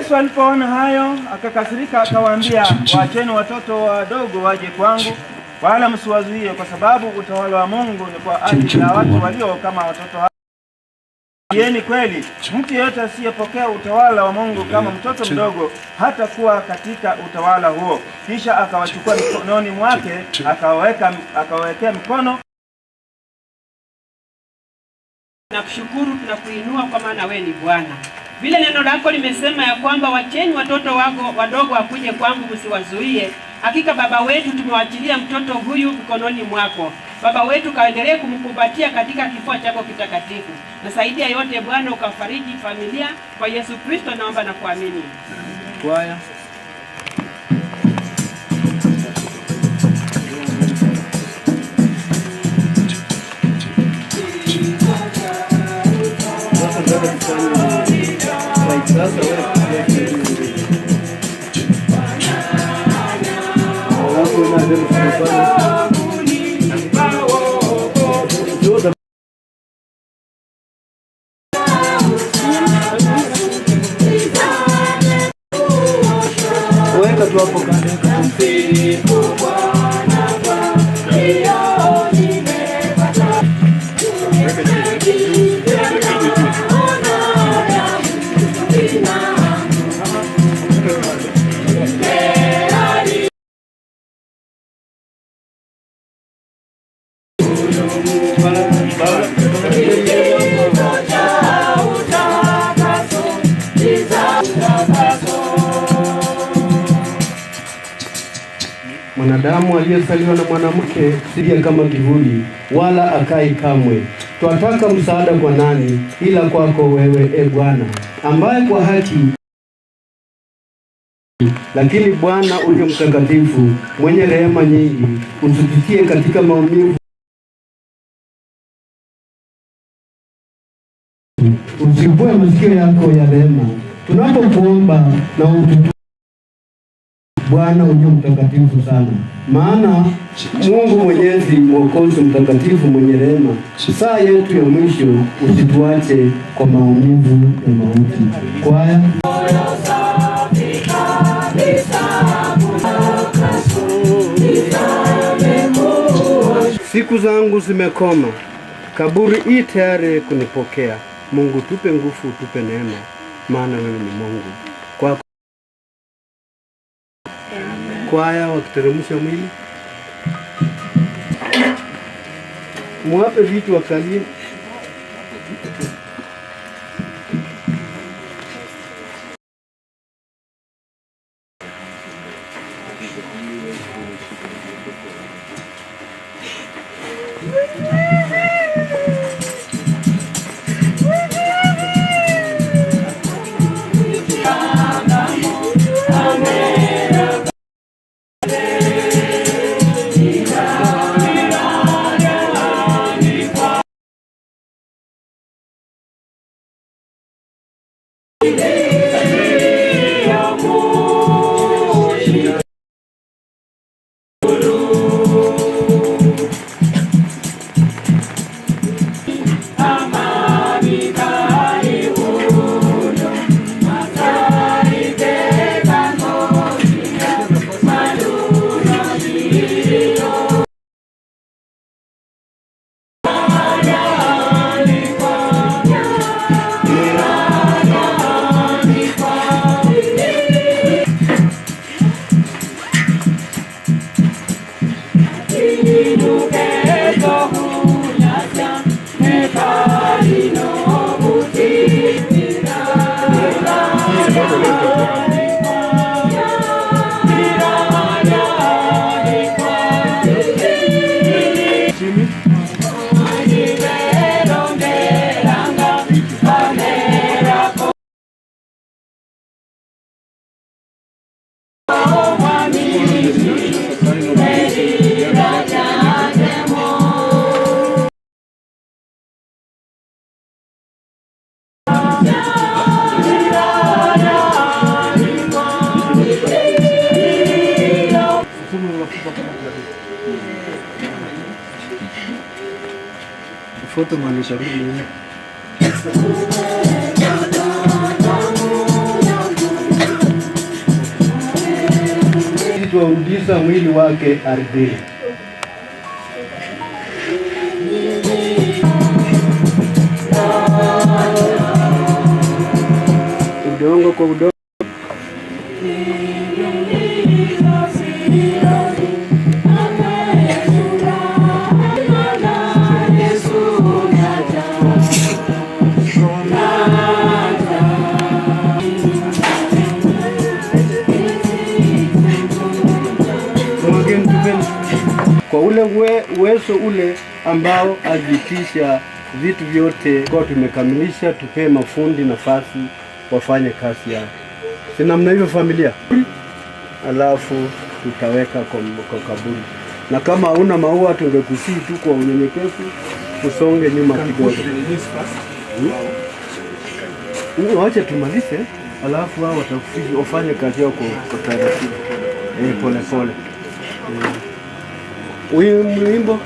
Yesu alipoona hayo akakasirika, akawaambia, waacheni watoto wadogo waje kwangu, wala msiwazuie, kwa sababu utawala wa Mungu ni kwa ajili ya watu walio kama watoto hao. Yeni kweli, mtu yeyote asiyepokea utawala wa Mungu kama mtoto mdogo hatakuwa katika utawala huo. Kisha akawachukua mikononi mwake, akawawekea mikono. Tunakushukuru, tunakuinua kwa maana wewe ni Bwana. Vile neno lako limesema ya kwamba wacheni watoto wako wadogo wakuje kwangu, msiwazuie. Hakika Baba wetu, tumewachilia mtoto huyu mikononi mwako. Baba wetu, kaendelee kumkumbatia katika kifua chako kitakatifu. Na zaidi ya yote Bwana, ukafariji familia. Kwa Yesu Kristo naomba na kuamini. Kwaya. Weka tu hapo kando. Mwanadamu aliyezaliwa na mwanamke siye kama kivuli, wala akai kamwe. Twataka msaada kwa nani ila kwako wewe, e Bwana, ambaye kwa haki. Lakini Bwana uliye mtakatifu, mwenye rehema nyingi, usitutie katika maumivu, usibue masikio yako ya rehema tunapokuomba, na ututu Bwana uliye mtakatifu sana. Maana Mungu Mwenyezi, Mwokozi mtakatifu, mwenye rehema, saa yetu ya mwisho usituache kwa maumivu ya mauti. Kwaya. Siku zangu zimekoma, kaburi i tayari kunipokea. Mungu tupe nguvu, tupe neema, maana wewe ni Mungu. Kwa kwaya wakiteremsha mwili, muwape vitu wakalie. Foto maanisha nini? twaurudisha mwili wake ardhini. Udongo kwa udongo. Kwa ule uwezo ule ambao ajitisha vitu vyote kwa tumekamilisha, tupee mafundi nafasi wafanye kazi yao. Si namna hivyo familia? Alafu tutaweka kwa kaburi. Na kama huna maua tungekusihi tu kwa unyenyekevu usonge nyuma kidogo. Wache tumalize, alafu wao wafanye kazi yao kwa taratibu. Pole pole. Huyu mwimbo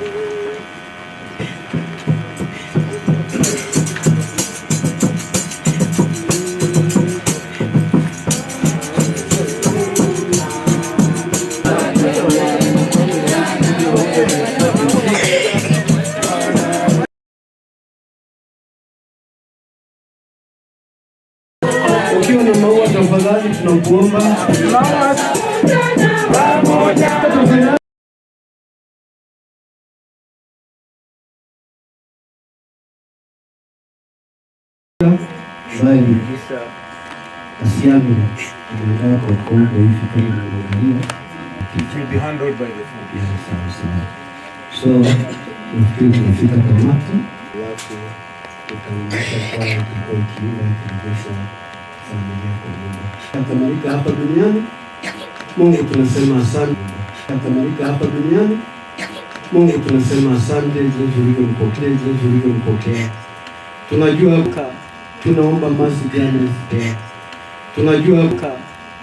ukiwa na maua tafadhali tunakuomba. Asiami tunaendelea kwa kombe hivi kama mnaangalia. It will be handled by the food. Yeah, sawa sawa. So nafikiri tunafika tamati. Alafu tutaonyesha kwa kwa kiunga kurejesha familia kwa nyumba. Kakamilika hapa duniani. Mungu tunasema asante. Kakamilika hapa duniani. Mungu tunasema asante jinsi ulivyompokea, jinsi ulivyompokea. Tunajua tunaomba mercy jana. Tunajua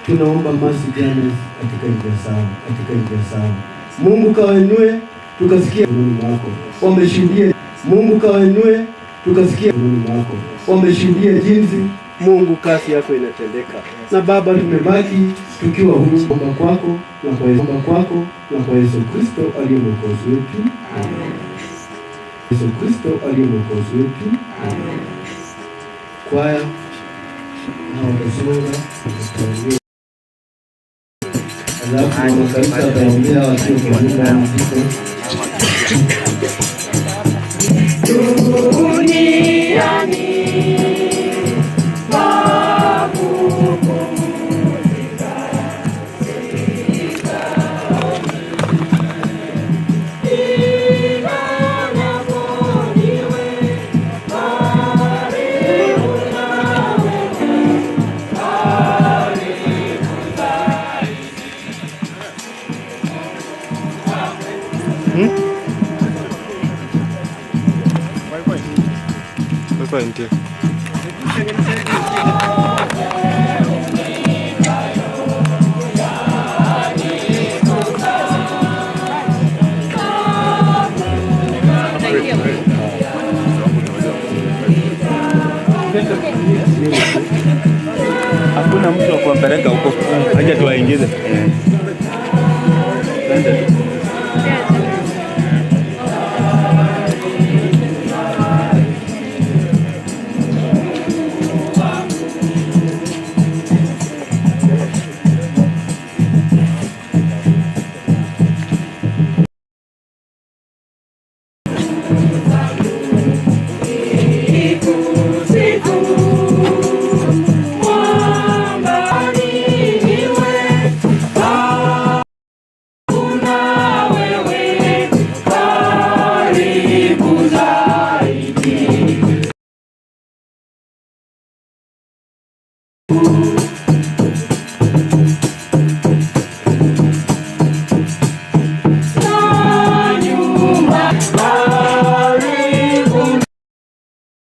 tunaomba mercy jana katika njia sawa, katika njia sawa. Mungu kawainue tukasikia Mungu wako. Wameshuhudia Mungu kawainue tukasikia Mungu wako. Wameshuhudia jinsi Mungu kazi yako inatendeka. Na Baba tumebaki tukiwa huru kwa kwako na kwa Yesu kwako na kwa Yesu Kristo aliye Mwokozi wetu. Amen. Yesu Kristo aliye Mwokozi wetu. Amen. Kwaya na watasonga tutaongea. Alafu makanisa wataongea wakiwa kwa nyumba ya mziki. Duniani Hakuna mtu wa kuwapeleka huko, acha tuwaingize.